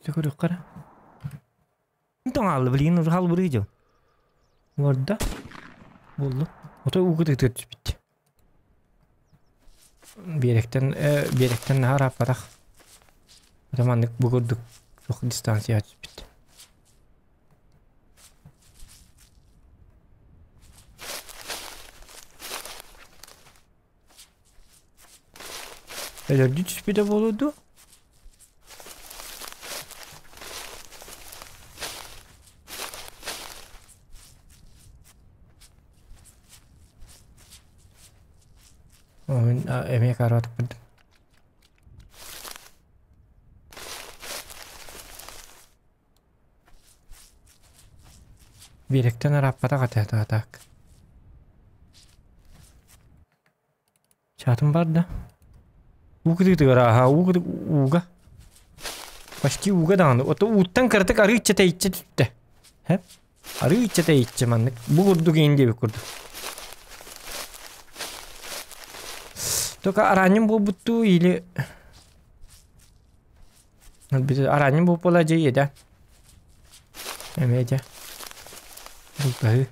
Speaker 2: Көрүөххэ эрэ. Тоҥааллы билигин хаалбырыы дьон. Уорда. Булду. Ото ууга тыытыар түспүт. Биэрэктэн биэрэктэн наһаа ырааппатах. Ото маннык бу курдук туох дистанция түспүт. Өлөрдүү түспүтэ буолуо дуо? Мин эмиэ караатыппын. Биэрэктэн арааппатах этэ так. Чаатын бар да? Уу кытыытыгар ааһа, уу кыты ууга. Почти ууга даҕаны. Ото ууттан кыратык арыычча тэйиччэ түстэ. Һэ? Арыычча тэйиччэ маннык. Бу курдук иин диэбит курдук. Только араанньым буолбуттуу или... Араанньым буолла дьэ да. Эмиэ дьэ. Бултаһыы.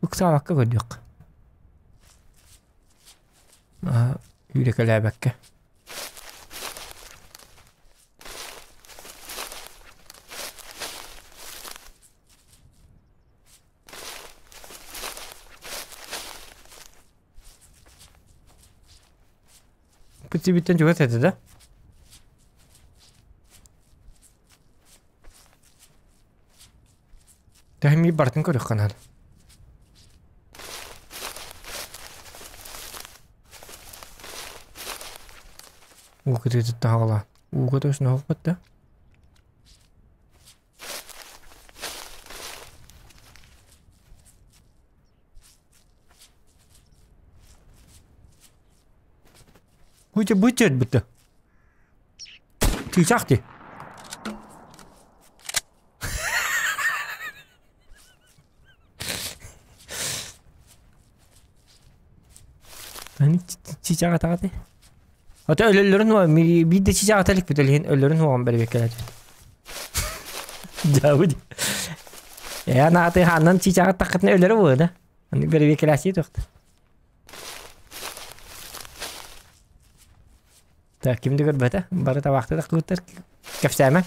Speaker 2: Ыксаабакка көрдүөххэ. Аа, үүрэкэлээбэккэ. Пытибиттэн чугас этэ да? Тэһимии бартын көрүөххэ наада. Уу кытыытыттан хаҕалаан. Ууга точно оһохпут да? Бу бу бутта. Чыычаах дии. Чыычаах атаҕа Ото өлөллөрүн биир да чыычаах ата иликпит ол иһин өллөрүн уоҕун бэрибиэккэлээтибит. Дьаабы дии. Ээ анааты хааннан чыычаах аттаххытына өлөрө буолуо да. Аны бэрибиэккэлээччи туохта. Так, ким да көрбөтө. Бары табаахтыы тахтыбыттар. Кэпсээмэ.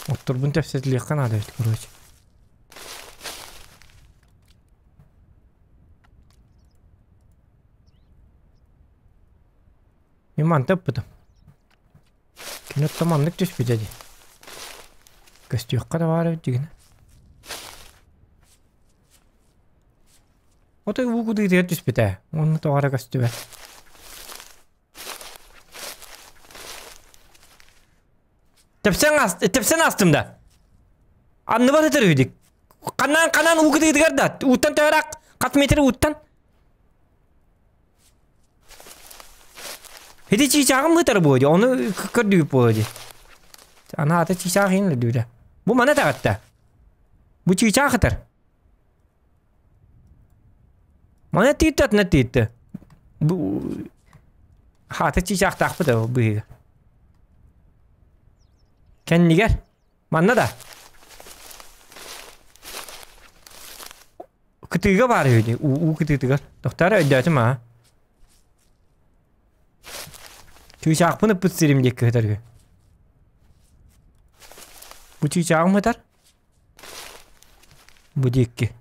Speaker 2: Отторбун тэпсэтилиэххэ наада эбит, короче. Мен манта ыппытым. Кини оттон маннык түспүтэ дии. Көстүөххэ да баар эбит дьигинэ. Отой уу кутуутугар түспүтэ. Уонна тоҕо эрэ көстүбэт. Тэпсэн, аас, тэпсэн аастым да. Анныбар ытыр үһүдүк. Ханан ханан уу кытыытыгар да. Ууттан төһөрак хат метр ууттан. Ити чыычааҕым ытар буо дии, ону көрдүгүт буолуо дии. Анаата чыычаах иһин өлдүүрэ. Бу мана таҕытта. Бу чыычаах ытар. Мана тиитте атына тиитте. Бу хаата чыычаахтаахпыт ол быһыыга. Кэннигэр. Манна да. Кытыыга баар үһү дии, уу кытыытыгар. Тохтоор өйдөөтүм аа. Чыычаахпын ыппыт сирим диэки сытар үһү. Бу чыычааҕым сытар. Бу диэки.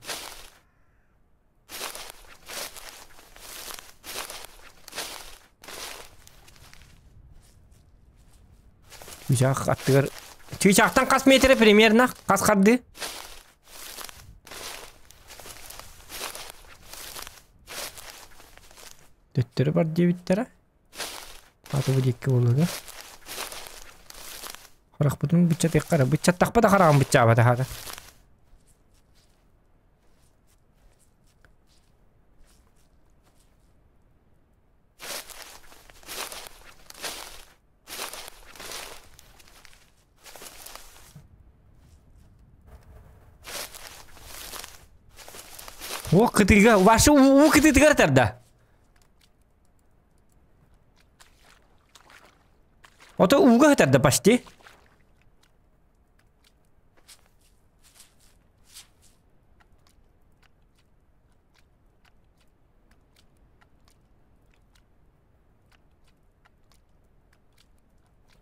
Speaker 2: Чыычаах аттыгар... Чыычаахтан хас метрэ примерно? Хас харды? Төттөрү бар диэбиттэрэ. Аты бу диэки буолуо да. Харахпытын быччатыахха эрэ. Быччаттахпа да хараҕым быччаабата хата. О, кытыыга, ваша уу кытыытыгар тарда. Ото ууга тарда почти.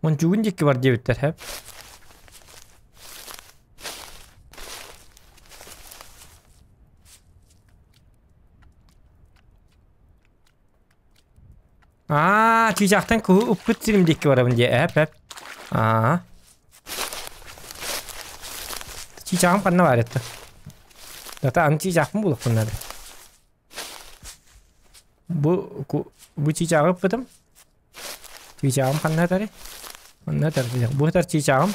Speaker 2: Мончугун диэки бар диэбиттэр һэп. Аа, чыычаахтан куһу уппут сирим диэки барабын диэ эп эп. Аа. Чыычааҕым ханна баар этэ? Дата аны чыычаахпын булуохпун наада. Бу бу чыычааҕы ыппытым. Чыычааҕым ханна этэрий? Манна этэр бу этэр чыычааҕым.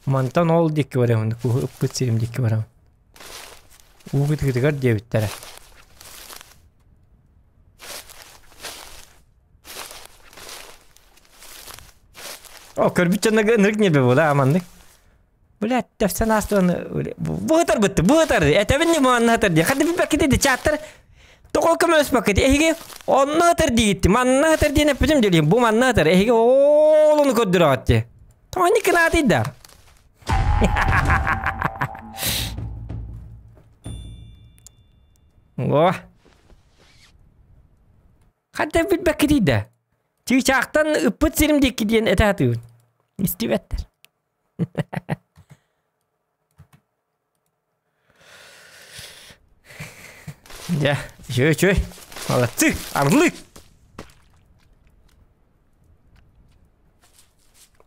Speaker 2: Мантан ол диэки барыам, куһу ыппыт сирим диэки барам. Уу кытыытыгар диэбиттэрэ. О, көрбүт дьонно ынырык ньиэрбэ буола аманнык. Блядь, тэпсэн аастваны бу ытар бытты, бу ытар. Этэбин не манна ытар дии. Хады билбэккит ди чаттар. Тоҕо көмөлөспөккүт? Эһиги онно ытар диигитти, манна ытар диэн эппитим дьэлиим. Бу манна ытар. Эһиги ол ону көрдөрөҕүт дии. Тоҕо инник гынаатый да? О. Ханта билбэккитий да? Чыычаахтан ыппыт сирим диэки диэн этэ сатыыбын. Истибэттэр. Дьэ, үчүгэй үчүгэй. Молодцы, орлы!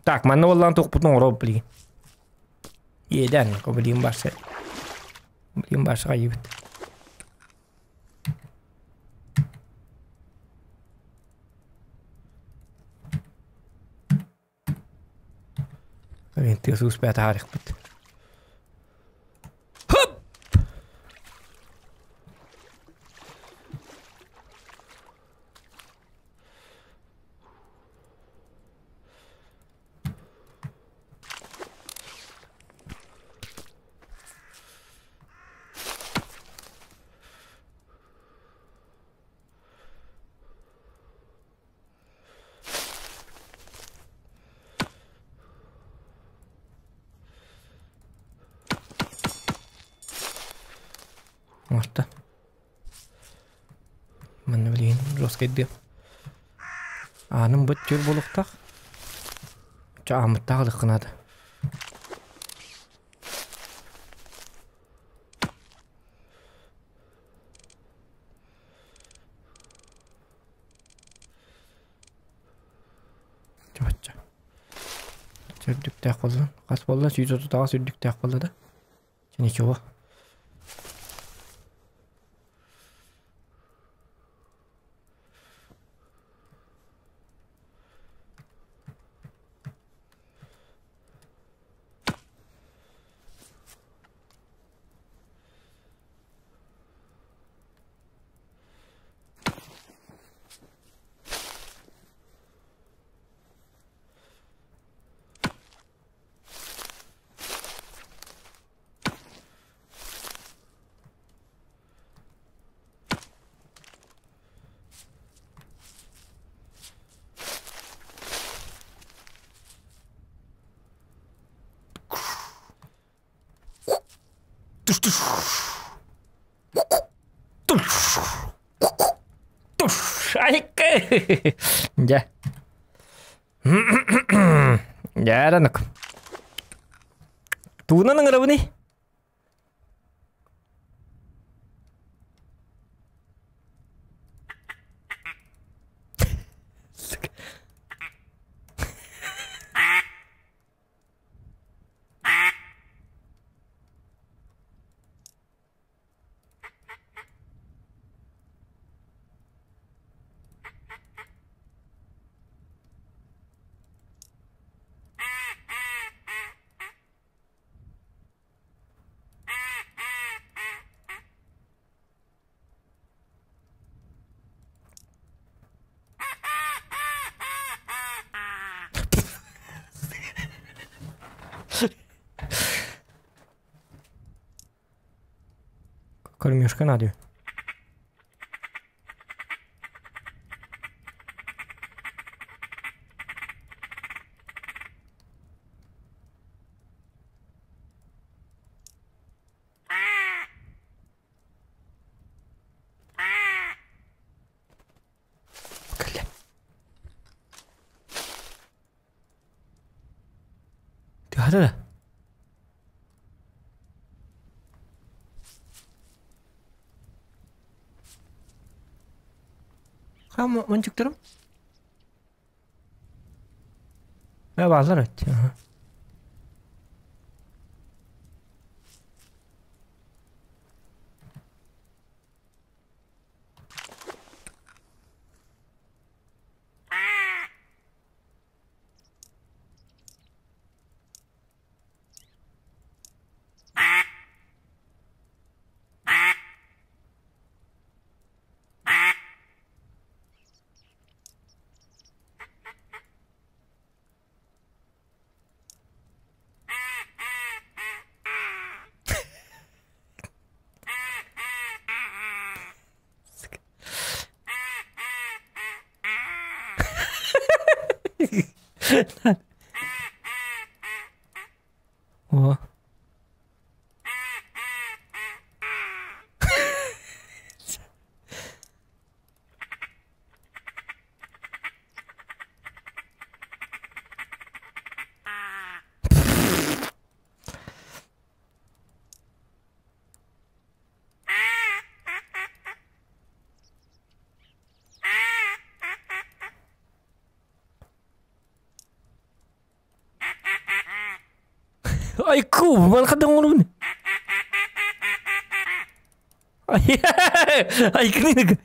Speaker 2: Так, манна буоллаан туохпутун оҥоробут билигин. Иэдээн, билигин барса. Билигин барса хайыыбыт. Тыас успеа таһаарыахпыт. Хоп! Оҥорто. Манна билигин жесткайдыам. Ааным быт түр буолуохтаах. Ча ааммыттаах ылыахха наада. Чабачча. Үрдүктээх буолла. Хас буолла? 138 үрдүктээх буолла да. Ничего. Дьэ. Дьэ, эрэнык. Тугунан ыҥырабыный? Кормежка надо. Кэллэ. Тыһата да. Хам манчыктарым? Э бааллар эт. О. Айку, балхадан оҥоробун. Айкыны.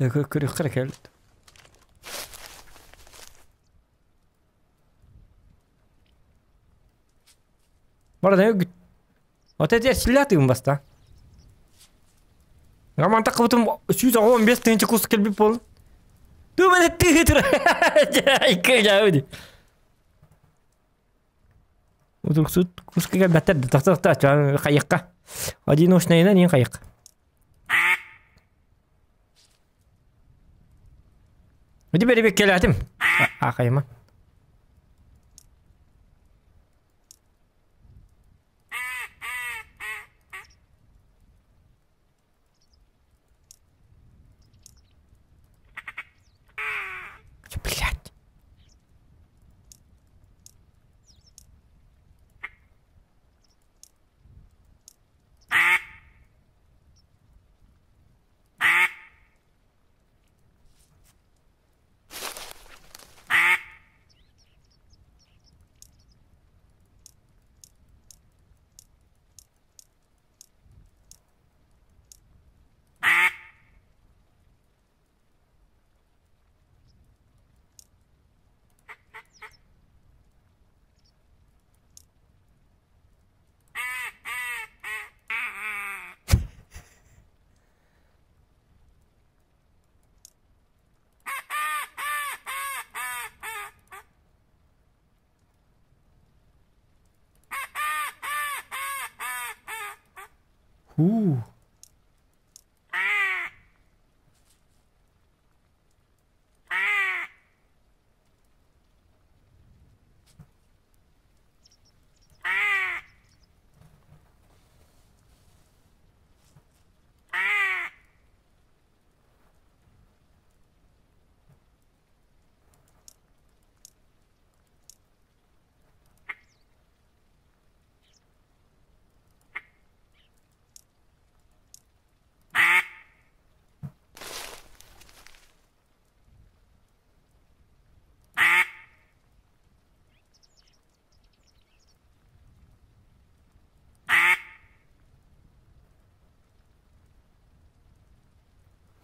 Speaker 2: Көрүөххэ эрэ кэлбит. Барда Вот это силятыым баста. Роман тақыбытым 115 тыһынча кус кэлбит буолун. Туман тыһытыр. Айкы Утурсут куска кэлбэттэр да тахта хайыкка. Одиночныйынан ең хайык. Ити бери келатым. Акайма. Блять. Уу.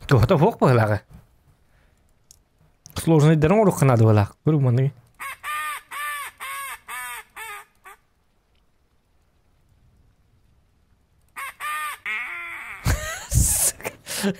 Speaker 2: Туһата суох быһыылааҕа. Сложныйдарын орук надо быһыылаах. Көрүҥ манныгы. Ай,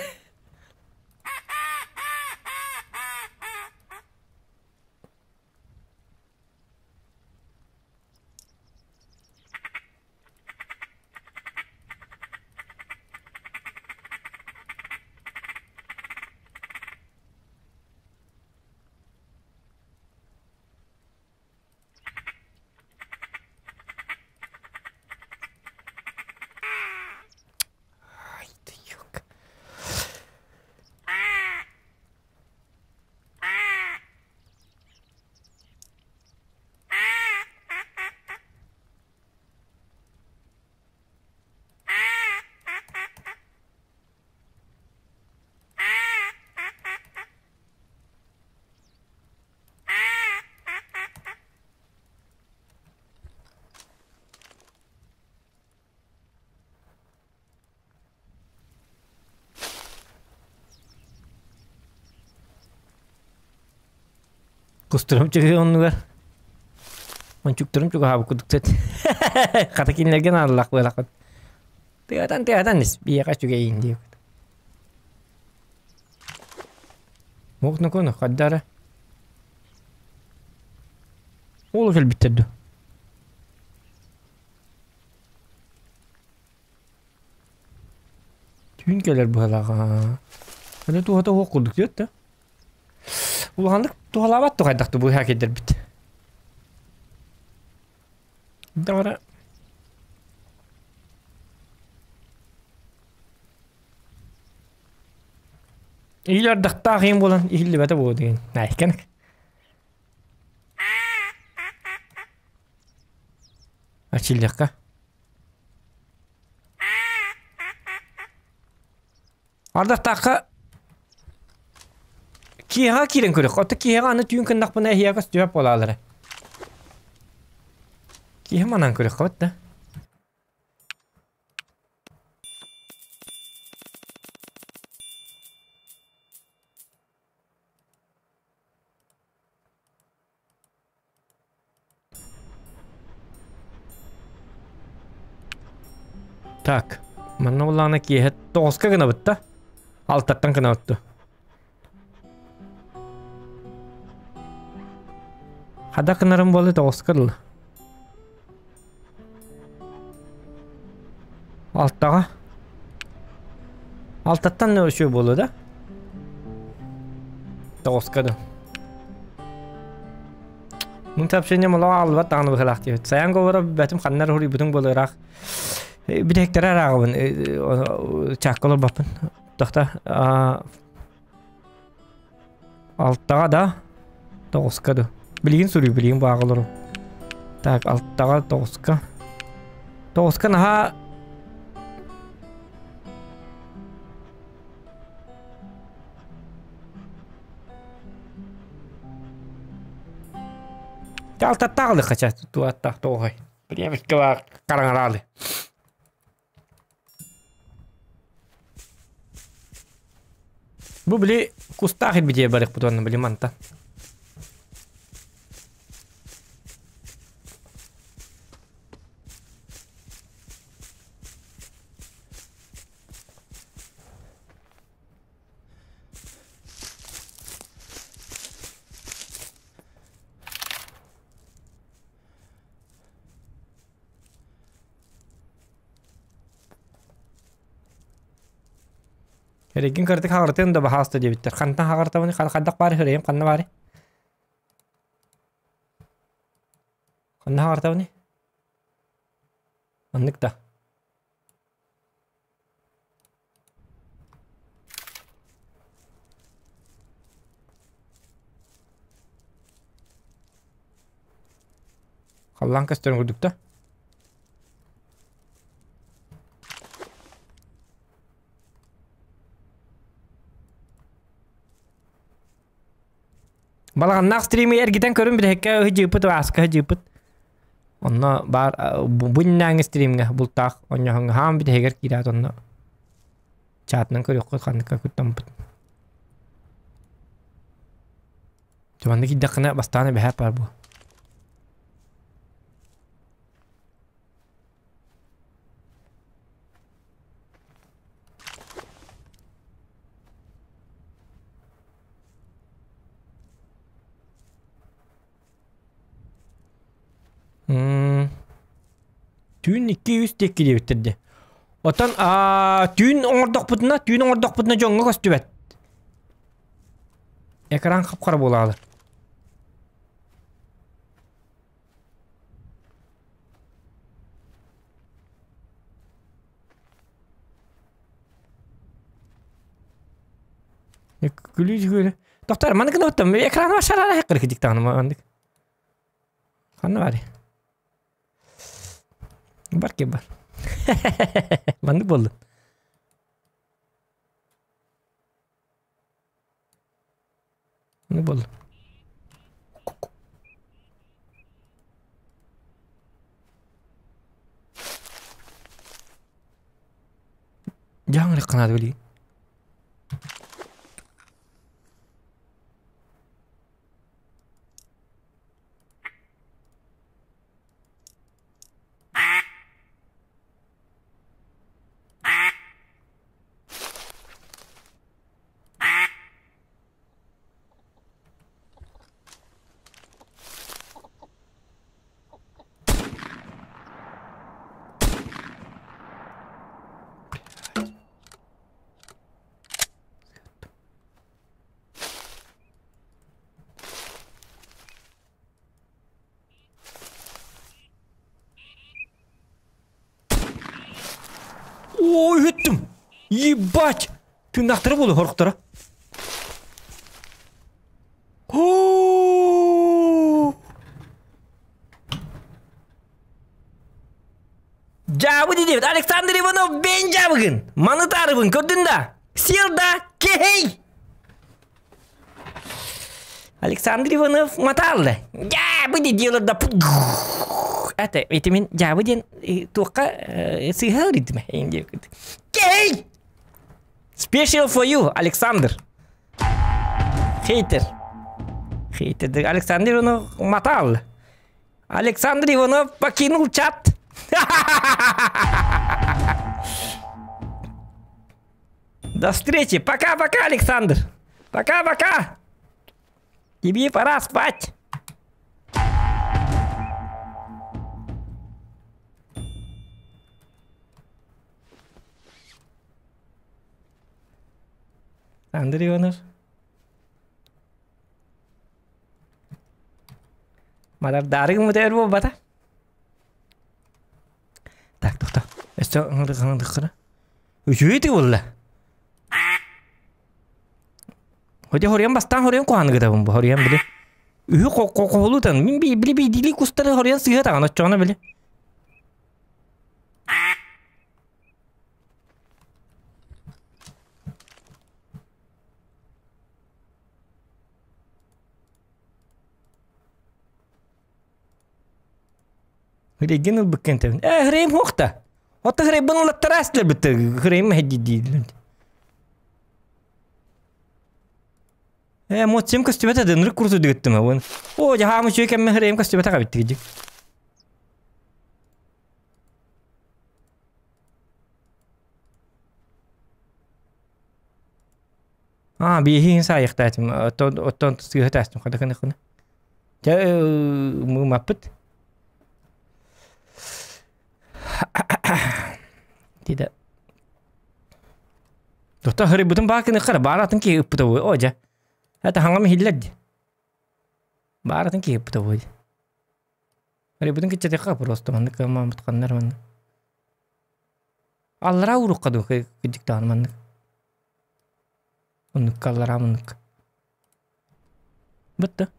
Speaker 2: ты ёлка. Кустурум чыгыы оннугар Ончуктарым чугаһаабыт курдук сөт. Хата кинилэргэ наадалаах буолахпыт. Тыатан тыатан ис биһиэхэ үчүгэйин диэбит. Муох нукуну хаддара. Уолу кэлбиттэр дуо? Түүн кэлэр быһалааҕа. Аны туһата уох курдук диэт да. Улаханнык туһалаабат туһайдах бу хакердэрбит. Даҕара Иһил ардахтаах иһин буолан иһиллибэтэ буолуо деген. Наайканак. Ачиллиэххэ. Ардахтаахха киэһэ киирэн көрүөх. Отто киэһэҕэ аны түүн кыннахпына эһиэхэ көстүбэт буолаалара. Киэһэ манан көрүөххэ да. Так, манна буллаҕына киэһэ тоҕуска гынабыт да? Алтаттан гынабыт дуо? Хада гынарым буолла тоҕуска дылы. Алтаҕа. Алтаттан үчүгэй буолуо да? Тоҕуска да. Мин сообщением олох ааллыбат даҕаны быһыылаах диэбит. Сайаан говора бэтим ханна эрэ уруйбутуҥ буолуо ыраах. Бүтэһиктэрэ ырааҕыбын чаакка олорбоппун. Тохто алтаҕа да тоҕуска да. Билигин суруй билигин бааҕа олору. Так алтаҕа тоҕуска. Тоҕуска наһаа Алтаттаах хача туаттаах тоҕой. Приемикка баар хараҥараалы. Бу били кустаах ирбитиэ барыахпыт уонна били мантан. Эригин кырдык хаҕыртыан да баһааста диэбиттэр. Хантан хаҕыртабын хайдах баары хырыйым ханна баары? Ханна хаҕыртабыный? Маннык да. Халлаан көстөрүн курдук да. Балаҕаннаах стримы эргитэн көрүн билэһиккэ ыһдьыыппыт ааска ыһдьыыппыт. Онно баар бу иннээҥи стримҥэ бултаах онньоһоҥҥо хаам бүтэһигэр киирээт онно чаатынан көрүөххүт ханнык куттаммыт. Манна киирдэххинэ бастаан эбэһээт баар буо. Түүн 2-3 диэки диэбиттэр дии. Оттон түүн оҥордохпутуна, түүн оҥордохпутуна дьоҥҥо көстүбэт. Экран хап-хара буолаалар. Күлүү Доктор, маны гына оттон экраны шарара хаккыр диктаҕына мандык. Ханна баар? Бар ки бар. Маннык буоллун. Маннык буоллун. Дьаҥ эрэ билигин. Ой, үһүттүм! Ебать! Тыыннаахтара буолуо хорохторо. Дьаабы диэбит Александр Иванов бэйэн дьаабыгын! Маны таарыбын көрдүн да? Сел да кэһэй! Александр Иванов матаалла. Дьаабы диэлэр да Это, это мин дьаабы диэн туохха сыыһа ырыйтым Кэй! Special for you, Александр. Хейтер. Хейтер. Александр Иванов матал. Александр Иванов покинул чат. До встречи. Пока-пока, Александр. Пока-пока. Тебе пора спать. Андрей Иванов. Мадардаары гыммыта өр буолбата. Так, тохто. Өссө ыңырдык Үчүгэй буолла. Хотя хоруйан бастаан хоруйан куһааны гытабын бу хоруйан били. Үһү кохолутан мин били били кустары хоруйан сыыһа таҕан оччоҕуна били. Хрейгин ылбыккын тэбин. Э, хрейм хуохта. Отто хрейбын ылаттара астылар Хрейм хэддиидиилин. Э, моцем көстүбэтэ дынрык курсу дыгыттым абын. О, жаһаамы үчүгэй кэммэ хрейм көстүбэтэ кабиттигiji. Аа, биэһиин саайыхтаатым. Оттон оттон сыыһа таастым хадаканы хына. Дьэ, мыымаппыт. Тида. Дота хырыбытын баакыны кара бааратын киһи ыппыта буй. О, дьэ. Это хаҥам иһиллэр ди. Бааратын киһи ыппыта буй. Хырыбытын киччэтиэххэ просто маннык маамыт ханнар маннык. Аллараа уурукка дуу кырдьыктаҕына маннык. Оннукка аллараа муннукка. Бытта.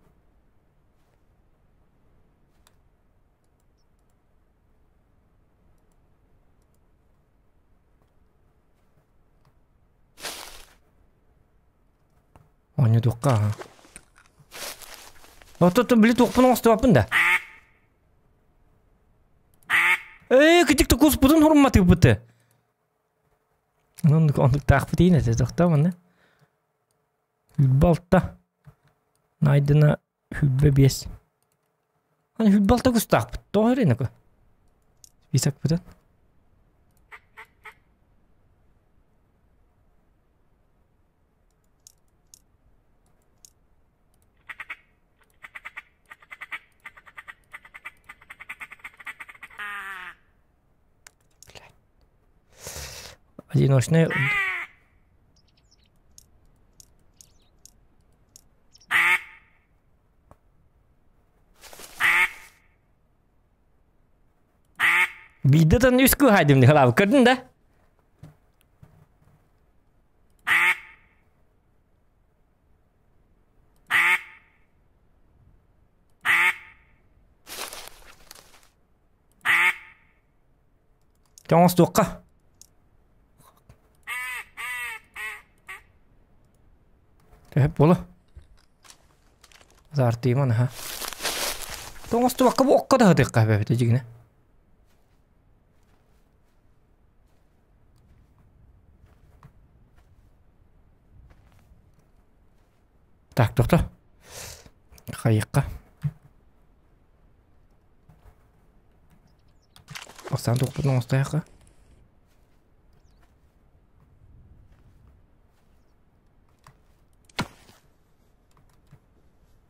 Speaker 2: Оонньотуохха аха. Оттон били туохпун оҥостубаппын да. Ээ, кытык куспутун хурматыыппыты. Оннук оннуктаахпыт иин этэ тохтоо манна. 26. Найдена 25. Аны 26 кустаахпыт. Тоҕо эрэ нако. Списокпытын. Одиночный Биирдэ тон үс кыһайдым дии көрдүн да? Тоҥостуохха. Төһөп буолу. Азартыйман аха. Тоҥостубакка бу окко да сытыахха эбэбит дьигинэ. Так, тохто. Хайыкка. Бастаан туохпутун оҥостойохха.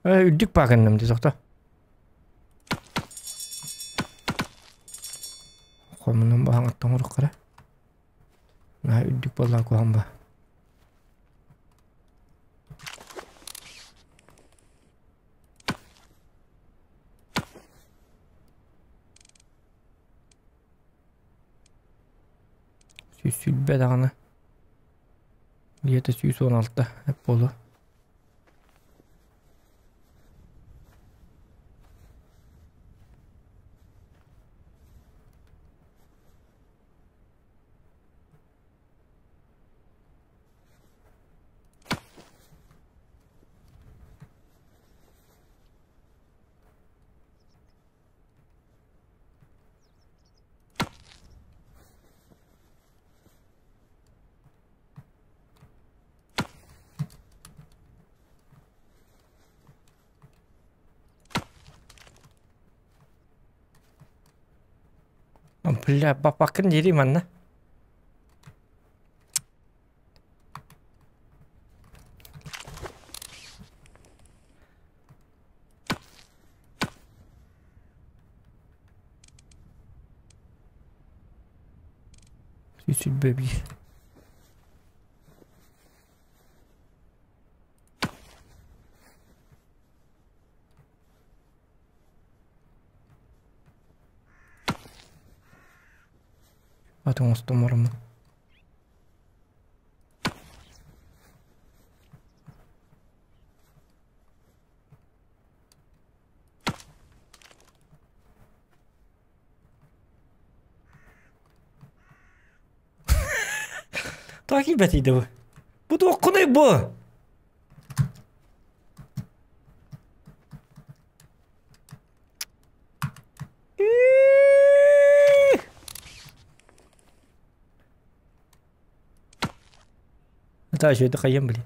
Speaker 2: Э, үрдүк паакынным дии тохто. Хомунан баһаҥаттан оҥоруоххара. Наһаа үрдүк буоллаҕа куһаҕан ба. Сүүс даҕаны. Где-то 116 эп буолуо. Бля, баппаккын диэри манна. Сүүрбэ биир. Атын оҥостон бараммын. Тоҕо киирбэтий бу? Бу туоххунуй бу? Это еще хайым, блин.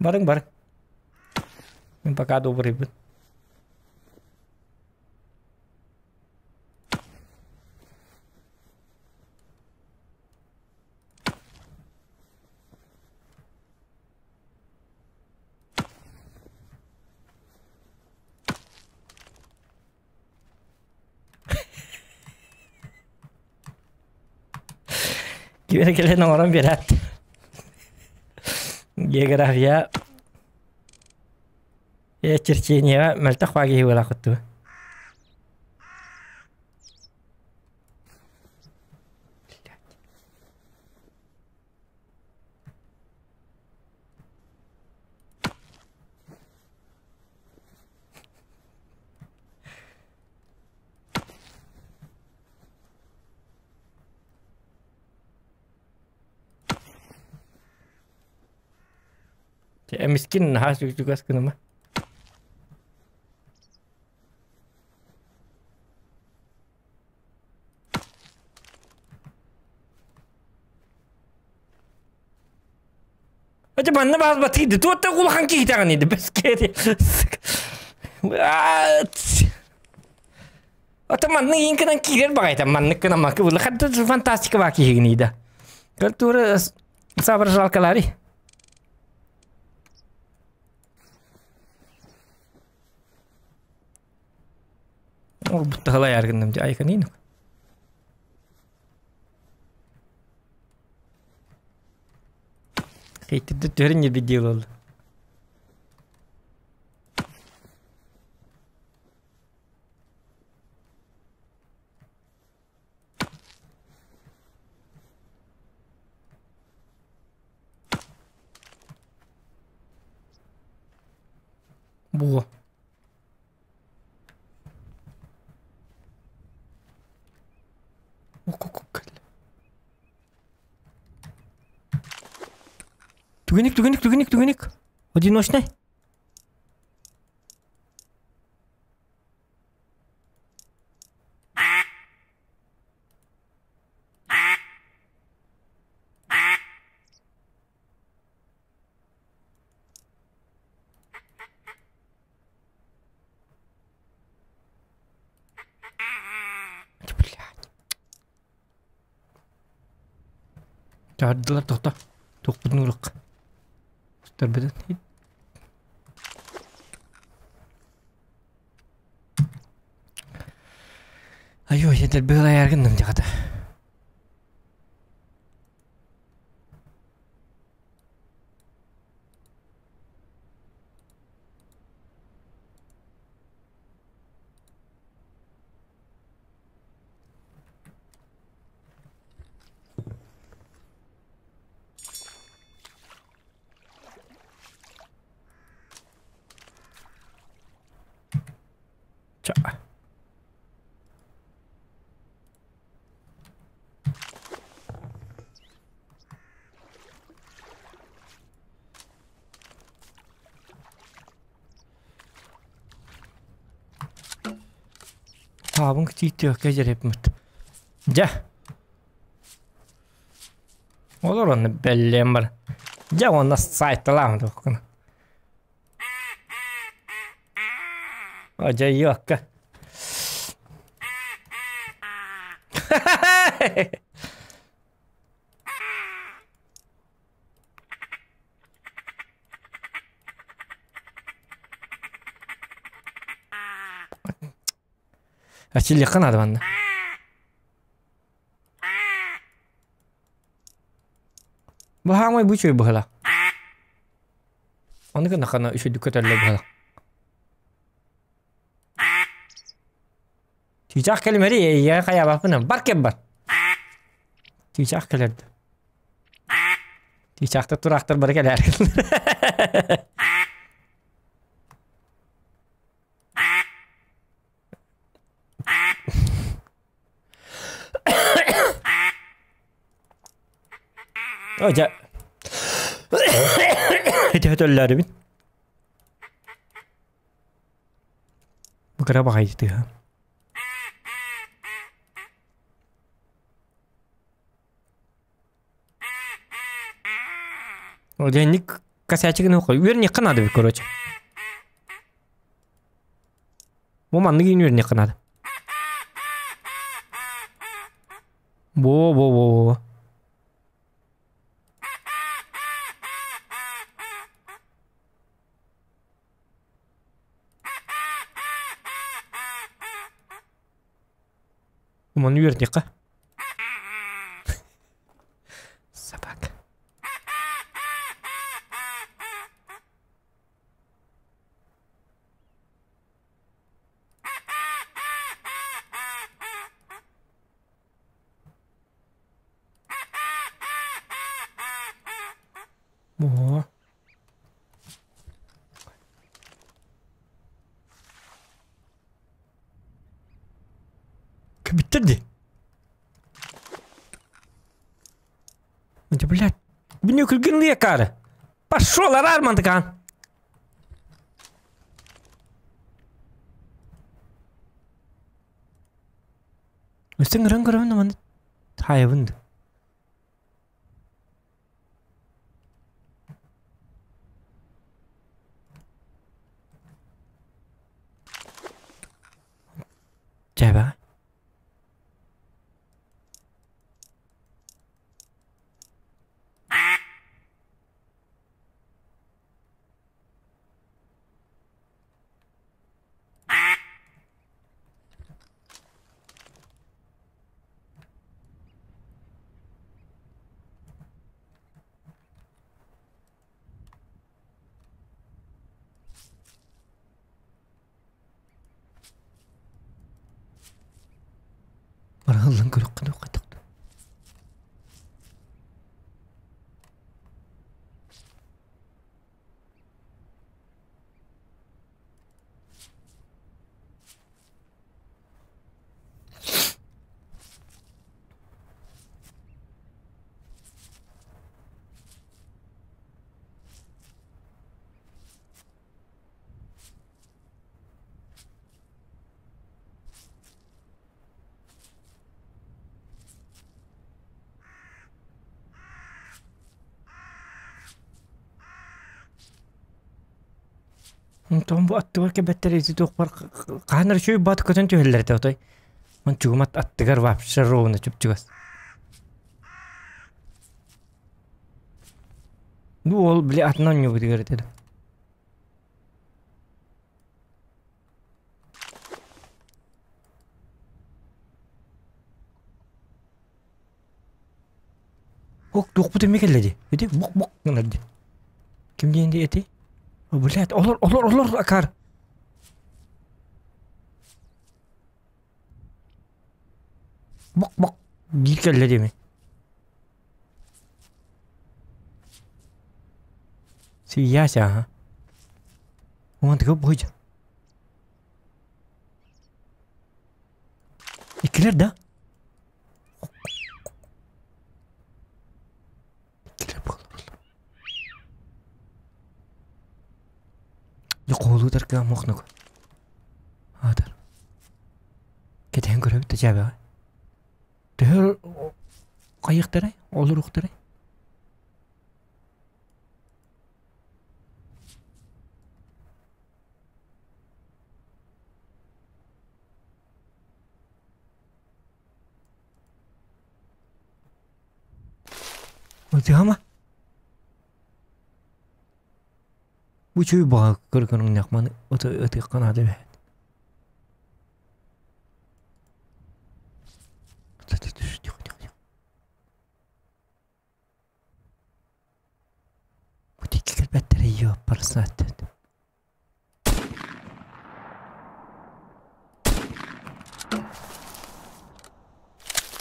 Speaker 2: Барыҥ, барыҥ. Мин пока добрыйбын. Ким эрэ кэлэн оҥорон биэрээт. География черчениеҕа мөлтөх баа киһи буолааххыт дуо? Эмискин наһаа чугас гыныма. Ati манна баас батыйды. Туотта улахан киһитэҕин иди бэскэри. Ата манны иинкынан киирэр баҕайта маннык гынан макы улахан фантастика баа киһигин ида. Культура соображалкалари. Орбуттаһылай аргынным ди айканин. Хейтирде түһэрин ньирби диэл Буо. Түгенник, түгенник, түгенник, түгенник. Одиночный. Блядь. Чаардылар тоқта. Туохпутун урук. Устарбытын. Айой, эдэр быылайаргынным дьаҕата. Ча. Таабын кытииттиэххэ дьэрэпмит. Дьэ. Олор онно бэллиэн бар. Дьэ уонна сайталаам туохкуна. Дьайыакка. Ачилиэххэ наада манна. Бу хаамай бу үчүгэй быһыла. Ону гынаххына үчүгдүк көтөллөр быһыла. Чыычаах кэлимэри эйиэхэ хайаабаппын бар кэм бар. Чыычаах кэлэрди. Чыычаахтар тураахтар бары кэлээр. О, дьэ. Ити өтөллөрүбүн. Бу кыра баҕайы тыаһа. О, дьэ, косячигын үөрниэххэ наада эбит, короче. Бу маннык иин үөрниэххэ наада. Во-во-во-во. Маны үөрдиэххэ. Собака. О. Кэбиттэр дии. Блядь, Биню күлгін лекары. Пошел, арар мантыкан. Өстен ыран көрөмүн маны таайыбын. Дьэбэ. Ыллан көрөххө хайдах Онтон бу аттыгар кэбэттэр ити туохпар хаһан эрэ үчүгэй баат көтөн түһэллэр этэ отой. Ман чугумат аттыгар вообще ровно чуп-чугас. Бу уол били атынан оонньуубутугар этэ. Ок, туохпут эмиэ кэллэ дии. Ити бук-бук гынар дии. Ким диэн дии эти? Блядь, олор, олор, олор, акар. Бук-бук диир кэллэ дии Сийяся, ага. Уон тыгы буйдь. Иккилэр да? Иккилэр буоллар. Дьэ хоолуутар мохнук. Аатар. Кэтэһэн көрөбүт да дьээбэҕэ. Төһө хайыахтарай? Олоруохтарай? Ытыһама. Бу үчүгэй баҕа көргөрүҥнэх маны ытыахха наада эбээт. Бу диэки кэлбэттэрэ ёппарсаат.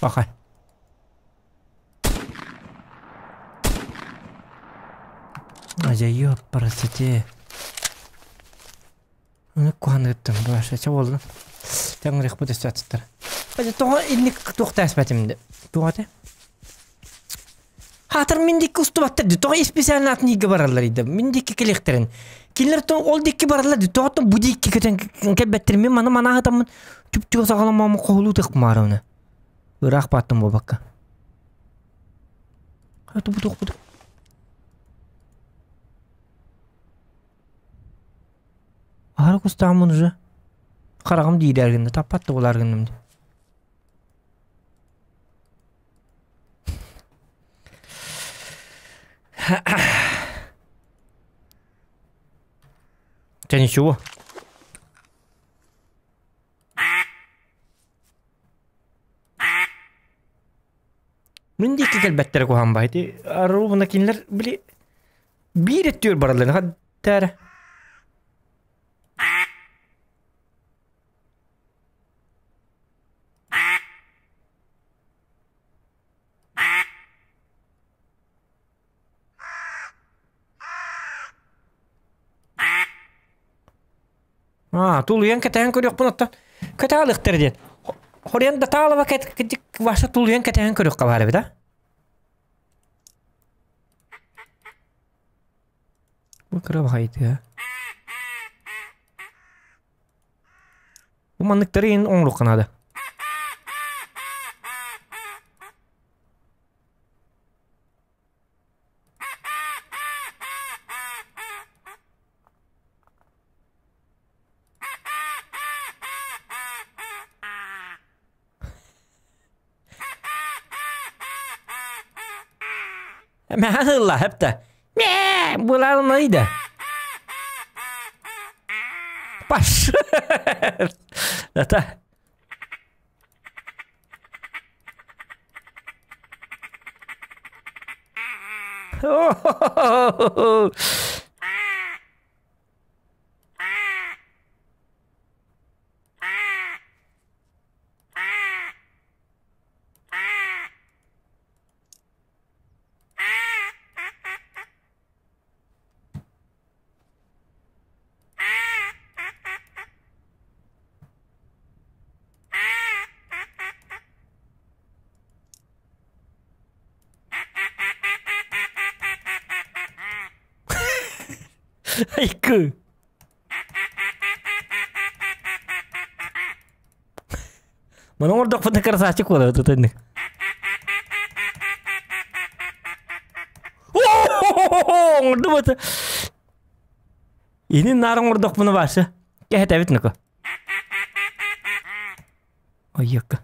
Speaker 2: Пахай. Ажа ёппарасати. Аны куһаныттым баша ча буолла. Тэҥҥириэхпит өссө атыттар. Ажа тоҕо инник туохтааспатым де. Туох этэ? Хаатар мин дикки устубаттар ди. Тоҕо исписээн атын иигэ бараллар иде. Мин дикки кэлиэхтэрин. Кинилэр то ол дикки бараллар ди. Тоҕоттон бу дикки көтөн кэлбэттэр. Мин маны манаахытаммын түптүгэ саҕаламмаммын хоһулуу тыхмаарыбына. Ыраах бааттым буолбакка. Тубу туохпут. Аһара кустааммын уже. Хараҕым диирээр гынна, таппат да буолаар гынным дии. Чэ ничего. Мин диэки кэлбэттэрэ куһаҕан баҕайы. Ити ровно кинилэр били биир өттүгэр бараллар хаттара. Аа, тулуйан кэтэһэн көрүөхпүн оттон кэтэһэ диэн. Хорен да таалаба кэт ваша тулуйан кэтэһэн көрүөххэ баар эбит а? Бу кыра баҕайытыа. Бу манныктары иһин оҥоруохха наада. Мэһэн ылла хэптэ. Мээ, булалмайда. Паш. Это Айкы. Маны оҥордохпутуна красавчик буолар тутаннык. Оҥордум это. Инин наар оҥордохпуна башы. Кэһэтэбит нука. Ойекка.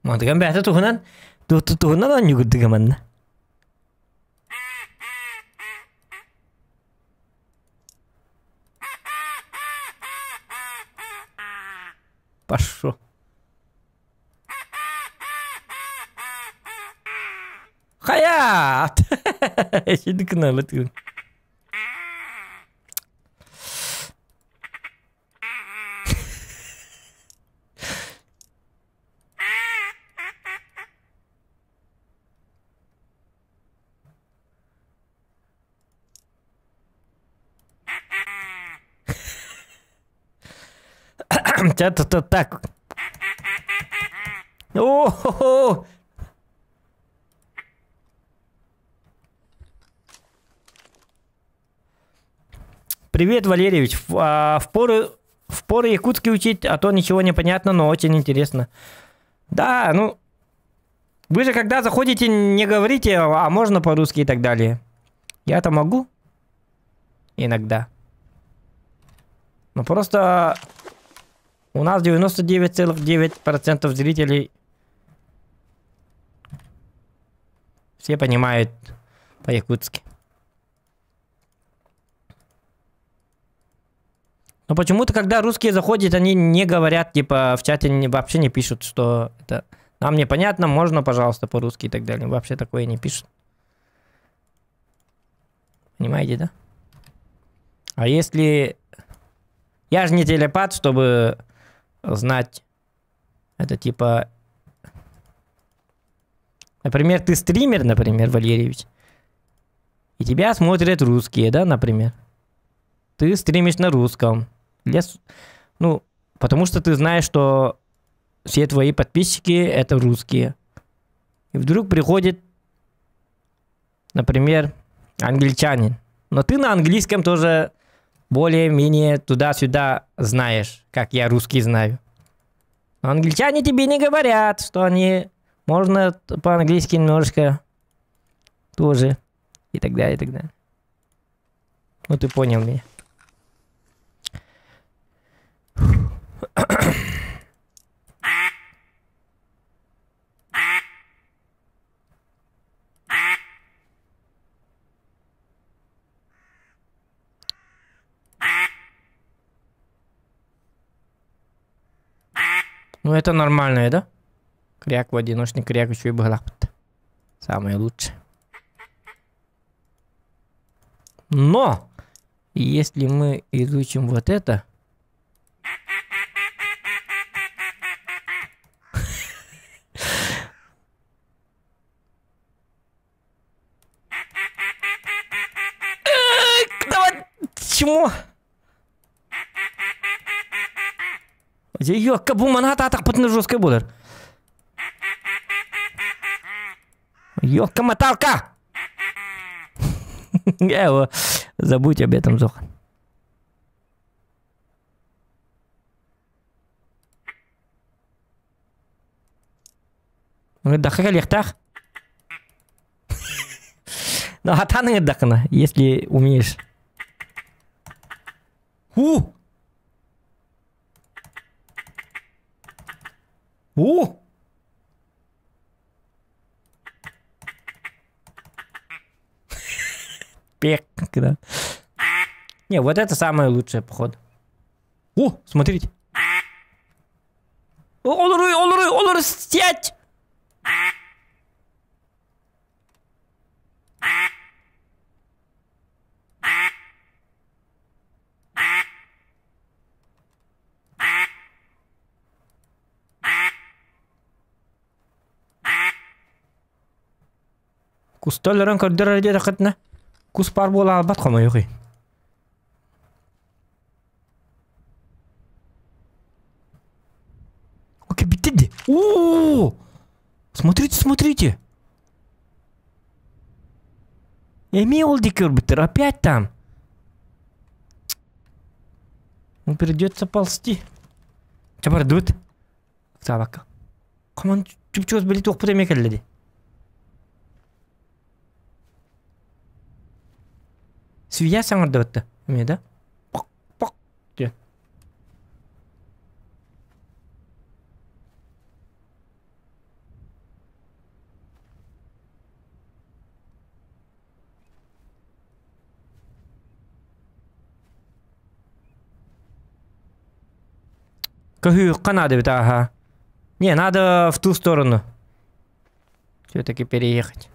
Speaker 2: Мантыган бэйэтэ туһунан туһунан оонньуугурдуга манна. Пошел. Хайа! Şimdi kınalı Так. О-хо-хо! Привет, Валерьевич. В пору якутский учить, а то ничего не понятно, но очень интересно. Да, ну, вы же когда заходите, не говорите, а можно по-русски и так далее. Я-то могу. Иногда. Но просто у нас 99,9% зрителей все понимают по-якутски. Но почему-то, когда русские заходят, они не говорят, типа, в чате вообще не пишут, что это нам непонятно, можно, пожалуйста, по-русски и так далее. Вообще такое не пишут. Понимаете, да? А если... Я же не телепат, чтобы знать это, типа... Например, ты стример, например, Валерьевич, и тебя смотрят русские, да, например. Ты стримишь на русском. Ну, потому что ты знаешь, что все твои подписчики это русские. И вдруг приходит, например, англичанин. Но ты на английском тоже более-менее туда-сюда знаешь, как я русский знаю. Но англичане тебе не говорят, что они... Можно по-английски немножко тоже. И так далее, и так далее. Ну, ты понял меня. Ну, это нормальное, да? Кряк в одиночный кряк еще и был. Самое лучшее. Но, если мы изучим вот это... Давай, чему? Ее кабуманата так потно жесткой будет. Ёлка-моталка! Забудь об этом, Зохан. Даха лехтах. Ну, а таны дахна, если умеешь. У! У! Пек, да. Не, вот это самое лучшее, походу. О, смотрите. Олору, олору, олору, сядь! Куста өлөрөн көрдөрөр диэтэххитинэ, кус паар буола албат хомойуох Окей, битти О! Смотрите, смотрите! Эмиэ ол диэки көрбүттэр, опять там. Ну, придется ползти. Чэ бардыбыт. Ыксаабакка. Коман чуп-чугас били туохпут эмиэ кэллэ дии. Свия саҥардыбыт да эмиэ да? Пок пок диэн. Көһүүххэ наада эбит ааһа. Не, надо в ту сторону. Все-таки переехать.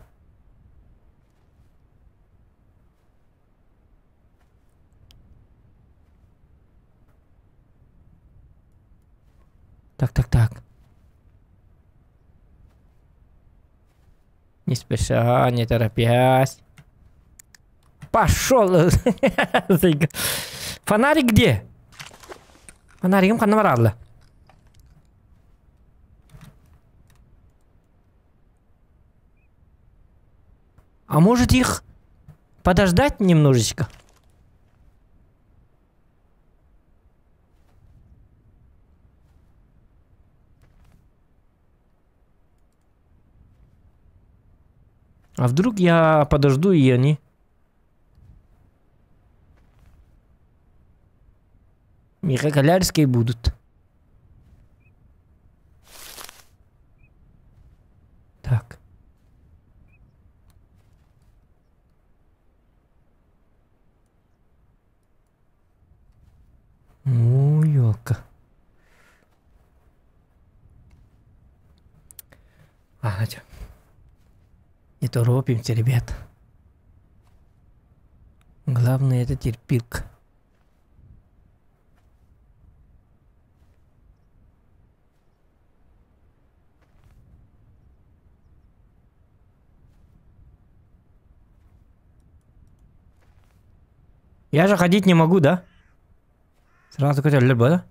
Speaker 2: Так, так, так. Не спеша, не торопясь. Пошел! Фонарик где? Фонаригым ханна бараалла? А может их подождать немножечко? А вдруг я подожду и они... Михакалярские будут. Так. Ну, елка. А, не торопимся, ребят. Главное это терпилка. Я же ходить не могу, да? Сразу көтөллөр да?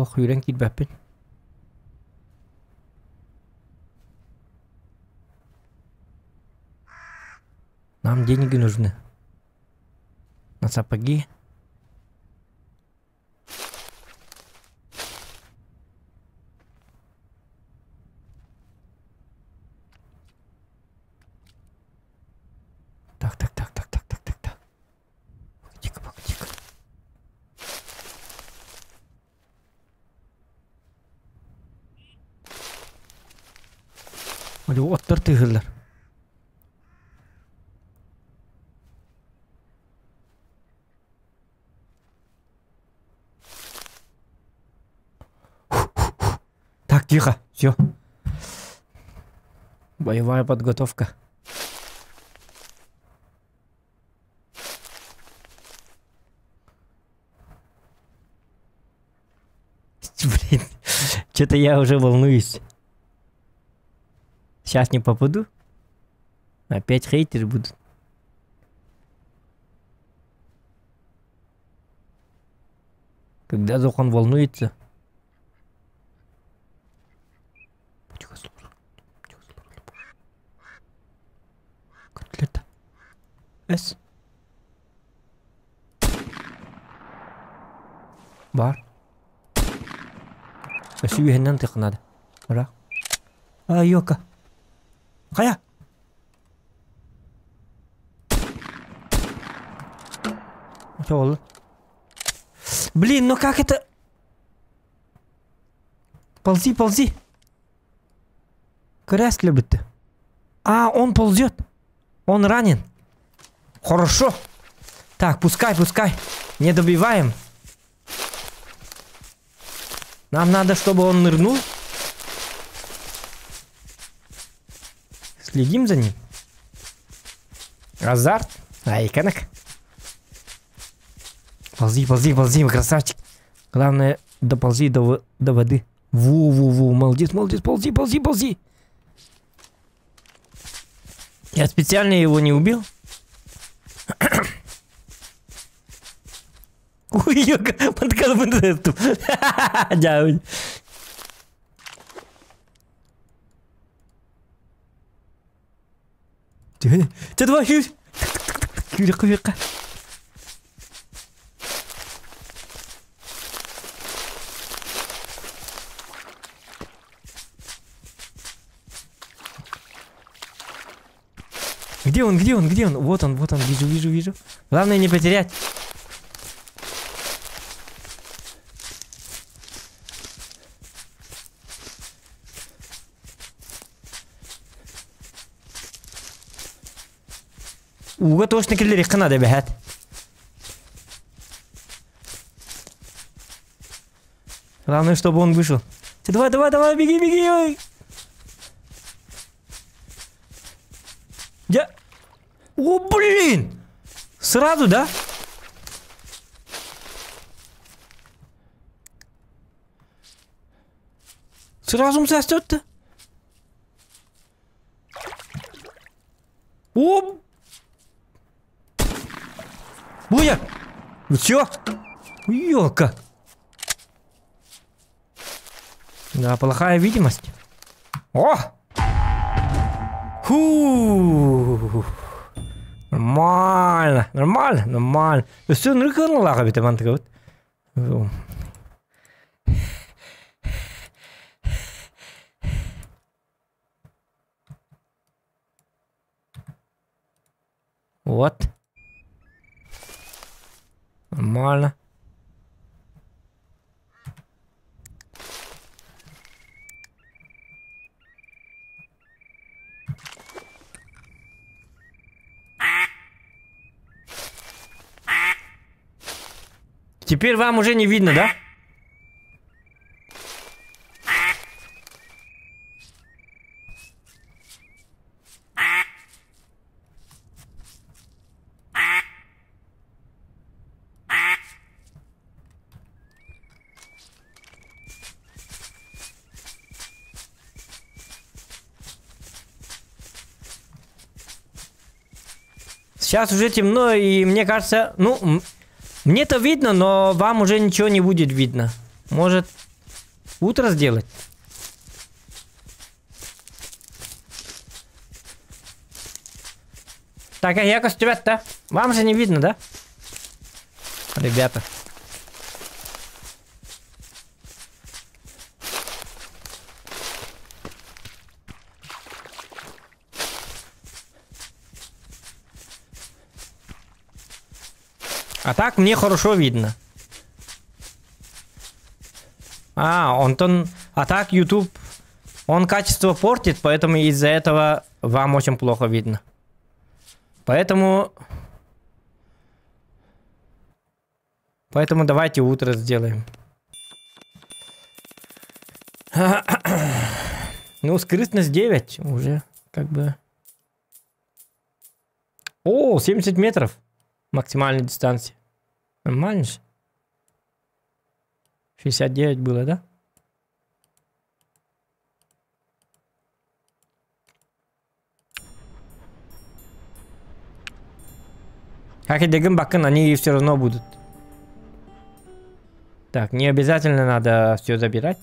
Speaker 2: Ох, үүрэн киирбэппин. Нам деньги нужны. На сапоги. Так, так, так, так, так, так, так, так. Погоди-ка, погоди-ка. Оттор тыһыллар. Так, тихо, все. Боевая подготовка. Блин, что-то я уже волнуюсь. Сейчас не попаду. Опять хейтеры будут. Когда Зохан волнуется. Котлета. С. Бар. Өссө үөһэннэн тыхынады. Ыраах. Айока. Хайа! Чоҕулу. Блин, ну как это? Ползи, ползи. Кресле ты. А, он ползет. Он ранен. Хорошо. Так, пускай, пускай. Не добиваем. Нам надо, чтобы он нырнул. Следим за ним. Азарт. Айконок. Ползи, ползи, ползи, красавчик. Главное, доползи до, до воды. Во-во-во, молодец, молодец, ползи, ползи, ползи. Я специально его не убил. Ой, Чэ, давай, Күүрэ, Где он, где он, где он? Вот он, вот он, вижу, вижу, вижу. Главное не потерять. Ууга точно киллэриэххэ наада эбэһээт. Главное, чтобы он вышел. Давай, давай, давай, беги, беги. Ой. Я... О, блин! Сразу, да? Сразу состет-то? О! Буя! Все? Ёлка! Да, плохая видимость. О! Фу! Нормально, нормально, нормально. Өссө нырыкын бите мантыгыбыт. Вот. Нормально. Теперь вам уже не видно, да? Сейчас уже темно, и мне кажется, ну, мне-то видно, но вам уже ничего не будет видно. Может, утро сделать? Так, а я ребята, вам же не видно, да? Ребята. А так мне хорошо видно. А, он тон... А так YouTube, он качество портит, поэтому из-за этого вам очень плохо видно. Поэтому... Поэтому давайте утро сделаем. Ну, скрытность 9 уже как бы... О, 70 метров максимальной дистанции. Нормально же. 69 было, да? Как и Дегын Бакын, они все равно будут. Так, не обязательно надо все забирать.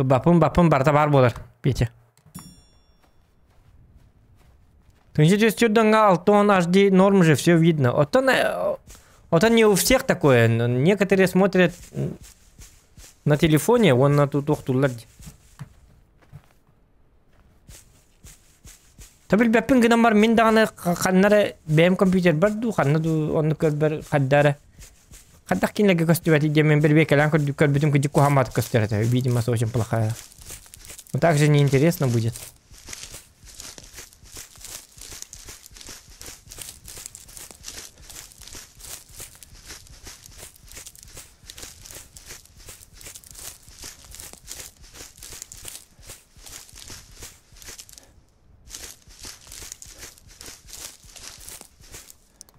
Speaker 2: Бапын бапын барта бар болар, Петя. Алтон HD норм же все видно. Вот он не у всех такое. Некоторые смотрят на телефоне, он на тут охтулар. Табил бапын гынан бар мин даганы ханнары бэм компьютер бар ду ханна ду онну көрбөр хаддары. Хаддах кинлеге көстүбэти диэн мен бир бекелэн көрбүтүм кыдьык куһаммат көстөр этэ. Видимость очень плохая. Ну так же неинтересно будет.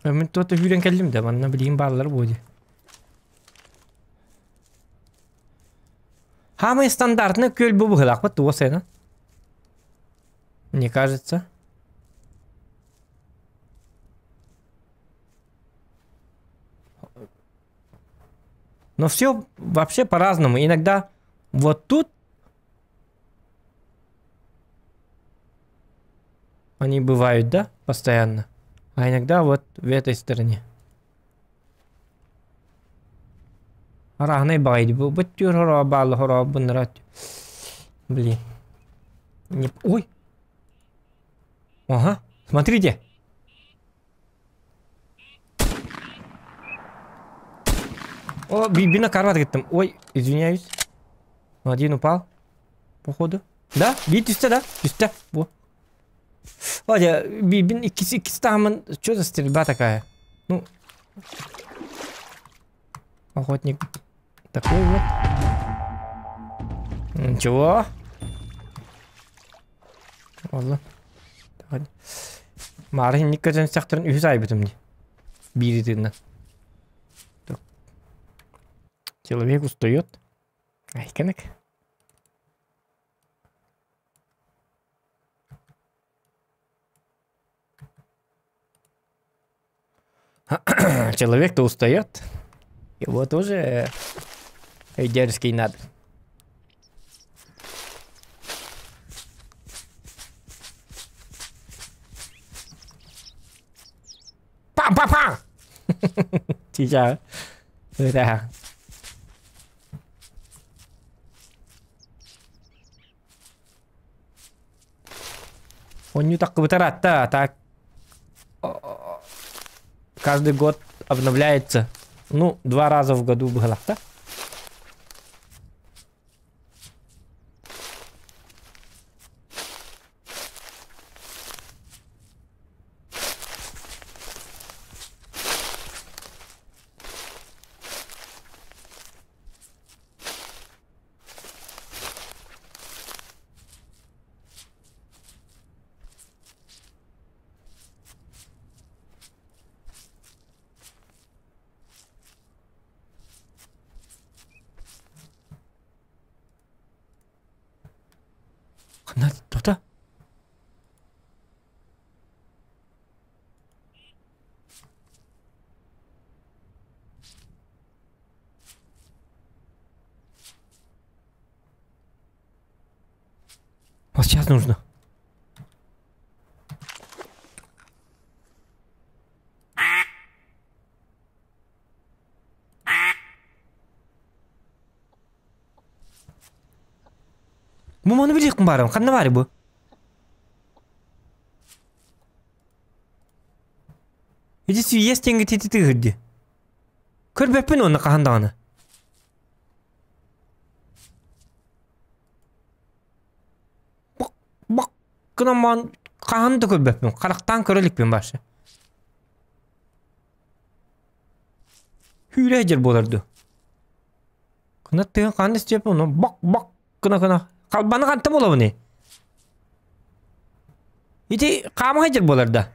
Speaker 2: Мин туота сүүрэн кэллим да, манна билигин бааллар буо дии. Самый стандартный күөл бу быһылаахпыт туга сыана? Мне кажется. Но все вообще по-разному. Иногда вот тут они бывают, да, постоянно. А иногда вот в этой стороне. Арааһынай баҕайы бу быттыыр хороо баалла хороо буннара Блин. Не... Ой! Ага, смотрите. О, бибина карват геттим. Ой, извиняюсь. Один упал. Походу. Да? Би түстэ да? Түстэ. Бу. Ладя, бибин иккис иккис таһымын. Что за стрельба такая? Ну, охотник такой вот. Ничего. Олла. Маары инник көтөн сахтарын үһүс айбытым дии. Биир ытыынан. Человек устает. Айканак. Человек-то устает. Его тоже дерзкий надо. Пам-пам-пам! Сейчас. Да. Он не так да, так каждый год обновляется. Ну, два раза в году было, да? Ханна тута? Вот сейчас нужно. Бу маны билиэхпин баарым, ханна баарый бу? Ити сүйиэс диэҥҥэ тити тыыһырдыы. Көрбөппүн уонна хаһан даҕаны. Бак бак гынан баран хаһан да көрбөппүн, харахтаан көрө иликпин вообще. Сүүрэ сылдьар буолар дуу? Кынат тыгын хаан истиэппин ону бак бак гына гына халбаны хантан булабыный? Ити хаама сылдьар буолар да?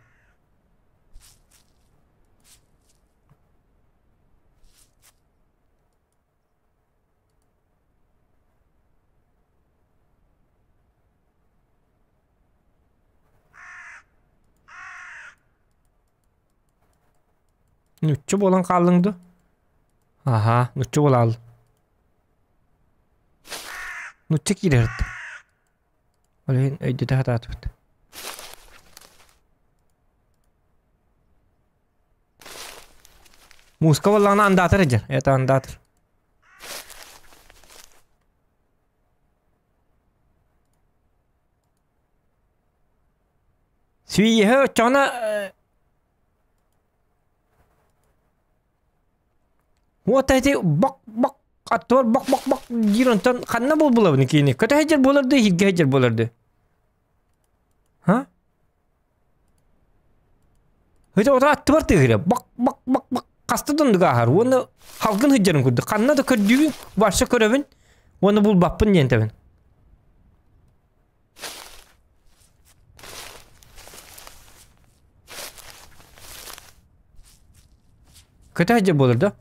Speaker 2: Нучча буолан хааллыҥ дуо? Аһаа, нучча буолаал. Нучча киирэр Ол иһин өйдөтө сатаатыбыт. Мууска буоллаҕына андаатар дьэ, это андаатар. Сүүйэһэ оччоҕуна Вот эти бак бак Аттыбар бак бак бак диир онтон ханна буолбулабын киини? Көтө сылдьар буолар дуу, иһиргэ сылдьар буолар дуу? Ха? Ити ото аттыбар тыаһыра бак бак бак бак хаста да оннук ааһар уонна халгын сылдьарын курдук ханна да көрдүүбүн барса көрөбүн уонна булбаппын диэн этэбин. Көтө сылдьар буолар да?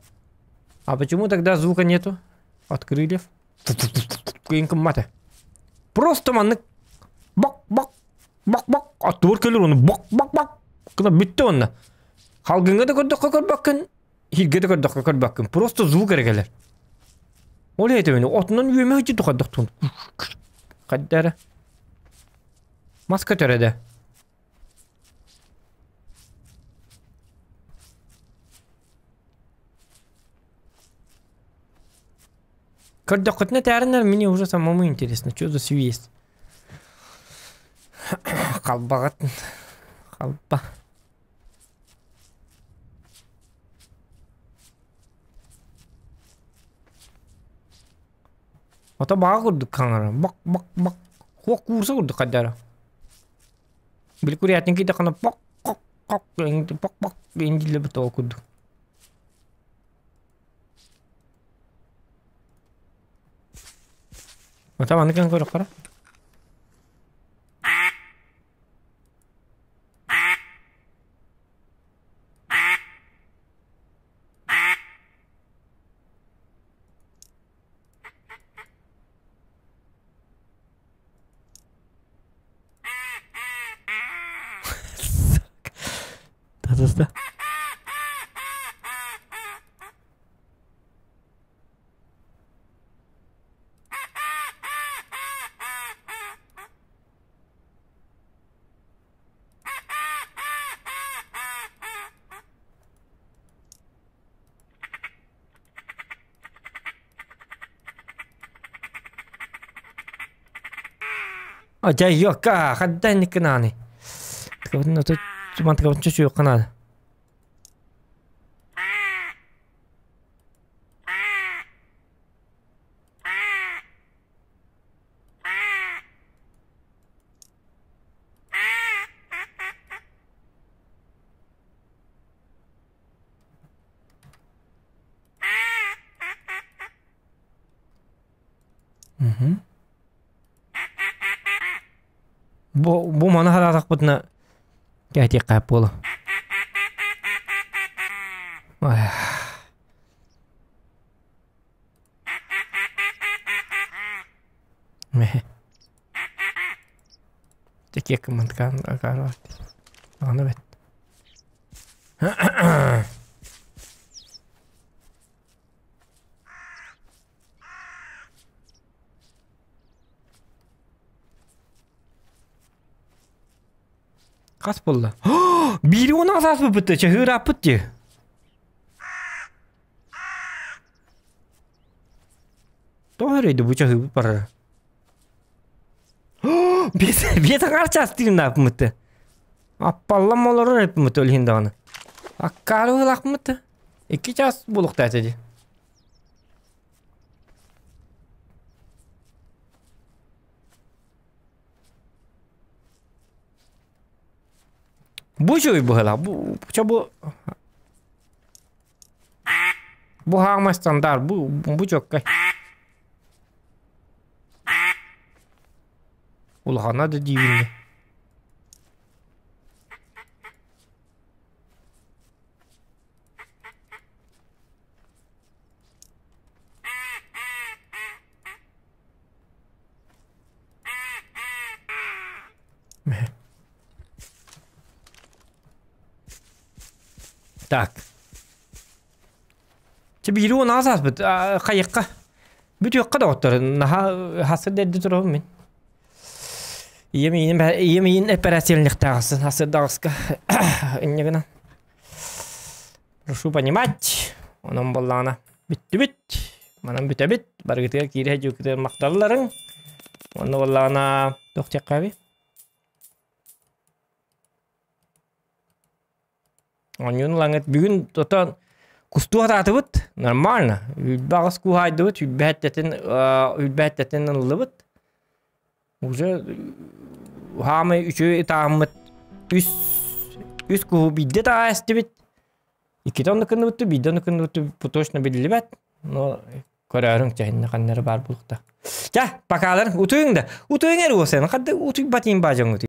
Speaker 2: А почему тогда звука нету от крыльев? Кыйын кыммата. Просто маннык бак бак бак бак аттыбар кэлэр уонна бак бак бак гына бүттэ уонна. Халгыҥҥа да көрдөххө көрбөккүн, иһиргэ да көрдөххө көрбөккүн. Просто звук эрэ кэлэр. Ол иһэтэбин отунан үөмэ сылдьар тухардахтун. Хайда эрэ. Мас көтөрө да. Көрдөххүтүнэ этээринэр мне уже самому интересно, что за свист. Халбаҕыт халба. Ото баҕа курдук хаҥара. Бак бак бак. Хуох куурса курдук хайдара. Били курятник кидэххинэ пок кок кок пок пок дииллэрбит ол курдук. Ата маннык гынан көрөххө Татыста. Дьайыакка, ханна инниккин Мантыкабын чочуйуохха наада. Бу, бу маны хараатахпытына кээтиэххэ буола. Аны бет. Хас буолла? Биири уон аҕыс ааспыппыт чаһыырааппыт дии. Тоҕо эрэ бу чаһыыбыт барара. Биэс аҥаар чаас тыыннааппыт. Аппаллам олорор эппит ол иһин даҕаны. Аккаары ылахпыт. Икки чаас буолуохтаах этэ дии. Бу үчүгэй быһыылаах. Бу бу бу хаамай стандарт. Бу бу чоккай. Улахана да диибин. Так. Чэ биири уон аҕыс ааспыт хайыахха бүтүөххэ доҕоттор наһаа хасыр дэрди туруһум мин ийэм иин ийэм иин эпэрээссийэлэниэхтээҕисын хасырдаҕыска инньэ гынан Прошу понимать, онон буоллаҕына бүттүбүт, манан бүтэбит, барыгытыгар киирэ сылдьыбыккытыгар махталларыҥ. Уонна буоллаҕына туох диэххэ Оонньууну ылаҥҥыт бүгүн отон Кустуу хатаатыбыт, нормально. Үлбэ аҕыс кууһаайдыбыт, үлбэһэттэтин үлбэһэттэтин ыллыбыт. Уже хаамай үчүгэй ытааммыт үс үс куһу биирдэ таҕаастыбыт. Иккитэ онно кынныбытту, биирдэ онно кынныбытту точно биллибэт. Но көрөөрүҥ чэһиннэ ханнары баар булукта. Ча, покалар утуйуҥ да. Утуйуҥ эр уосен. Хадда утуйбатыйын баажаҥ утуй.